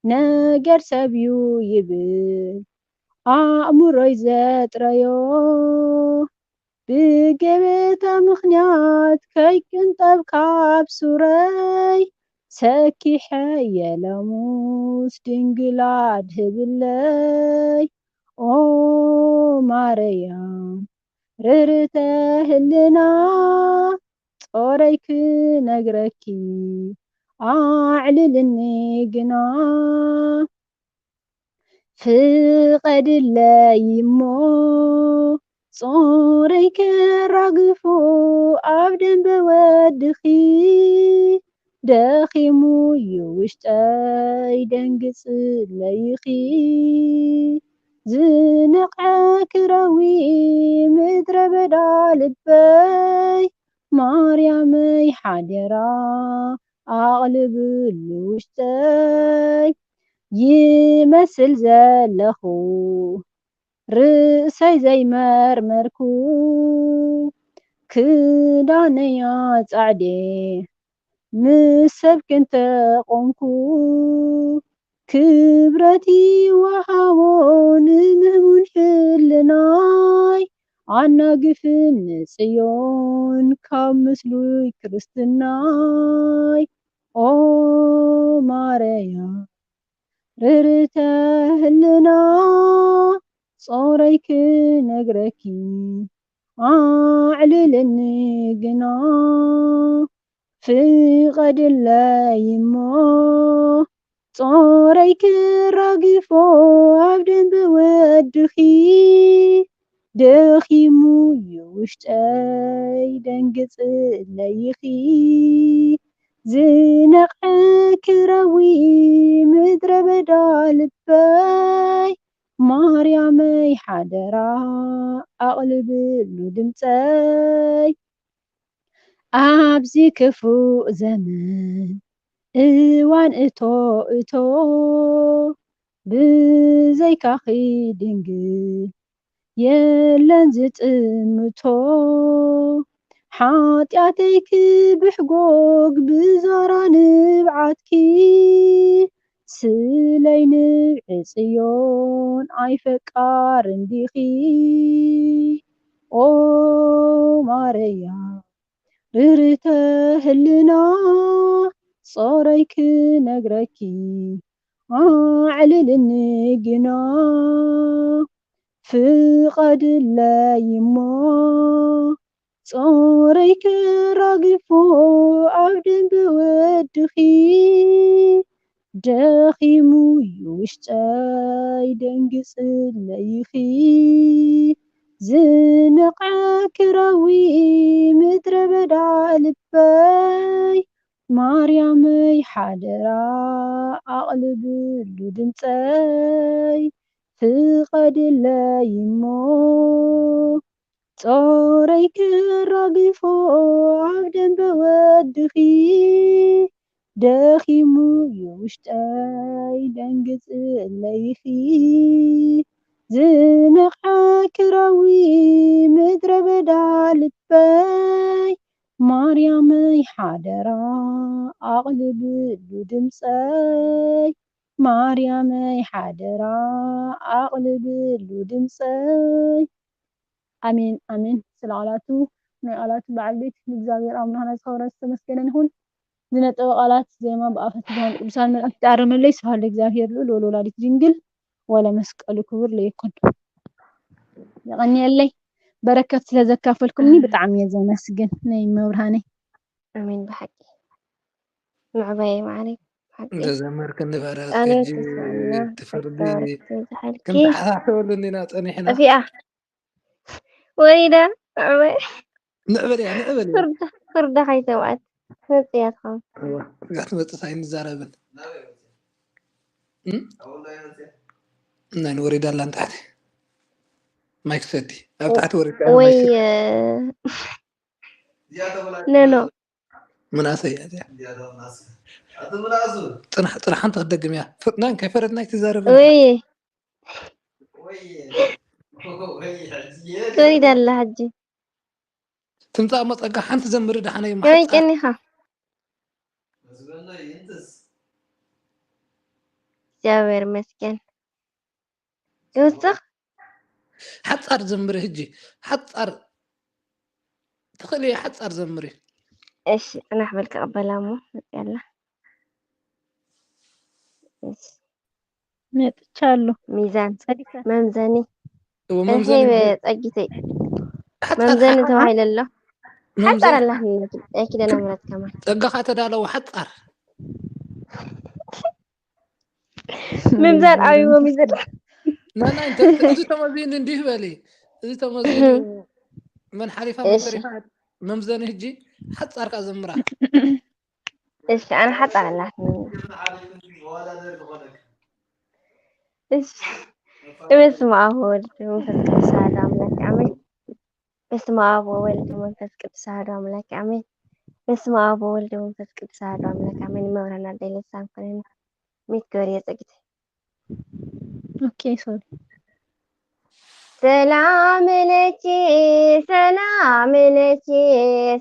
ነገር ሰብ እዩ ይብል ኣእምሮይ ዘጥረዮ ብገበታ ምኽንያት ከይቅንጠብ ካብ ሱረይ ሰኪሐ የለሙስ ድንግል ኣድህብለይ ኦ ማረያ ርርተ ህልና ጾረይ ክነግረኪ ኣዕልልኒ ግና ፍቐድለይ እሞ ጾረይ ከራግፎ ኣብ ደንበ ወድኺ ደኺሙ እዩ ውሽጠይ ደንግጽለይኺ ዝነቕዐ ክረዊ ምድረ በዳ ልበይ ማርያመይ ሓደራ ኣቕልብሉ ውሽጠይ ይመስል ዘለኹ ርእሰይ ዘይመርመርኩ ክዳነያ ጻዕዴ ምስ ሰብ ክንተቆምኩ ክብረት ይወሃቦ ንምህሙን ህልናይ ኣናግፍኒ ጽዮን ካብ ምስሉይ ክርስትናይ ኦ ማረያ ርርተ ህልና ጾረይ ክነግረኪ ኣዕልልኒ ግና ፍቐድለይ እሞ ጾረይ ክራግፎ ኣብ ደንበ ወድኺ ደኺሙ እዩ ውሽጠይ ደንግጽለይኺ ዝነቕዐ ክረዊ ምድረ በዳ ልበይ ማርያመይ ሓደራ ኣቕልብሉ ድምፀይ ኣብዚ ክፉእ ዘመን እዋን እቶ እቶ ብዘይካኺ ድንግል የለን ዝጥምቶ ሓጢኣተይ ክብሕጎግ ብዛራ ንብዓትኪ ስለይ ንብዒ ጽዮን ኣይፈቃር እንዲኺ ኦ ማረያ ርርተ ህልና ጾረይ ክነግረኪ ኣዕልልኒ ግና ፍቐድለይ እሞ ጾረይ ክራግፎ ኣብ ደንበ ወድኺ ደኺሙ እዩ ውሽጠይ ደንግጽለይኺ ዝነቕዐ ክረዊ ምድረ በዳ ልበይ ማርያመይ ሓደራ ኣቕልብሉ ድምፀይ ፍቐድለይ እሞ ጾረይ ክራግፎ ኣብ ደንበ ወድኺ ደኺሙ እዩ ውሽጠይ ደንግ ጽለይኺ ዝነቕዐ ክረዊ ምድረ በዳ ልበይ፣ ማርያመይ ሓደራ ኣቕልብሉ ድምጸይ፣ ማርያመይ ሓደራ ኣቕልብሉ ድምጸይ። ኣሜን ኣሜን። ስለ ቃላቱ ናይ ቃላቱ በዓል ቤት ንእግዚኣብሔር ኣምላኽና ዝኸበረ ዝተመስገነን ይኹን። ዝነጠበ ቃላት ዜማ ብኣፈት ብርሃን ቅዱሳን መላእክት ይኣረመለይ። ስብሐት ለእግዚኣብሔር ልዑል ወለወላዲት ድንግል ወለመስቀሉ ክቡር ለይኩን። የቐንየለይ በረከት ስለ ዘካፈልኩምኒ ብጣዕሚ እየ ዘመስግን። ናይ መብርሃነይ። ኣሜን። ብሓቂ ምዕባየ ማዕረይ ብሓቂ እንተዘመርክ ንበረ ቃለ ሕጂ ትስማዕና እቲ ፍርዲ ተባረክ ትብዝሓልኪ ክንተሓሳስበሉ እንዲና ፀኒሕና ጠፊኣ ወሪዳ ምዕባየ ንዕበል እያ ንዕበል እያ ፍርዳ ፍርዳ ከይተውዓት መፅያ ትኸውን እዋ፣ እዛ ትመፅእ ኣይንዛረብን እም? ናይ ወሪዳ ኣላ ንታሕቲ ማይክ ሰቲ ኣብ ታሕቲ ወሪዳ ወይ ማይክ ሰቲ ነኖ ምናሰይ እያ እዚኣ። ፅናሕ ፅናሕ ሓንቲ ክትደግም እያ ፍጥናን ከይፈረድና ኣይትዛረብ ወይ ወሪዳ ኣላ ሕጂ ትምፃእ እሞ ፀጋ ሓንቲ ዘምሪ ደሓነይ እሞ ከመይ ሓፃር ቀኒኻ እግዚኣብሔር ይመስገን ይውስኽ ሓፃር ዘምሪ ሕጂ ሓፃር ትኽእል እየ ሓፃር ዘምሪ እሺ ፅናሕ በል ክቕበላ እሞ መፅያ ኣላ እሺ መጥቻለሁ። ሚዛን ጸዲፈ መምዘኒ እዎ እንሄ መምዘኒ ጸጊተይ ሓፃር መምዘኒ ሓ- ተባሂለ ኣሎ ሓፃር መምዘኒ ኣላትነት ናይ ኪዳነ ምሕረት ከማን ፀጋ ከዓ ተዳለወ ሓፃር ምምዛን ኣብዎ ሚዘን ናና እንተ እዚ ተመዚኑ እንዲህ በሊ እዚ ተመዚኑ መን ሓሊፋ መን እሺ ተሪፋ መምዘኒ ህጂ ሓፃር ከዓ ዘምራ እሺ ኣነ ሓፃር ኣላትኒ እሺ በስመ ኣብ ወወልድ ወመንፈስ ቅዱስ ኣሐዱ ኣምላክ ኣሜን። በስመ ኣብ ወወልድ ወመንፈስ ቅዱስ ኣሐዱ ኣምላክ ኣሜን። በስመ ኣብ ወወልድ ወመንፈስ ቅዱስ ኣሐዱ ኣምላክ ኣሜን። መብርሃን ኣደይ ልሳን ኮነኒ ሚት ገበርየ ጸጊተ ኦኬ ሶሪ ሰላም ለኪ ሰላም ለኪ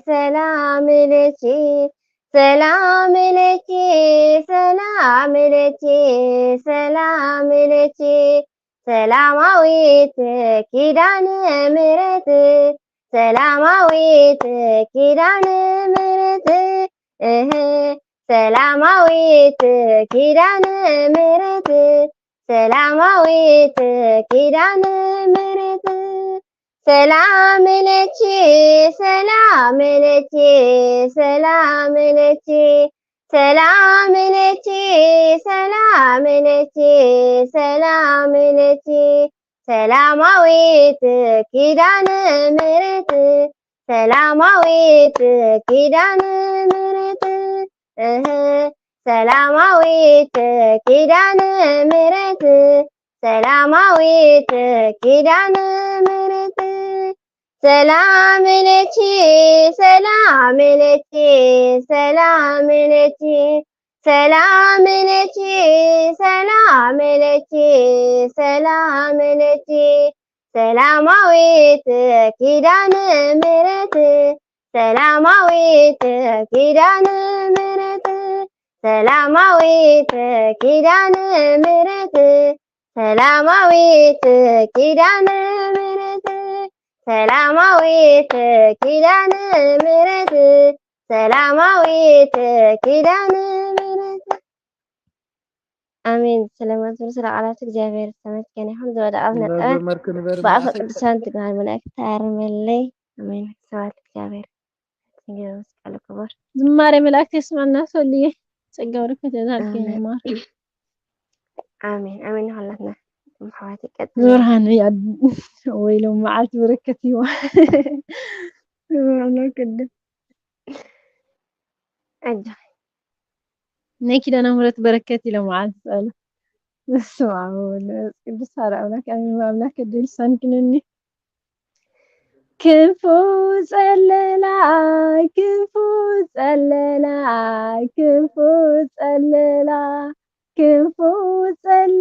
ሰላም ለኪ ሰላም ለኪ ሰላም ለኪ ሰላም ለኪ ሰላማዊት ኪዳነ ምሕረት ሰላማዊት ኪዳነ ምሕረት እህ ሰላማዊት ኪዳነ ምሕረት ሰላማዊት ኪዳነ ምሕረት ሰላም ለኪ ሰላም ለኪ ሰላም ለኪ ሰላም ለኪ ሰላም ለኪ ሰላም ለኪ ሰላማዊት ኪዳነ ምሕረት ሰላማዊት ኪዳነ ምሕረት እህ ሰላማዊት ኪዳነ ምሕረት ሰላማዊት ኪዳነ ምሕረት ሰላም ለኪ ሰላም ለኪ ሰላም ለኪ ሰላም ለኪ ሰላም ለኪ ሰላም ለኪ ሰላማዊት ኪዳነ ምሕረት ሰላማዊት ኪዳነ ምሕረት ሰላማዊት ኪዳነ ምሕረት ሰላማዊት ኪዳነ ምሕረት ሰላማዊት ኪዳነ ምሕረት ሰላማዊት ኪዳነ ምሕረት ኣሜን። ስለ መዝሙር ስለ ቃላት እግዚኣብሔር ዝተመስገነ ይኹን። ዝወደቐ ዝነጠበ እናዘመርክ ንበር ብኣፈ ምናሰይ ቅዱሳን ትግባር መላእክት ተኣርመለይ። ኣሜን። ሰባት እግዚኣብሔር መስቀሉ ክቡር ዝማሬ መላእክት የስማዕና። ሶልዬ ጸጋ በረከት የብዛልኪ ኣሜን። ማር። ኣሜን ኣሜን። ንኹላትና ኣሕዋት ይቀጥል ብርሃን እያ ወይሎም መዓልቲ በረከት ይዋ ይብርሃን ቅድም ኣጆኺ ናይ ኪዳነ ምሕረት በረከት ኢለ መዓልቲ ጸሎ በስመ ኣብ ወወልድ ወመንፈስ ቅዱስ ሓደ ኣምላክ ኣሜን። ኣምላክ እድል ሳንክንኒ ክንፉ ጸለላ ክንፉ ጸለላ ክንፉ ጸለላ ክንፉ ጸለላ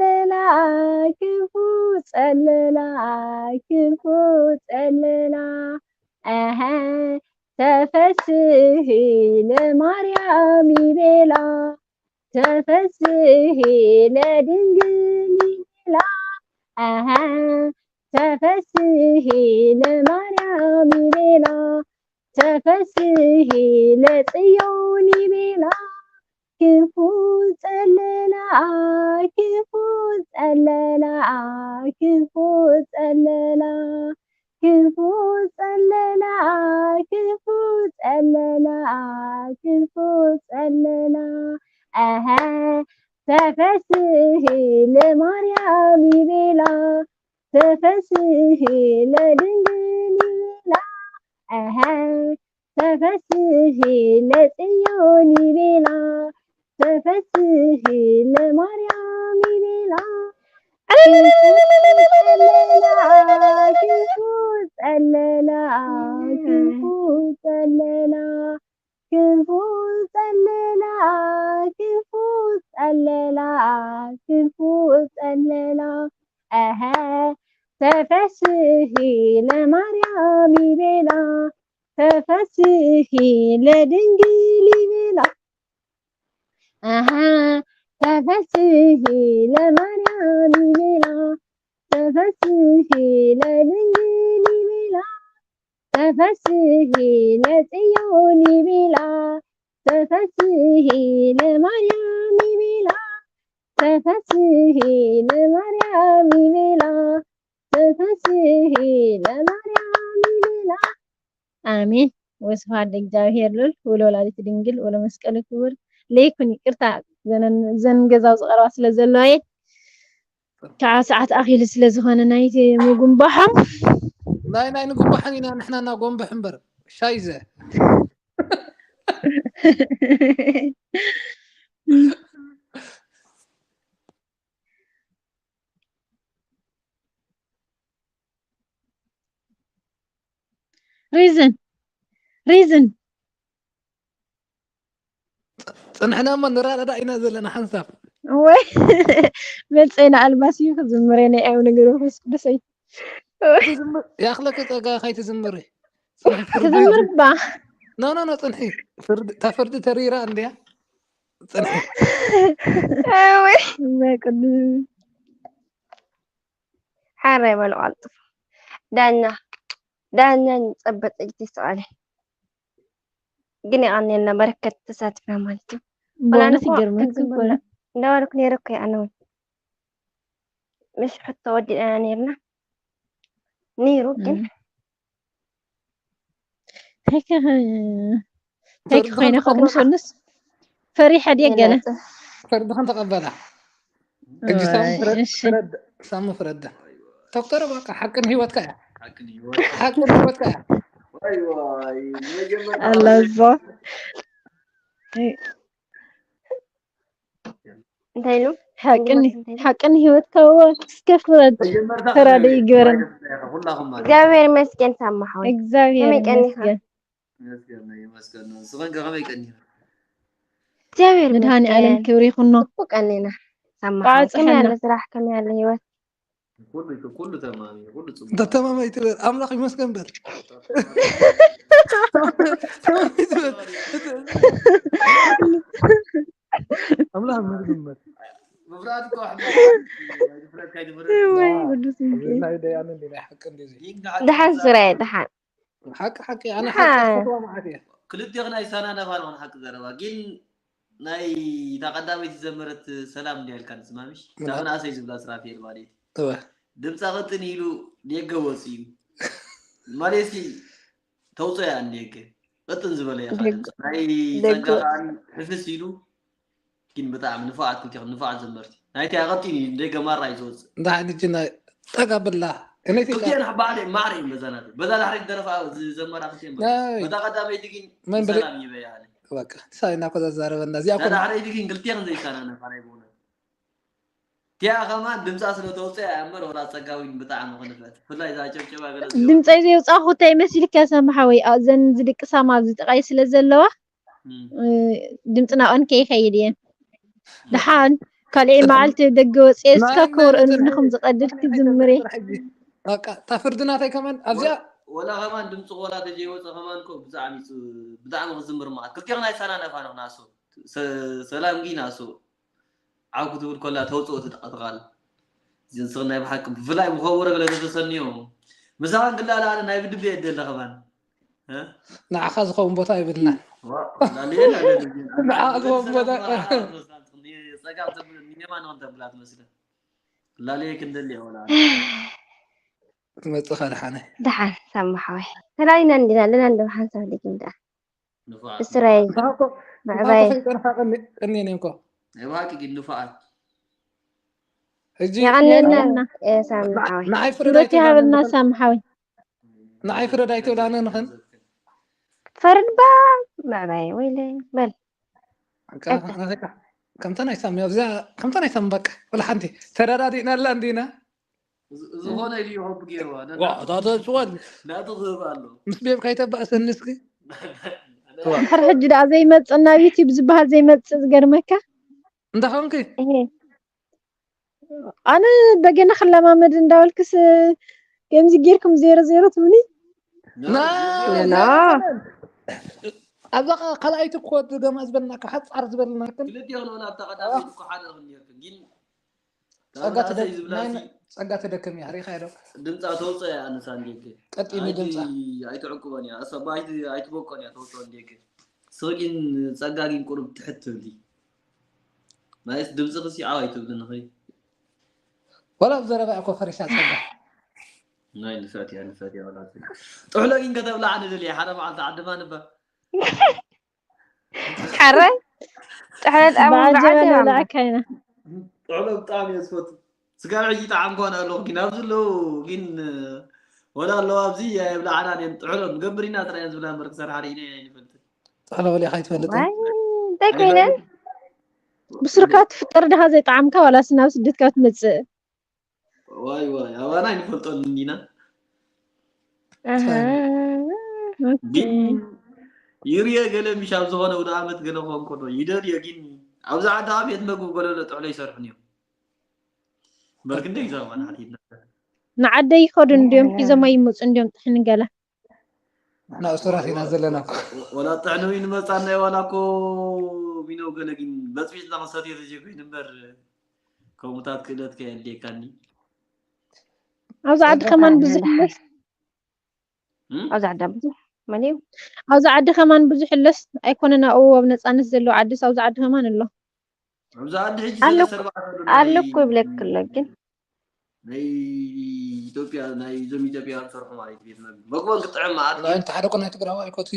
ይቤላ፣ ኣሃ፣ ተፈስሂ ለማርያም ይቤላ፣ ተፈስሂ ለጽዮን ይቤላ፣ ክንፉ ጸለላ፣ ክንፉ ጸለላ፣ ክንፉ ጸለላ፣ ክንፉ ጸለላ፣ ክንፉ ጸለላ፣ ክንፉ ጸለላ፣ ኣሃ፣ ተፈስሂ ለማርያም ይቤላ፣ ተፈስሂ ለድንግል ይቤላ፣ ኣሃ፣ ተፈስሂ ለጽዮን ይቤላ፣ ተፈስሂ ለማርያም ይቤላ። ክንፉ ጸለላ፣ ክንፉ ጸለላ፣ ክንፉ ጸለላ፣ ክንፉ ጸለላ፣ ክንፉ ጸለላ፣ ክንፉ ጸለላ። ኣሀ፣ ተፈስሂ ለማርያም ይቤላ፣ ተፈስሂ ለድንግል ይቤላ። ኣሃ፣ ተፈስሂ ለማርያም ይቤላ፣ ተፈስሂ ለድንግል ይቤላ፣ ተፈስሂ ለጽዮን ይቤላ፣ ተፈስሂ ለማርያም ይቤላ፣ ተፈስሂ ለማርያም ይቤላ፣ ተፈስሂ ለማርያም ይቤላ። ኣሜን። ወስብሐት ለእግዚኣብሔር ልዑል ወለወላዲቱ ድንግል ወለመስቀሉ ክቡር። ለይኩን ይቅርታ፣ ዘነን-፣ ዘን ገዛው ዝቀረባ ስለ ዘለዋ እየ። ከዓ ሰዓት ኣኺሉ ስለ ዝኾነ ናይቲ ምጉንባሖም። ናይ፣ ናይ ንጉንባሖም ኢና ንሕና እናጎንብሕ እምበር። ሻይዘ። ሪዝን፣ ሪዝን። ጽንሕና እሞ ንረዳዳእ ኢና ዘለና ሓንሳብ። ወይ፣ መጸይ ንኣልባስ እዩ ክዝምር እየ፣ ናይ ኣብ ነገር መንፈስ ቅዱስ እዩ። ወይ። ትዝምር፣ ያኽለኪ ጸጋ ከይትዝምሪ። ጽንሒ ፍርዲ ክዝምር እባ። ኖ፣ ኖ፣ ኖ፣ ጽንሒ። ፍርዲ፣ እታ ፍርዲ ተሪራ እንድያ። ጽንሒ። ወይ። እመ ቅዱስ። ሓራይ በሉ ቀልጥፉ። ዳኛ፣ ዳኛ ንጸበጥ እጅ ይስኣል። ግን የቐንየልና በረከት ተሳትፍና ማለት እዩ። በእውነት ወላ ንኹ ይገርመክ ክንዝም እኮ እዩ። እንዳበልኩ ነይረ እኮ ኣነ እውን። ምሽ ሕቶ ወዲእና ነይርና። ነይሩ ግን እም። እንታይ ከ-፣ እንታይ ፈርድኽን ኮይነ ከምኡ ተቐበላ። ሰሉስ ፈሪሐ ድየ ገለ? ገለ። ፈርድኽን ተቐበላ። ሕጂ ሳሚ ኣይ፣ ፍረድ-፣ እሺ። ፍረድ-፣ ሳሚ ፍረዳ። ዶክተር በቃ ሓቅን ህይወትካ እያ። ሓቅን ህይወትካ። ሓቅን ህይወትካ እያ። ዋይ፣ ዋይ፣ መጀመርታ ኣላ እዛ። እንታይ ኢሉ? ሓቅን፣ እንታይ ኢሉ? ሓቅን ህይወትካ እዋ እስከ ፍረድ። መጀመርታ ፈራዲ ክብሪ ይግበረን። ይግባይ፣ ኩላኹም ማለት። እግዚኣብሔር ይመስገን ሳማ ሓወይ። እግዚኣብሔር ከመይ ቀኒኻ? ይመስገን። ይመስገን፣ ይመስገን። ንስኽን ከ ከመይ ቀኒኻ? እግዚኣብሔር መድሃኒ ይመስገን። ዓለም ክብሪ ይኹኖ። ጽቡቅ ቀኒና። ሳማ ሓወይ፣ ከመይ ባጽሐና። ኣለ ስራሕ? ከመይ ኣለ ህይወት? ኩሉ፣ ኩሉ ተማሚ፣ ኩሉ ጽቡቅ። እንተ ተማሚ ኣይትበል፣ ኣምላኽ ይመስገን በል። ተማሚ ኣይትበል። ኣምላኽ ይመስገን በል። ምፍራድ እኮ ሕማቅ እዩ። ኣይትፍረድ፣ ከይትፍረድ። ወይ ቅዱስ ሚካኤል። ናይ ደያኑ እንዲ ናይ ሓቂ እንዲ እዚ። ደሓን ስራየ፣ ደሓን። ሓቂ፣ ሓቂ፣ ኣነ ሓቂ ሓ- ዝፈትዋ መዓት እየ። ክልቴኽን ኣይሰናነፋን ኾነ ሓቂ ዘረባ። ግን ናይ እታ ቀዳመይቲ ዝዘመረት ሰላም እንድያ ኢልካ ንስማምሽ? እታ ምናምን። መናእሰይ ዝብላ ስራፌል ማለት እዩ። እወ። ድምፃ ቅጥን ኢሉ ደገ ወፂኡ። ማለትሲ ተውፅኦ እያ ንደገ። ቅጥን ዝበለ እያ ደገ። ድምፃ። ናይ ደገ። ጸጋ ከኣ ሕፍስ ኢሉ። ግን ብጣዕሚ ንፉዓት ክልቴኹም፣ ንፉዓት ዘመርቲ። ናይቲ ኣቐጢን እዩ፣ ደገ ማራ እዩ ዝወጽእ። እንዳ ሕጂ ናይ ጠጋ ብላ። ከመይ ትብላ? ክልቲኤን ባዕለ ማዕረ እየን በዛ ናተይ። በዛ ዳሕረይቲ ደረፋ ዝዘመራ ክልቲኤን በዛ። ናይ በዛ ቀዳመይቲ ግን መን ብለ-፣ ሰላም ይበያ ኣለ። በቃ፣ ሳይና እኮ ዘዛረበና። እዚኣ እዛ እኮ ዳሕረይቲ ግን ክልቲኤን ዘይሰናነፋ ናይ ብእውነት። እቲኣ ከማን ድምጻ ስለ ተውጽእ እያ እምበር ወላ ጸጋዊን ብጣዕሚ ክንፍዕት። ብፍላይ እዛ ጨብጨባ ገለ ድምጸይ ዘየውጻኹ እንታይ መሲልካ ሳሚ ሓወይ? ኣ-፣ እዘን ዝድቅሳ ኣብዚ ጥቓይ ስለ ዘለዋ እም። እ፣ ድምፂ ናብኣን ከይኸይድ እየን። ደሓን ካልኣይ መዓልቲ ደገ ወፅየ እስከ ናይ ክወርአኒ መን ንኹም ዝቐድድ ክዝምር እየ። በቃ፣ እታ ፍርዲ ናተይ ከማን ኣብዚኣ ወ-፣ ወላ ከማን ድምፂ ቆላ ተዘይወፀ ከማን እኮ ብጣዕሚ ፅ-፣ ብጣዕሚ ክዝምር መዓት። ክልቴኹም ኣይሰናነፋን ኢኹም ናሱ። ሰ-፣ ሰላም ግን ናሱ። ዓው ክትብል ከላ ተውፅኦ ትጠቐጥቓል። እዚ ንስኽ ናይ ብሓቂ ብፍላይ ብኸበሮ ገለ ተተሰንዮ ምሳኻ እንክላለ ኣነ ናይ ብድቤ የደለ ኸማን። እ? ንዓኻ ዝኸውን ቦታ የብልናን። ዋ፣ ላልየ ላልየ ልጅ። ኣነ ንዓኻ ንገዲ ዝኸውን ሰላም ቦታ ወላ ኣረፍ መስላል ትኽኒ፣ ጸጋም ተብል ንየማን ኾን ተብላ ትመስለ። ላልየ ክንደሊ ወላ ኣነ። ትመጽእ ኸድሓነ። ደሓን ሳማ ሓወይ ተላሊና እንዲና ኣለና እንደ ሓንሳብ ልጅ እንዳ ንፉዓት እስራይ ንፉዓት። ንስኻ እኮ ንስኻ እኮ ምዕባይ ከይጠንኻ ቀኒ- ቀኒኒ እኮ። ናይ ብሓቂ ግን ንፉዓት። ሕጂ የቐንየልና የቐንየልና። ሳማ ሓወይ ንዓይ ፍረድ ክብረት ይሃበልና ኣይትብላኒ። ሳሚ ሓወይ። ንዓይ ፍረድ ኣይትብላኒ ንኽን። ፈርድ ባ ምዕባይ ወይለይ በል በቃ፣ ከምታ ናይ ሳሚ ኣብዛ ከምታ ናይ ሳሚ በቃ ወላ ሓንቲ ተረዳዲእናላ እንዲና። ዝ- ዝኾነ ኢሉ ይኸብ ገይርዋ። ነ- ዋ፣ እታ ተስወል ናቱ ክህብ ኣሎ። ምስ ቤብ ከይተባእሰኒ እስኪ። ድሕሪ ሕጂ ደኣ ዘይመፅእ ናብ ዩቲብ ዝበሃል ዘይመፅእ ዝገርመካ። እንታይ ኾንኪ? እሄ። ኣነ በገና ክለማመድ እንዳበልክስ ከምዚ ጌርኩም ዜሮ ዜሮ ትብሉኒ። ነ- ና፣ ነ- ና። ኣብዛ ኸ- ካልኣይቲ እኮ ድገማ ዝበልና ካብ ሓፃር ዝበልና ግን ክልቲኦም ንብላ ኣብታ ቀዳመይቲ እኮ ሓደ ኽንየርክን ግን ጸጋ ታብላ ትደ- ዝብላ ናይ- ሲ ጸጋ ተደክም እያ ሪኻ ዶ? ድምፃ ተውፅኦ እያ ኣነሳ እንዴክ ቀጢኒ ኣይቲ ድምፃ። ኣይትዕቅቦን እያ እሰባ ኣይቲ ኣይትበቆን እያ ተውፅኦ እንዴክ ስቕ ግን ጸጋ ግን ቁሩብ ትሕት ትብሊ ናይስ ድምፂ ክሲ ዓው ኣይትብልን ኸይ ወላ ኣብ ዘረባ እኮ ፈሪሳ ጸጋ። ናይ ንፍዕቲ እያ ንፍዕቲ እያ ወላ ጥሕሎ ግን ከተብላ ኣነ ደልየ ሓደ መዓልቲ ዓድማ ንባ ሓረ ጥሕለት ኣብ በዓል በዓል ጀበና ጀበና ብልዓካ ኢና። ጥሕሎ ብጣዕሚ እየ ዝፈቱ ስጋብ ሕጂ ጣዕም ኮነ ኣለኹ ግን ኣብዚ ኣለዉ ግን ወላ ኣለዉ ኣብዚ የብልዓና እየን ጥሕሎ ንገብር ኢና ጥራይ እየን ዝብላ እምበር ክሰርሓ ርኢና ኢና ኣይንፈልጥን ጥሕሎ በሊኻ ኣይትፈልጥን? ዋይ እንታይ ኮይነን ብስርካ ትፍጠር ድኻ ዘይጠዓምካ ዋላስ ናብ ስደትካ ትመፅእ? ዋይ ዋይ ኣባና ኣይንፈልጦን እንዲና ኣሃ። ግን ይርየ ገለ ምሽ ኣብ ዝኾነ ውደ ዓመት ገለ ክኾን ከሎ ይደልዮ ግን ኣብዚ ዓዲ ኣብ ቤት መግቢ ጎለሎ ጥሕሎ ይሰርሑን እዮም እምበር ክንደይ ግዜ እኳ ንሓቲትና ንዓደይ ይኸዱ እንዲዮም ሒዞም ኣይመፁ እንዲዮም ጥሕኒ ገለ ንሕና እሱራት ኢና ዘለና እኮ። ወላ ጥሕኒ ወይ ንመፃና ዋላ እኮ ሚነው ገለ ግን በፅቢፅና ክንሰትዮ ተዘይኮይኑ እምበር ከምኡታት ክእለት ከየድልየካኒ ኣብዚ ዓዲ ከማን ብዙሕ ኣለስ እም? ኣብዚ ዓዳ ብዙሕ መን እዩ ኣብዚ ዓዲ ከማን ብዙሕ ኣለስ ኣይኮነን ኣብኡ ኣብ ነፃነት ዘለዎ ዓድስ ኣብዚ ዓዲ ከማን ኣሎ ኣብዚ ዓዲ ሕጂ ኣሎ ሰለስተ እኮ- ኣርባዕተ ኣሎ ኣሎ ናይ እኮ ይብለክ ኣሎ ግን ናይ ኢትዮጵያ ናይ እዞም ኢትዮጵያውያን ዝሰርሑ ማለት ቤት መግቢ መግቦን ክጥዕም መዓት ናይ እንተ ሓደ እኮ ናይ ትግራዋይ እኮ እቲ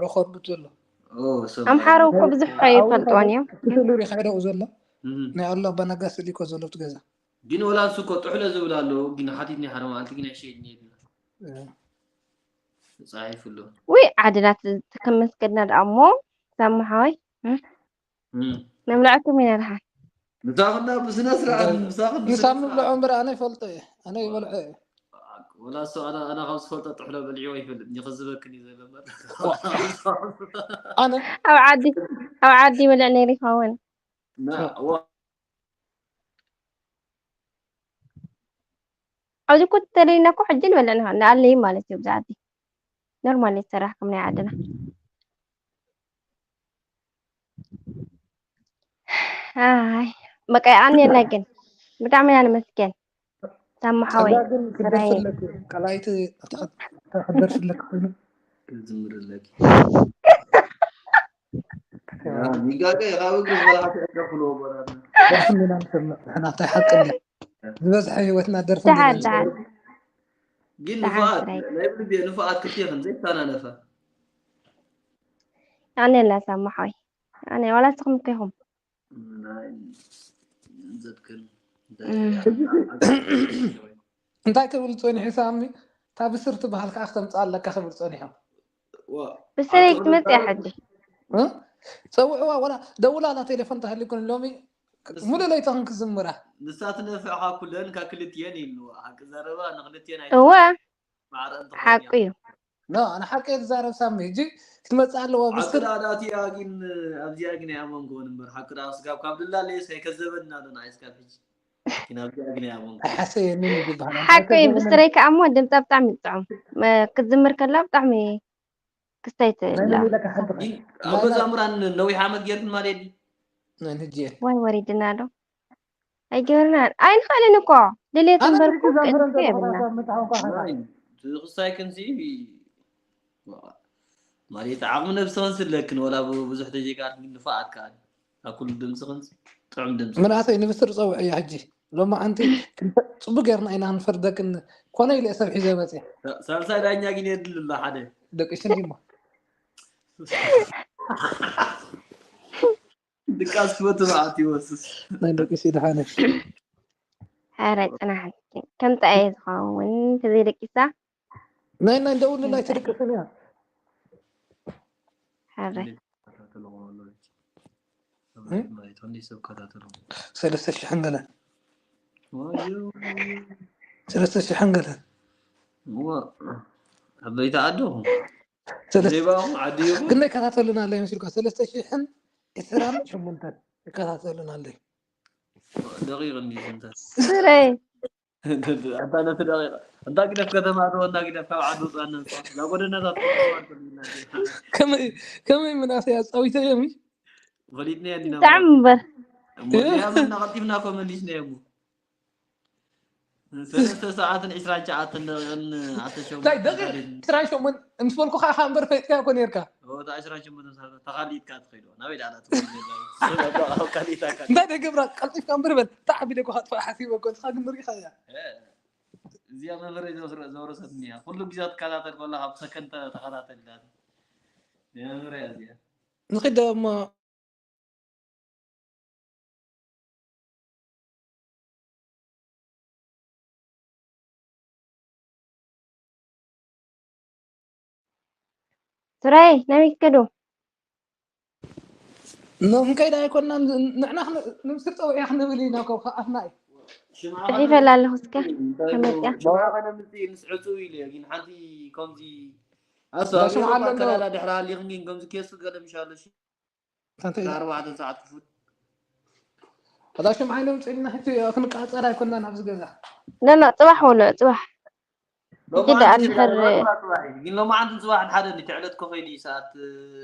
ረኮርዱ ዘሎ። ኦ፣ ሰብ ኣምሓሩ እኮ ብዙሕ ኣብኡ ኣይፈልጥዎን እዮም ክፍሉ ሪኻ ዶ ዘሎ? እም። ናይ ኣሉላ ኣባነጋ ስእሊ እኮ ዘሎ ኣብቲ ገዛ። ግን ወላ ንሱ እኮ ጥሕሎ ዝብል ኣሎ ግን ሓቲትኒ ሓደ መዓልቲ ግን ኣይሸይድኒ የድና እ። ተፃሒፉ ኣሎ ውይ ዓድና ተከመስገድና ደኣ እሞ ሳሙ ሓወይ እም። ነብልዐኩም ኢና ደሓን ምሳኽና ብስነ ስርዓት ምሳኽን ምሳብ ብስነ ንብልዖ ስርዓት እምበር ኣነ ይፈልጦ እየ። ኣነ ይበልዖ እየ። ወላ እሱ ኣነ ኣነ ካብ ዝፈልጦ ጥሕሎ በሊዕዎ ይፈልጥ እንጂ ከዝበክን እዩ ዘሎ እምበር ኣነ ኣብ ዓዲ ኣብ ዓዲ ይበልዕ ነይሩ ይኸውን ና ዋ ኣብዚ እኮ ተደሊና እኮ ሕጂ ንበልዕ ንኸ- ንኣለይ ማለት እዩ ኣብዚ ዓዲ ኖርማል እዩ ዝሰራሕ ከም ናይ ዓድና ኣይ በቃ የቐንየልና ግን ብጣዕሚ ኢና ንመስገን ሳሙ ሓወይ ጸጋ ግን ክደርፊ ራይ ኣለኪ ካልኣይቲ ክደርፊ ኣለኪ ኮይኑ ክዝምር ኣለኪ ሚጋገ ካብ እግሪ ዝበላዕቲ ዕቀፍልዎ ጎራና ደርፊ እንዲና ንሰምዕ ንሕና እንታይ ሓቂ እንዲ ዝበዝሐ ህይወትና ደርፊ ደሓን እንዲና ደሓን ግን ደሓን ንፉዓት ስራይ ናይ ብልቢ ንፉዓት ክልቴኽን ዘይተናነፋ ኣነ ላ ሳሙ ሓወይ ኣነ ዋላ ንስኹም እኮ ኢኹም ናይ ዘትክን እም። እንታይ ክብል ፀኒሑ ሳሚ እታ ብስር ትበሃል ከዓ ክተምፅኣ ኣለካ ክብል ፀኒሑ ብስረይ ክትመፅእ እያ ሕጂ እ? ፀውዕዋ ወላ ደውላላ ቴሌፎን ተሃሊኩን ሎሚ ሙሉእ ለይተኽን ክዝምራ ንሳ ትነፍዕኻ ኩለን ካብ ክልትየን ይብልዋ ሓቂ ዘረባ ንክልትየን እወ ማዕረ እንተኾነ ሓቁ እዩ ኖ ኣነ ሓቂ እየ ዝዛረብ ሳሚ ሕጂ ክትመፅእ ኣለዋ ሓቂ ብስር ደኣ ዳእትያ ግን ኣብዚኣ ግን ኣይኣመንክዎን እምበር ሓቂ ደኣ ስጋብ ካብ ድላለየስ ኣይከዘበና ዶ ንዓይ ስጋብ ሕጂ ግን ኣብዚኣ ግን ኣይኣመንክዎን ኣይሓሰየንን እዩ ዝበሃል ሓቁ እዩ ብስረይ ከዓ እሞ ድምፃ ብጣዕሚ እዩ ጥዑም መ- ክትዝምር ከላ ብጣዕሚ ክስታይ ናይ ትብላ መን ኢለካ ሓቂ ግን ኣብ መዛሙራን ነዊሕ ዓመት ጌርክን ማለት ድዩ ናይ ህጂ እየ ዋይ ወሪድና ዶ ኣይገበርናን ኣይንኽእልን እኮ ድሌት ኣነ እምበር ድርቂ እኮ ዘንፍረን ክእልኩ የብልና ተተኸታተል ምታውን ኳ ሓዛ ናይ ትኽሳይ ክንሲ ማለት ዓቕሚ ነብሲ ክንስለክን ወላ ብዙሕ ተጀጋር ንፋኣት ከኣል ኣብ ኩሉ ድምፂ ክንሲ ጥዑም ድምፂ ምንኣሰይ ንብስር ፀውዕ እያ ሕጂ ሎማ ኣንቲ ጽቡቅ ጌርና ኢና ክንፈርደክን ኮነ ኢለ ሰብ ሒዘ መፅእ ሳልሳይ ዳኛ ግን የድልላ ሓደ ደቂ ሽንዲሞ ድቃስ ክፈቱ መዓት ይወስስ ናይ ደቂ ሲድሓነ ኧረ ፅናሕ ከምጣየ ዝኸውን ተዘይደቂሳ ናይ ናይ ደውልላ ኣይትድቅስን እያ ኧረ ተኸታተሎም ኣለዉ። ኣብ ላይቭ ማለት እንዲ ሰብ ከታተሎም ሰለስተ ሽሕን ገለን ዋዮ ሰለስተ ሽሕን ገለን እዋ ዓበይቲ ዓዲ ኹም ሰለስተ ዜባኹም ዓዲ ይኹም ግን ይከታተሉና ኣለይ መስልካ ሰለስተ ሽሕን ዕስራን ሸሞንተን ይከታተሉና ኣለይ ደቂቕ እንዲ ዝንተ ስረይ ኣታ ነቲ ደቂቕ እንታ ግደፍ ከተማ ተወና ግደፍ ካብ ዓዲ ውፅኣና እዛ ጎደናታት ከመይ ከመይ ምናሰይ ኣፃዊተዮም እዩ ፈሊጥና ዲና ብጣዕሚ እምበር ሞያምና ቀልጢፍና ኮ መሊስና የሙ ሰለስተ ሰዓትን ዕስራን ሸዓተን ደቂቕን ዓሰርተ እንታይ ደቂቕ ሸሞንተ ዕስራን ሸሞንተ ምስ በልኩ ከዓ እምበር ፈሊጥካ እኮ ነይርካ ወታ ዕስራን ሸሞንተን ሰዓት ተኻሊእካ ትኸይዶ ናበይ ዳላ ትኸይድ ዘላ ካልኢታ ካልኢታ እንታይ ደገብራ ቀልጢፍካ እምበር በል ታዕ ቢለ እኮ ከጥፋእ ሓሲበ እኮ ንስኻ ግን ንሪኢኻ እያ እዚኣ መምህረይ ዘውስረ- ዘውረሰትኒ እያ ኩሉ ግዜ ትከታተል ከላ ካብ ሰከንድ ተኸታተል ኢላት መምህረይ እያ እዚኣ ንኺድ እሞ ስረይ ናበይ ክከዱ ኖም ከይዳ ኣይኮንና ንዕና ክን- ንምስር ፀውዒ ክንብል ኢና ኮ ኣፍና እዩ ፅሒፈላ ኣለኹ እስከ ከመፅያ ሽምዓ ከነምፅእ ምስ ዕፁው ኢሉ እየ ግን ሓንቲ ከምዚ ኣሱ እዛ ኣብ ሽምዓ ኤሮፓ ኣሎ እንዶ? ካናዳ ድሕሪ ሃሊኹም ግን ከምዚ ኬሱ ገለ ምሻሎ እንታይ ኢላ? ኣርባዕተ ሰዓት ክፉት እዛ ሽምዓ ኢሎም ፅኢልና ሕጂ ክንቃፀል ኣይኮንና ናብዚ ገዛ ኖ ኖ ፅባሕ ወሎ ፅባሕ ግዳ እንድሕር ግን ሎማዓንትን ፅባሕ ሓደ እንዲ ትዕለት ኮኸይዲ ሰዓት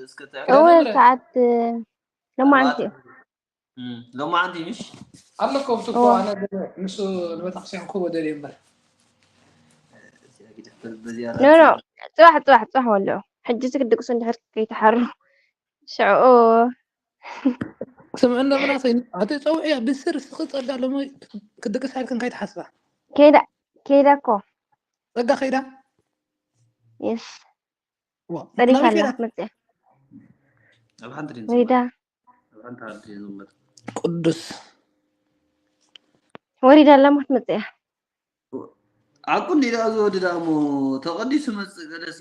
እስከ ትዕለት እወ ገበረ? ሰዓት ሎማዓንቲ እዩ ሎማዓንቲ ምሽ ኣለኮ ብትኮ እወ ኣነ ግን ንሱ ንቤተክርስትያን ክወደል እምበር ኖ ኖ ፅባሕ ፅባሕ ፅባሕ ወሎ ሕጂ እዚ ክድቅሱ እንድሕር ከይተሓሩ ሽዑ ስምዕና ምናሰይ ኣቲ ፀውዕያ ብስር ስኺ ፀጋ ሎሚ ክድቅስ ሓልክን ከይትሓስባ ከይዳ ከይዳ እኮ ፀጋ ከይዳ የስ ዋ፣ ፀዲፋ ናበይ ኣላ ከይዳ ክትመፅያ ኣብ ሓንቲ ድን ወይዳ ኣብ ሓንቲ ሓንቲ ዝመት ቅዱስ ወሪዳ ኣላ ሞ ክትመፅያ ዓቁ እንዲ ደኣ ዝወዲ ደኣ እሞ ተቐዲሱ መፅእ ገለሲ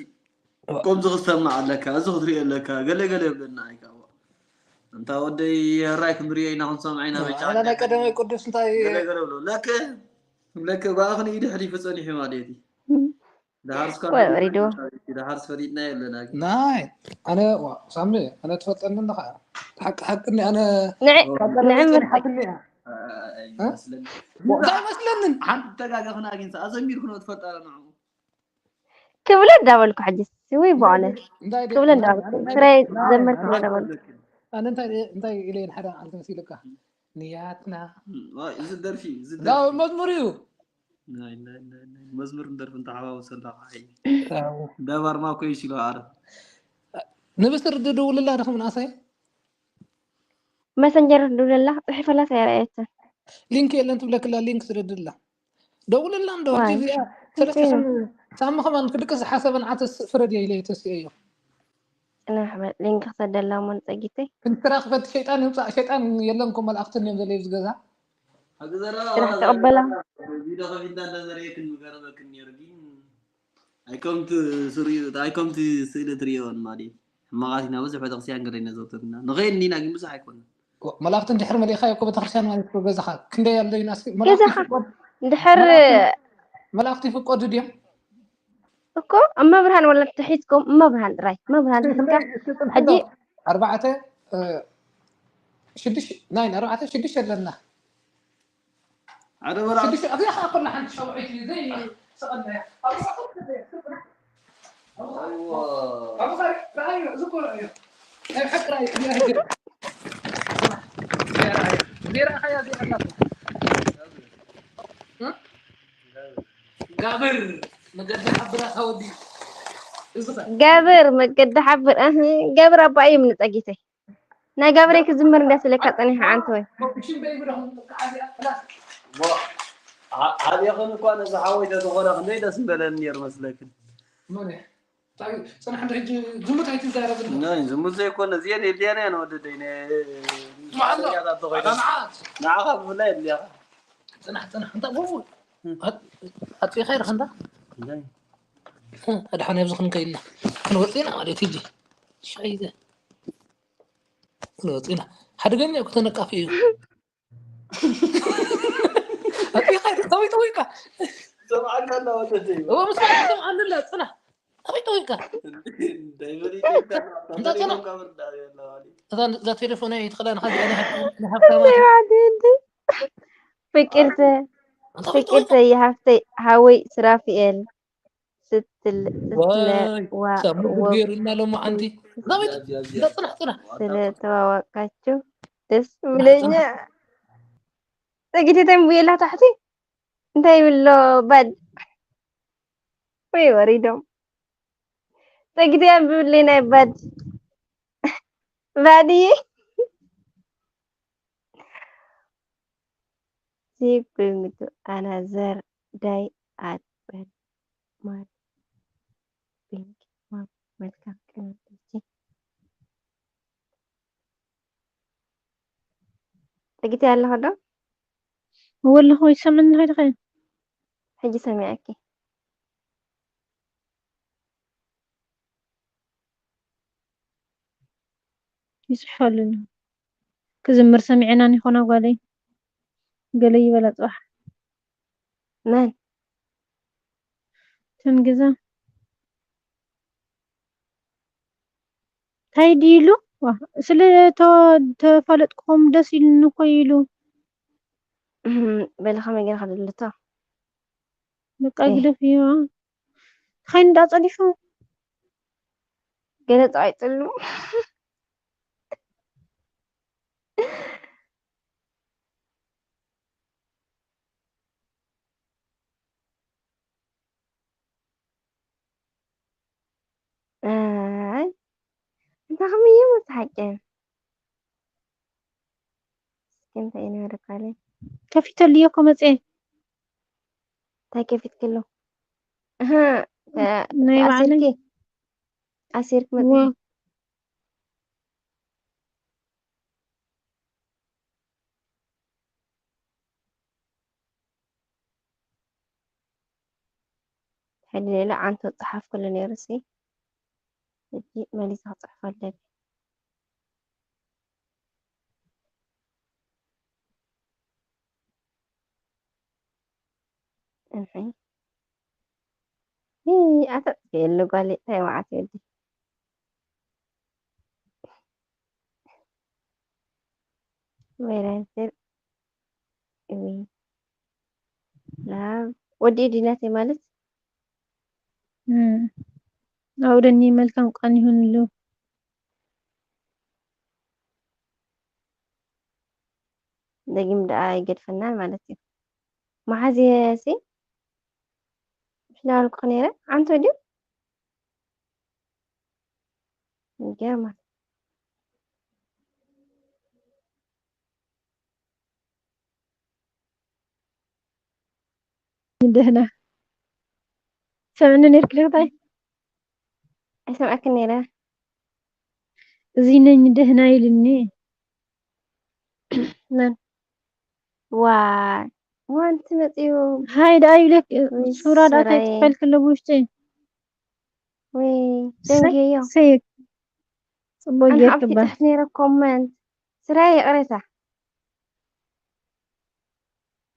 ከምዚ ክሰማዕ ኣለካ እዚ ክትሪኦ ኣለካ ገለ ገለ ይብለና ኣይካ እንታ ወደይ የራይ ክንሪኦ ኢና ክንሰምዖ ኢና በጫ ኣነ ናይ ቀደመይ ቅዱስ እንታይ ገለ ገለ ብሎ ለከ ለከ ብኣኽን ኢዱ ሕሊፉ ፀኒሑ ማለት እዩ ድሃርስ ወይ ወሪድዎ ድሃርስ ፈሊጥና የለና ናይ ኣነ ዋ፣ ሳሚ ኣነ ትፈልጠኒ ኣለኻ ሓቂ ሓቂ እኒ ኣነ ንዕ ካብ ቀደመይ ንዕምር ፀኒሓትኒ እያ ኣይመስለኒ እንታይ መስለንን ሓንቲ ተጋገኽና ግን ኣዘሚርኩ ነው ትፈልጣ ንዕኡ ክብለ እንዳበልኩ ሕጂ ወይ በዓለ እንታይ ደ- ክብለ ናይ- እንዳበልኩ ናይ- ስራይ ናይ- ዘመር ናይ- ክብለ እንዳበልኩ ኣነ እንታይ እንታይ ኢለ ሓደ ዓልቲ መሲልካ ንያትና እዚ ደርፊ እዚ ላ መዝሙር እዩ መዝሙር ደርፊ እንተሓዋውስ ኣለካ ያው ደባርማ ኮይ ሲሎ ኣረ ንብስር ድድውልላ ድኹም ናሰይ መሰንጀር ድውለላ ፅሒፈላ ሰያራየትን ሊንክ የለን ትብለክላ ሊንክ ስደድላ ደውልላ እንዶ ዋይ ሕጂ እዚኣ ሰለስተ ሽሕን ሳሚ ከማን ክድቅስ ዝሓሰበን ዓተስ ፍረድ እየ ኢለ ተስእዮ ፅናሕ በል ሊንክ ክሰደላ እሞ ንፀጊተይ ክንትራ ክፈት ሸይጣን ይውፃእ ሸይጣን የለን ኮ መላእክትን እዮም ዘለዩ ዝገዛ ኣብ ዘረባ ስራሕ ተቐበላ ቪዲዮ ከፊትና እንዳዘረየክን ምገረመክን ነይሩ ግን ኣይከምቲ ስሪኡ ኣይከምቲ ስእሊ ትሪኦን ማለት እዩ ሕማቓት ኢና ብዙሕ ቤተክርስትያን ገለ ኢና ዘውተርና ንኸይድ እንዲና ግን ብዙሕ ኣይኮነ መላእክትን ድሕር መሊእካ እኮ ቤተክርስትያን ማለት እኮ ገዛኻ ክንደይ ኣለዩ ናስ ገዛኻ ድሕር መላእክቲ ፍቀዱ ድዮም እኮ እመብርሃን ወላ ተሒዝኩም እመብርሃን ጥራይ እመብርሃን ተሒዝካ ሕጂ ኣርባዕተ ሽዱሽተ ናይ ኣርባዕተ ሽዱሽተ ኣለና ሓደ በላ ሽዱሽተ ኣብዚኣ ከዓ ኮላ ሓንቲ ሸውዒት እዩ ዘይ ሰቐና ጋብር መገዲ ሓብራ ታወዲ እዚ ኸ ገብር መገዲ ሓብር እህ፣ ገብር ኣባ እዮም ንፀጊተይ ናይ ጋብረይ ክዝምር እንዳስለካ ፀኒሓ ዓንተ ወይ ሽም በይብረኹም ጥቃዓዚኣ ፕላስ ሓሊኽን እኳ ነዚ ሓወይ ተዝኾነ ክንደይ ደስ ምበለኒ ነይሩ መስለክን። መን ታይ ጽናሕ እንደ ሕጂ ዝሙት ኣይትዛረብ እንደ ናይ ዝሙት ዘይኮነ እዚአን የድልያና እየን ወደደይ። ማዕላ ሰያታት ተኾይነ ኣናዓ ንዓኻ ብፍላይ የድልያኻ። ጽናሕ ጽናሕ እንታ ጎቡ ኣጥፊኻ ኢልካ እንታ እንታይ? ኣድሓን ኣብዚ ክንከይልና ክንወፅና ማለት ሕጂ ሻይዘ ክንወፅና ሓደገኛ እኮ ተነቃፊ እዩ። ኣጥፊኻ ኢልካ ተወይ ተወይካ ሰምዓካ ኣላ ወደደይ። እዎ ምስ ሰምዓንላ ጽናሕ ተወይ ተወይካ እንታይ በል እንታ ጽናሕ እዛ እዛ ቴሌፎን እያ ይትኽላ ንኻ ፍቅርተ ፍቅርተ የሃፍተይ ሃወይ ስራፍኤል ስትል ስትለ ዋይ ዋ ሳብ ምጉድ ወ- ገይሩና ሎማ ዓንቲ ናበይ ጽናሕ ጽናሕ ስለ ተዋወቃችሁ ደስ ብለኛ። ጸጊቴ ተንብየላ ታሕቲ እንታይ ይብሎ ባድ ወይ ወሪዶም ጸጊቴ ብብለይ ናይ ባድ ባድዬ She going to another day at bed. My pink mom, welcome to the ተጊተ ኣለኹ ዶ? ወለኹ ይሰምዕኒ ኸይድኸ ሕጂ ሰሚዐኪ። ይፅሕፈሉ ኣሎ። ክዝምር ሰሚዐናን ይኾና ጓለይ ገለ ይበላ ፅባሕ መን? ተን ገዛ እንታይ ድዩ ኢሉ ዋ፣ ስለ ተ- ተፋለጥኩም ደስ ኢሉኒ እኮ ኢሉ እህም፣ በሊ ከመይ ገይርካ ደልቶ? በቃ እህ። ግደፍ እዩ። ተኸይኑ እንዳጸዲፉ ገለ ጸዋይ ጽሉ። ኣይ እንታይ ከመይ እዩ መሳሓቂ? እስኪ እንታይ እዩ ነይሩ ቃለይ? ከፊተልዮ እኮ መጽኤ እንታይ ከፊትክሉ? ኣሃ ናይ ባዕለይ ኣሲርኪ ኣሲርክ መጽ ዋ ሕጂ ሌላ ዓንቶ ጸሓፍ ከሎ ነይሩ ሲ ሕጂ መሊሰ ክጽሕፎ ኣለኒ። እንሒ ይይ ኣተጥፍኤሉ ጓለይ እንታይ ወዓት ወዲ ሜላንቴር እዊ ናብ ወዲ ዲናቴ ማለት ኣውደኒ መልካም ቃን ይሁንሉ። ደጊም ደኣ ኣይገድፈናን ማለት እዩ። መሓዝየሲ ምሽ ናበልኩኺ ነይረ ዓንቶ ድዩ? ይገርማል። ደህና ሰምዕኒ ነርኪ ልክታይ ኣይሰምዐክን ነይረ። እዚ ነኝ ደህና ኢልኒ። መን? ዋይ ዋንቲ መፅዩ ሃይ ደኣ ይብለክ ወይ ሱራ ደኣ እንታይ ስራዬ። ትፈልክ ኣሎ ብውሽጢ ወይ ደንጌዮ ሰይ ጽቡቅ ኣነ ጌርክ ኣብቲ እባ ጽሕፍ ነይረ ኮመንት ስራዬ ይቕሬታ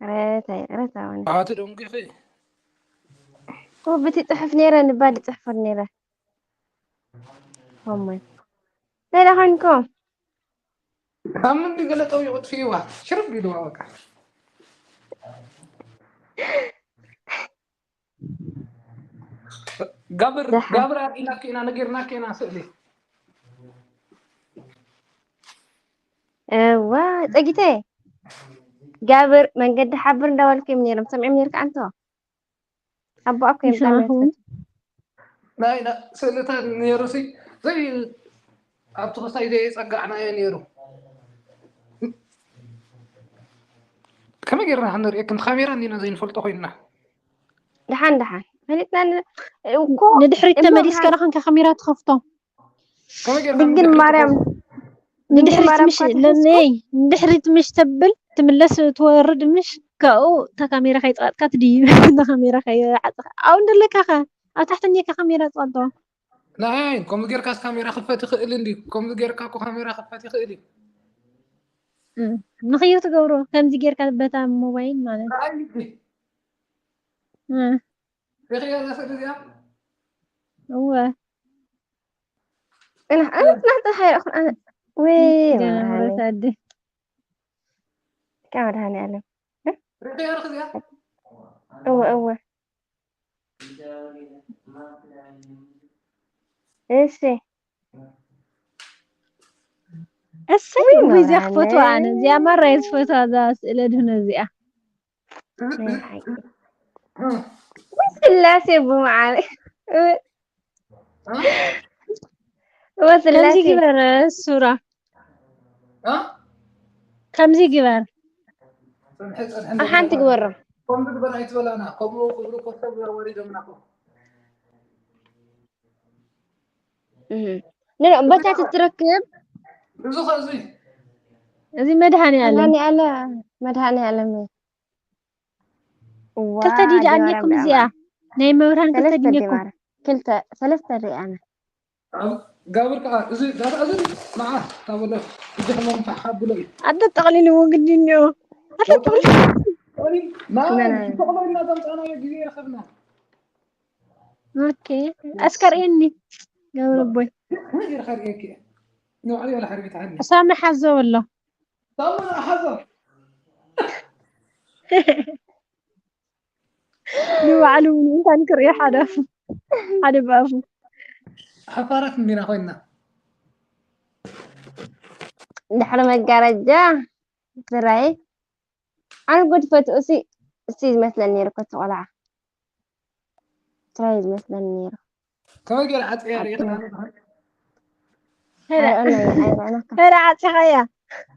ይቕሬታ ይቕሬታ ወነ ኣቲ ደንጊኺ ኮ ብቲ ጽሕፍ ነይረ ንባል ጽሕፈር ነይረ ኮመንት እንታይ ዳ ኮይንኩም ካብ ምንዲ ገለ ጠዊቑ ጥፊእዋ ሽርብ ኢልዋ በቃ ጋብር ደሓን። ጋብር ኣርኢናኪ ኢና ነጊርናኪ ኢና ስእሊ እዋ ጸጊተ ጋብር መንገዲ ሓብር እንዳበልኩ እዮም ነይሮም። ሰሚዖም ነይርካ ኣንቶ? ኣቦኣ እኮ እዮም ብጣዕሚ እዮም ዝፈትዉ። ናይ ና- ስእልታት ነይሩ ሲ ዘይ ኣብቲ ክሳይ ዘየጸጋዕናዮ ነይሩ። ከመይ ጌርና ክንርኢ? ክንዲ ካሜራ እንዲና ዘይንፈልጦ ኮይንና። ደሓን ደሓን ፈሊጥና ን- እኮ ንድሕሪት እሞ ተመሊስካ ደሓን ዳኸንካ ካሜራ ትኸፍቶ? ከመይ ጌርና ድንግል ንድሕሪት ማርያም ተኸፍቶ? ድንግል ንድሕሪት ማርያም ምሽ እኳ ትሕዝኩ? ለነይ ንድሕሪት ምሽ ተብል ትምለስ ትወርድ ምሽ ካብኡ እታ ካሜራ ከይጸቐጥካ ትድይብ እታ ካሜራ ከይዓጸኻ ኣብኡ እንደለካ ከ ኣብ ታሕቲ እኒካ ካሜራ ጸቐጦ። ንዓይ ከምዚ ጌርካስ ካሜራ ክፈት ይኽእል እንዲ ከምዚ ጌርካ እኮ ካሜራ ክፈት ይኽእል እዩ። እም፣ ንኽዮ ትገብሮ ከምዚ ጌርካ በታ ሞባይል ማለት ንዓይ እንዲ እም፣ ሪኽያ እዛ ስእሊ እዚኣ እወ እና ኣነ ትናንት ሓይረኹን ኣነ ወይ ኪዳነ መድሃኒ ምሕረት ኣደ ካብ መድሃኒ ኣለም ሪኽያ ርኽ እዚኣ እወ እወ እሺ እሰይ ወይ ውይ እዚኣ መብርሃን ክፈትዋ ኣነ እዚኣ ማራ እየ ዝፈትዋ እዛ ስእለ ድህነ እዚኣ ናይ ሓቂ ወይ ስላሴ ብመዓል ወይ ከምዚ ስላሴ ግበር ሱራ እ? ከምዚ ግበር ጽንሒ፣ ጽንሒ ኣብ ሓንቲ ግበሮ። ከምኡ ግበር ኣይትበላና። ከምኡ ክብሉ ኮተብ ወሪዶምና እኮ። እህ። ንዕኦም በታ ትትረክብ። እዚ ኸ እዚ? እዚ መድሃኔ ዓለም። መድሃኔ ዓለም፣ መድሃኔ ዓለም። እዋ፣ ክልተ ዲዳ ኣጆ ኣለኩም ማርያም እዚኣ። ብኣማን። ናይ መብርሃን ክልተ ሰለስተ ዲኔኩም። ዲማር። ክልተ፣ ሰለስተ ሪኣና። ኣብ ጋብር ከዓ እዚ ዳታ እዚ ንዓ ታበሎ እጅ ሕሞም ተሓብሎ እዩ። ኣደ ጠቕሊልዎ ግዲ እኒኦ። ኣደ ጠቕሊል። ጠቕሊል ናይ መን? ተቕሎ ኢና ዘምፃናዮ ግዜ ይረኸብና። ኦኬ። ኣስከርእየኒ። ገብረ ቦይ። ምን ይረኸብ እየኪ? ንባዕሉ ያለ ሓርቢት ዓኒ። ሳሚ ሓዞ በሎ። ሳሚ ሓዞ። ንባዕሉ እውን እንኳን ክርኢ ሓደ ኣፉ ሓደ ብኣፉ ሓፋራት እንዲና ኮይንና። ድሕሪ መጋረጃ ስራይ ኣነ ጎድፈት እሲ እሲ ዝመስለኒ ነይሩ ኮቲ ቆልዓ ስራይ ዝመስለኒ ነይሩ። ከመይ ገይረ ዓፅያ ሪኢኽና? ኣይረኣናዮ፣ ኣይረኣናካ። ሄረ ዓፂኻያ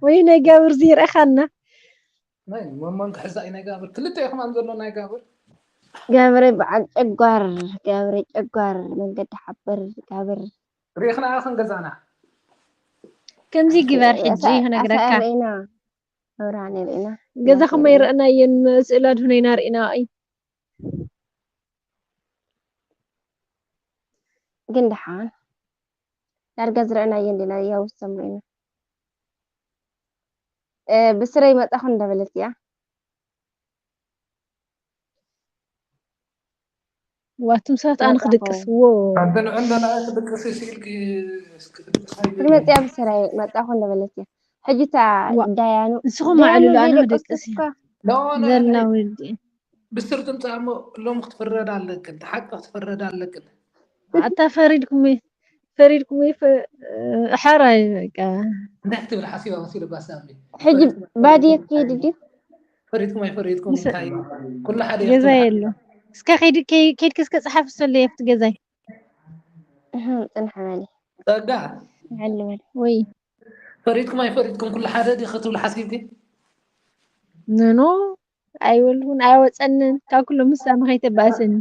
ወይ ናይ ጋብር ዝይረእኻና ናይ መማን ክሕዛ እዩ ናይ ጋብር ክልተ ኢኹም ኣም ዘሎ ናይ ጋብር ገብረ በዓል ጨጓር ገብረ ጨጓር መንገዲ ሓበር ጋብር ሪኢኽና ኣኽን ገዛና ከምዚ ግበር ሕጂ ክነግረካ ርኢና ኣብርሃን ርኢና ገዛ ከመይ ረእናየን ስእላ ድሁነይና ርኢና እዩ ግን ደሓን ዳርጋ ዝረእናየን ዲና ያው ዝሰምዑ ኢና ብስረይ መጻኹ እንዳበለት እያ ዋቱም ሰባት ኣነ ክድቅስ ዎ ኣንተ ንዕንዶ ንኣይ ክድቅስ ስኢልኪ ክትመጽያ ብስረይ መጻኹ እንዳበለት እያ ሕጂ እታ ዳያኑ ንስኹም ማዕልሉ ኣነ ክድቅስ እየ ዘላ ወዲ ብስር ትምጻእ እሞ ሎም ክትፍረድ ኣለክን ሓቂ ክትፍረድ ኣለክን ኣታ ፈሪድኩም ፈሪድኩም ሕራይ በቃ እንታይ ክትብል ሓሲባ መሲሉ ባሳሚ ሕጂ ባድየ ክሄድ ድዩ ፈሪድኩም ኣይፈሪድኩም እንታይ ኩሉ ሓደ ገዛ የለ እስከ ከይድ ከይድክ እስከ ጸሓፍ ሰለ የፍት ገዛይ ጽንሕ በሊ ጸጋ ወይ ፈሪድኩም ኣይፈሪድኩም ኩሉ ሓደ ድዩ ክትብል ሓሲብኪ ኖኖ ኣይወልሁን ኣይወፀንን ካብ ኩሎም ምሳሚ ከይተባእስኒ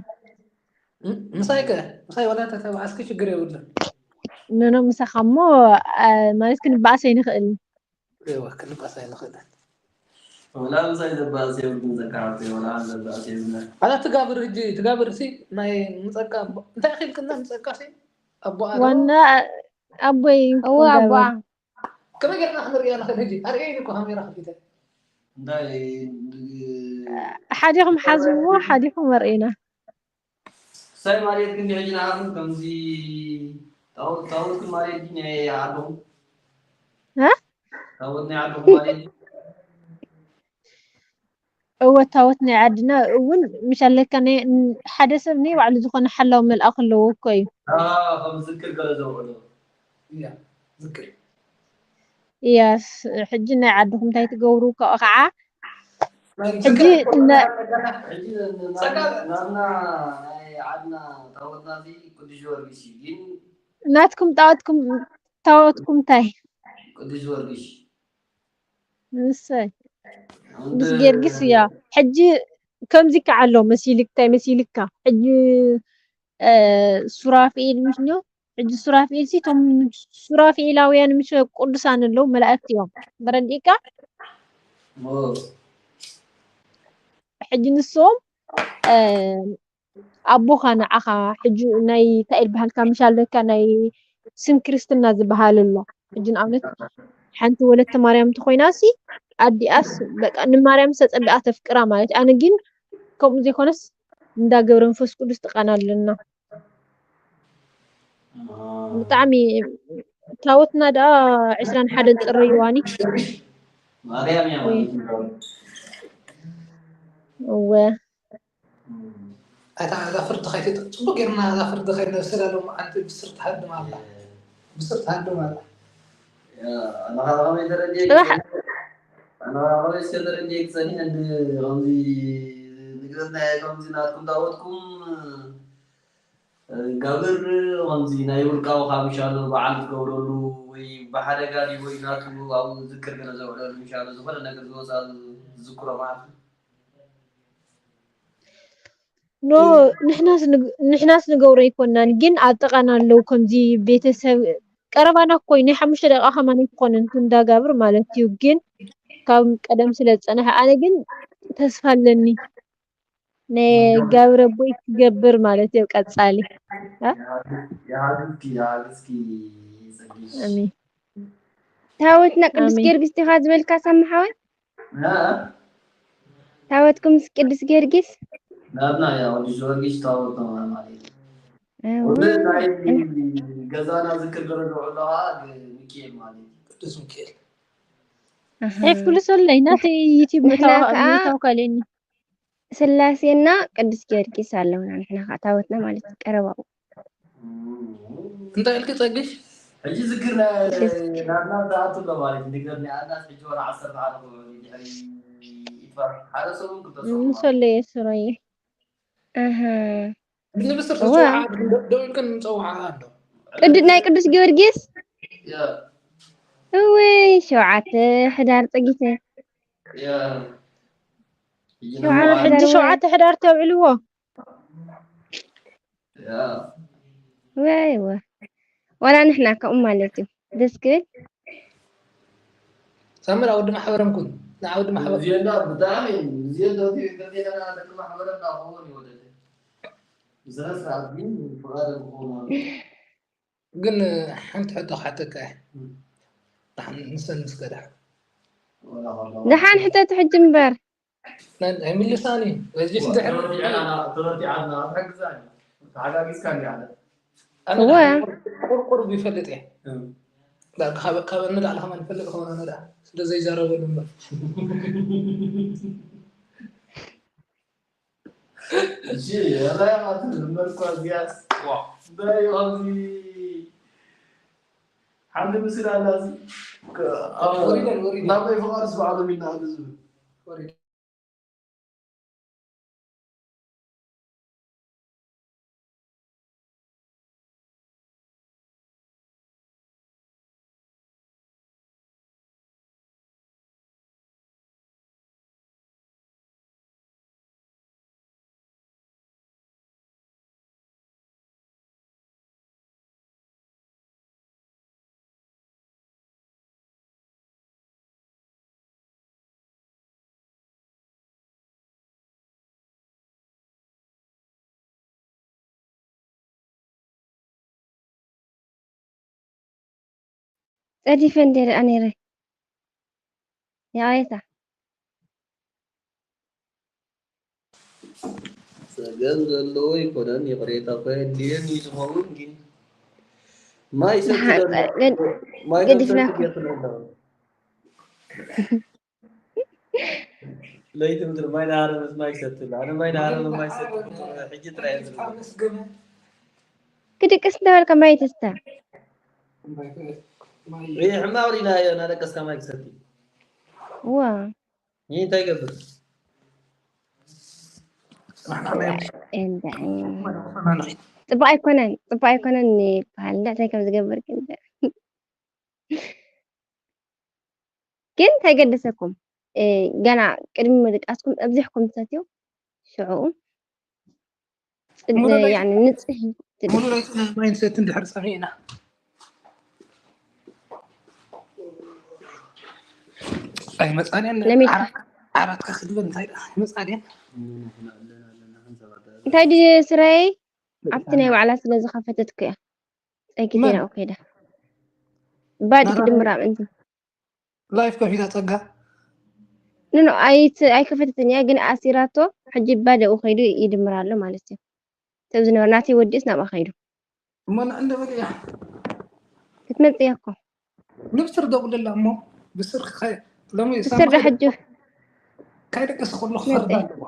ምሳይ ከ ምሳይ ወላ ተተባእስኪ ችግር የብሉን ኖኖ ምሳኻ እሞ ማለት ክንባእስ ኣይንኽእል ክንባእስ ኣይንኽእል ወላ ምሳይ ዘባእስ የብሉን ዘካዓብተ ወላ ዘባእስ የብሉን ኣላ ትጋብር ህጂ ትጋብር ሲ ናይ ምፀቃ እንታይ ኣኺልክና ምፀቃ ሲ ኣቦኣ ዋና ኣቦይ እዋ ኣቦኣ ከመይ ጌርና ክንሪኣ ንኽእል ሕጂ ኣርእየኒ እኮ ካሜራ ከፊተ እንታይ ሓዲኹም ሓዝዎ ሓዲኹም ኣርእየና ሳይ ማለት ግን ሕጂ ንዓኹም ከምዚ ታወት ታወት ማለት ግን ናይ ዓድኹም እ? ታወት ናይ ዓድኹም ማለት እወ ታወት ናይ ዓድና እውን ምሽ ኣለካ ሓደ ሰብ ናይ ባዕሉ ዝኾነ ሓላው መልኣኽ ኣለዎ እኮ እዩ ዝክር ገለ ዘውዕሎ እያ ሕጂ ናይ ዓድኹም እንታይ ትገብሩ ካብኡ ከዓ ሕጂ ጸጋ፣ ጸጋ፣ ናትና ናይ ዓድና ታቦትና እዚ ቅዱስ ጊዮርጊስ እዩ። ግን ናትኩም ጣዖትኩም፣ ጣዖትኩም እንታይ? ቅዱስ ጊዮርጊስ። እሰይ። ቅዱስ ጊዮርጊስ እያ። ሕጂ ከምዚ ከዓ ኣሎ መሲልክ፣ እንታይ መሲልካ? ሕጂ፣ እ፣ ሱራፌል ምሽ ነው? ሕጂ ሱራፌል ሲ፣ እቶም ሱራፌላውያን ምሽ ቅዱሳን ኣለዉ፣ መላእክት እዮም። ተረዲእካ? ኦ። ሕጂ ንሶም፣ እ፣ ኣቦኻ ንዓኻ፣ ሕጂ ናይ እንታይ ይበሃልካ፣ ምሽ ኣለካ፣ ናይ ስም ክርስትና ዝበሃል ኣሎ። ሕጂ ንኣብነት ሓንቲ ወለተ ማርያም እንተኾይናሲ፣ ኣዲኣስ በቃ ንማርያም ተጸቢኣ ተፍቅራ ማለት እዩ። ኣነ ግን ከምኡ ዘይኮነስ እንዳ ገብረ መንፈስ ቅዱስ ጥቃና ኣለና። ብጣዕሚ ታቦትና ደኣ ዕስራን ሓደን ጽሪ ይዋኒ። ማርያም እያ ወይ ማለት ነው። እወ። ኣታ እዛ ፍርዲ ከይትጥ-፣ ጽቡቅ ጌርና እዛ ፍርዲ ከይነብስላ ሎሚ ሓንቲ ብስርቲ ሃድም ኣላ። ብስርቲ ሃድም ኣላ። ያ፣ ኣነ ኸዓ ከመይ ተረዲኤ ጽባሕ። ኣነ ኸዓ ከመይ እስከ ተረዲኤ ክጸኒሕ እንዲ ከምዚ ንግረትና እየ፣ ከምዚ ናትኩም ታቦትኩም ጋብር ከምዚ ናይ ውልቃዊ ካብ ምሻሉ በዓል ትገብረሉ ወይ ብሓደጋ ድዩ ወይ ናቱ ኣብኡ ዝክር ገለ ዘውዕለሉ ምሻሉ ዝኾነ ነገር ዝወፃሉ ዝዝክሮ ማለት እዩ። ኖ፣ ንሕናስ ንግ-፣ ንሕናስ ንገብሮ ኣይኮናን፣ ግን ኣብ ጥቓና ኣለዉ ከምዚ ቤተሰብ ቀረባና እኮ እዩ፣ ናይ ሓሙሽተ ደቂቃ ከማን ኣይትኾንን ክንዳ ጋብር ማለት እዩ። ግን ካብ ቀደም ስለ ዝጸንሐ ኣነ ግን ተስፋ ኣለኒ ናይ ጋብር ኣቦይ ክገብር ማለት እዩ ቀጻሊ። እ? ይሃግዝኪ፣ ይሃግዝኪ ጽግሽ። ኣሜን። ታቦትና ቅዱስ ኣሜን። ጊዮርጊስ ዲኻ ዝበልካ ሳሚ ሓወይ? እ? ታቦትኩምስ ቅዱስ ጊዮርጊስ? ናትና እያ፣ ቅዱስ ጊዮርጊስ ታቦት ነው ማለት እዩ። እወ። ወደ ናይ ገዛና ዝክር ገረዶ ኣለዋ፣ ሚካኤል ማለት እዩ። ቅዱስ ሚካኤል። ኣሃ። ሒፍኩሉ ሰለይ፣ ናተይ ዩቲዩብ ንሕና ምእታው-፣ ከዓ ምእታው ካለኒ። ስላሴና ቅዱስ ጊዮርጊስ ኣለውና፣ ንሕና ከዓ ታቦትና ማለት እዩ፣ ቀረባኡ። እንታይ ኢልኪ ጸግሽ? ሕጂ ዝክር ና-፣ ቅዱስ ናትና ዝኣቱ ኣሎ ማለት እዩ። ንገርኒ፣ ኣናስ ሕጂ ወርሒ ዓሰርተ ሓደ ኮይኑ ድሕሪ ኢትፋር ሓደ ሰሙን ክልተ ሰሙን ማለት እዩ። ሰለየ ስሮየ። ኣሃ። ንብስር እወ። ተጸውዓ፣ ዶ-፣ ደው ኢልክን ንጸውዓ ኣሎ። ቅዱ-፣ ናይ ቅዱስ ጊዮርጊስ? ያ። እወይ፣ ሸውዓተ ሕዳር ጸጊተ። ያ። ሸውዓተ ሕጂ ሕዳር እወ። ሸውዓተ ሕዳር ተብዕልዎ። ያ። ወይ፣ ወይ። ዋላ ንሕና ከምኡ ማለት እዩ። ደስ ክብል። ሳምራ ወዲ ማሕበረም ኩን። ንዓ ወዲ ማሕበር። እዚኤን ብጣዕሚ፣ እዚኤን ደቂ፣ ደቂ ደቂ ማሕበረም ናኸውን ይወደደ። ብስነ ስርዓት ግን ፍቓድ ክኸውን ማለት እዩ። ግን ሓንቲ ሕቶ ክሓተካ እየ። እም። ደሓን ንሰን ንስከ ደሓን። ወላ፣ ወላ፣ ወላ። ደሓን ሕተት ሕጂ እምበር። ናይ፣ ኣይምልሳን እዩ። በዚ ወ-፣ ድሕሪ ተረዲዓና፣ ተረዲዓና፣ ትሕግዛኒ። ተሓጋጊዝካኒ ኣነ። ኣነ እወ። ደሓን ቁር-፣ ቁርቁር ይፈልጥ እየ። እም። ዳ-፣ ካብ፣ ካብ ንላዕሊ ከማን ይፈልጥ ከሆነ ኣነ ደኣ ስለ ዘይዛረበሉ እምበር። እሺ፣ ራያ ማለት ነው። መልኳ እዚያስ። ዋ። እንታይ እዩ ኣብዚ? ሓንቲ ምስል ኣላ እዚ። ከ-፣ ኣብ ወሪደን፣ ወሪደን። ናብ ናይ ፍቓድስ በዓሎም ይናኣዱ ዝብል። ወሪደን። ጸዲፈ እንደ ደኣ ነይረ። ይቕሬታ። ጸገም ዘለዎ ኣይኮነን፣ ይቕሬታ እኮ የድልየኒ ዝኸውን ግን ማይ ሰቲ ደሎ። ማይ ገዲፍና ሰቲ እኮ። ገትሎ። ለይቲ ምድሪ ማይ ናሃረመት ማይ ይሰቲ ኣሎ። ኣነ ማይ ናሃረመ ማይ ይሰቲ ኣሎ። ሕጂ ጥራይ እየ ዝብል። ክድቅስ እንዳበልካ ማይ ትስተ። ይህ ሕማቕ ዲና እየ እናደቀስካ ማይ ክሰቲ። ዋ። ይህ እንታይ ይገብር? ጽባሕ ንዓና ይኹን። ጽባሕ ኣይኮነን፣ ጽባሕ ኣይኮነን ይበሃል። እንዳ እንታይ ከም ዝገብር ግን እንዳ-፣ ግን እንታይ ገደሰኩም? እ፣ ገና ቅድሚ ምድቃስኩም ኣብዚሕኩም ትሰትዩ፣ ሽዑ ጽብ-፣ ሙሉ ናይ-፣ ያኒ ንጽህ ትብል። ሙሉ ናይ ጽነ ማይንድሴት እንድሕር ጸሚእና። ኣይመጻን እየን። ለሚካ። ዓራት፣ ዓራት ከክድበን እንታይ ደኣ? ኣይመጻን እየን። እንታይ ድዩ ስራይ? ኣብቲ ናይ ባዕላ ስለ ዝኸፈተት እኮ እያ። ጸጊት መን? ኢላ ከይዳ። ባድ ናታ ክድምር ኣብ እንትን። ላይፍ ከፊታ ጸጋ? ኖ፣ ኖ፣ ኣይት-፣ ኣይከፈተትን እያ፣ ግን ኣሲራቶ። ሕጂ ባደኡ ከይዱ ይድምር ኣሎ ማለት እዩ። ሰብ ዝነበረ ናተይ ወዲኡስ ናብኣ ከይዱ። እሞ ንዓ እንደ በል እያ። ክትመጽእ እያ እኮ። ንብስር ደውለላ እሞ፣ ብስር ከ-፣ ሎሚ ብስር ዶ ሳምንት ሕጂ? ካይደቀስ ከሎ ክፈርዳ መጽእ። ኣለዎ።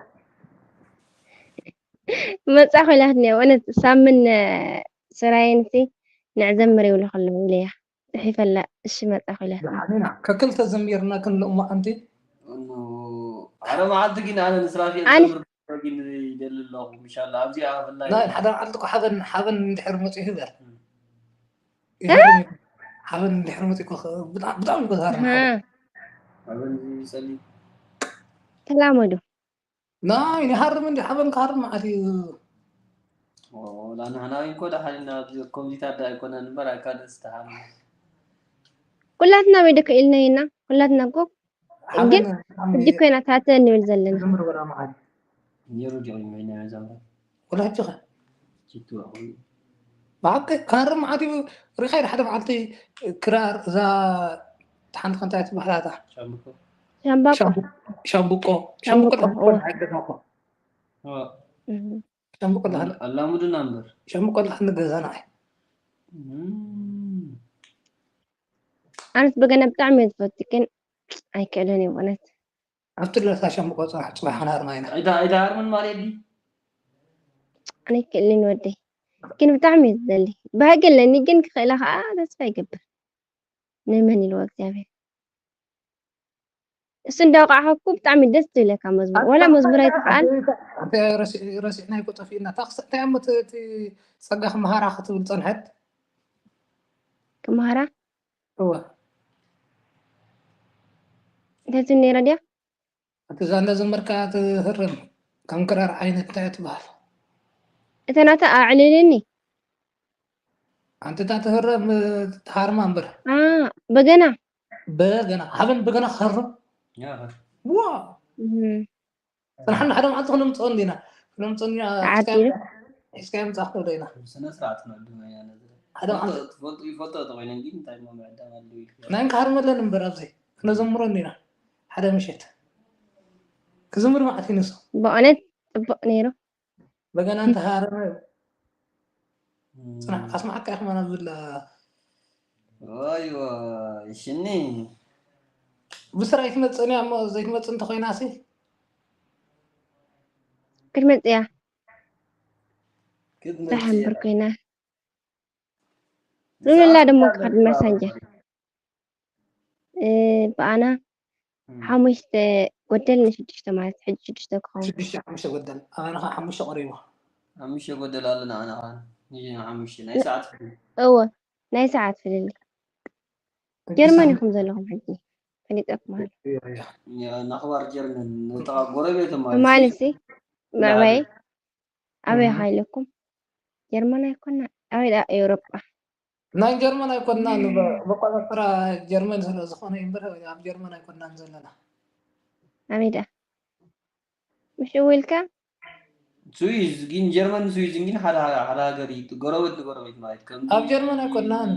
መጻ ኮይላትኒ፣ እውነት ሳምን ስራየንሲ ንዕዘምር ይብሉ ከለዉ ኢለያ። ጽሒፈላ፣ እሺ መጻ ኮይላትኒ። ደሓን ኢና። ከክልተ ዘሚርና ክንልእሞ ኣንቲ። እኑ፣ ሓደ መዓልቲ ግን ኣነ ንስራፊ ኣነ ዘምር ግን ይደሊ ኣለኹ። ኢንሻላህ፣ ኣብዚኣ ብፍላይ ናይ ሓደ መዓልቲ እኮ ሓበን፣ ሓበን እንድሕር መጺኡ ይበል። እም። ይሃርም እዩ። ሓበን እንድሕር መጺኡ እኮ ብጣ-፣ ብጣዕሚ እኮ ዝሃርም እህ። ሓበን። ሓበን ዝጸሊ። ተላመዱ። ናይ፣ ንሃርም እንዲ ሓበን ክሃርም መዓት እዩ። ኦ፣ ላ ንሕና እኮ ደሓን ኢና፣ ኣብዚ ከምዚታት ደኣ ኣይኮነን እምበር፣ ኣይካልእ ዝተሃርም። ኩላትና ወይ ደከ ኢልና ኢና፣ ኩላትና እኮ ሓበን ግን ብጣዕሚ ሕጂ እኮ ኢና ታተ እንብል ዘለና። ዝምር በላ መዓት። ነይሩ ዲዩ ኢልና ኢና ዘምር? ወላ ሕጂ ኸ? ጅቱ ኣኹ። ብሓቂ ክሃርም መዓት እዩ። ርኢኻ ዶ ሓደ መዓልቲ ክራር እዛ ሓንቲ ከንታ ትበሃል ኣታ? ሻምብቆ። ሻምባቆ። ሻምቡ-፣ ሻምብቆ። ሻምብቆ፣ ሻምብቆ እወ። ኣይገዛእኮ። እወ። እህ። ሻምብቆ ዳህል-፣ ኣላሙድና እምበር። ሻምብቆ ዳህል ንገዛና ኣይ። እም። ኣነስ በገና ብጣዕሚ እየ ዝፈቱ፣ ግን ኣይክእልን እየ ብእውነት። ኣብቲ ለታ ሻምብቆ ጽባሕ፣ ጽባሕ ክንሃርማ ኢና። ኣይዳ-፣ ኣይዳሃርምን ማለት ድዩ? ኣነ ኣይክእልን ወደይ። ግን ብጣዕሚ እየ ዝደሊ። ባህጊ ኣለኒ፣ ግን ክኽእላ ከዓ ተስፋ ይገብር። ንመን ኢልዎ እግዚኣብሔር። እሱ እንዳወቃዕካ እኮ ብጣዕሚ ደስ ትብለካ መዝሙር። ዋላ መዝሙር ኣይትኽኣል። ኣንተ ረሲ-፣ ረሲዕናዮ እኮ ጠፊእና። እታ ክስ-፣ እንታይ እሞ እቲ፣ እቲ ጸጋ ክመሃራ ክትብል ጸንሐት? ክመሃራ? እወ። እንታይ ትብል ነይራ ድያ? እቲ እዛ እንዳዘመርካ ትህረም ከም ክራር ዓይነት እንታይ እያ ትበሃል? እታ ናታ ኣዕልልኒ። ኣንቲ እታ ትህረም፣ እ፣ ትሃርማ እምበር። አ፣ በገና። በገና። ሃበን በገና ክሃርም? ያ። ዋ! እህ። ጽናሕና ሓደ መዓልቲ ክነምጽኦ እንዲና። ክነምጽኦ እንዲና። ተዓዲሉ። ሒዝካዮ ምጻእ ክነብሎ ኢና። ስነ ስርዓት ክነብሎ ኢና ነዚ። ሓደ መዓልቲ ትፈልጡ ይፈልጦ ተኾይነ እንጂ እንታይ እሞ ምዕዳም ኣለዎ ኢልካ? ናይ እንካ ሃርመለን እምበር ኣብዚ ክነዘምሮ እንዲና። ሓደ ምሸት። ክዝምር መዓት እዩ ንሱ። ብእውነት ጽቡቕ ነይሩ። በገና እንተሃረመ እም። ጽናሕ፣ ኣስማዓካ ኢኻ ማና ዝብላ። ኦይ፣ ኦይ፣ ሽኒ። ብስራይ ትመጽእን እያ እሞ ዘይትመጽእ እንተኾይናሲ? ክትመጽእ እያ። ክትመጽእ እያ። ደሓን ብር ኮይና። ሉላ ድማ ክኸድ መሳንጀር። እ፣ ብኣና እም። ሓሙሽተ ጎደል ንሽዱሽተ ማለት ሕጂ ሽዱሽተ ክኸውን። ሽዱሽተ ሓሙሽተ ጎደል። ኣባና ኸዓ ሓሙሽተ ቀሪቡ። ሓሙሽተ ጎደል ኣለና ኣና ኸዓ። ንሕና ሓሙሽተ። ናይ ሰዓት ፍልልይ። እወ፣ ናይ ሰዓት ፍልልይ። ሕጂ ጀርመን ሳምንት ኢኹም ዘለኹም ሕጂ። ፈሊጠኩም ኣሎ። እያ፣ እያ። ያ፣ ናኽባር ጀርመን፣ ነታ ጎረቤት ማለት ትማሊ እዩ። ሲ፣ ምዕባይ። ኣበይ እህ። ኢኻ ኢለኩም? ጀርመን ኣይኮና። ኣበይ ደኣ ኤውሮጳ? ናይ ጀርመን ኣይኮናን፣ እህ። በ-፣ መቆጻጸራ ጀርመን ስለ ዝኾነ እዩ እምበር ኣብ ጀርመን ኣይኮናን ዘለና። ኣበይ ደኣ? ምሽ እው ኢልካ? ስዊዝ ግን ጀርመን ስዊዝን ግን ሓደ፣ ሓደ ሃገር እዩ። ጎረቤት ንጎረቤት ማለት ከምዚ ኣብ ጀርመን ኣይኮናን።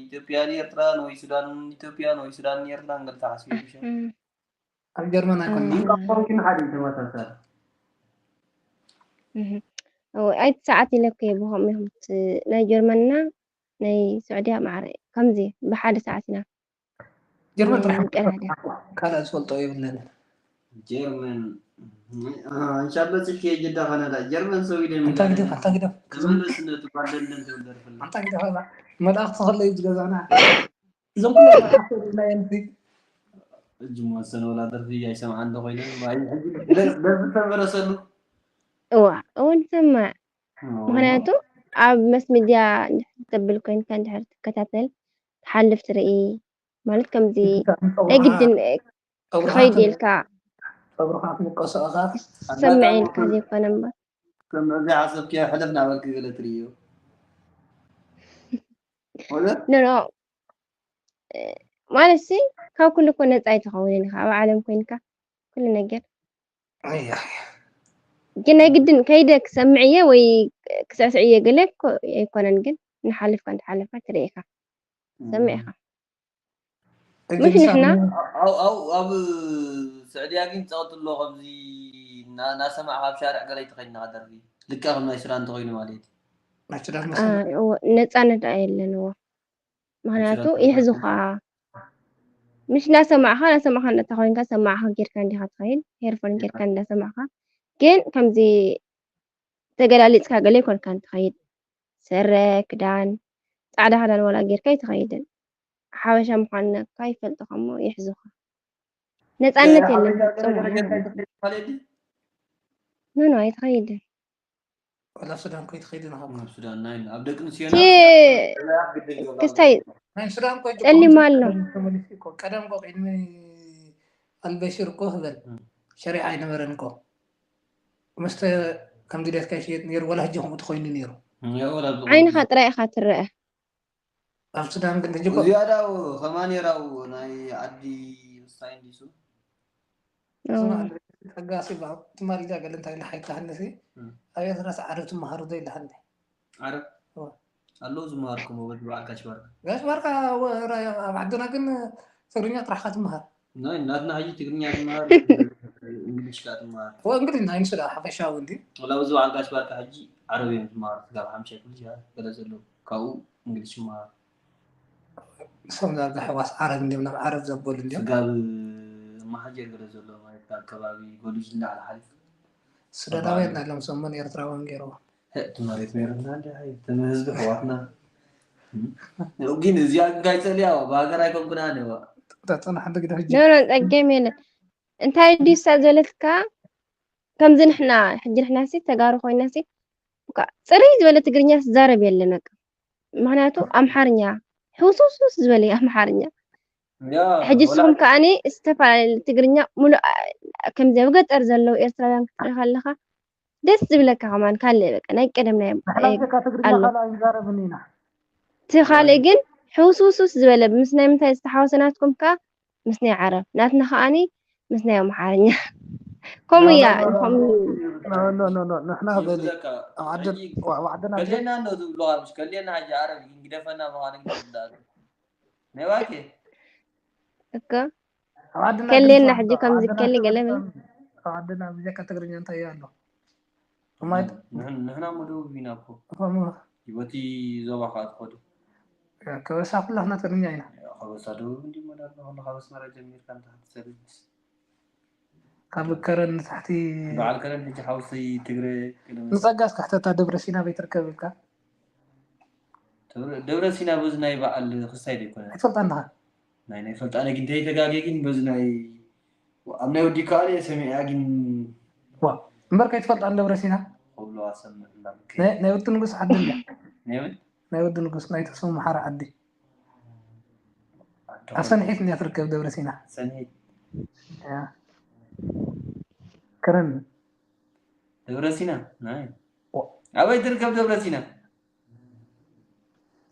ኢትዮጵያን ኤርትራን ወይ ሱዳን ኢትዮጵያን ወይ ሱዳን ኤርትራን ገለ ተሓስቢ እዩ። እህ። ኣብ ጀርመን ኣይኮናን። እህ። ቋንቋ ግን ሓደ እዩ ተመሳሳሊ። እህ። እወ፣ ኣይትሰዓት ኢለኩ እየ ብኸምኡ ኢኹም ት-፣ ናይ ጀርመንና ናይ ስዑድያ ማዕረ ከምዚ ብሓደ ሰዓት ኢና ጀርመን ጥራሕ ንቀዳደ። ካልእ ዝፈልጦ የብለንን። ጀርመን፣ አ፣ እንሻላ ጽልኪ ጅዳ ካናዳ። ጀርመን ሰው ይደም ኣንታ ግደፍ፣ ኣንታ ግደፍ። ተመለስ ነቲ ጓል ለንደን ትብል ደርፍና። ኣንታ ግደፍ፣ ኣዛ መልኣኽቲ ከለዩ ዝገዛና። እዞም ኩሎም መልኣኽቲ ናይ ኣንቲ። እጅ መወሰን ወላ ደርፊ ኣይሰምዓን እንዶ ኮይነ፣ ማይ ሕጂ ደርፊ ተመለሰሉ። ንሰማዕ። ምኽንያቱ ኣብ መስ ሚድያ እንድሕር ተብል ኮይንካ እንድሕር ትከታተል ትሓልፍ ትርኢ ማለት ከምዚ ናይ ግድን ክኸይድ ኢልካ ጸጉርኻ ትንቀሶ ኢኻ። ሰምዕ ኢልካ ዘይኮነ እምበር ከምዚ ሓሰብኪ ሕለፍ ናበልኪ ገለ ትርእዮ ወለ ኖ ኖ ማለት ሲ ካብ ኩሉ እኮ ነፃ ኣይትኸውን ኢኻ ኣብ ዓለም ኮይንካ ኩሉ ነገር ኣያ ግን ናይ ግድን ከይደ ክሰምዕ እየ ወይ ክስዕስዕ እየ ገለ እኮ ኣይኮነን ግን እናሓለፍካ እንተሓለፍካ ትርኢ ኢኻ ትሰምዕ ኢኻ ሕጂ ምሽ ንሕና ንሳብ ኣብ ኣብ ኣብ ስዕድያ ግን ጸቕጢ ኣሎ ከምዚ እና- እናሰማዕካ ኣብ ሻርዕ ገለ ኣይተኸይድና ከደርፊ ልክዕ ከም ናይ ሱዳን እንተኾይኑ ማለት እዩ ናይ ሱዳን አ፣ መሰል እወ፣ ነፃነት ደኣ የለን እዎ ምክንያቱ ሱዳን ይሕዙኻ ምሽ እናሰማዕኻ እናሰማዕኻ እንተኾይንካ ሰማዕኻ ጌርካ እንዲኻ ትኸይድ ሄርፎን ጌርካ እንዳሰማዕኻ ግን ከምዚ ተገላሊፅካ ገለ ይኮንካ እንትኸይድ ስረ ክዳን ፃዕዳ ክዳን ዋላ ጌርካ ኣይትኸይድን ሓበሻ ምዃንካ ይፈልጡኻ እሞ ይሕዙኻ ነፃነት የለን ፍጹም ማለት እዩ። ማለት እዩ ኖ ኖ ኣይትኸይድን ወላ ሱዳን ኮይት ኸይድን ካብ ኣብ ሱዳን ናይ ኣብ ደቂ ኣንስትዮ እቲ ግድል ገብራ ክስታይ ናይ ሱዳን ቆይ ጸሊም ኣሎ። ተመሊሱ እኮ ቀደም እኮ ቅድሚ ኣልበሽር እኮ ህበል እም። ሸሪዓ ኣይነበረን እኮ መስተ ከም ድሌትካ ይሽየጥ ነይሩ ወላ ሕጂ ከምኡ ተኮይኑ ነይሩ ዓይንኻ ጥራይ ኢኻ ትረአ ኣብ ሱዳን ግን ሕጂ እኮ እዚኣ ዳው ከማን የራው ናይ ዓዲ ክስታይ እንዲሱ ኦ፣ ስማዕ፣ ጸጋ ሲ ትማል እዛ ገለ እንታይ ኢላ ሓይታ ሃንሲ እም። ኣብ ኤርትራ ዓረብ ትመሃሩ ዶ ኢላ ሃንዲ ዓረብ እወ። ኣለዉ ዝመሃርኩም ወበል በዓል ካሽ ባርካ ጋሽ ባርካ ወ- ራ- ኣብ ዓድና ግን ትግርኛ ጥራሕካ ትመሃር ናይ ናትና ሕጂ ትግርኛ ትመሃር እንግሊሽ ካ ትመሃር ወ እንግሊዝ ናይ ንሱ ደኣ ሓፈሻዊ እንዲ ወላ እዚ በዓል ጋሽ ባርካ ሕጂ ዓረብ እዮም ዝመሃሩ ስጋብ ሓምሻይ ክፍሊ ገለ ዘለዉ ካብኡ እንግሊሽ ይመሃሩ ንሶም ዳርጋ ሕዋስ ዓረብ እንዲም ናብ ዓረብ ዘበሉ እንዲም ስጋብ መሓጀር ገለ ዘሎ ማለት ካብ ከባቢ ጎልጅ ንላዕሊ ሓሊፉ ሱዳናውያን ኣለምሶምን ኤርትራውያን ገይርዎ እቲ መሬት ነይርና እንዲ ተምህዝቢ ሕዋትና ግን እዚኣ ግን ካይጸልያ ብሃገር ኣይኮንኩና ነዋ ተጽንሕ እንዲ ግደ ሕጂ ኖ ኖ ጸገም የለን እንታይ ድዩ እሳ ዝበለትካ ከምዚ ንሕና ሕጂ ንሕና ሲ ተጋሩ ኮይና ሲ እኳ ጽርይ ዝበለ ትግርኛ ዝዛረብ የለን በቃ ምክንያቱ ኣምሓርኛ ሕውስውስውስ ዝበለ እዩ ኣምሓርኛ ሕጂ ንስኹም ከኣኒ ዝተፈላለዩ ትግርኛ ሙሉእ ከምዚ ኣብ ገጠር ዘለዉ ኤርትራውያን ክትርኢ ከለኻ ደስ ዝብለካ ከማን ካልእ በቃ ናይ ቀደም ናይ ንሕና ጀካ ትግርኛ ኣሎ ካልኣ ይዛረብን ኢና እቲ ካልእ ግን ሕውስውስውስ ዝበለ ምስ ናይ ምንታይ ዝተሓወሰ ናትኩም ከ ምስ ናይ ዓረብ ናትና ከኣኒ ምስ ናይ ኣምሓርኛ ከምኡ እያ ንኸም ኖ ኖ ኖ ኖ ንሕና በሊ ይብለካ ኣብ ዓዲ ሕጂ ኣብ ዓድና ከልየና እንዶ ዝብሉኻ ምሽ ከልየና ሕጂ ዓረብ ግደፈና ምዃኑ ግደፍና ናይ ባኬ እኮ ኣብ ዓድና ከልየና ግን ሕጂ ከምዚ ኣብ ዓድና ከሊ ገለ ግን ብል ኣብ ዓድና ብጀካ ትግርኛ እንታይ እዩ ኣሎ እማይ ንሕን- ንሕና መደቡ ቢና እኮ እሞ ህይወቲ ዞባኻ ትኸዱ ከበሳ ኩላትና ትግርኛ ኢና ከበሳ ደቡብ እንዲ መዳርና ከሎ ካብ ኣስመራ ጀሚርካ ንታሕቲ ሰሪስ ካብ ከረን ንታሕቲ በዓል ከረን ሕጂ ሓውሲ ትግረ ቅድሚ ንፀጋስ ክሕተታ ደብረ ሲና ቤት ርከብ ኢልካ ደብረ- ደብረ ሲና በዚ ናይ በዓል ክስታይ ዶ ይኮነ ኣይትፈልጣ እንድኻ ናይ ናይ ፈልጣነ ግን ተይተጋጌ ግን በዚ ናይ ኣብ ናይ ወዲ ከኣለ ሰሚዕያ ግን ዋ እምበር ከይትፈልጣ ንደብረ ሲና ከብሎ ኣሰምዕ እንዳብከ ናይ ናይ ወዲ ንጉስ ዓዲ እንድያ ነይብል ናይ ወዲ ንጉስ ናይ ተስፉ መሓሪ ዓዲ ኣብ ሰንሒት እንድያ ትርከብ ደብረ ሲና ሰንሒት ያ። ከረን ደብረ ሲና ናይ ኦ። ኣበይ ትርከብ ደብረ ሲና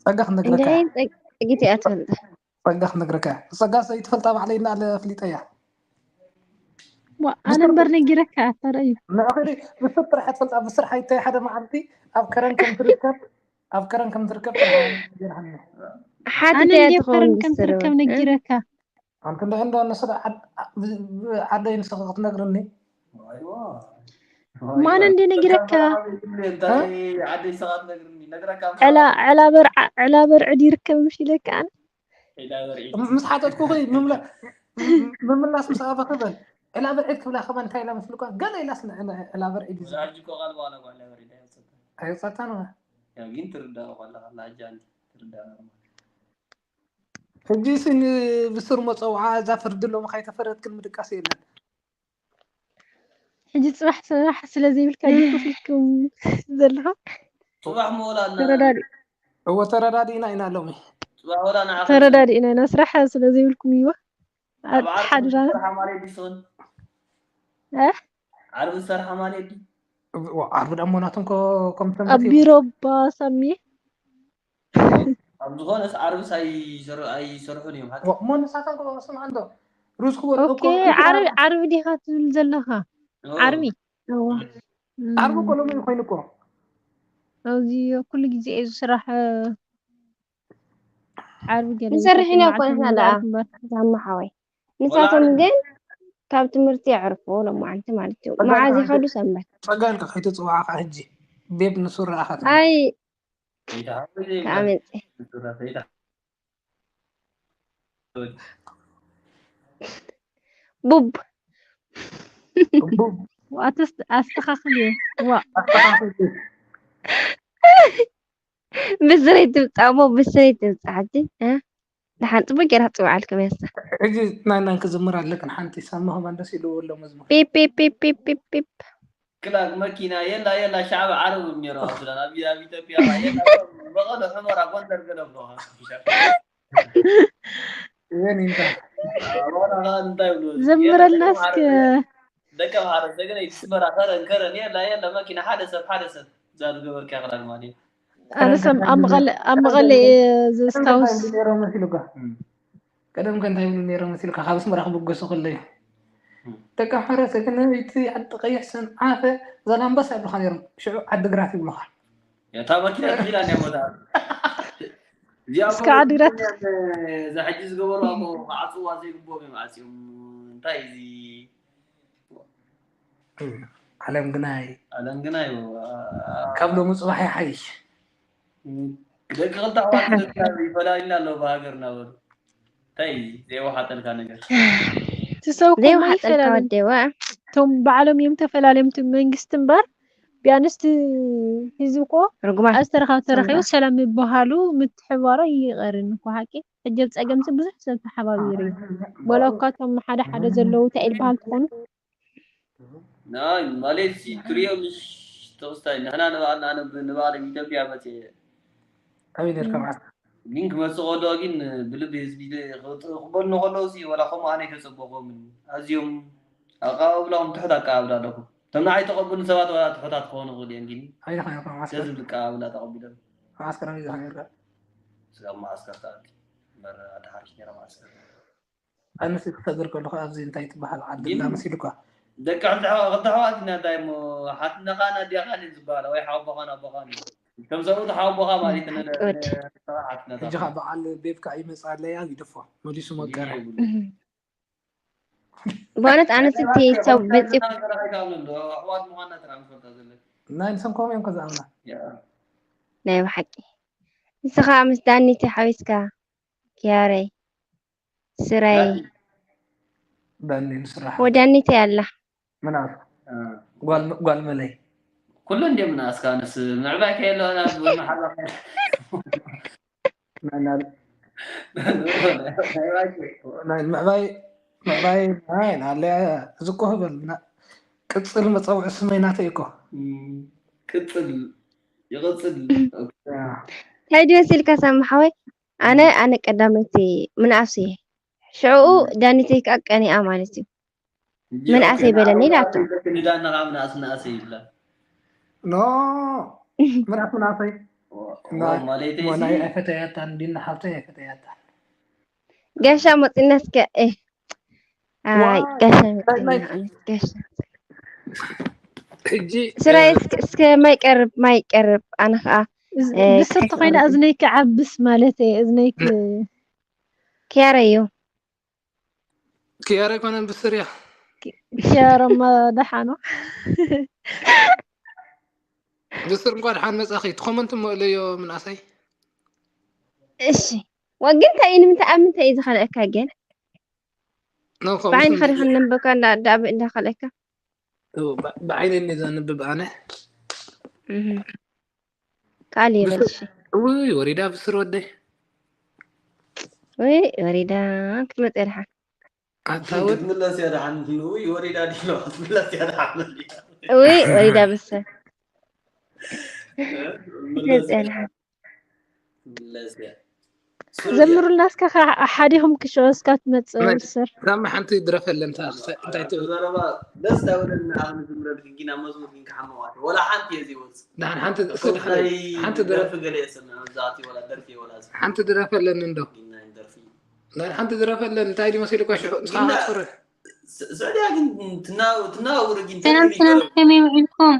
ጸጋ ክንነግረካ እንድሕር ጸጊት እያ ትፈልጣ ጸጋ ክንነግረካ ጸጋ ዘይትፈልጣ ባዕለይ እናለ ኣፍሊጠያ ዋ፣ ኣነ እምበር ነጊረካ ተረዩ ንኣኺሪ ብስር ጥራሕ ትፈልጣ ብስር ሓይታይ ሓደ መዓልቲ ኣብ ከረን ከም ትርከብ ኣብ ከረን ከም ትርከብ ጥራሕ ነጊርሃኒ። ሓቲ ኣነ ተያ እንደ ትኸውን ከረን ከም ዝስርብ ትርከብ ነጊረካ ኣንቲ እንደ እንደ ንሱ ደ ዓድ- ብ- ብ- ዓደይ ንስኺ ክትነግርኒ ማነ እንደ ነጊረካ እንታይ ዓደይ ሰቓት ነግርኒ ነግረካ ዕላ ዕላ በርዓ ዕላ በርዕድ ይርከብ ምሽ ኢለካ ኣነ ምስ ሓተትኩኺ ምምላ- ምምላስ ምስ ኣበኺ በል ዕላ በርዒድ ክብላ ከማን እንታይ ኢላ መስልኳ ገለ ኢላስ ን- ን- ዕላ በርዒድ እዩ ዝብል። ዛጅ እኮ ቃል በኋላ ጓዕላ በርዒድ ኣይወሰድን ኣይወፀታን ወ ያው ግን ትርዳእ ከለኻ ላጃ እንዲ ትርዳእ ኖርማል ሕጂ ሲ ብስር መፀውዓ እዛ ፍርዲ ሎሚ ካይተፈረድክን ምድቃስ የለን ሕጂ ጽባሕ ስራሕ ስለ ዘይብልካ ድዩ ኮፍ ኢልኩም ዘለኹም? ጽባሕ መወላ እና ተረዳዲ እወ ተረዳዲእና ኢና ሎሚ። ጽባሕ ወላ ንዓኻ ተረዳዲእና ኢና፣ ስራሕ ስለ ዘይብልኩም እዩ። ኣብ ዓርቢ ሓድራና ዝሰርሓ ማለት ድዩ ስኽን? እ? ዓርቢ ዝሰርሓ ማለት ድዩ? እወ፣ ዓርቢ ደሞ ናቶም ኮ- ከም ኣብ ሰንበት እዩ። ቢሮ ባሳሚ ኣብ ዝኾነስ ዓርብስ ኣይሰር- ኣይሰርሑን እዮም። ሓቂ እወ፣ እሞ ንሳቶም ኮ ስምዓ እንዶ ሩዝ ክበልዑ ኦኬ። እኮ ዓርቢ ዓርቢ ዲኻ ትብል ዘለኻ? ኦ፣ ዓርቢ እዋ ዓርቢ እኮ ሎሚ ኮይኑ እኮ ኣብዚ ኩሉ ግዜ እዩ ዝስራሕ። ዓርቢ ገለ ንሰርሕ ኢና ይፈትና እኮ ንሕና ዓርቢ ደኣ። እምበር። ዛማ ሓወይ ንሳቶም ግን ካብ ትምህርቲ የዕርፎ ሎማዓንቲ ማለት እዩ። መዓዝ ይኸዱ ሰንበት? ጸጋ ኢልካ ከይትጽውዓኻ ሕጂ ቤብ ንሱ ረኣኻት ኣይ ከይትሓወይ ዘይብላ ከኣመፅ ንሱራ ከይትሓ- ቡብ ኣተስ ኣስተኻኽል እዩ። ዋ ብስረይ ትምፃ እሞ ብስረይ ትምፃ ሕጂ እ? ደሓን ፅቡቅ ገይራ ትፅውዓልኩም እያ እሳ። ሕጂ ናይ ናን ክዝምር ኣለክን ሓንቲ ሳማ ሆማን ደስ ኢልዎ ኣሎ መዝሙር ፒፕ ፒፕ ፒፕ ፒፕ ፒፕ ፒፕ ክላግ መኪና የላ የላ ሻዕቢ ዓረብ እዮም ነይሮም ኣብ ሱዳን ኣብ ኣብ ኢትዮጵያ የላ በቐለ ሑመራ ጎንደር ገለ ብለኻ እወን ኢንታ እንታይ ብሎ ዘምረልና እስከ ደቂ ኣምሓረ ሰገነ ይትስበራ ከረን ከረን የላ የላ መኪና ሓደ ሰብ ሓደ ሰብ እዛ ዝገበርካ ክላግ ማለት እዩ ኣነስ ኣብ ኣብ መቐለ ኣብ መቐለ እየ ዘስታውስ። ነይሮም መሲሉካ ቀደም ከ እንታይ ይብሉ ነይሮም መሲልካ ካብ ኣስመራ ክብገሱ ከለዩ ደቂ ኣምሓረ ሰገነ እቲ ዓዲ ቀይሕ ሰንዓፈ ዛላምበሳ ይብሉካ ነይሮም ሽዑ ዓዲግራት ይብሉካ እታ መኪና ትኺላ እያ ሞታ እዚኣ እስከ ዓዲግራት እዛ ሕጂ ዝገበሩ ኣሞ ክዓፅዋ ዘይግብኦም እዮም ዓፅዮም እንታይ እዚ ዓለም ግናይ ዓለም ግናይ ካብ ሎሚ ፅባሕ ይሓይሽ ደቂ ክልተ ኣሕዋት ይፈላልና ኣለዉ ብሃገር እናበሉ እንታይ እዩ ዘይወሓጠልካ ነገር ትሰውኩም ዘይወሓጠልካ ይፈላለዩ ወደዋ እቶም ባዕሎም እዮም ተፈላለዮም እቲ መንግስቲ እምበር ቢያንስ ህዝቢ እኮ ርጉማት ኣብ ዝተረኸቡ ተረኺቡ ሰላም ምብሃሉ ምትሕባሮ ይቐርን እኮ ሓቂ። ሕጂ ኣብ ፀገምሲ ብዙሕ ሰብ ተሓባቢሩ እዩ። ወላ እኳ እቶም ሓደ ሓደ ዘለዉ እንታይ ዝበሃል ትኾኑ ናይ ማለት ሲ ትሪኦ ምሽ ተወስታይ ንሕና ንባዕልና ኣነ ብ- ንባዕሎም ኢትዮጵያ መፅየ ኣበይ ነርካ ማለት ግን ክመፅእ ከለዎ ግን ብልቢ ህዝቢ ክበኑ ከለዉ ሲ ወላ ከምኡ ኣነ ኣይተፀበኹምን ኣዝዮም ኣቀባብላኹም ትሑት ኣቀባብላ ኣለኩም እቶም ንዓይ ተቐብሉ ሰባት ወላ ትሑታት ክኾኑ ክእል እዮም ግን ኣበይ ነርካ ማለት ደስ ዝብል ኣቀባብላ ተቐቢሎም ማዓስከር ኣበይ ነርካ ስጋብ ማዓስከር ተኣቲ እምበር ኣድሓሪሽ ነይረ ማዓስከር ኣነስ ክሰግር ከለኹ ኣብዚ እንታይ ትበሃል ዓዲ ግን እንዳመሲሉካ ደቂ ክልተ ኣሕዋ- ክልተ ኣሕዋት ኢና እንታይ እሞ ሓትነኻን ኣዴኻን እዩ ዝበሃል ወይ ሓቦኻን ኣቦኻን እዩ ከም ሰብኡት ሓቦኻ ማለት እዩ ነ- ወድ ነ- ሓትነታ ሕጂ ኸዓ በዓል ቤብካ ይመፅእ ኣለያ ይደፎ መሊሱ መቀረ ብእውነት ኣነስ እቲ ሰብ መፂ ኣሕዋት ምዃንና ጥራሕ ምፈልጣ ዘለና ናይ ንሰንኮም እዮም ከዝኣምና ናይ ብሓቂ ንስኻ ምስ ዳኒቲ ሓዊስካ ኪያረይ ስራይ ዳኒ ንስራሕ ወዳኒተይ ኣላ ምናት ጓል ጓል መለይ ኩሉ እንዲም ንኣስካ ንስ ምዕባይ ከየለና መሓዛ ናይ ምዕባይ ምዕባይ ናይ ናለያ ዝቆ ህበል ቅፅል መፀውዒ ስመይ ናተይ እኮ ቅፅል ይቕፅል እንታይ ድዩ መሲልካ ሳሚ ሓወይ ኣነ ኣነ ቀዳመይቲ ምንኣስ እየ ሽዕኡ ዳኒተይ ከዓ ቀኒኣ ማለት እዩ ምንኣሰይ በለኒ ኢላቶ ንዳና ከዓ ምንኣስ ምንኣሰይ ይብላ ኖ ምንኣስ ምንኣሰይ ማለተይ ሞናይ ኣይፈተያታን ዲና ሓብተይ ኣይፈተያታን ገሻ መፂና እስከ እ ኣይ ገሻ መፂና ኣነት ገሻ ሕጂ ስራይ እስከ እስከ ማይ ቀርብ ማይ ቀርብ ኣነ ከዓ ብስርቲ ኮይና እዝነይ ክዓብስ ማለት እየ እዝነይ ክ- ክያረ እዩ ክያረ ኣይኮነን ብስር እያ ክያረማ ደሓኖ ብስር እንኳ ደሓን መጻኺ ትኮመንት እሞ እለዮ ምንኣሰይ እሺ ወግን እንታይ እዩ ንምንታይ ኣብ ምንታይ እዩ ዝኸልአካ ግን ነው ብዓይንኻ ዲኻ ነንበብካ እንዳዳብ እንዳኸልአካ ብዓይነ እኒ ዘንብብ ኣነ እህ። ካልእ ይበል እሺ ውይ ወሪዳ ብስር ወደይ ወይ ወሪዳ ክትመፅእ ድሓን ኣታ ወድ ክትምለስ እያ ደሓን። ውይ ወሪዳ ዲሎ ክትምለስ እያ ደሓን። ውይ ወሪዳ ብሰ ምለስ እያ ደሓን። ምለስ እያ። ዘምሩልና እስከ ሓዲኹም ክሸወስካ ትመፅእ ብስር ሳሚ ሓንቲ ድረፈለን እንታይ ትብል? ዘረባ ደስ ዳውለና። ኣሁን ዝምረል ግን ጊና መዝሙር ግን ክሓመዋት ወላ ሓንቲ እየ ዘይወፅ። ደሓን ሓንቲ እስከ ኮንታይ ሓንቲ ደርፊ ድረፍ ገለ የሰምዕ መብዛዕቲ ወላ ደርፊ ወላ ሓንቲ ድረፈለን እንዶ ጊና ደርፊ ናይ ሓንቲ ድረፈለን እንታይ ድዩ መሲልኳ ሽዑ ንስኻ ጊና ጽሩይ ስዑድያ ግን ትናውር ግን ሰላም ሰላም፣ ከመይ ውዒልኩም?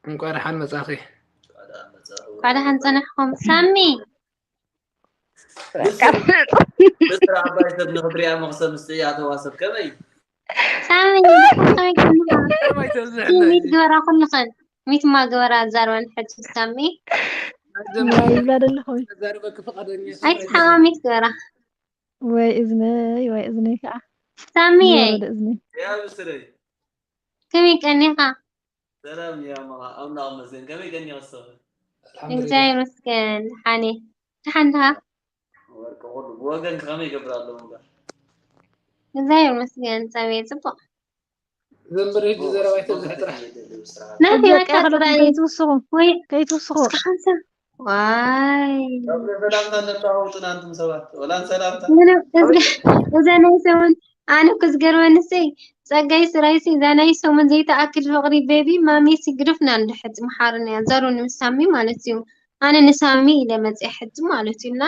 እንኳ ደሓን መጻኺ። እንኳ ደሓን ጸናሕኩም። ሳሚ ብስራ ዓባይ ሰብ ንኽትሪኣ መኽሰብ ምስ እያተዋ ሰብ ከመይ ሳሚ ከመይ ሚት ግበራ ኩልኽን ሚት ማ ግበራ ዛርበን ሕጂ ሳሚ ይብላ ደለኹ ዛርበ ክፍቃደኛ ኣይትሓማ ሚት ግበራ ወይ እዝነይ ወይ እዝነይ ከዓ ሳሚየይ ወደ እዝነይ ያ ብስረይ ከመይ ቀኒኻ? ሰላም ያ መራ ኣምላኽ መስገን ከመይ ቀኒኻ ሰብ እግዚኣብሔር ይመስገን። ደሓን እየ። ደሓን ድኻ? ወርቂ ኩሉ ብወገን ከመይ ይገብር ኣለዉ እምበር እግዚኣብሔር ይመስገን። ጸበየ ጽቡቕ። ዘንብር ህጂ ዘረባይ ተብዝሕ ጥራሕ ናቲ በቃ መካ ከለኹም ጥራይ ከይትውስኹ ወይ ከይትውስኹ እስኪ ሓንሳብ ዋይ ሰላምታ እንደተዋወጡና እንትን ሰባት ወላ ሰላምታ ምንም እዚ እዛ ናይ ሰሙን ኣነ እኮ ዝገርመኒ ሲ ጸጋይ ስራይ ሲ እዛ ናይ ሰሙን ዘይተኣክል ፍቕሪ ቤቢ ማሚ ሲ ግደፍና እንድሕር ምሓርና እያ ዘሩ ንምሳሚ ማለት እዩ ኣነ ንሳሚ ኢለ መጽያ ሕጂ ማለት እዩ እና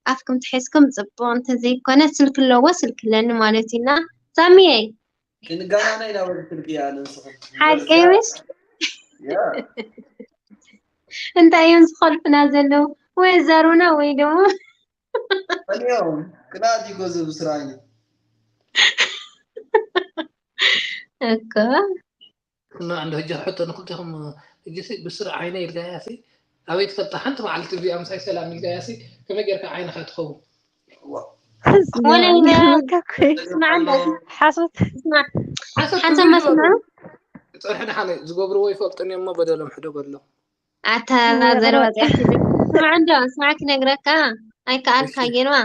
ኣፍኩም ትሒዝኩም ጽቡቕ እንተዘይኮነ ስልክ ኣለዎ ስልክ ኣለኒ ማለት እዩ እና ሳሚየይ ክንገናና ኢና ወዲ ስልክ እያ ንስኹም ሓቂ ምሽ ያ እንታይ እዮም ዝኸልፉና ዘለዉ ወይ ዘሩና ወይ ደሞ እኒኦም ቅናት ይጎዙ ብስራይ እኮ እና እንደ ህጂ ሕቶ ንክልቲኹም ህጂ ሲ ብስር ዓይነ ኢልካያ ሲ ኣበይ ትፈልጣ ሓንቲ መዓልቲ እዚኣ ምሳይ ሰላም ኢልካያ ሲ ከመይ ጌርካ ዓይንኻ ትኸውን ወላ ኢለ ስማዕ እንዳ ሓሶት ሓሶት ስማዕ ሓሰብ ሓንሳብ ትብሉ መስምዑ ይበሉ። ፀርሒ ደሓን ዝገብርዎ ይፈልጡን እዮም እሞ በደሎም ሕደጎሎም ኣታ ዘረባ ፂኣቲ ስማዕ እንዶ ስማዕ ክነግረካ ኣይከኣልካ ጌርዋ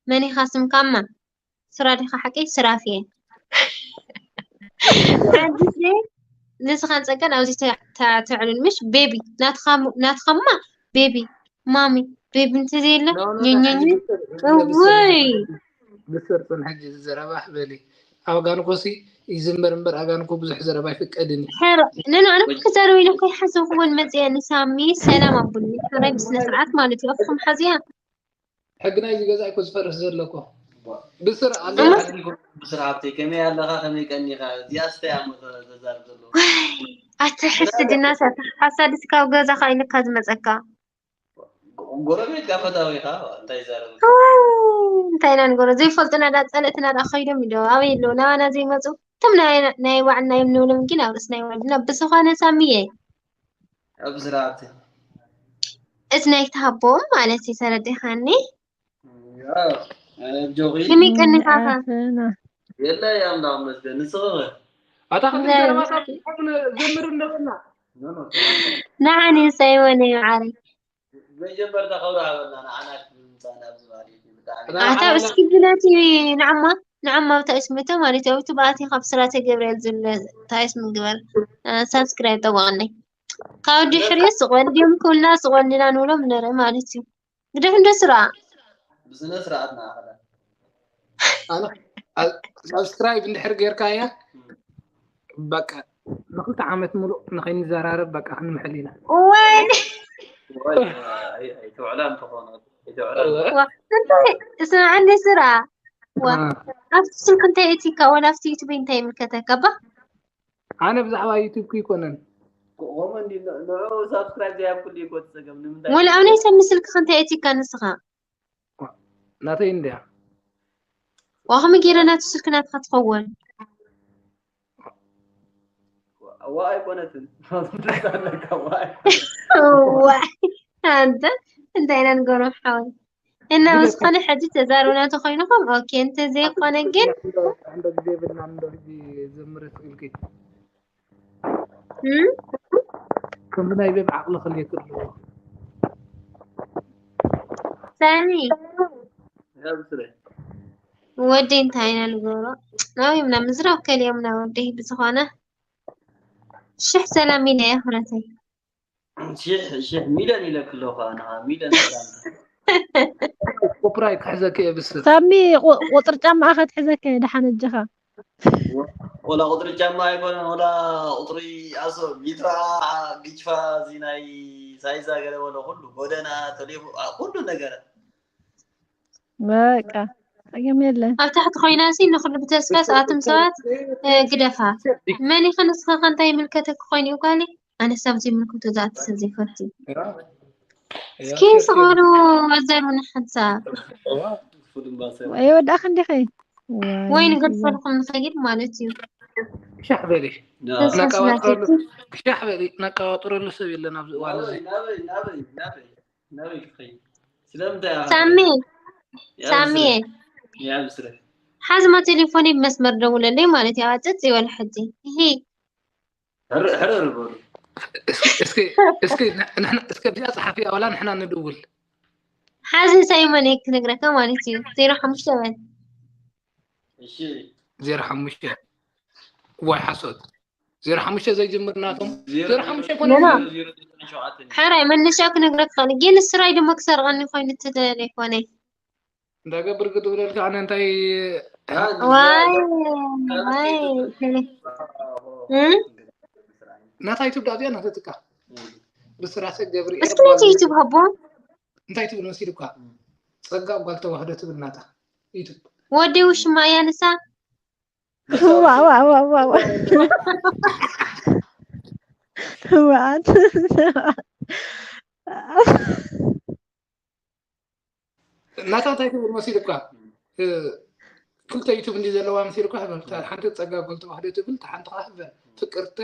መን ኢኻ ስምካማ ስራ ዲኻ ሓቂ ስራፊ እየ ሓዲስ ንስኻን ፀገን ኣብዚ ተዕልል ምሽ ቤቢ ናትኻማ ቤቢ ማሚ ቤቢ እንተዘየለ ኘኘኘ እውይ ብስር ፅን ሕጂ ዘረባ በሊ ኣጋንኮ ሲ ይዝመር እምበር ኣጋንኮ ብዙሕ ዘረባ ኣይፍቀድን እዩ ሕር ነንዕነ ክዛረብ ኢለ ከይሓሰብኩ እውን መፅአ ንሳሚ ሰላም ኣቡኒ ሕራይ ብስነ ስርዓት ማለት እዩ ኣፍኩም ሓዝያ ሕጊ ናይዚ ገዛ እኮ ዝፈርስ ዘሎ እኮ ብስር ኣሎ እሞ ብስር ሃብተይ ከመይ ኣለኻ ከመይ ቀኒኻ እዚኣ ስተይ ኣሞ ተዛርብ ዘለዎ ኣቲ ሕስድና ሳታ ሓሳድስ ካብ ገዛኻ ኢልካ ዝመፀካ ጎረቤት ጋፈታዊ ኢኻ እንታይ ይዛረብ እንታይ ኢና ንገሮ ዘይፈልጡና ዳ ፀለእትና ዳ ከይዶም ኢዶ ኣበይ ኣለዉ ናባና ዘይመፁ እቶም ናይ ባዕልና እዮም ንብሎም ግን ኣብ ርእስና ይወርድና ብዝኾነ ሳሚየ ኣብ ስርዓት እዚ ናይ ትሃቦም ማለት እዩ ተረዲኻኒ ጆኺ ከመይ ቀኒኻኸ ኣፈና የለ ያምላ መስገን ንስኸ ኣታ ክልተ ዘረባታት ዝብል ዘምር እንደበልና ንዓኒ ሳይወነ እዩ ዓረይ መጀመርታ ከብሮ ሃበና ንዓና ምምፃና ኣብዚ ማለት እዩ ብጣዕሚ ኣታ እስኪ ብለቲ ንዓማ ንዓማ ኣብታ እስምተ ማለት እዩ ኣብቲ ብኣቲ ካብ ስራተ ገብርኤል ዝብለ ታይስ ምግበር ሳብስክራይብ ጠወቐለይ ካብ ድሕሪ ስቆል ድም ኩልና ስቆልና ንብሎም ንርኢ ማለት እዩ ግደፍ እንደ ስራ ብስነ ስርዓት ንኣኸለ ኣነ ሳብስክራይብ እንድሕር ጌርካያ በቃ ንክልተ ዓመት ሙሉእ ንኸይንዘራረብ በቃ ክንምሕል ኢና ወይኔ ኣይትውዕላ እንተኾነ ስምዓኒ ስራ ኣብቲ ስልክ እንታይ እቲካ ወላ ኣብቲ ዩቱብ እንታይ ይምልከተካ ባ ኣነ ብዛዕባ ዩቱብ ይኮነን ከምኡ እንዲ ንዑ ሳብስክራይብ ዘይኣብ ኩሉ ይኮት ፀገም ንምንታይ ወላ ኣብ ናይ ሰብ ምስልክ እንታይ እቲካ ንስኻ ናተይ እንድያ ዋኸሚ ገይረ ናቱ ስልክ ናትካ ትኸውን ዋ ኣይኮነትን ኣለካ ዋ ዋይ ኣንተ እንታይ ኢና ንገሮም ሓወይ እና ብዝኾነ ሕጂ ተዛርብና ተኮይንኹም ኦኬ እንተዘይኮነ ግን እንደ ግዜ ብልና እንደ ሕጂ ዘምር ስኢልኪ እም? ከምዚ ናይ ቤብ ዓቕሊ ክልየክ ኣለዎ ሳሚ ያብስረ ወደይ እንታይ ኢና ንገብሮ? ናብዮም ናብ ምዝራብ ከልዮም ናብ ወደይ ብዝኾነ ሽሕ ሰላም ኢለ እየ ኩነተይ። ሽሕ ሽሕ ሚልዮን ኢለክ ኣለኹ ኣነ ሚልዮን ሰላምታ። ኮፕራይ ክሕዘክ እየ ብስር። ሳሚ ቁ- ቁፅሪ ጫማኣ ከትሕዘክ እየ ደሓን እጅኻ። ወላ ቁፅሪ ጫማ ኣይኮነን ወላ ቁፅሪ ኣሶ ቢትራ ጊጅፋ እዚ ናይ ሳይዛ ገለ በሎ ኩሉ ጎደና ተሌፎ ኩሉ ነገር በቃ ፀገም የለን። ኣብ ታሕቲ ኮይና ሲ ንኩሉ ብተስፋ ሰኣቱም ሰባት እ፣ ግደፋ። መን ኢኸ ንስኻ ከ እንታይ ይምልከተክ ኮይኑ እዩ ጓለይ? ኣነስ ኣብ ዘይምልከቶ ዝኣቲ ሰብ ዘይፈቱ። እስኪ ስቕ በሉ ኣዛርቡና ሓንሳብ። ወይ ወዳእክ እንዲኺ። ወይ ንገድፈልኩም ንኸይድ ማለት እዩ። ክሻሕ በሊ ተስፋ ነቃባጥረሉ ስላሴ ክሻሕ በሊ ነቃባጥረሉ ሰብ የለን ኣብዚ እዋን እዚ። ናበይ ናበይ ናበይ ናበይ ክትኸይድ ስለምንታይ ኢኻ ሳሚ ያ ሳሚ ብስረ- ያ ብስረ ሓዝማ ቴሌፎን ብመስመር ደውለለይ ማለት እዩ። ኣፅፅ ይበል ሕጂ። ይሄ ሕርር በሉ እስኪ እስኪ እስኪ ንሕና እስከ ብዚኣ ጸሓፊያ ዋላ ንሕና ንድውል። ሓዚ ሳይሞን እየ ክነግረካ ማለት እዩ። ዜሮ ሓሙሽተ በል። እሺ ዜሮ ሓሙሽተ ዋይ ሓሶት ዜሮ ሓሙሽተ ዘይጅምር ናቶም ዜሮ ሓሙሽተ ይኮነ ኖ፣ ኖ። ዜሮ ዘጠና ሸውዓተ ሕራይ መነሻ ክነግረካ ኸኒ ግን ስራይ ድማ ክሰርቐኒ ኮይኑ እቲ ቴሌፎነይ። እንዳገብር ክድውለልካ ኣነ እንታይ ዋይ ዋይ ቴሌ እ? ናታ ዩቱብ ዳዚያ ናተትካ ብስራተ ገብርኤል እስኪ ነቲ ዩቱብ ሃቦ። እንታይ ትብል መሲልኳ ጸጋ ጓል ተዋህዶ ትብል ናታ ዩቱብ ወዲ ውሽማ እያ ንሳ። ዋ ዋ ዋ ዋ ዋ። ህወሓት ናታ እንታይ ትብል መሲልኳ እ፣ ክልተ ዩቱብ እንዲ ዘለዋ መሲልኳ ህበል እታ ሓንቲ ጸጋ ጓል ተዋህዶ ትብል እታ ሓንቲ ከዓ ህበል ፍቅርተ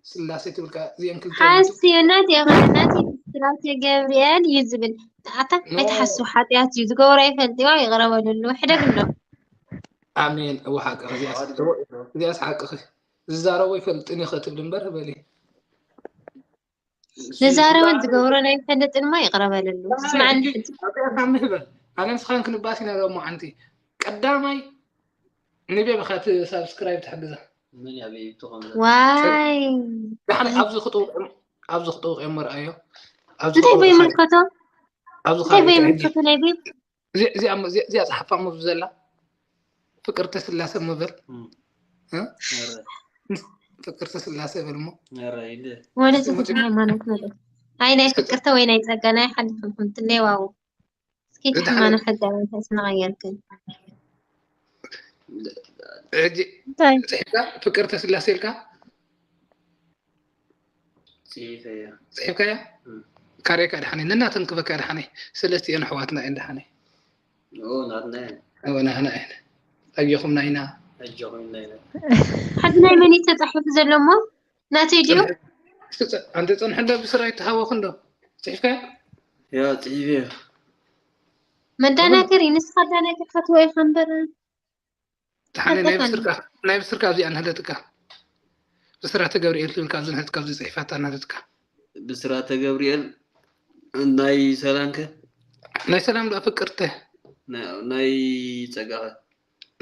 ስላሴ ትብል ከዓ እዚአን ክልተ ዩቱብ ሓስዮ ናት እያ ናት ስላሴ ገብርኤል እዩ ዝብል። ኣታ ኣይትሓስቡ ሓጢኣት እዩ ዝገብሮ ኣይፈልጥዋ ይቕረ በልሉ። ሕደግ እንዶ ኣሜን እወ ሓቅኺ እዚኣስ እወ፣ እዚኣስ ሓቅኺ ዝዛረቦ ይፈልጥን እዩ ከትብል እምበር ህበል እዩ ዝዛረቦን ዝገብሮን ኣይፈልጥን እሞ ይቕረ በልሉ። ስምዓኒ ሕጂ ኣብዚኣ ሳሚ ህበል ኣነ ንስኻን ክንባስ ኢና ሎሞ ዓንቲ ቀዳማይ ንቤ ብኻ እቲ ሳብስክራይብ ትሕግዛ ምን ያበይ ትኾን ዋይ ደሓን ኣብዚ ክጥውቕ ኣብዚ ክጥውቕ እዮም መርኣዮ ኣብዚ እንታይ ክጥውቕ በይ ምልከቶ ኣብዚ እንታይ በይ ካበይ ምልከቶ ናይ ቤት እዚኣ ጸሓፋ ሞ ዘላ ፍቅርተ ስላሴ ምበል እ? ፍቅርተ ስላሴ በል ሞ ወደ ዝኹት ሃይማኖት መለ ኣይ ናይ ፍቅርተ ወይ ናይ ጸጋ ናይ ሓሊፍልኩም ትሌዋው እስኪ ዝድሓነ- ትሕማኖ ሕጋዊ ተስናቀየልክን ሕጂ እንታይ ጽሒፍካ ፍቅርተ ስላሴ ኢልካ ጽሒፈያ ጽሒፍካያ እም። ካሬካ ድሓነ ነናተን ክበካ ድሓነ ሰለስቲኤን ኣሕዋትና እየን ድሓነ ኦ ናትና እየን እወ ናህና እየን ኣጆኹምና ኢና ኣጆኹም ኢና ኢና ሕጂ ናይ መን እዩ ተጻሒፉ ዘሎ እሞ ናተይ ድዩ ኣንተ ጸንሐ እንደ ብስራ ይተሃወኽ እንዶ ጽሒፍካያ ያ ጽሒፈያ መዳናገር እዩ ንስኻ ኣዳናገር ክትወ ኢኻ እምበር ድሓነ ናይ ሓተታኒ። ብስርካ ናይ ብስርካ ኣብዚኣ ንህለትካ ብስራተ ገብርኤል ትብል ካብዚ ንህለትካ ኣብዚ ጽሒፋታ ንህለትካ ብስራተ ገብርኤል ናይ ሰላምከ ናይ ሰላም ዶ ፍቅርተ ናይ- ናይ ጸጋኸ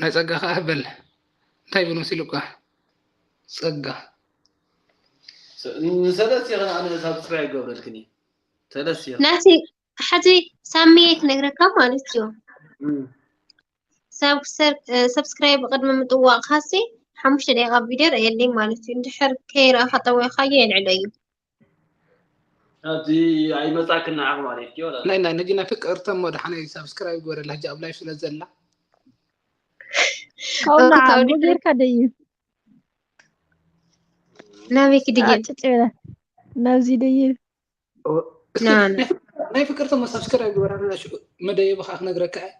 ናይ ጸጋ ከዓ በል እንታይ ይብል መሲሉ እኳ ጸጋ ንሰለስቲ ኸን ኣነ ሳብስክራይብ ገብረልክኒ ሰለስቲ ናቲ ሕዚ ሳሚየ ክነግረካ ማለት እዩ ሳብስክራይብ ቅድሚ ምጥዋቕ ካሲ ሓሙሽተ ደቂቃ ቪድዮ ርእየለይ ማለት እዩ እንድሕር ከይረኣኻ ጠወኻዮ የልዕሎ እዩ ኣብዚ ኣይመጻክን ንዓኽ ማለት እዩ ወላ ናይ ናይ ነጂ ናይ ፍቅርተ እሞ ድሓነ ሳብስክራይብ ግበረላ ሕጂ ኣብ ላይፍ ስለ ዘላ ካብኡ ካብኡ ንዓኣ ድሕሪ- ጌርካ ደዩ ናበይ ክድየ ጭጭ በለ ናብዚ ደዩ እስኪ ና፣ ና። ናይ ፍቅ- ናይ ፍቅርተ እሞ ሳብስክራይብ ግበረላ ሽዑ መደየቢ ከዓ ክነግረካ እየ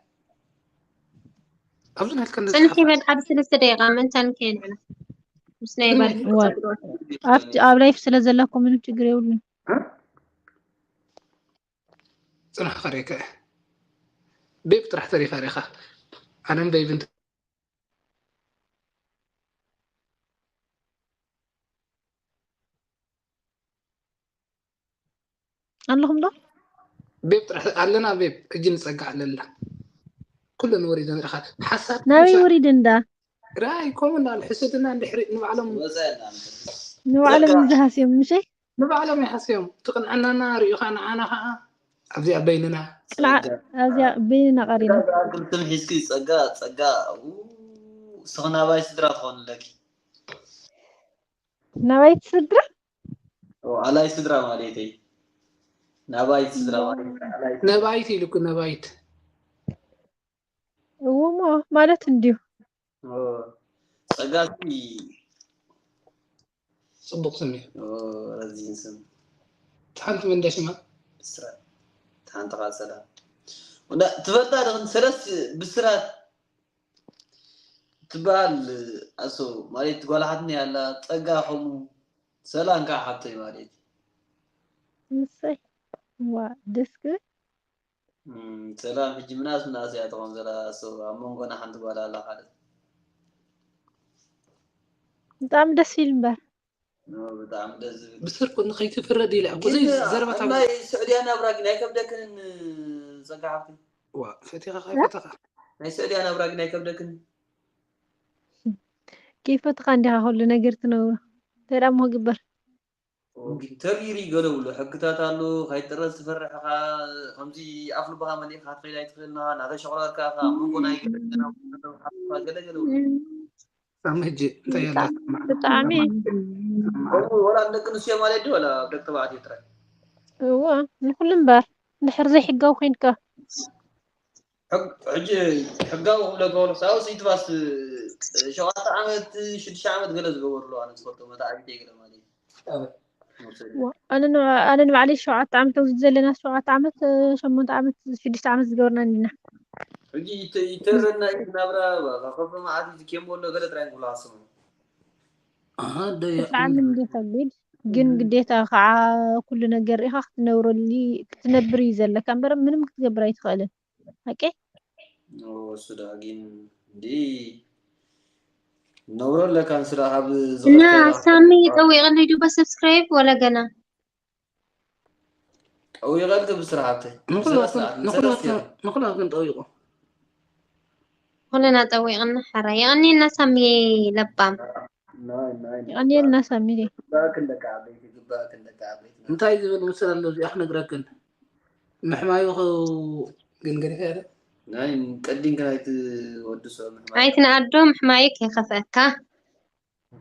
ኣብዚ ናትካ ጽንሕ ይበል ሓደ ሰለስተ ደቂቃ ምእንታን ከየልዕሎ ምስ ናይ ባል ዋ። ኣብቲ ኣብ ላይፍ ስለ ዘለኩ ምንም ችግር የብሉን። ጽናሕ ኸሪካ እየ ቤብ ጥራሕ ተሪፋ ሪኻ ኣነን ቤብን ኣለኹም ዶ? ቤብ ጥራሕ ኣለና ቤብ እጂ ንጸጋ ኣለላ ኩለን ወሪደን ኢኻ ሓሳብ ናበይ ወሪድ እንዳ ራይ ከምኡ እንዳበሉ ሕሰድና እንድሕሪ ንባዕሎም ወፃ ያለ ንባዕሎም ዝሃስዮም ምሸይ ንባዕሎም ይሓስዮም ትቕንዐናና ሪኢኻ ንዓና ከዓ ኣብዚኣ በይንና ቅልዓ ኣብዚኣ በይንና ቀሪና ክልትም ሒዝኪ ፀጋ ፀጋ ው፣ እስኺ ናባይ ስድራ ትኾንለኪ ናባይቲ ስድራ ኦ፣ ኣላይ ስድራ ማለተይ ናባይ ስድራ ማለት ኣላይ ነባይት ኢሉ እኮ ነባይት እዎ እሞ ማለት እንድዩ ኦ፣ ፀጋ እስኪ ፅቡቅ ስም እዩ ኦ፣ ረዚን ስም ሓንቲ መንደሽማ ብስራት ሓንቲ ቃል ሰላም ወዳ ትፈልጣ ደኽን ሰለስት ብስራት ትበሃል ኣሶ ማለት ጓልሓትኒ ኣላ ፀጋ ከምኡ ሰላም ከዓ ሓብተይ ማለት እዩ ምሰይ ዋ ደስ ክብል እም፣ ሰላም ሕጂ ምናስ ምናስ እያ ትኾን ዘላ ኣሶ ኣብ መንጎና ሓንቲ ጓል ኣላ ካልእ ብጣዕሚ ደስ ይብል እምበር ኖ፣ ብጣዕሚ ደስ ዝብል ብስር ኩን ከይትፍረድ ኢለ እኮ ዘይ ዘረባታ ናይ ስዑድያ ናብራ ግን ኣይከብደክንን ፀጋ ሓብቲ ዋ ፈቲኻ ከይፈተኻ ናይ ስዑድያ ናብራ ግን ኣይከብደክን ከይፈትኻ እንዲኻ ኩሉ ነገር ትነብሮ እንታይ ደኣ እሞ ክግበር ተሪሪ ገለ ብሎ ሕግታት ኣሎ ካይጥረዝ ትፈርሕኻ ከምዚ ኣፍ ልባኻ መሊእካ ክትኸይድ ኣይትኽእልና ናተሸቕረርካ ካብ መንጎ ናይ ገለ ገለ ገለ ሳሚ ሕጂ እንታይ ኣላ ብጣዕሚ ወላ ደቂ ኣንስትዮ ማለት ድዩ ወላ ደቂ ተባዕትዮ ጥራይ እዎ ንኩሉ እምበር እንድሕር ዘይሕጋዊ ኮይንካ ሕጂ ሕጋዊ ክብለካ ወሉ ሳውስ ኢትባስ ሸውዓተ ዓመት ሽዱሽተ ዓመት ገለ ዝገበሩ ኣለዋ ኣነ ዝፈልጦ መታዓቢተይ ገለ ማለት እዩ ኣነ ንባዕለይ ሸውዓተ ዓመት ኣብዚ ዘለና ሸውዓተ ዓመት ሸሞንተ ዓመት ሽዱሽተ ዓመት ዝገበርና እንዲና ሕጂ ይተረና እዩ ናብራ ከፍሎ መዓት እዩ ዝኬም ወሎ ገለ ጥራይ ንኩሉ ሃስሙ ብጣዕሚ እንዲ ከቢድ ግን ግዴታ ከዓ ኩሉ ነገር ኢካ ክትነብረሉ ክትነብር እዩ ዘለካ እምበር ምንም ክትገብር ኣይትኽእልን ሓቂ እሱ ዳ ግን እንዲ ነብሮ ኣለካ ንስዳ ካብ እና ሳሚ ጠዊቕኒ ዱባ ሰብስክራይብ ወላ ገና ጠዊቐልክ ብስራሓተይ ንኩላትኩም ጠዊቑ ኩልና ጠዊቕና ሓራ የቐኒና ሳሚ ለባም የቐኒልና ሳሚ ግባክን ደቂ ዓበይቲ ግባክን ደቂ ዓበይቲ እንታይ ዝብል ምስል ኣሎ እዚኣ ክነግረክን ምሕማዩ ግን ገዲፈ ያለ ናይ ቀዲንካ ኣይትወድሶ ምሕማይ ኣይትንኣዶ ምሕማዩ ከይኸፍአካ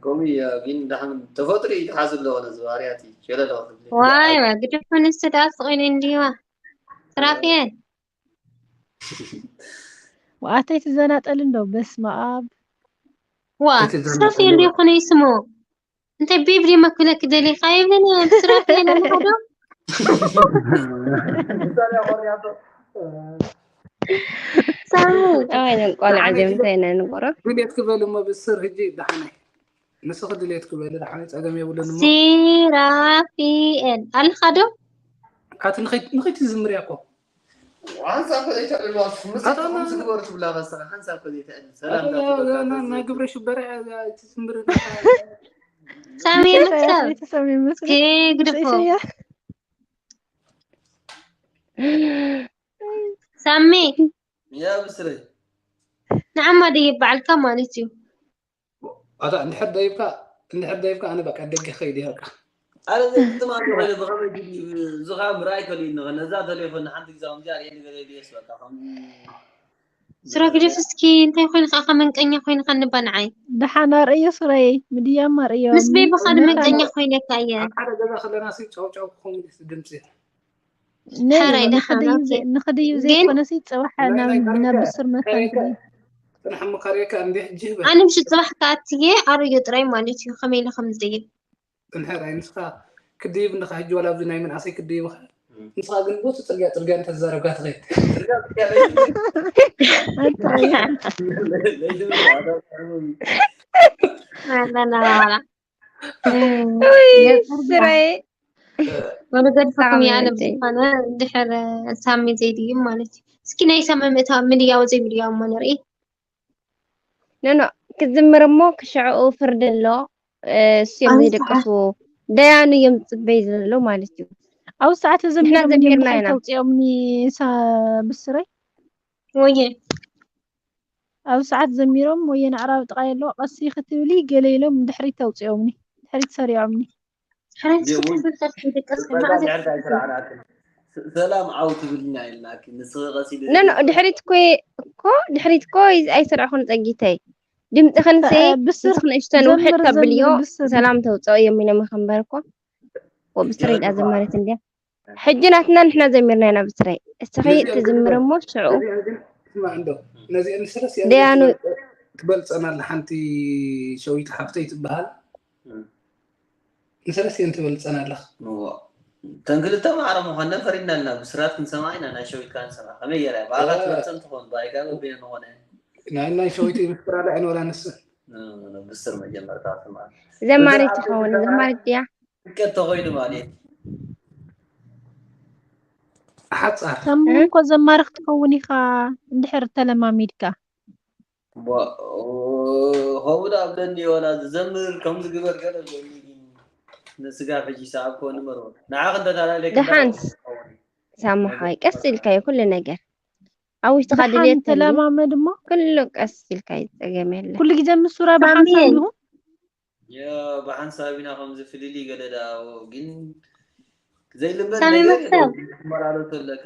ከምኡ እያ ግን ዳሕን ተፈጥሮ እዩ ተሓዝብ ለኾነ ዝባህርያት እዩ ሸለለ ክትብሊ ዋይ ዋ ግድፉ ንስ ደኣ ስቕ ኢሉ እንዲዋ ስራፍየል ወኣተይ ትዘናጠል እንዶ በስመ ኣብ ዋ ስራፍየል ይኹነ ይስሞ እንታይ ቢብሊ መክለክ ደሊኻ ይብለኒ ስራፍየል ኣለዶ ሳሚ ኣዋይ ቆልዓ ጀምታይ ናይ ንቆሮ ድሌት ክበል እሞ ብስር ሕጂ ደሓናይ ንስኺ ድሌት ክበል ደሓናይ ጸገም የብሉን እሞ ሲራፊኤል ኣለኻ ዶ ካቲ ንኸይትዝምርያ እኮ ሓንሳብ ከዘይትዕልልዋ ምስ ከምዚ ግበሩ ትብላ ከስኻ ሓንሳብ ከዘይትዕልል ሰላምታ ትበካ ናይ ግብረ ሽበራ እያ እዛ ኣይትዝምር ሳሚ መክሰብ ተሰሚምስ ከግድፎ ኢሰያ ሳሚ ያ ብስረይ ንዓማ ደይብ በዓልካ ማለት እዩ ኣታ እንድሕር ደይብካ እንድሕር ደይብካ ኣነ በቃ ደገ ከይድ እየ በቃ ኣረ ዘይትማሉ ኮይነ ብኸመይ ድዩ ዝኻ ምርኣይ ከልዩኒ ነዛ ተሌፎን ንሓንቲ ግዜ ከምዚኣ ርእየኒ ገለ ኢሉ የስ በቃ ከም ስራ ግደፍ እስኪ እንታይ ኮይንካ ኢኻ መንቀኛ ኮይንካ ንባ ንዓይ ደሓን ኣርእዮ ሱረይ ምድያም ኣርእዮ ምስ ቤብኻ ንመንቀኛ ኮይነካ እየ ኣብ ሓደ ገዛ ከለና ሲ ጫው ጫው ክኸውን ድምፂ ሓራይ ደሓን ኦኬ ንኽድዩ ግን ዘይኮነሲ ፅባሕ ናብ ብስር መታን ፅንሕ መካሪካ እንዲ ሕጂ ህበ ኣነ ምሽ ፅባሕ ከኣትየ ኣርእዮ ጥራይ ማለት እዩ ከመይ ኢለ ከም ዝደይብ እንሕራይ ንስኻ ክድይብ እንድኻ ሕጂ ዋላ ኣብዚ ናይ መንእሰይ ክድይብ ንስኻ ግን ቦቲ ፅርግያ ፅርግያ እንተተዛረብካ ትኸይድ ኣንታይ ኣለና ስራይ ወለገድፈኩም የኣለ ብዝኾነ እንድሕር ሳሚ ዘይድይብ ማለት እዩ እስኪ ናይ ሳሚ ምእታው ምድያው ዘይምድያው እሞ ንርኢ ኖኖ ክዝምር እሞ ክሽዕኡ ፍርዲ ኣሎ እሱ እዮም ዘይደቀስዎ ደያኑ እዮም ዝፅበይ ዘሎ ማለት እዩ ኣብ ሰዓት ንሕና ዘሚሮም ዘሚርና ኢና ተውፅኦምኒ ብስረይ ወየ ኣብ ሰዓት ዘሚሮም ወየን ኣዕራብ ጥቓይ ኣለዋ ቀሲ ክትብሊ ገለ ኢሎም ድሕሪት ተውፅኦምኒ ድሕሪት ሰሪዖምኒ። ሕራይ ስክፍል ከፍ ደቀስ በዛ ማዕዘ ድሕር ኣይስራዕናትን። ስ- ሰላም ዓው ትብልና የላኪ ንስኺ ቀሲደ ኖ ኖ ድሕሪት እኮ እኮ ድሕሪት እኮ ኣይሰርዕኹን ጸጊተይ ድምፅኽን ሲ ብስር ድምፅኽን እሽተን ዘምር ውሕድ ከብልዮ ዘምር ብስር። ሰላም ተውፅኦ እዮም ኢሎም ይኸንበር እኮ ወብስረይ ገለ ዳ ዘማሪት እንድያ ሕጂ ናትና ንሕና ዘሚርና ኢና ብስረይ እስኺ ነዚኦም ትዝምር ግበር እሞ ሽዑ ነዚኦም ግን ስማ እንዶ ነዚኦም ንሰለስቲኣን ደያኑ ትበልፀና ኣላ ሓንቲ ሸዊት ሓፍተይ ትበሃል ንሰለስቲኣን ትበልፀና ኣለኻ እዋ። ተን ክልተ ማዕረ ምዃነን ፈሪድና ኣለና ብስራት ክንሰማ ኢና ናይ ሸዊት ከኣ ንሰማ ከመይ ገይራ እያ ብኣኻ ትበልፀን ትኾን ብኣይካ በበየን ዝኾነ ናይ ናይ ሸዊት ምስክር ኣላ እየን ወላ ንሰን ብስር መጀመርታ ስማ ዘማሪት ትኸውን ዘማሪት ድያ ቀጥ ተኾይኑ ማለት ሓፃር ከም እኮ ዘማሪ ክትኸውን ኢኻ እንድሕር ተለማሚድካ ከምኡ ዳ ኣብለኒ ወላ ዝዘምር ከም ዝግበር ገለ ብለኒ ግን ንስጋብ ሕጂ ሰዓብ ክወኒ መርበብ ንዓኽ እንተተላለየ ደሓንስ ሳሙሓይ ቀስ ኢልካ እዩ ኩሉ ነገር ኣብ ውሽጥኻ ደሓን ድልየት ተልዩ ተለማመድ እሞ ኩሉ ቀስ ኢልካ እዩ ጸገም የለ ኩሉ ግዜ ምስ ሱራ ብሓንሳብ ሳሚየን ይኹን ብሓንሳብ ኢና ከምዚ ፍልልይ ገለ ዳ ግን ዘይልመድ ሳሚ ነገር መክሰብ ትመላለሱ ኣለካ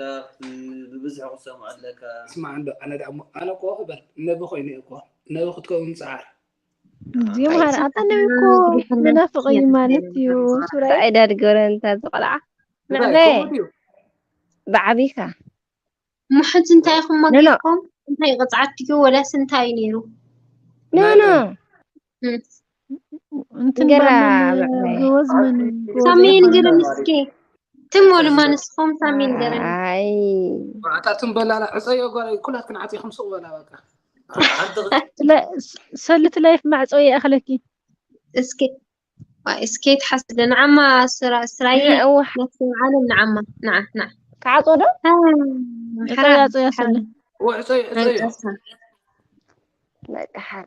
ብብዝሒ ክሰምዑ ኣለካ ስማ እንዶ ኣነ ዳ እሞ ኣነ ኮ በል ነቢ ኮይኑ እኮ ነቢ ክትከውን ፀዓር እዚኦም ሃር ኣታ ነቢ እኮ መናፍቕ እዩ ማለት እዩ ሱራይ ጣዒዳ ድገረ እንታ ዝቆልዓ እንታይ ንዕበ ከምኡ ድዩ ብዓቢካ ሙሕዝ እንታይ ኢኹም ኖ ኖ መጊብኩም እንታይ ቅፅዓት ድዩ ወላስ እንታይ እዩ ነይሩ ኖ ኖ እም። እንትን ንገራ ባኖም ብዕበይ ጎበዝ መን ጎበዝ ሳሚ ኣይኮነን ንገረኒ እስኪ ትም በሉ ማን እስኹም ሳሚ ንገረኒ ኣይ ኣይ ኣታ ትም በላላ ዕፀዮ ጓል ኩላትክን ዓፂኹም ስቕ በላ በቃ ሓንቲ ትለ- ሰልቲ ላይፍ ማዕፀው ይኣኽለኪ እስኪ ዋይ እስኪ ትሓስደ ንዓማ ስራ ስራየ እዋ ነፍሲ ዓለም ንዓማ ንዓ ንዓ ክዓጾ ዶ ዕፀው ሓራ ያፀው ያሰለ ወ ዕፀዮ ዕፀዮ መንቀሳ በቃ ሓር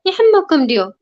ይሕመኩም ድዮ